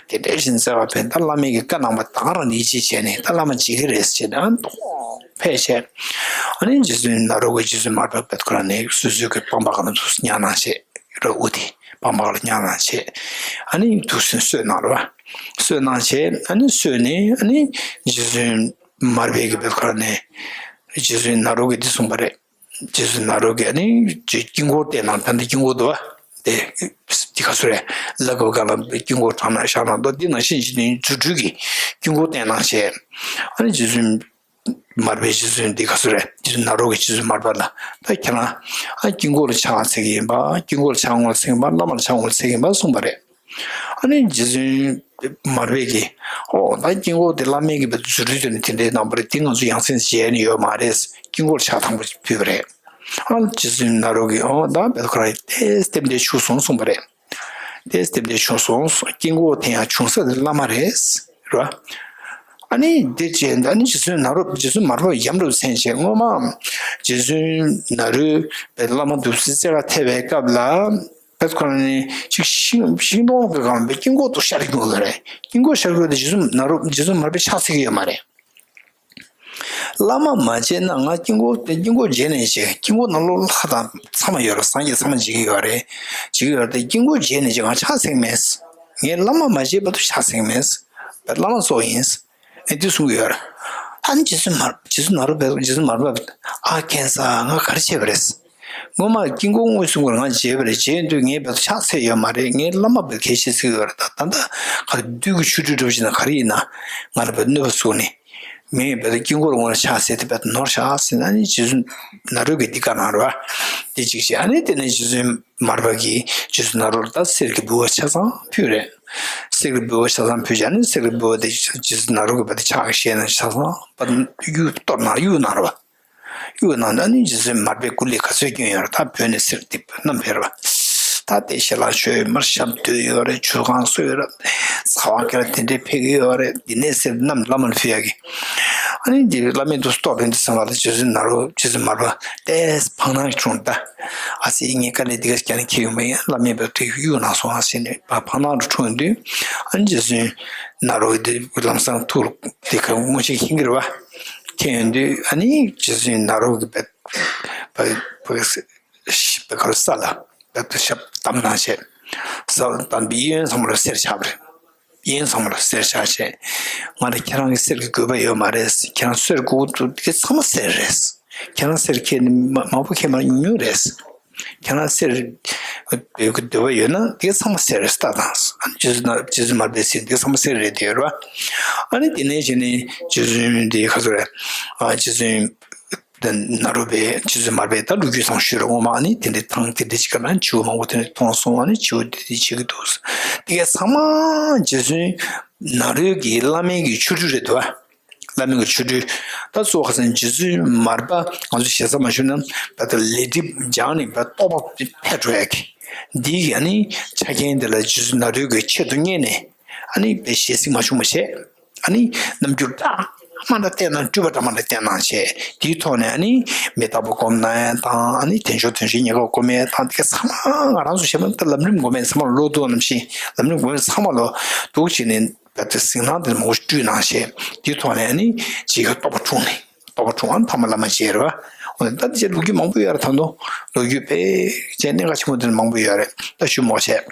དེ་འདྲའི་བཞིན་བཙལ་བ་ཕན་ད་བླ་མའི་གི་བཀའ་གནང་པ་ད་ག་རང་ཡིད་ཆེས་བྱས་ནས་ད་བླ་མ་བརྗེད་ཀྱི་རེད་ཟེར་ནས་ཨ་ནི་ཕལ་ཆེར། ཨ་ནི་རྗེ་བཙུན་ནཱ་རོ་གིས་རྗེ་བཙུན་མར་པ་བད་ཁོ་རང་ནས་སོ་སོའི་གི་པང་པ་ག་ན་ཚུར་ཉར་གནང་བྱས། ར་དབུ་དེ་པང་པ་ལ་ཉར་གནང་བྱས། ཨ་ནི་དུས་སུ་གསོལ་གནང་ར། གསོལ་གནང་བྱས་ཨ་ནི་གསོལ་ནས་ཨ་ནི་རྗེ་བཙུན་མར་པའི་གི་བེད་ཁར་ནས་རྗེ་བཙུན་ནཱ་རོ་གིས་འདི་གསུངས་པ་རེད། རྗེ་བཙུན་ནཱ་རོ་གིས་ཨ་ནི་དཀྱིལ་འཁོར་བསྟན་གནང་ད་འདི་དཀྱིལ་འཁོར་འདུག་བ། དེ་འདི་ག་ཚོད་རེད། ལ་ཀ་བ་ག་ལ་དཀྱིལ་འཁོར་དྲངས་ན་བཞག་གནང་འདུག་འདི་ནང་བཞིན་བྱས་ནས་རྫུ་འཕྲུལ་གྱི་དཀྱིལ་འཁོར་བསྟན་གནང་བྱས། ཨ་ནི་རྗེ་བཙུན། མར་པའི་རྗེ་བཙུན་འདི་ག་ཚོད་རེད། རྗེ་བཙུན་ནཱ་རོ་གི་རྗེ་བཙུན་མར་པ་ལ་ད་ཁྱེད་རང་ཨ་དཀྱིལ་འཁོར་ལ་ཕྱག་འཚལ་གྱི་ཡིན་པ། དཀྱིལ་འཁོར་ལ་ཕྱག་འཚལ་གྱི་ཡིན་པ། བླ་མ་ལ་ཕྱག་འཚལ་གྱི་ཡིན་པ་གསུངས་པ་རེད། ཨ་ནི་རྗེ་བཙུན་མར་པས་ཀྱིས་ཨོ་ད་དཀྱིལ་འཁོར་དེ་བླ་མའི་གི་བེད་རྫུ་འཕྲུལ་དེ་ནི་དེ་འདྲའི་གནང་པ་རེད། དེ་ང་ཚོ་ཡང་སེ་བྱས་ནི་ཡོད་མ་རེད། དཀྱིལ་འཁོར་ཕྱག་དང་པོ་ཕུལ་བ་རེད། ཨ་རྗེ་བཙུན་ནཱ་རོ་གིས་ཨོ་ད་བེད་ཁོ་རང་ཏེ་རྟེན་འབྲེལ་ཆུག་སོང་གསུངས་པ་རེད། དེ་སྟེ་དེ་བྱུང་སོང་། དཀྱིལ་འཁོར་དེ་ཡང་བྱུང་ས་དེ་བླ་མ་རེད། རེད་བ། ཨ་ནི་དེ་རྗེས་ཨ་ནི་རྗེ་བཙུན་ནཱ་རོ་རྗེ་བཙུན་མར་པ་ཡམ་རུ་མཚན་བྱས། སྔོན་མ་རྗེ་བཙུན་ནཱ་རོའི་བླ་མ་འདུག་སེ་རྩེ་ཁ་ཐེབས་པའི་སྐབས་ལ། བེད་ཁོ་ན་ནི་ཅིག་ཤིང་ཤིང་སྡོང་གི་སྒང་ལ་དཀྱིལ་འཁོར་དུ་ཤར་གྱི་ཡོད་རེད། དཀྱིལ་འཁོར་ཤར་གྱི་ཡོད་དེ་རྗེ་བཙུན་ནཱ་རོ་རྗེ་བཙུན་མར་པས་ཕྱག་འཚལ་གྱི་ཡོད་མ་རེད། བླ་མ་མ་མཇལ་ན་ང་དཀྱིལ་འཁོར་དེ་དཀྱིལ་འཁོར་མཇལ་ནས་བྱས། དཀྱིལ་འཁོར་ནང་ལོགས་ལྷ་དང་ཚང་མ་ཡོད་རེད། སངས་རྒྱས་ཚང་མ་མཇལ་གྱི་ཡོད་རེད། མཇལ་གྱི་ཡོད་རེད་དེ། དཀྱིལ་འཁོར་མཇལ་ནས་བྱས་ང་ཕྱག་འཚལ་གྱི་མེད། ངས་བླ་མ་མ་མཇལ་བར་དུ་ཕྱག་འཚལ་གྱི་མེད། བླ་མ་སོགས་ཡིན། ཨེ་འདི་གསུང་གི་ཡོད་རེད། ཨ་ནི་རྗེ་བཙུན་མར་རྗེ་བཙུན་ནཱ་རོ་པས་རྗེ་བཙུན་མར་པས། ཨ་ཁྱེད་ས་ང་ག་རེ་བྱས་པ་རེད། སྔོན་མ་དཀྱིལ་འཁོར་དངོས་སུ་ང་མཇལ་བ་རེད། མཇལ་དུས་ངས་བར་དུ་ཕྱག་འཚལ་ཡོད་མ་རེད། ངའི་བླ་མ་བར་གལ་ཆེ་ཟེར་གྱི་ཡོད་རེད། ད་ད་ལྟ་ག་རེ་བདུད་ཀྱི་ཆོ་འཕྲུལ་འགྲུབ་བྱས་ན་ག་རེ་ཡིན་ན་ང་རང་བར་གནོད་པ་བཟོས་ནས། ངས་བར་དུ་དཀྱིལ་འཁོར་ངོ་ལ་ཕྱག་འཚལ་ཏེ་བར་དུ་ནོར་བཞག་ཟེར་ན། ཨ་ནི་རྗེ་བཙུན་ནཱ་རོ་གིས་འདི་བཀའ་གནང་རེད་བ། འདི་གཅིག་བྱས། ཨ་ནི་དེ་ནས་རྗེ་བཙུན་མར་པ་གིས་རྗེ་བཙུན་ནཱ་རོ་ལ་ད་གསེར་གྱི་འབུལ་བ་ཆ་ཚང་ཕུལ་རེད། གསེར་གྱི་འབུལ་བ་ཆ་ཚང་ཕུལ་བྱས། ཨ་ནི་གསེར་གྱི་འབུལ་བ་དེ་རྗེ་བཙུན་ནཱ་རོ་གིས་བར་དུ་ཕྱག་བཞེས་ནས་ཆ་ཚང་བར་དུ་གཡུག་གཏོར་གནང་། གཡུག་གནང་རེད་བ། གཡུག་གནང་། ད་ནི་རྗེ་བཙུན་མར་པས་སྐུ་ལས་ག་ཚོད་བསྐྱོན་ཡོད་རེད། ད་བོད་ནས་གསེར་འདི་བསྣམས་ཕེབས་རེད་བ། ད་དེ་ཞལ་ལག་མཆོད་མར་ཞབས་བསྡུས་ཡོད་རེད། མཆོད་ཁང་བཟོས་ཡོད་རེད། ཚ་བ་ཁྱེར་དེ་འདྲས་ཕེབས་ཀྱི་ཡོད་རེད། འདི་ནས་གསེར་བསྣམས་བླ་མར་ཕུལ་ཡག་གི། ཨ་ནི་འདི་བླ་མས་འདུག་སྟོབས་ལྡན་འདུག་བསམ་པ་ལ་རྗེ་བཙུན་ནཱ་རོ་རྗེ་བཙུན་མར་པ་ཏོག་ཙམ་ཕངས་སྣང་བྱུང་། ད་ཨ་ཙི་ངས་དཀའ་ལས་འདི་ག་རྒྱག་ནས་འཁྱེར་ཡོང་པ་ཡིན། བླ་མས་བར་དུ་གཡུག་གནང་སོང་ཨ་ཟེར་ནས་ཕངས་སྣང་དུ་འཁྲུངས་དུས། ཨ་ནི་རྗེ་བཙུན་ནཱ་རོ་གིས་འདི་ལམ་སང་ཐུགས་དེ་ག་དངོས་གཞི་ཤེས་ཀྱི་རེད་བ། ཁྱེད་ཡོང་དུས་ཨ་ནི་རྗེ་བཙུན་ནཱ་རོ་གིས་བེད་བེད་བེད་བེད་ག་རེ་ས་ལ་བེད་དུ་ཞབས་བསྡམས་གནང་བྱས། ས་ལ་བསྡམས་པའི་གཡས་གཡོན་ཚང་མ་ལ་གསེར་ཆགས་པ་རེད། གཡས་གཡོན་ཚང་མ་ལ་གསེར་ཆགས་བྱས། ང་ལ་ཁྱེད་རང་གི་གསེར་གྱི་དགོས་པ་ཡོད་མ་རེད། ཁྱེད་རང་གསེར་དགོས་འདུག་དེ་ཚང་མ་གསེར་རེད། ཁྱེད་རང་གསེར་ཁྱེར་ནས་མ་མང་པོ་ཁྱེར་མ་ཉུང་ཉུང་རེད། ཁྱེད་རང་གསེར་འབེབས་ཀྱི་འདོད་པ་ཡོད་ན་དེ་ཚང་མ་གསེར་རེད་ལྟ་དང་། ཨ་ནི་རྗེ་བཙུན་ན་རྗེ་བཙུན་མར་པས་ཟེར་འདི་ཚང་མ་གསེར་རེད་དེ་ཡོད་རེད་བ། ཨ་ནི་དེ་ནས་བྱས་ནས་རྗེ་བཙུན་འདི་ག་ཚོད་རེད། ཨ་རྗེ་བཙུན་ནཱ་རོ་པས་རྗེ་བཙུན་མར་པས་ད་ལོ་རྒྱུས་ཚང་ཞུས་རེད། ངོ་མ་ཨ་ནི་དེ་འདྲའི་ཐང་དེ་འདྲའི་ཅིག་ག་ན་བྱིའུ་མང་པོ་དེ་འདྲ་མཐོང་སོང་། ཨ་ནི་བྱིའུ་དེ་འདྲ་བྱེད་ཀྱི་འདུག་དེ་གས་ཚང་མ་རྗེ་བཙུན་ནཱ་རོ་གི་བླ་མའི་གི་ཆོ་འཕྲུལ་རེད་འདུག་བ། བླ་མའི་གི་ཆོ་འཕྲུལ། ད་གཙོ་བོ་ཁ་སང་རྗེ་བཙུན་མར་པ་ང་ཚོ་ཞེ་ས་མ་ཞུ་ན་ད་ལྟ་ལས་སྒྲིབ་སྦྱངས་ནས་ད་རྟོགས་པ་འཕེལ་འགྲོ་ཡ་གི། འདི་ཡི་ཨ་ནི་ཆ་རྐྱེན་དེ་ལ་རྗེ་བཙུན་ནཱ་རོ་གིས་ཆེད་དུ་གཉེར་ནས་ཨ་ནི་དཔེ་ཞལ་གཟིགས་མ་བྱུང་བ་བྱས། ཨ་ནི་རྣམ་འགྱུར་འདྲ་མ་འདྲ་བསྟན་གནང་། སྤྲུལ་པ་འདྲ་མ་འདྲ་བསྟན་གནང་བྱས། དེའི་ཐོག་ནས་ཨ་ནི་མི་རྟག་པ་སྒོམ་གནང་ཡ་དང་། ཨ་ནི་དལ་འབྱོར་དོན་བྱེད་རྙེད་དཀའ་སྒོམ་ཡ་དང་། དེ་ག་ཚང་མ་ང་རང་ཚོ་བྱས་པ་ད་ལམ་རིམ་སྒོམ་ཡ་ཚང་མ་ལ་བློ་ལྡོག་ནང་བཞིན་ལམ་རིམ་སྒོམ་ཡ་ཚང་མ་ལ་འདུག་བྱས་ནས། བར་དུ་གཟིགས་སྣང་དེ་མང་པོ་སྤྲུལ་གནང་བྱས། དེའི་ཐོག་ནས་ནི་རྗེ་ཡི་རྟོགས་པ་འཁྲུངས་ནས། རྟོགས་པ་འཁྲུངས་ཨ་ཐ་མ་བླ་མ་མཇལ་རེད་བ། འོ་ན་ད་དེ་ལོ་རྒྱུས་མང་པོ་ཡོད་རེད། ད་དུང་ལོ་རྒྱུས་དཔེ་ཅན་གནད་འགག་ཆེན་པོ་དེ་མང་པོ་ཡོད་རེད། ད་ཞུ་མོ་བྱས།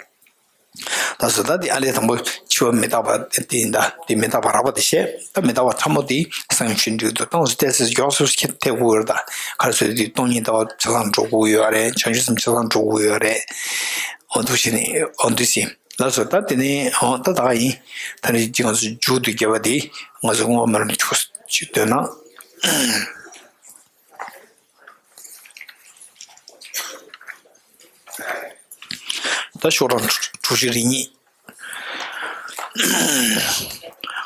ད་སོ་ད་དེ་ཨ་ལས་དང་པོ་འཆི་བ་མི་རྟག་པ་དེ་ཡིན། ད་དེ་མི་རྟག་པ་རགས་པ་དེ་བཤད། ད་མི་རྟག་པ་ཕྲ་མོ་དེ་སང་ཉིན་ཆུ་འདྲུད་དུ་གཏོང་སུ་ཏེ་སི་མགྱོགས་སུ་ཁྱེད་ཐེག་དགོས་རེད། ད་ག་རེ་ཟེར་དུས་སྟོང་ཉིད་ལྟ་བ་ཆ་ཚང་འགྲོ་དགོས་ཡོད་རེད། བྱང་ཆུབ་སེམས་ཆ་ཚང་འགྲོ་དགོས་ཡོད་རེད། འོ་འདུག་བྱས་ནས་འོ་འདུག་སེ། ལགས་སོ། ད་དེ་ནས་འོ་ད་ད་ག་ཡིན། ད་རེས་ཅིག་ང་ཚོ་མཇུག་ཏུ་བརྒྱབ་པ་དེ་ང་ཚོ་སྔོན་མར་ཅིག་འདོན་ན། ད་ཤོག་གྲངས་དྲུག་ཅུ་རེ་གཉིས།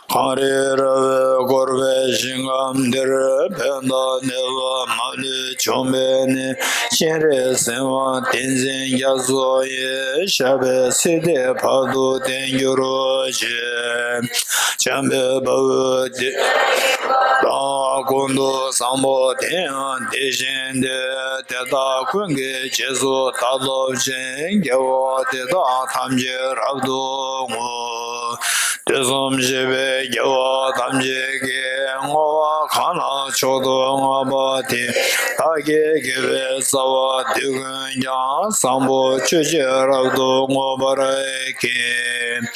གངས་རི་ར་བས་བསྐོར་བའི་ཞིང་ཁམས་འདིར། ཕན་དང་བདེ་བ་མ་ལུས་འབྱུང་བའི་གནས། སྤྱན་རས་གཟིགས་དབང་བསྟན་འཛིན་རྒྱ་མཚོ་ཡི། ཞབས་པད་སྲིད་མཐའི་བར་དུ་བརྟན་གྱུར་ཅིག། འཇམ་དཔལ་དཔའ་བོས་དེ་དག་ཀུན་ཏུ་བཟང་པོ་དེ་ཡང་དེ་བཞིན་ཏེ། དེ་དག་ཀུན་གྱི་རྗེས་སུ་བདག་སློབ་ཅིང་། དགེ་བ་འདི་དག་ཐམས་ཅད་རབ་ཏུ་བསྔོ། དུས་གསུམ་གཤེགས་པའི་རྒྱལ་བ་ཐམས་ཅད་ཀྱིས། བསྔོ་བ་གང་ལ་མཆོག་ཏུ་བསྔགས་པ་དེས། བདག་གི་དགེ་བའི་རྩ་བ་འདི་ཀུན་ཀྱང་། བཟང་པོ་སྤྱོད་ཕྱིར་རབ་ཏུ་བསྔོ་བར་བགྱི།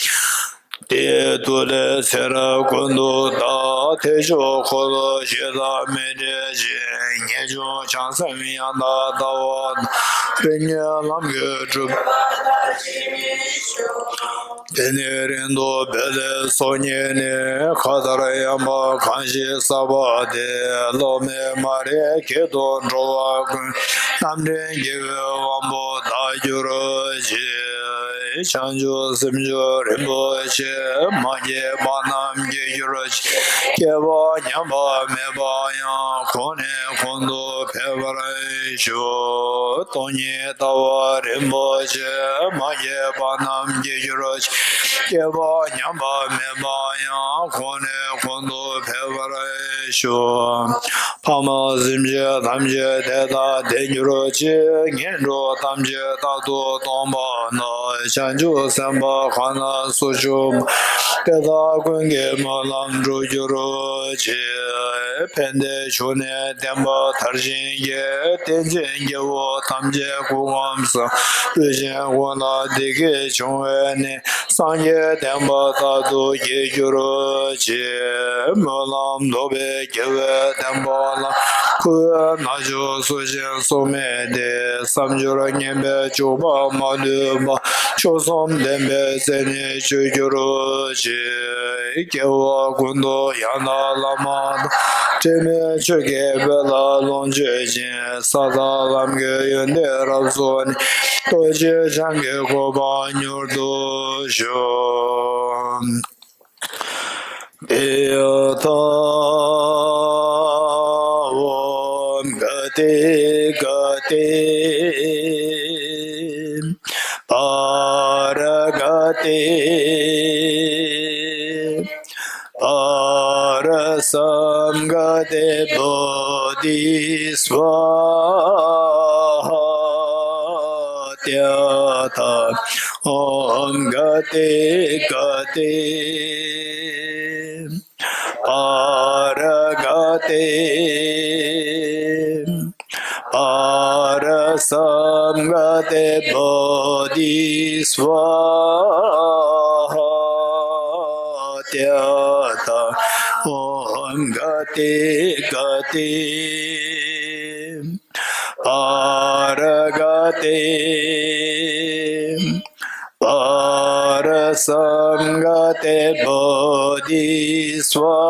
དེའི་མཐུ་ལས་ཚེ་རབས་ཀུན་ཏུ་བདག། ཐེག་མཆོག་འཁོར་ལོ་བཞི་དང་མི་འབྲལ་ཞིང་། ངེས་འབྱུང་བྱང་སེམས་ཡང་དག་ལྟ་བ་དང་། རིམ་གཉིས་ལམ་གྱི་སྒྲུབ་དེ་ནས་རིང་དུ་འབད་ལས་ཚོགས་གཉིས་ནི། མཁའ་ལྟར་ཡངས་པ་གང་ཞིག་བསགས་པ་དེ། སློབ་མའི་མ་རིག་གེགས་དང་འགྲོ་བ་ཀུན། རྣམ་འདྲེན་དགེ་བའི་དབང་པོ་དག་གྱུར་ཅིག། བྱང་ཆུབ་སེམས་མཆོག་རིན་པོ་ཆེ། མ་སྐྱེས་པ་རྣམས་སྐྱེ་གྱུར་ཅིག་སྐྱེས་པ་ཉམས་པ་མེད་པ་ཡང་། གོང་ནས་གོང་དུ་འཕེལ་བར་ཤོག་སྟོང་ཉིད་ལྟ་བ་རིན་པོ་ཆེ། མ་སྐྱེས་པ་རྣམས་སྐྱེ་གྱུར་ཅིག་སྐྱེས་པ་ཉམས་པ་མེད་པ་ཡང་། གོང་ནས་གོང་དུ་འཕེལ་བར་ཤོག་ཕ་མ་སེམས་ཅན་ཐམས་ཅད་དེ་དག་བདེ་གྱུར་ཅིག་ངན་འགྲོ་ཐམས་ཅད་རྟག་ཏུ་སྟོངས་པ་ན། བྱང་ཆུབ་སེམས་དཔའ་གང་ལ་སུ་བྱུང་། དེ་དག་ཀུན་གྱི་སྨོན་ལམ་འགྲུབ་གྱུར་ཅིག་ཕན་བདེའི་འབྱུང་གནས་བསྟན་པ་དར་ཞིང་རྒྱས། བསྟན་ཅིང་རྒྱལ་པོ་ཐམས་ཅད་སྐུ་ཁམས་བཟང་། བློན་ཆེན་ཀུན་ལ་བདེ་སྐྱིད་འབྱུང་བའི་གནས། སངས་རྒྱས་བསྟན་པ་རྟག་ཏུ་རྒྱས་གྱུར་ཅིག་སྨོན་ལམ་རྫོགས་པའི་རྒྱལ་བའི་བསྟན་པ་ལ། འཁོར་བའི་རྣལ་འབྱོར་སུ་ཞིག་གསོག་མེད་དེ། བསམ་སྦྱོར་ངན་པས་སྐྱོབ་པ་མ་ལུས་པ། མཆོག་གསུམ་ལྡན་པའི་སྲས་ནི་སྤྱོད་གྱུར་ཅིག་སྐྱེ་བ་ཀུན་ཏུ་ཡང་དག་བླ་མ་དང་། འབྲལ་མེད་ཆོས་ཀྱི་དཔལ་ལ་ལོངས་སྤྱོད་ཅིང་། ས་དང་ལམ་གྱི་ཡོན་ཏན་རབ་རྫོགས་ནས། རྡོ་རྗེ་འཆང་གི་གོ་འཕང་མྱུར་དུ་ཤོག་ཏདྱ་ཐཱ། ཨོཾ་ག་ཏེ་ག་ཏེ། པཱ་ར་ག་ཏེ། པཱ་ར་སཾ་ག་ཏེ་བོ་དྷི་སྭཱ་ཧཱ། ཏདྱ་ཐཱ། ཨོཾ་ག་ཏེ་ག་ཏེ། པཱ་ར་ག་ཏེ། པཱ་ར་སཾ་ག་ཏེ་བོ་དྷི་སྭཱ་ཧཱ། ཏདྱ་ཐཱ། ཨོཾ་ག་ཏེ་ག་ཏེ། པཱ་ར་ག་ཏེ། པཱ་ར་སཾ་ག་ཏེ་བོ་དྷི་སྭཱ་